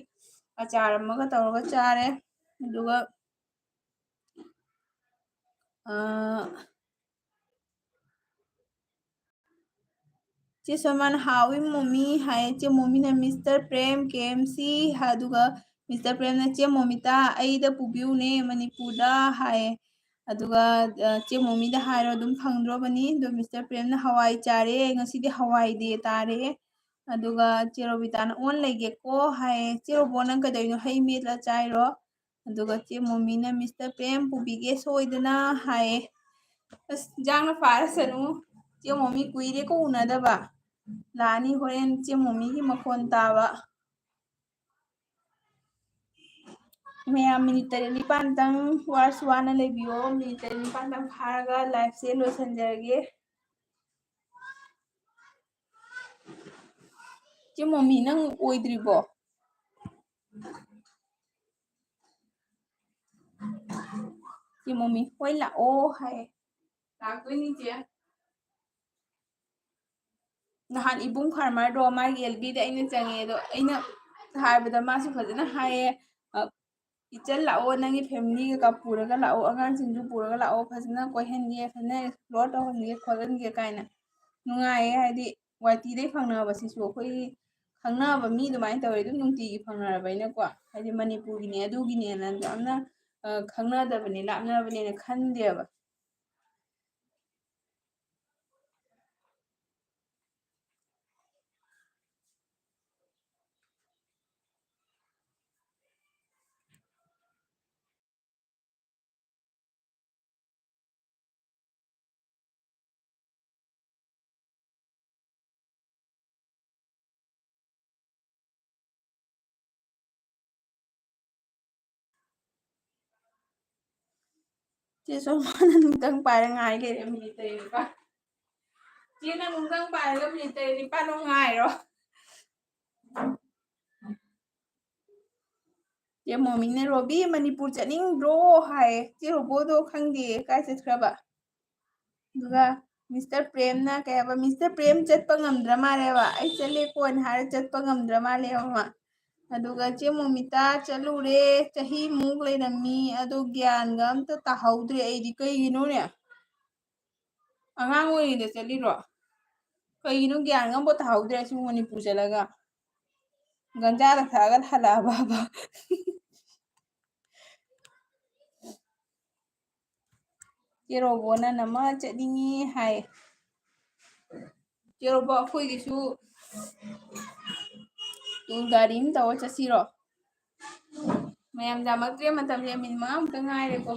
ꯑꯆꯥꯔ ꯑꯃꯒ ꯇꯧꯔꯒ ꯆꯥꯔꯦ꯫" ꯑꯗꯨꯒ, ꯑ, ꯆꯦ ꯁꯣꯃꯥꯅ, "ꯍꯥꯎꯏ ꯃꯣꯃꯤ" ꯍꯥꯏ꯫ ꯆꯦ ꯃꯣꯃꯤꯅ, "ꯃꯤꯁꯇꯔ ꯄ꯭ꯔꯦꯝ, ꯀꯦ ꯑꯦꯝ ꯁꯤ", ꯑꯗꯨꯒ ꯃꯤꯁꯇꯔ ꯄ꯭ꯔꯦꯝꯅ, "ꯆꯦ ꯃꯣꯃꯤꯇꯥ, ꯑꯩꯗ ꯄꯨꯕꯤꯌꯨꯅꯦ ꯃꯅꯤꯄꯨꯔꯗ" ꯍꯥꯏ꯫ ꯑꯗꯨꯒ, ꯑ, ꯆꯦ ꯃꯣꯃꯤꯗ ꯍꯥꯏꯔꯣ, ꯑꯗꯨꯝ ꯐꯪꯗ꯭ꯔꯣꯕꯅꯤ꯫ ꯑꯗꯣ ꯃꯤꯁꯇꯔ ꯄ꯭ꯔꯦꯝꯅ, "ꯍꯋꯥꯏ ꯆꯥꯔꯦ, ꯉꯁꯤꯗꯤ ꯍꯋꯥꯏ ꯗꯦ ꯇꯥꯔꯦ꯫" ꯑꯗꯨꯒ ꯆꯦ ꯔꯣꯕꯤꯇꯥꯅ, "ꯑꯣꯟ ꯂꯩꯒꯦꯀꯣ" ꯍꯥꯏꯌꯦ꯫ "ꯆꯦ ꯔꯣꯕꯣ, ꯅꯪ ꯀꯩꯗꯧꯔꯤꯅꯣ? ꯍꯩ ꯃꯦꯠꯂ ꯆꯥꯏꯔꯣ?" ꯑꯗꯨꯒ ꯆꯦ ꯃꯣꯃꯤꯅ, "ꯃꯤꯁꯇꯔ ꯄ꯭ꯔꯦꯝ ꯄꯨꯕꯤꯒꯦ ꯁꯣꯏꯗꯅ" ꯍꯥꯏꯌꯦ꯫ ꯑꯁ, ꯏꯟꯖꯥꯡꯅ ꯐꯥꯔꯁꯅꯨ꯫ ꯆꯦ ꯃꯣꯃꯤ ꯀꯨꯏꯔꯦꯀꯣ ꯎꯅꯗꯕ꯫ ꯂꯥꯛꯑꯅꯤ ꯍꯣꯔꯦꯟ ꯆꯦ ꯃꯣꯃꯤꯒꯤ ꯃꯈꯣꯟ ꯇꯥꯕ꯫ ꯃꯌꯥꯝ ꯃꯤꯅꯤꯠ ꯇꯔꯦꯠ ꯅꯤꯄꯥꯟꯗꯪ ꯋꯥꯔꯁꯨ ꯋꯥꯅ ꯂꯩꯕꯤꯌꯣ꯫ ꯃꯤꯅꯤꯠ ꯇꯔꯦꯠ ꯅꯤꯄꯥꯟꯗꯪ ꯐꯥꯔꯒ liveꯁꯦ ꯂꯣꯏꯁꯤꯟꯖꯔꯒꯦ꯫ ꯆꯦ ꯃꯣꯃꯤ, ꯅꯪ ꯑꯣꯏꯗ꯭ꯔꯤꯕꯣ? ꯆꯦ ꯃꯣꯃꯤ, "ꯍꯣꯏ, ꯂꯥꯛꯑꯣ" ꯍꯥꯏ꯫ ꯂꯥꯛꯇꯣꯏꯅꯤ, ꯆꯦ꯫ ꯅꯍꯥꯟ ꯏꯕꯨꯡ ꯐꯥꯔꯃꯔꯗꯣ ꯃꯥꯒꯤ ꯑꯦꯜ ꯕꯤꯗ ꯑꯩꯅ ꯆꯪꯉꯦ, ꯑꯗꯣ ꯑꯩꯅ ꯍꯥꯏꯕꯗ ꯃꯥꯁꯨ ꯐꯖꯅ ꯍꯥꯏꯌꯦ, ꯑ, "ꯏꯆꯜ, ꯂꯥꯛꯑꯣ, ꯅꯪꯒꯤ familyꯒ ꯄꯨꯔꯒ ꯂꯥꯛꯑꯣ, ꯑꯉꯥꯡꯁꯤꯡꯁꯨ ꯄꯨꯔꯒ ꯂꯥꯛꯑꯣ, ꯐꯖꯅ ꯀꯣꯏꯍꯟꯒꯦ, ꯐꯖꯅ explore ꯇꯧꯍꯟꯒꯦ ꯈꯣꯠꯍꯟꯒꯦ" ꯀꯥꯏꯅ꯫ ꯅꯨꯡꯉꯥꯏꯌꯦ, ꯍꯥꯏꯗꯤ ꯋꯥꯏ ꯇꯤꯗꯩ ꯐꯪꯅꯕꯁꯤꯁꯨ ꯑꯩꯈꯣꯏꯒꯤ ꯈꯪꯅꯕ ꯃꯤ ꯑꯗꯨꯃꯥꯏꯅ ꯇꯧꯔꯦ, ꯑꯗꯨꯝ ꯅꯨꯡꯇꯤꯒꯤ ꯐꯪꯅꯔꯕꯅꯤꯅꯀꯣ, ꯍꯥꯏꯗꯤ ꯃꯅꯤꯄꯨꯔꯒꯤꯅꯦ ꯑꯗꯨꯒꯤꯅꯦꯅ ꯌꯥꯝꯅ, ꯑ, ꯈꯪꯅꯗꯕꯅꯦ, ꯂꯥꯞꯅꯕꯅꯦꯅ ꯈꯟꯗꯦꯕ꯫ ꯆꯦ ꯁꯣꯃꯥꯅ ꯅꯨꯡꯊꯪ ꯄꯥꯏꯔ ꯉꯥꯏ ꯂꯩꯔꯦ ꯃꯤꯅꯤꯠ ꯇꯔꯦꯠ ꯅꯤꯄꯥꯜ꯫ ꯆꯦꯅ ꯅꯨꯡꯊꯪ ꯄꯥꯏꯔꯒ ꯃꯤꯅꯤꯠ ꯇꯔꯦꯠ ꯅꯤꯄꯥꯜ ꯑꯃꯨꯛ ꯉꯥꯏꯔꯣ꯫ ꯆꯦ ꯃꯣꯃꯤꯅ, "ꯔꯣꯕꯤ, ꯃꯅꯤꯄꯨꯔ ꯆꯠꯅꯤꯡꯗ꯭ꯔꯣ?" ꯍꯥꯏꯌꯦ꯫ ꯆꯦ ꯔꯣꯕꯣꯗꯣ ꯈꯪꯗꯦ ꯀꯥꯏ ꯆꯠꯈ꯭ꯔꯕ꯫ ꯑꯗꯨꯒ ꯃꯤꯁꯇꯔ ꯄ꯭ꯔꯦꯝꯅ ꯀꯩ ꯍꯥꯏꯕ, ꯃꯤꯁꯇꯔ ꯄ꯭ꯔꯦꯝ ꯆꯠꯄ ꯉꯝꯗ꯭ꯔ ꯃꯥꯜꯂꯦꯕ, "ꯑꯩ ꯆꯠꯂꯦ ꯀꯣꯟꯅ" ꯍꯥꯏꯔ ꯆꯠꯄ ꯉꯝꯗ꯭ꯔ ꯃꯥꯜꯂꯦꯕ ꯃꯥ꯫ ꯑꯗꯨꯒ ꯆꯦ ꯃꯣꯃꯤꯇꯥ ꯆꯠꯂꯨꯔꯦ, ꯆꯍꯤꯃꯨꯛ ꯂꯩꯔꯝꯃꯤ, ꯑꯗꯣ ꯒ꯭ꯌꯥꯟꯒ ꯑꯝꯇ ꯇꯥꯍꯧꯗ꯭ꯔꯦ ꯑꯩꯗꯤ꯫ ꯀꯩꯒꯤꯅꯣꯅꯦ? ꯑꯉꯥꯡ ꯑꯣꯏꯔꯤꯉꯩꯗ ꯆꯠꯂꯤꯔꯣ? ꯀꯩꯒꯤꯅꯣ ꯒ꯭ꯌꯥꯟꯒ ꯑꯝꯕꯧ ꯇꯥꯍꯧꯗ꯭ꯔꯦ ꯁꯤꯕꯨ ꯃꯅꯤꯄꯨꯔ ꯆꯠꯂꯒ꯫ ꯒꯟꯖꯥꯗ ꯊꯛꯑꯒ ꯍꯜꯂꯛꯑꯕꯕ? ꯆꯦ ꯔꯣꯕꯣꯅ ꯅꯃ ꯆꯠꯅꯤꯡꯉꯤ ꯍꯥꯏ꯫ ꯆꯦ ꯔꯣꯕꯣ, ꯑꯩꯈꯣꯏꯒꯤꯁꯨ ꯇꯨꯔ ꯒꯥꯔꯤ ꯑꯃ ꯇꯧꯔ ꯆꯠꯁꯤꯔꯣ? ꯃꯌꯥꯝ ꯌꯥꯝꯃꯛꯇ꯭ꯔꯦ, ꯃꯇꯝꯁꯦ ꯃꯤꯅꯤꯠ ꯃꯉꯥꯃꯨꯛꯇ ꯉꯥꯏꯔꯦꯀꯣ꯫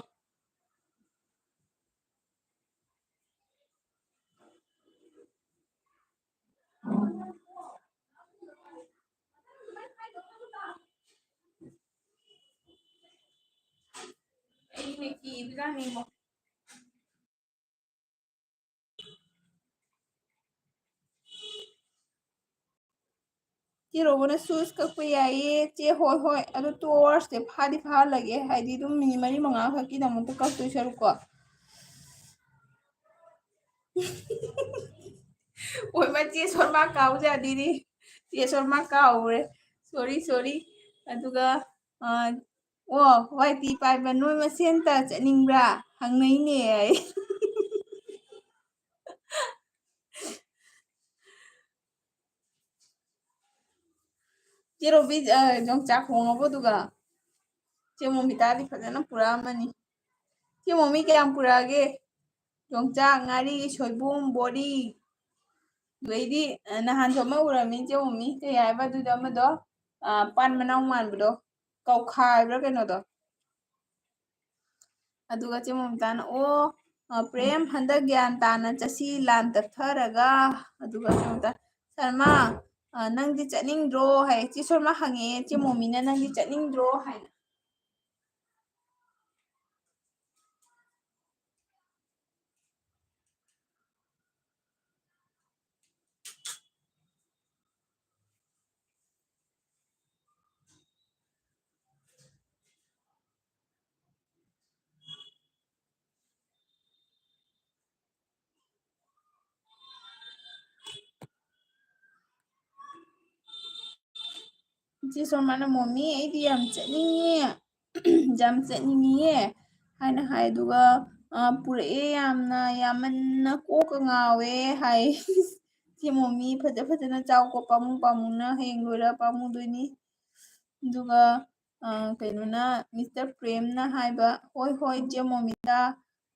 ꯑꯩꯅ ꯀꯤꯕꯖꯥꯠꯅꯤꯕꯣ꯫ ꯆꯦ ꯔꯣꯕꯣꯅ ꯁꯨꯁ ꯀꯛꯄ ꯌꯥꯏꯌꯦ꯫ ꯆꯦ, ꯍꯣꯏ, ꯍꯣꯏ꯫ ꯑꯗꯣ two hours ꯁꯦ ꯐꯥꯗꯤ ꯐꯥꯍꯜꯂꯒꯦ꯫ ꯍꯥꯏꯗꯤ ꯑꯗꯨꯝ ꯃꯤꯅꯤꯠ ꯃꯔꯤ ꯃꯉꯥ ꯈꯛꯀꯤꯗꯃꯛꯇ ꯀꯛꯇꯣꯏ ꯁꯔꯨꯛꯀꯣ꯫ ꯑꯣꯏꯃꯥ, ꯆꯦ ꯁꯣꯔꯃꯥ ꯀꯥꯎꯖꯥꯗꯤꯅꯤ꯫ ꯆꯦ ꯁꯣꯔꯃꯥ ꯀꯥꯎꯔꯦ꯫ Sorry, sorry꯫ ꯑꯗꯨꯒ, ꯑ, ꯑꯣ, ꯋꯥꯏ ꯇꯤ ꯄꯥꯏꯕ ꯅꯣꯏ ꯃꯁꯦꯟꯇ ꯆꯠꯅꯤꯡꯕ꯭ꯔꯥ? ꯍꯪꯅꯩꯅꯦ ꯑꯩ꯫ ꯆꯦ ꯔꯣꯕꯤ, ꯑ, ꯌꯣꯡꯆꯥꯛ ꯍꯣꯡꯉꯕꯣ ꯑꯗꯨꯒ? ꯆꯦ ꯃꯣꯃꯤꯇꯥꯗꯤ ꯐꯖꯅ ꯄꯨꯔꯛꯑꯝꯃꯅꯤ꯫ ꯆꯦ ꯃꯣꯃꯤ ꯀꯌꯥꯝ ꯄꯨꯔꯛꯑꯒꯦ? ꯌꯣꯡꯆꯥꯛ, ꯉꯥꯔꯤ, ꯁꯣꯏꯕꯨꯝ, ꯕꯣꯔꯤ꯫ ꯑꯗꯩꯗꯤ, ꯑ, ꯅꯍꯥꯟꯁꯨ ꯑꯃ ꯎꯔꯝꯃꯤ ꯆꯦ ꯃꯣꯃꯤ꯫ ꯀꯩ ꯍꯥꯏꯕ ꯑꯗꯨꯗ ꯑꯃꯗꯣ? ꯑ, ꯄꯥꯟ ꯃꯅꯥꯎ ꯃꯥꯟꯕꯗꯣ꯫ ꯀꯧꯈꯥ ꯍꯥꯏꯕ꯭ꯔꯥ ꯀꯩꯅꯣꯗꯣ? ꯑꯗꯨꯒ ꯆꯦ ꯃꯣꯃꯤꯇꯥꯅ, "ꯑꯣ, ꯑ, ꯄ꯭ꯔꯦꯝ, ꯍꯟꯗꯛ ꯒ꯭ꯌꯥꯟ ꯇꯥꯅ ꯆꯠꯁꯤ ꯂꯥꯟ ꯇꯞꯊꯔꯒ", ꯑꯗꯨꯒ ꯆꯦ ꯃꯣꯃꯤꯇꯥ, "ꯁꯔꯃꯥ, ꯑ, ꯅꯪꯗꯤ ꯆꯠꯅꯤꯡꯗ꯭ꯔꯣ?" ꯍꯥꯏ꯫ ꯆꯦ ꯁꯔꯃꯥ ꯍꯪꯉꯛꯑꯦ ꯆꯦ ꯃꯣꯃꯤꯅ, "ꯅꯪꯗꯤ ꯆꯠꯅꯤꯡꯗ꯭ꯔꯣ?" ꯍꯥꯏꯅ꯫ ꯆꯦ ꯁꯣꯃꯥꯅ, "ꯃꯣꯃꯤ, ꯑꯩꯗꯤ ꯌꯥꯝ ꯆꯠꯅꯤꯡꯉꯦ, ꯌꯥꯝ ꯆꯠꯅꯤꯡꯉꯤꯌꯦ" ꯍꯥꯏꯅ ꯍꯥꯏ꯫ ꯑꯗꯨꯒ, "ꯑ, ꯄꯨꯔꯛꯑꯦ, ꯌꯥꯝꯅ, ꯌꯥꯝꯃꯟꯅ ꯀꯣꯛꯀ ꯉꯥꯎꯋꯦ" ꯍꯥꯏ꯫ "ꯆꯦ ꯃꯣꯃꯤ, ꯐꯖ ꯐꯖꯅ ꯆꯥꯎꯀꯣ, ꯄꯥꯝꯃꯨ ꯄꯥꯝꯃꯨꯅ, ꯍꯌꯦꯡ ꯂꯣꯏꯔ ꯄꯥꯝꯃꯨꯗꯣꯏꯅꯤ"꯫ ꯑꯗꯨꯒ, ꯑ, ꯀꯩꯅꯣꯅ, ꯃꯤꯁꯇꯔ ꯄ꯭ꯔꯦꯝꯅ ꯍꯥꯏꯕ, "ꯍꯣꯏ, ꯍꯣꯏ, ꯆꯦ ꯃꯣꯃꯤꯇꯥ,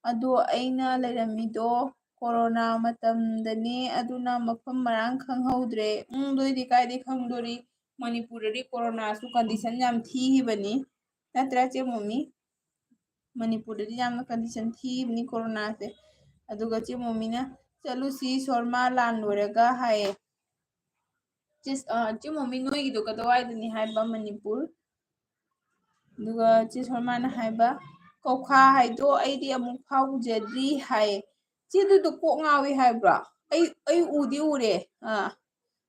ꯑꯗꯣ ꯑꯩꯅ ꯂꯩꯔꯝꯃꯤꯗꯣ ꯀꯣꯔꯣꯅꯥ ꯃꯇꯝꯗꯅꯦ, ꯑꯗꯨꯅ ꯃꯐꯝ ꯃꯔꯥꯡ ꯈꯪꯍꯧꯗ꯭ꯔꯦ"꯫ ꯎꯝ, ꯑꯗꯨꯏꯗꯤ ꯀꯥꯏꯗꯩ ꯈꯪꯗꯣꯔꯤ? ꯃꯅꯤꯄꯨꯔꯗꯗꯤ ꯀꯣꯔꯣꯅꯥꯁꯨ condition ꯌꯥꯝ ꯊꯤꯈꯤꯕꯅꯤ, ꯅꯠꯇ꯭ꯔꯥ, ꯆꯦ ꯃꯣꯃꯤ? ꯃꯅꯤꯄꯨꯔꯗꯗꯤ ꯌꯥꯝꯅ condition ꯊꯤꯈꯤꯕꯅꯤ ꯀꯣꯔꯣꯅꯥꯁꯦ꯫ ꯑꯗꯨꯒ ꯆꯦ ꯃꯣꯃꯤꯅ, "ꯆꯠꯂꯨꯁꯤ ꯁꯣꯔꯃꯥ ꯂꯥꯟ ꯂꯣꯏꯔꯒ" ꯍꯥꯏꯌꯦ꯫ ꯆꯦ, ꯑ, ꯆꯦ ꯃꯣꯃꯤ, ꯅꯣꯏꯒꯤꯗꯣ ꯀꯗꯥꯏꯋꯥꯏꯗꯅꯤ ꯍꯥꯏꯕ, ꯃꯅꯤꯄꯨꯔ? ꯑꯗꯨꯒ ꯆꯦ ꯁꯣꯔꯃꯥꯅ ꯍꯥꯏꯕ, "ꯀꯧꯈꯥ ꯍꯥꯏꯗꯣ ꯑꯩꯗꯤ ꯑꯃꯨꯛ ꯐꯥꯎ ꯎꯖꯗ꯭ꯔꯤ" ꯍꯥꯏꯌꯦ꯫ ꯆꯦ, ꯑꯗꯨꯗꯣ ꯀꯣꯛ ꯉꯥꯎꯏ ꯍꯥꯏꯕ꯭ꯔꯣ? ꯑꯩ, ꯑꯩ ꯎꯗꯤ ꯎꯔꯦ꯫ ꯑꯥ,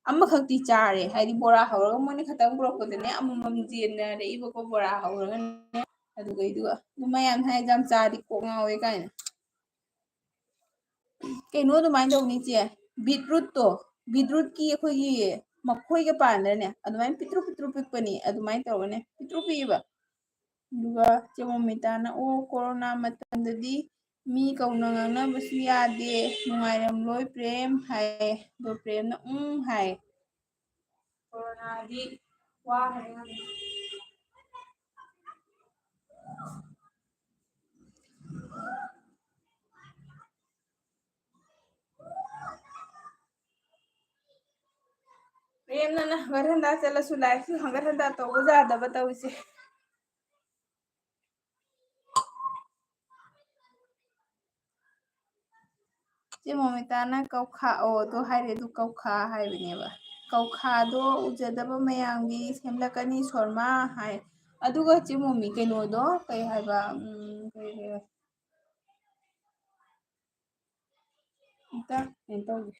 ꯑꯃꯈꯛꯇꯤ ꯆꯥꯔꯦ, ꯍꯥꯏꯗꯤ ꯕꯣꯔꯥ ꯍꯧꯔꯒ ꯃꯣꯏꯅ ꯈꯛꯇꯪ ꯄꯨꯔꯛꯄꯗꯅꯦ, ꯑꯃꯃꯝ ꯌꯦꯟꯅꯔꯛꯏꯕꯀꯣ, ꯕꯣꯔꯥ ꯍꯧꯔꯒꯅꯦ꯫ ꯑꯗꯨꯒꯩꯗꯨꯒ ꯑꯗꯨ ꯃꯌꯥꯝ ꯍꯥꯏ, "ꯌꯥꯝ ꯆꯥꯔꯗꯤ ꯀꯣꯛ ꯉꯥꯎꯋꯦ" ꯀꯥꯏꯅ꯫ ꯀꯩꯅꯣ ꯑꯗꯨꯃꯥꯏꯅ ꯇꯧꯅꯤ ꯆꯦ, ꯕꯤꯠꯔꯨꯠꯇꯣ, ꯕꯤꯠꯔꯨꯠꯀꯤ ꯑꯩꯈꯣꯏꯒꯤ ꯃꯈꯣꯏꯒ ꯄꯥꯟꯗ꯭ꯔꯅꯦ, ꯑꯗꯨꯃꯥꯏꯅ ꯄꯤꯛꯇ꯭ꯔꯨ ꯄꯤꯛꯇ꯭ꯔꯨ ꯄꯤꯛꯄꯅꯤ, ꯑꯗꯨꯃꯥꯏꯅ ꯇꯧꯔꯒꯅꯦ, ꯄꯤꯛꯇ꯭ꯔꯨ ꯄꯤꯛꯏꯕ꯫ ꯑꯗꯨꯒ ꯆꯦ ꯃꯣꯃꯤꯇꯥꯅ, "ꯑꯣ, ꯀꯣꯔꯣꯅꯥ ꯃꯇꯝꯗꯗꯤ ꯃꯤ ꯀꯧꯅ ꯉꯥꯡꯅꯕꯁꯨ ꯌꯥꯗꯦ, ꯅꯨꯡꯉꯥꯏꯔꯝꯂꯣꯏ ꯄ꯭ꯔꯦꯝ" ꯍꯥꯏꯌꯦ꯫ ꯑꯗꯣ ꯄ꯭ꯔꯦꯝꯅ "ꯎꯝ" ꯍꯥꯏ꯫ ꯀꯣꯔꯣꯅꯥꯗꯤ ꯋꯥ ꯍꯥꯏꯅ ꯄ꯭ꯔꯦꯝꯅꯅ ꯍꯪꯒꯠ ꯍꯟꯗ ꯆꯠꯂꯁꯨ ꯂꯥꯏꯔꯤꯛꯁꯨ ꯍꯪꯒꯠ ꯍꯟꯗ ꯇꯧꯕ ꯌꯥꯗꯕ ꯇꯧꯔꯤꯁꯦ꯫ ꯆꯦ ꯃꯣꯃꯤꯇꯥꯅ ꯀꯧꯈꯥ, ꯑꯣ, ꯑꯗꯨ ꯍꯥꯏꯔꯦ, ꯑꯗꯨ ꯀꯧꯈꯥ ꯍꯥꯏꯕꯅꯦꯕ꯫ "ꯀꯧꯈꯥꯗꯣ ꯎꯖꯗꯕ ꯃꯌꯥꯝꯒꯤ ꯁꯦꯝꯂꯛꯀꯅꯤ ꯁꯣꯔꯃꯥ" ꯍꯥꯏ꯫ ꯑꯗꯨꯒ ꯆꯦ ꯃꯣꯃꯤ, ꯀꯩꯅꯣꯗꯣ ꯀꯩ ꯍꯥꯏꯕ? ꯎꯝ, ꯀꯩ, ꯀꯩ, ꯑꯝꯇ ꯀꯩꯅꯣ ꯇꯧꯒꯦ꯫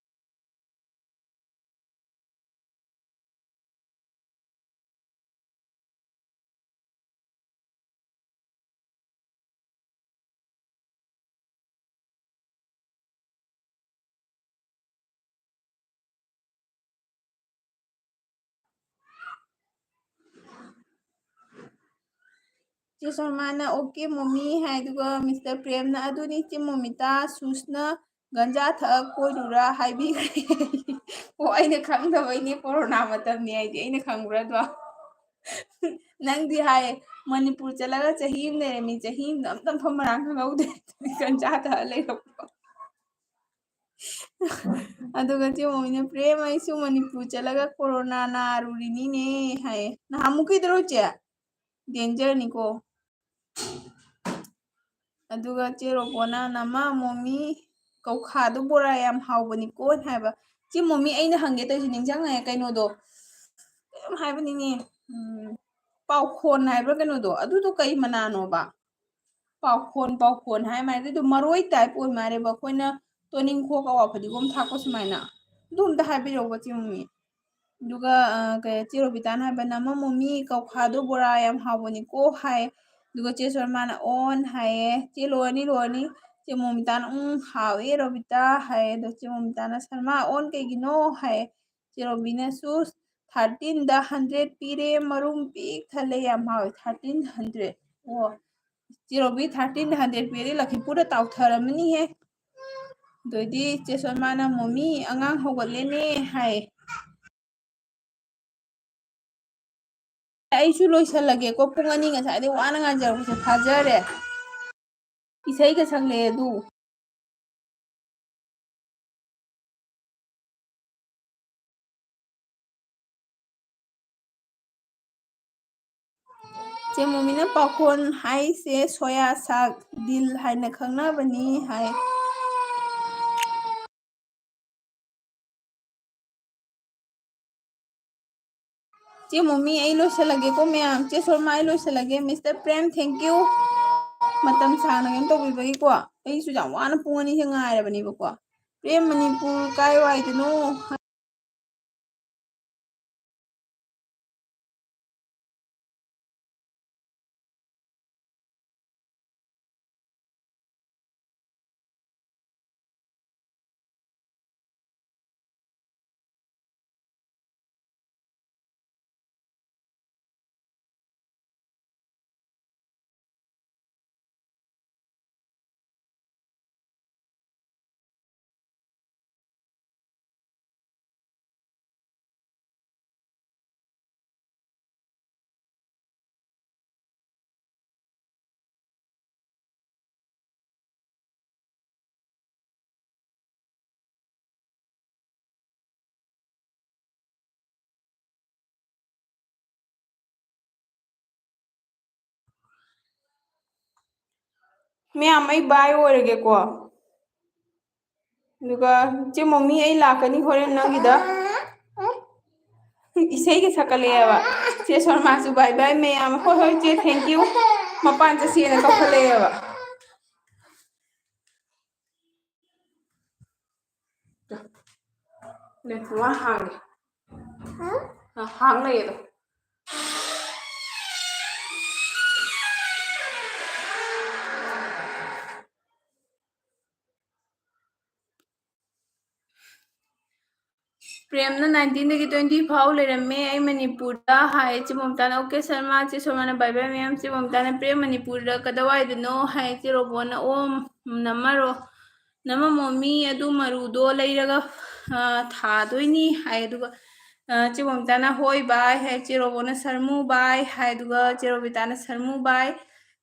ꯆꯦ ꯁꯣꯃꯥꯅ "ꯑꯣꯀꯦ ꯃꯣꯃꯤ" ꯍꯥꯏ, ꯑꯗꯨꯒ ꯃꯤꯁꯇꯔ ꯄ꯭ꯔꯦꯝꯅ "ꯑꯗꯨꯅꯤ ꯆꯦ ꯃꯣꯃꯤꯇꯥ, ꯁꯨꯁꯅ ꯒꯟꯖꯥ ꯊꯛꯑ ꯀꯣꯏꯔꯨꯔꯥ ꯍꯥꯏꯕꯤꯈ꯭ꯔꯦ"꯫ ꯑꯣ, ꯑꯩꯅ ꯈꯪꯗꯕꯩꯅꯦ, ꯀꯣꯔꯣꯅꯥ ꯃꯇꯝꯅꯤ ꯍꯥꯏꯗꯤ, ꯑꯩꯅ ꯈꯪꯕ꯭ꯔꯥ ꯑꯗꯣ? ꯅꯪꯗꯤ ꯍꯥꯏ, "ꯃꯅꯤꯄꯨꯔ ꯆꯠꯂꯒ ꯆꯍꯤ ꯑꯃ ꯂꯩꯔꯝꯃꯤ, ꯆꯍꯤ ꯑꯃꯗ ꯑꯝꯇ ꯃꯐꯝ ꯃꯔꯥꯡ ꯈꯪꯍꯧꯗꯦ, ꯒꯟꯖꯥ ꯊꯛꯑ ꯂꯩꯔꯛꯄ"꯫ ꯑꯗꯨꯒ ꯆꯦ ꯃꯣꯃꯤꯅ, "ꯄ꯭ꯔꯦꯝ, ꯑꯩꯁꯨ ꯃꯅꯤꯄꯨꯔ ꯆꯠꯂꯒ ꯀꯣꯔꯣꯅꯥ ꯅꯥꯔꯨꯔꯤꯅꯤꯅꯦ" ꯍꯥꯏꯌꯦ꯫ ꯅꯍꯥꯟꯃꯨꯛꯀꯤꯗꯨꯔꯣ ꯆꯦ? ꯗꯦꯟꯖꯔꯅꯤꯀꯣ꯫ ꯑꯗꯨꯒ ꯆꯦ ꯔꯣꯕꯣꯅ, "ꯅꯃꯥ ꯃꯣꯃꯤ, ꯀꯧꯈꯥꯗꯣ ꯕꯣꯔꯥ ꯌꯥꯝ ꯍꯥꯎꯕꯅꯤꯀꯣ" ꯍꯥꯏꯕ꯫ ꯆꯦ ꯃꯣꯃꯤ, ꯑꯩꯅ ꯍꯪꯒꯦ ꯇꯧꯔꯤꯁꯦ ꯅꯤꯡꯁꯤꯡꯉꯛꯑꯦ, ꯀꯩꯅꯣꯗꯣ, ꯀꯩꯅꯣꯝ ꯍꯥꯏꯕꯅꯤꯅꯦ, ꯎꯝ, ꯄꯥꯎꯈꯣꯟ ꯍꯥꯏꯕ꯭ꯔꯥ ꯀꯩꯅꯣꯗꯣ, ꯑꯗꯨꯗꯣ ꯀꯩ ꯃꯅꯥꯅꯣꯕ? ꯄꯥꯎꯈꯣꯟ, ꯄꯥꯎꯈꯣꯟ ꯍꯥꯏ ꯃꯥꯜꯂꯦ, ꯑꯗꯨ ꯃꯔꯣꯏ type ꯑꯣꯏ ꯃꯥꯜꯂꯦꯕ, ꯑꯩꯈꯣꯏꯅ ꯇꯣꯅꯤꯡꯈꯣꯛ, ꯑꯋꯥ ꯐꯗꯤꯒꯣꯝ ꯊꯥꯛꯄ ꯁꯨꯃꯥꯏꯅ꯫ ꯑꯗꯨ ꯑꯝꯇ ꯍꯥꯏꯕꯤꯔꯛꯎꯕ, ꯆꯦ ꯃꯣꯃꯤ꯫ ꯑꯗꯨꯒ, ꯑ, ꯀꯩ, ꯆꯦ ꯔꯣꯕꯤꯇꯥꯅ ꯍꯥꯏꯕ, "ꯅꯃ ꯃꯣꯃꯤ, ꯀꯧꯈꯥꯗꯣ ꯕꯣꯔꯥ ꯌꯥꯝ ꯍꯥꯎꯕꯅꯤꯀꯣ" ꯍꯥꯏ꯫ ꯑꯗꯨꯒ ꯆꯦ ꯁꯔꯃꯥꯅ "ꯑꯣꯟ" ꯍꯥꯏꯌꯦ꯫ ꯆꯦ ꯂꯣꯏꯔꯅꯤ, ꯂꯣꯏꯔꯅꯤ꯫ ꯆꯦ ꯃꯣꯃꯤꯇꯥꯅ "ꯎꯝ, ꯍꯥꯎꯋꯦ ꯔꯣꯕꯤꯇꯥ" ꯍꯥꯏꯌꯦ꯫ ꯑꯗꯣ ꯆꯦ ꯃꯣꯃꯤꯇꯥꯅ "ꯁꯔꯃꯥ, ꯑꯣꯟ ꯀꯩꯒꯤꯅꯣ?" ꯍꯥꯏꯌꯦ꯫ ꯆꯦ ꯔꯣꯕꯤꯅꯁꯨ "ꯊꯥꯔꯇꯤꯟꯗ ꯍꯟꯗ꯭ꯔꯦꯠ ꯄꯤꯔꯦ, ꯃꯔꯨꯝ ꯄꯤꯛ ꯊꯜꯂꯦ, ꯌꯥꯝ ꯍꯥꯎꯋꯦ"꯫ Thirteen hundred. ꯑꯣ, ꯆꯦ ꯔꯣꯕꯤ, ꯊꯥꯔꯇꯤꯟꯗ ꯍꯟꯗ꯭ꯔꯦꯠ ꯄꯤꯔꯗꯤ ꯂꯛꯈꯤꯄꯨꯔꯗ ꯇꯥꯎꯊꯔꯝꯃꯅꯤꯍꯦ꯫ ꯑꯗꯨꯏꯗꯤ ꯆꯦ ꯁꯣꯃꯥꯅ "ꯃꯣꯃꯤ, ꯑꯉꯥꯡ ꯍꯧꯒꯠꯂꯦꯅꯦ" ꯍꯥꯏ꯫ ꯑꯩꯁꯨ ꯂꯣꯏꯁꯜꯂꯒꯦꯀꯣ, ꯄꯨꯡ ꯑꯅꯤ ꯉꯁꯥꯏꯗꯩ ꯋꯥꯅ ꯉꯥꯏꯖꯔꯛꯄꯁꯦ ꯐꯥꯖꯔꯦ꯫ ꯏꯁꯩꯒ ꯁꯛꯂꯛꯑꯦ ꯑꯗꯨ꯫ ꯆꯦ ꯃꯣꯃꯤꯅ "ꯄꯥꯈꯣꯟ ꯍꯥꯏꯁꯦ ꯁꯣꯌꯥ ꯁꯥꯛ, ꯗꯤꯜ ꯍꯥꯏꯅ ꯈꯪꯅꯕꯅꯤ" ꯍꯥꯏ꯫ ꯆꯦ ꯃꯣꯃꯤ, ꯑꯩ ꯂꯣꯏꯁꯜꯂꯒꯦꯀꯣ ꯃꯌꯥꯝ꯫ ꯆꯦ ꯁꯣꯔꯃꯥ, ꯑꯩ ꯂꯣꯏꯁꯜꯂꯒꯦ꯫ ꯃꯤꯁꯇꯔ ꯄ꯭ꯔꯦꯝ, thank you, ꯃꯇꯝ ꯁꯥꯡꯅ ꯀꯩꯅꯣ ꯇꯧꯕꯤꯕꯒꯤꯀꯣ꯫ ꯑꯩꯁꯨ ꯌꯥꯝ ꯋꯥꯅ ꯄꯨꯡ ꯑꯅꯤꯁꯦ ꯉꯥꯏꯔꯕꯅꯤꯕꯀꯣ꯫ ꯄ꯭ꯔꯦꯝ, ꯃꯅꯤꯄꯨꯔ ꯀꯥꯏ ꯋꯥꯏꯗꯅꯣ? ꯃꯌꯥꯝ, ꯑꯩ ꯕꯥꯏ ꯑꯣꯏꯔꯒꯦꯀꯣ꯫ ꯑꯗꯨꯒ ꯏꯆꯦ ꯃꯣꯃꯤ, ꯑꯩ ꯂꯥꯛꯀꯅꯤ ꯍꯣꯔꯦꯟ ꯅꯪꯒꯤꯗ꯫ ꯏꯁꯩꯒ ꯁꯛꯀꯠꯂꯛꯑꯦꯕ꯫ ꯆꯦ ꯁꯣꯔꯃꯥꯁꯨ "ꯕꯥꯏ ꯕꯥꯏ ꯃꯌꯥꯝ"꯫ "ꯍꯣꯏ ꯍꯣꯏ ꯆꯦ, thank you"꯫ ꯃꯄꯥꯟ ꯆꯠꯁꯦꯅ ꯀꯧꯈꯠꯂꯛꯑꯦꯕ꯫ ꯅꯦꯠꯋꯥꯛ ꯍꯥꯡꯉꯦ꯫ ꯑ, ꯍꯥꯡ ꯂꯩꯌꯦ ꯑꯗꯣ꯫ ꯄ꯭ꯔꯦꯝꯅ nineteenꯗꯒꯤ twenty ꯐꯥꯎ ꯂꯩꯔꯝꯃꯦ ꯑꯩ ꯃꯅꯤꯄꯨꯔꯗ ꯍꯥꯏ ꯆꯦ ꯃꯃꯇꯥꯅ꯫ "ꯑꯣꯀꯦ ꯁꯔꯃ", ꯆꯦ ꯁꯣꯔꯃꯥꯅ "ꯕꯥꯏ ꯕꯥꯏ ꯃꯌꯥꯝ"꯫ ꯆꯦ ꯃꯃꯇꯥꯅ "ꯄ꯭ꯔꯦꯝ ꯃꯅꯤꯄꯨꯔꯗ ꯀꯗꯥꯋꯥꯏꯗꯅꯣ?" ꯍꯥꯏ ꯆꯦ ꯔꯣꯕꯣꯅ꯫ "ꯑꯣ, ꯅꯝꯃꯔꯣ, ꯅꯝꯃꯝꯃꯣ, ꯃꯤ ꯑꯗꯨ ꯃꯔꯨꯗꯣ ꯂꯩꯔꯒ, ꯑ, ꯊꯥꯗꯣꯏꯅꯤ" ꯍꯥꯏ꯫ ꯑꯗꯨꯒ, ꯑ, ꯆꯦ ꯃꯃꯇꯥꯅ "ꯍꯣꯏ ꯕꯥꯏ" ꯍꯥꯏ, ꯆꯦ ꯔꯣꯕꯣꯅ "ꯁꯔꯃꯨ ꯕꯥꯏ" ꯍꯥꯏ, ꯑꯗꯨꯒ ꯆꯦ ꯔꯣꯕꯤꯇꯥꯅ "ꯁꯔꯃꯨ ꯕꯥꯏ",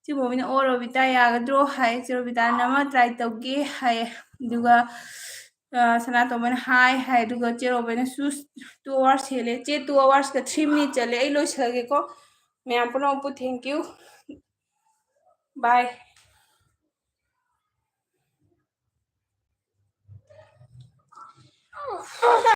ꯆꯦ ꯃꯣꯃꯤꯅ "ꯑꯣ ꯔꯣꯕꯤꯇꯥ ꯌꯥꯒꯗ꯭ꯔꯣ?" ꯍꯥꯏ, ꯆꯦ ꯔꯣꯕꯤꯇꯥꯅ "ꯅꯝꯃ try ꯇꯧꯒꯦ" ꯍꯥꯏ꯫ ꯑꯗꯨꯒ, ꯑ, ꯁꯅꯥꯇꯣꯝꯕꯅ "ꯍꯥꯏ" ꯍꯥꯏ, ꯑꯗꯨꯒ ꯆꯦ ꯔꯣꯕꯣꯅ "ꯁꯨꯁ, two hours ꯍꯦꯜꯂꯦ"꯫ ꯆꯦ, two hoursꯀ three minute ꯆꯠꯂꯦ, ꯑꯩ ꯂꯣꯏꯁꯤꯜꯂꯒꯦꯀꯣ꯫ ꯃꯌꯥꯝ ꯄꯨꯝꯅꯃꯛꯄꯨ thank you, bye꯫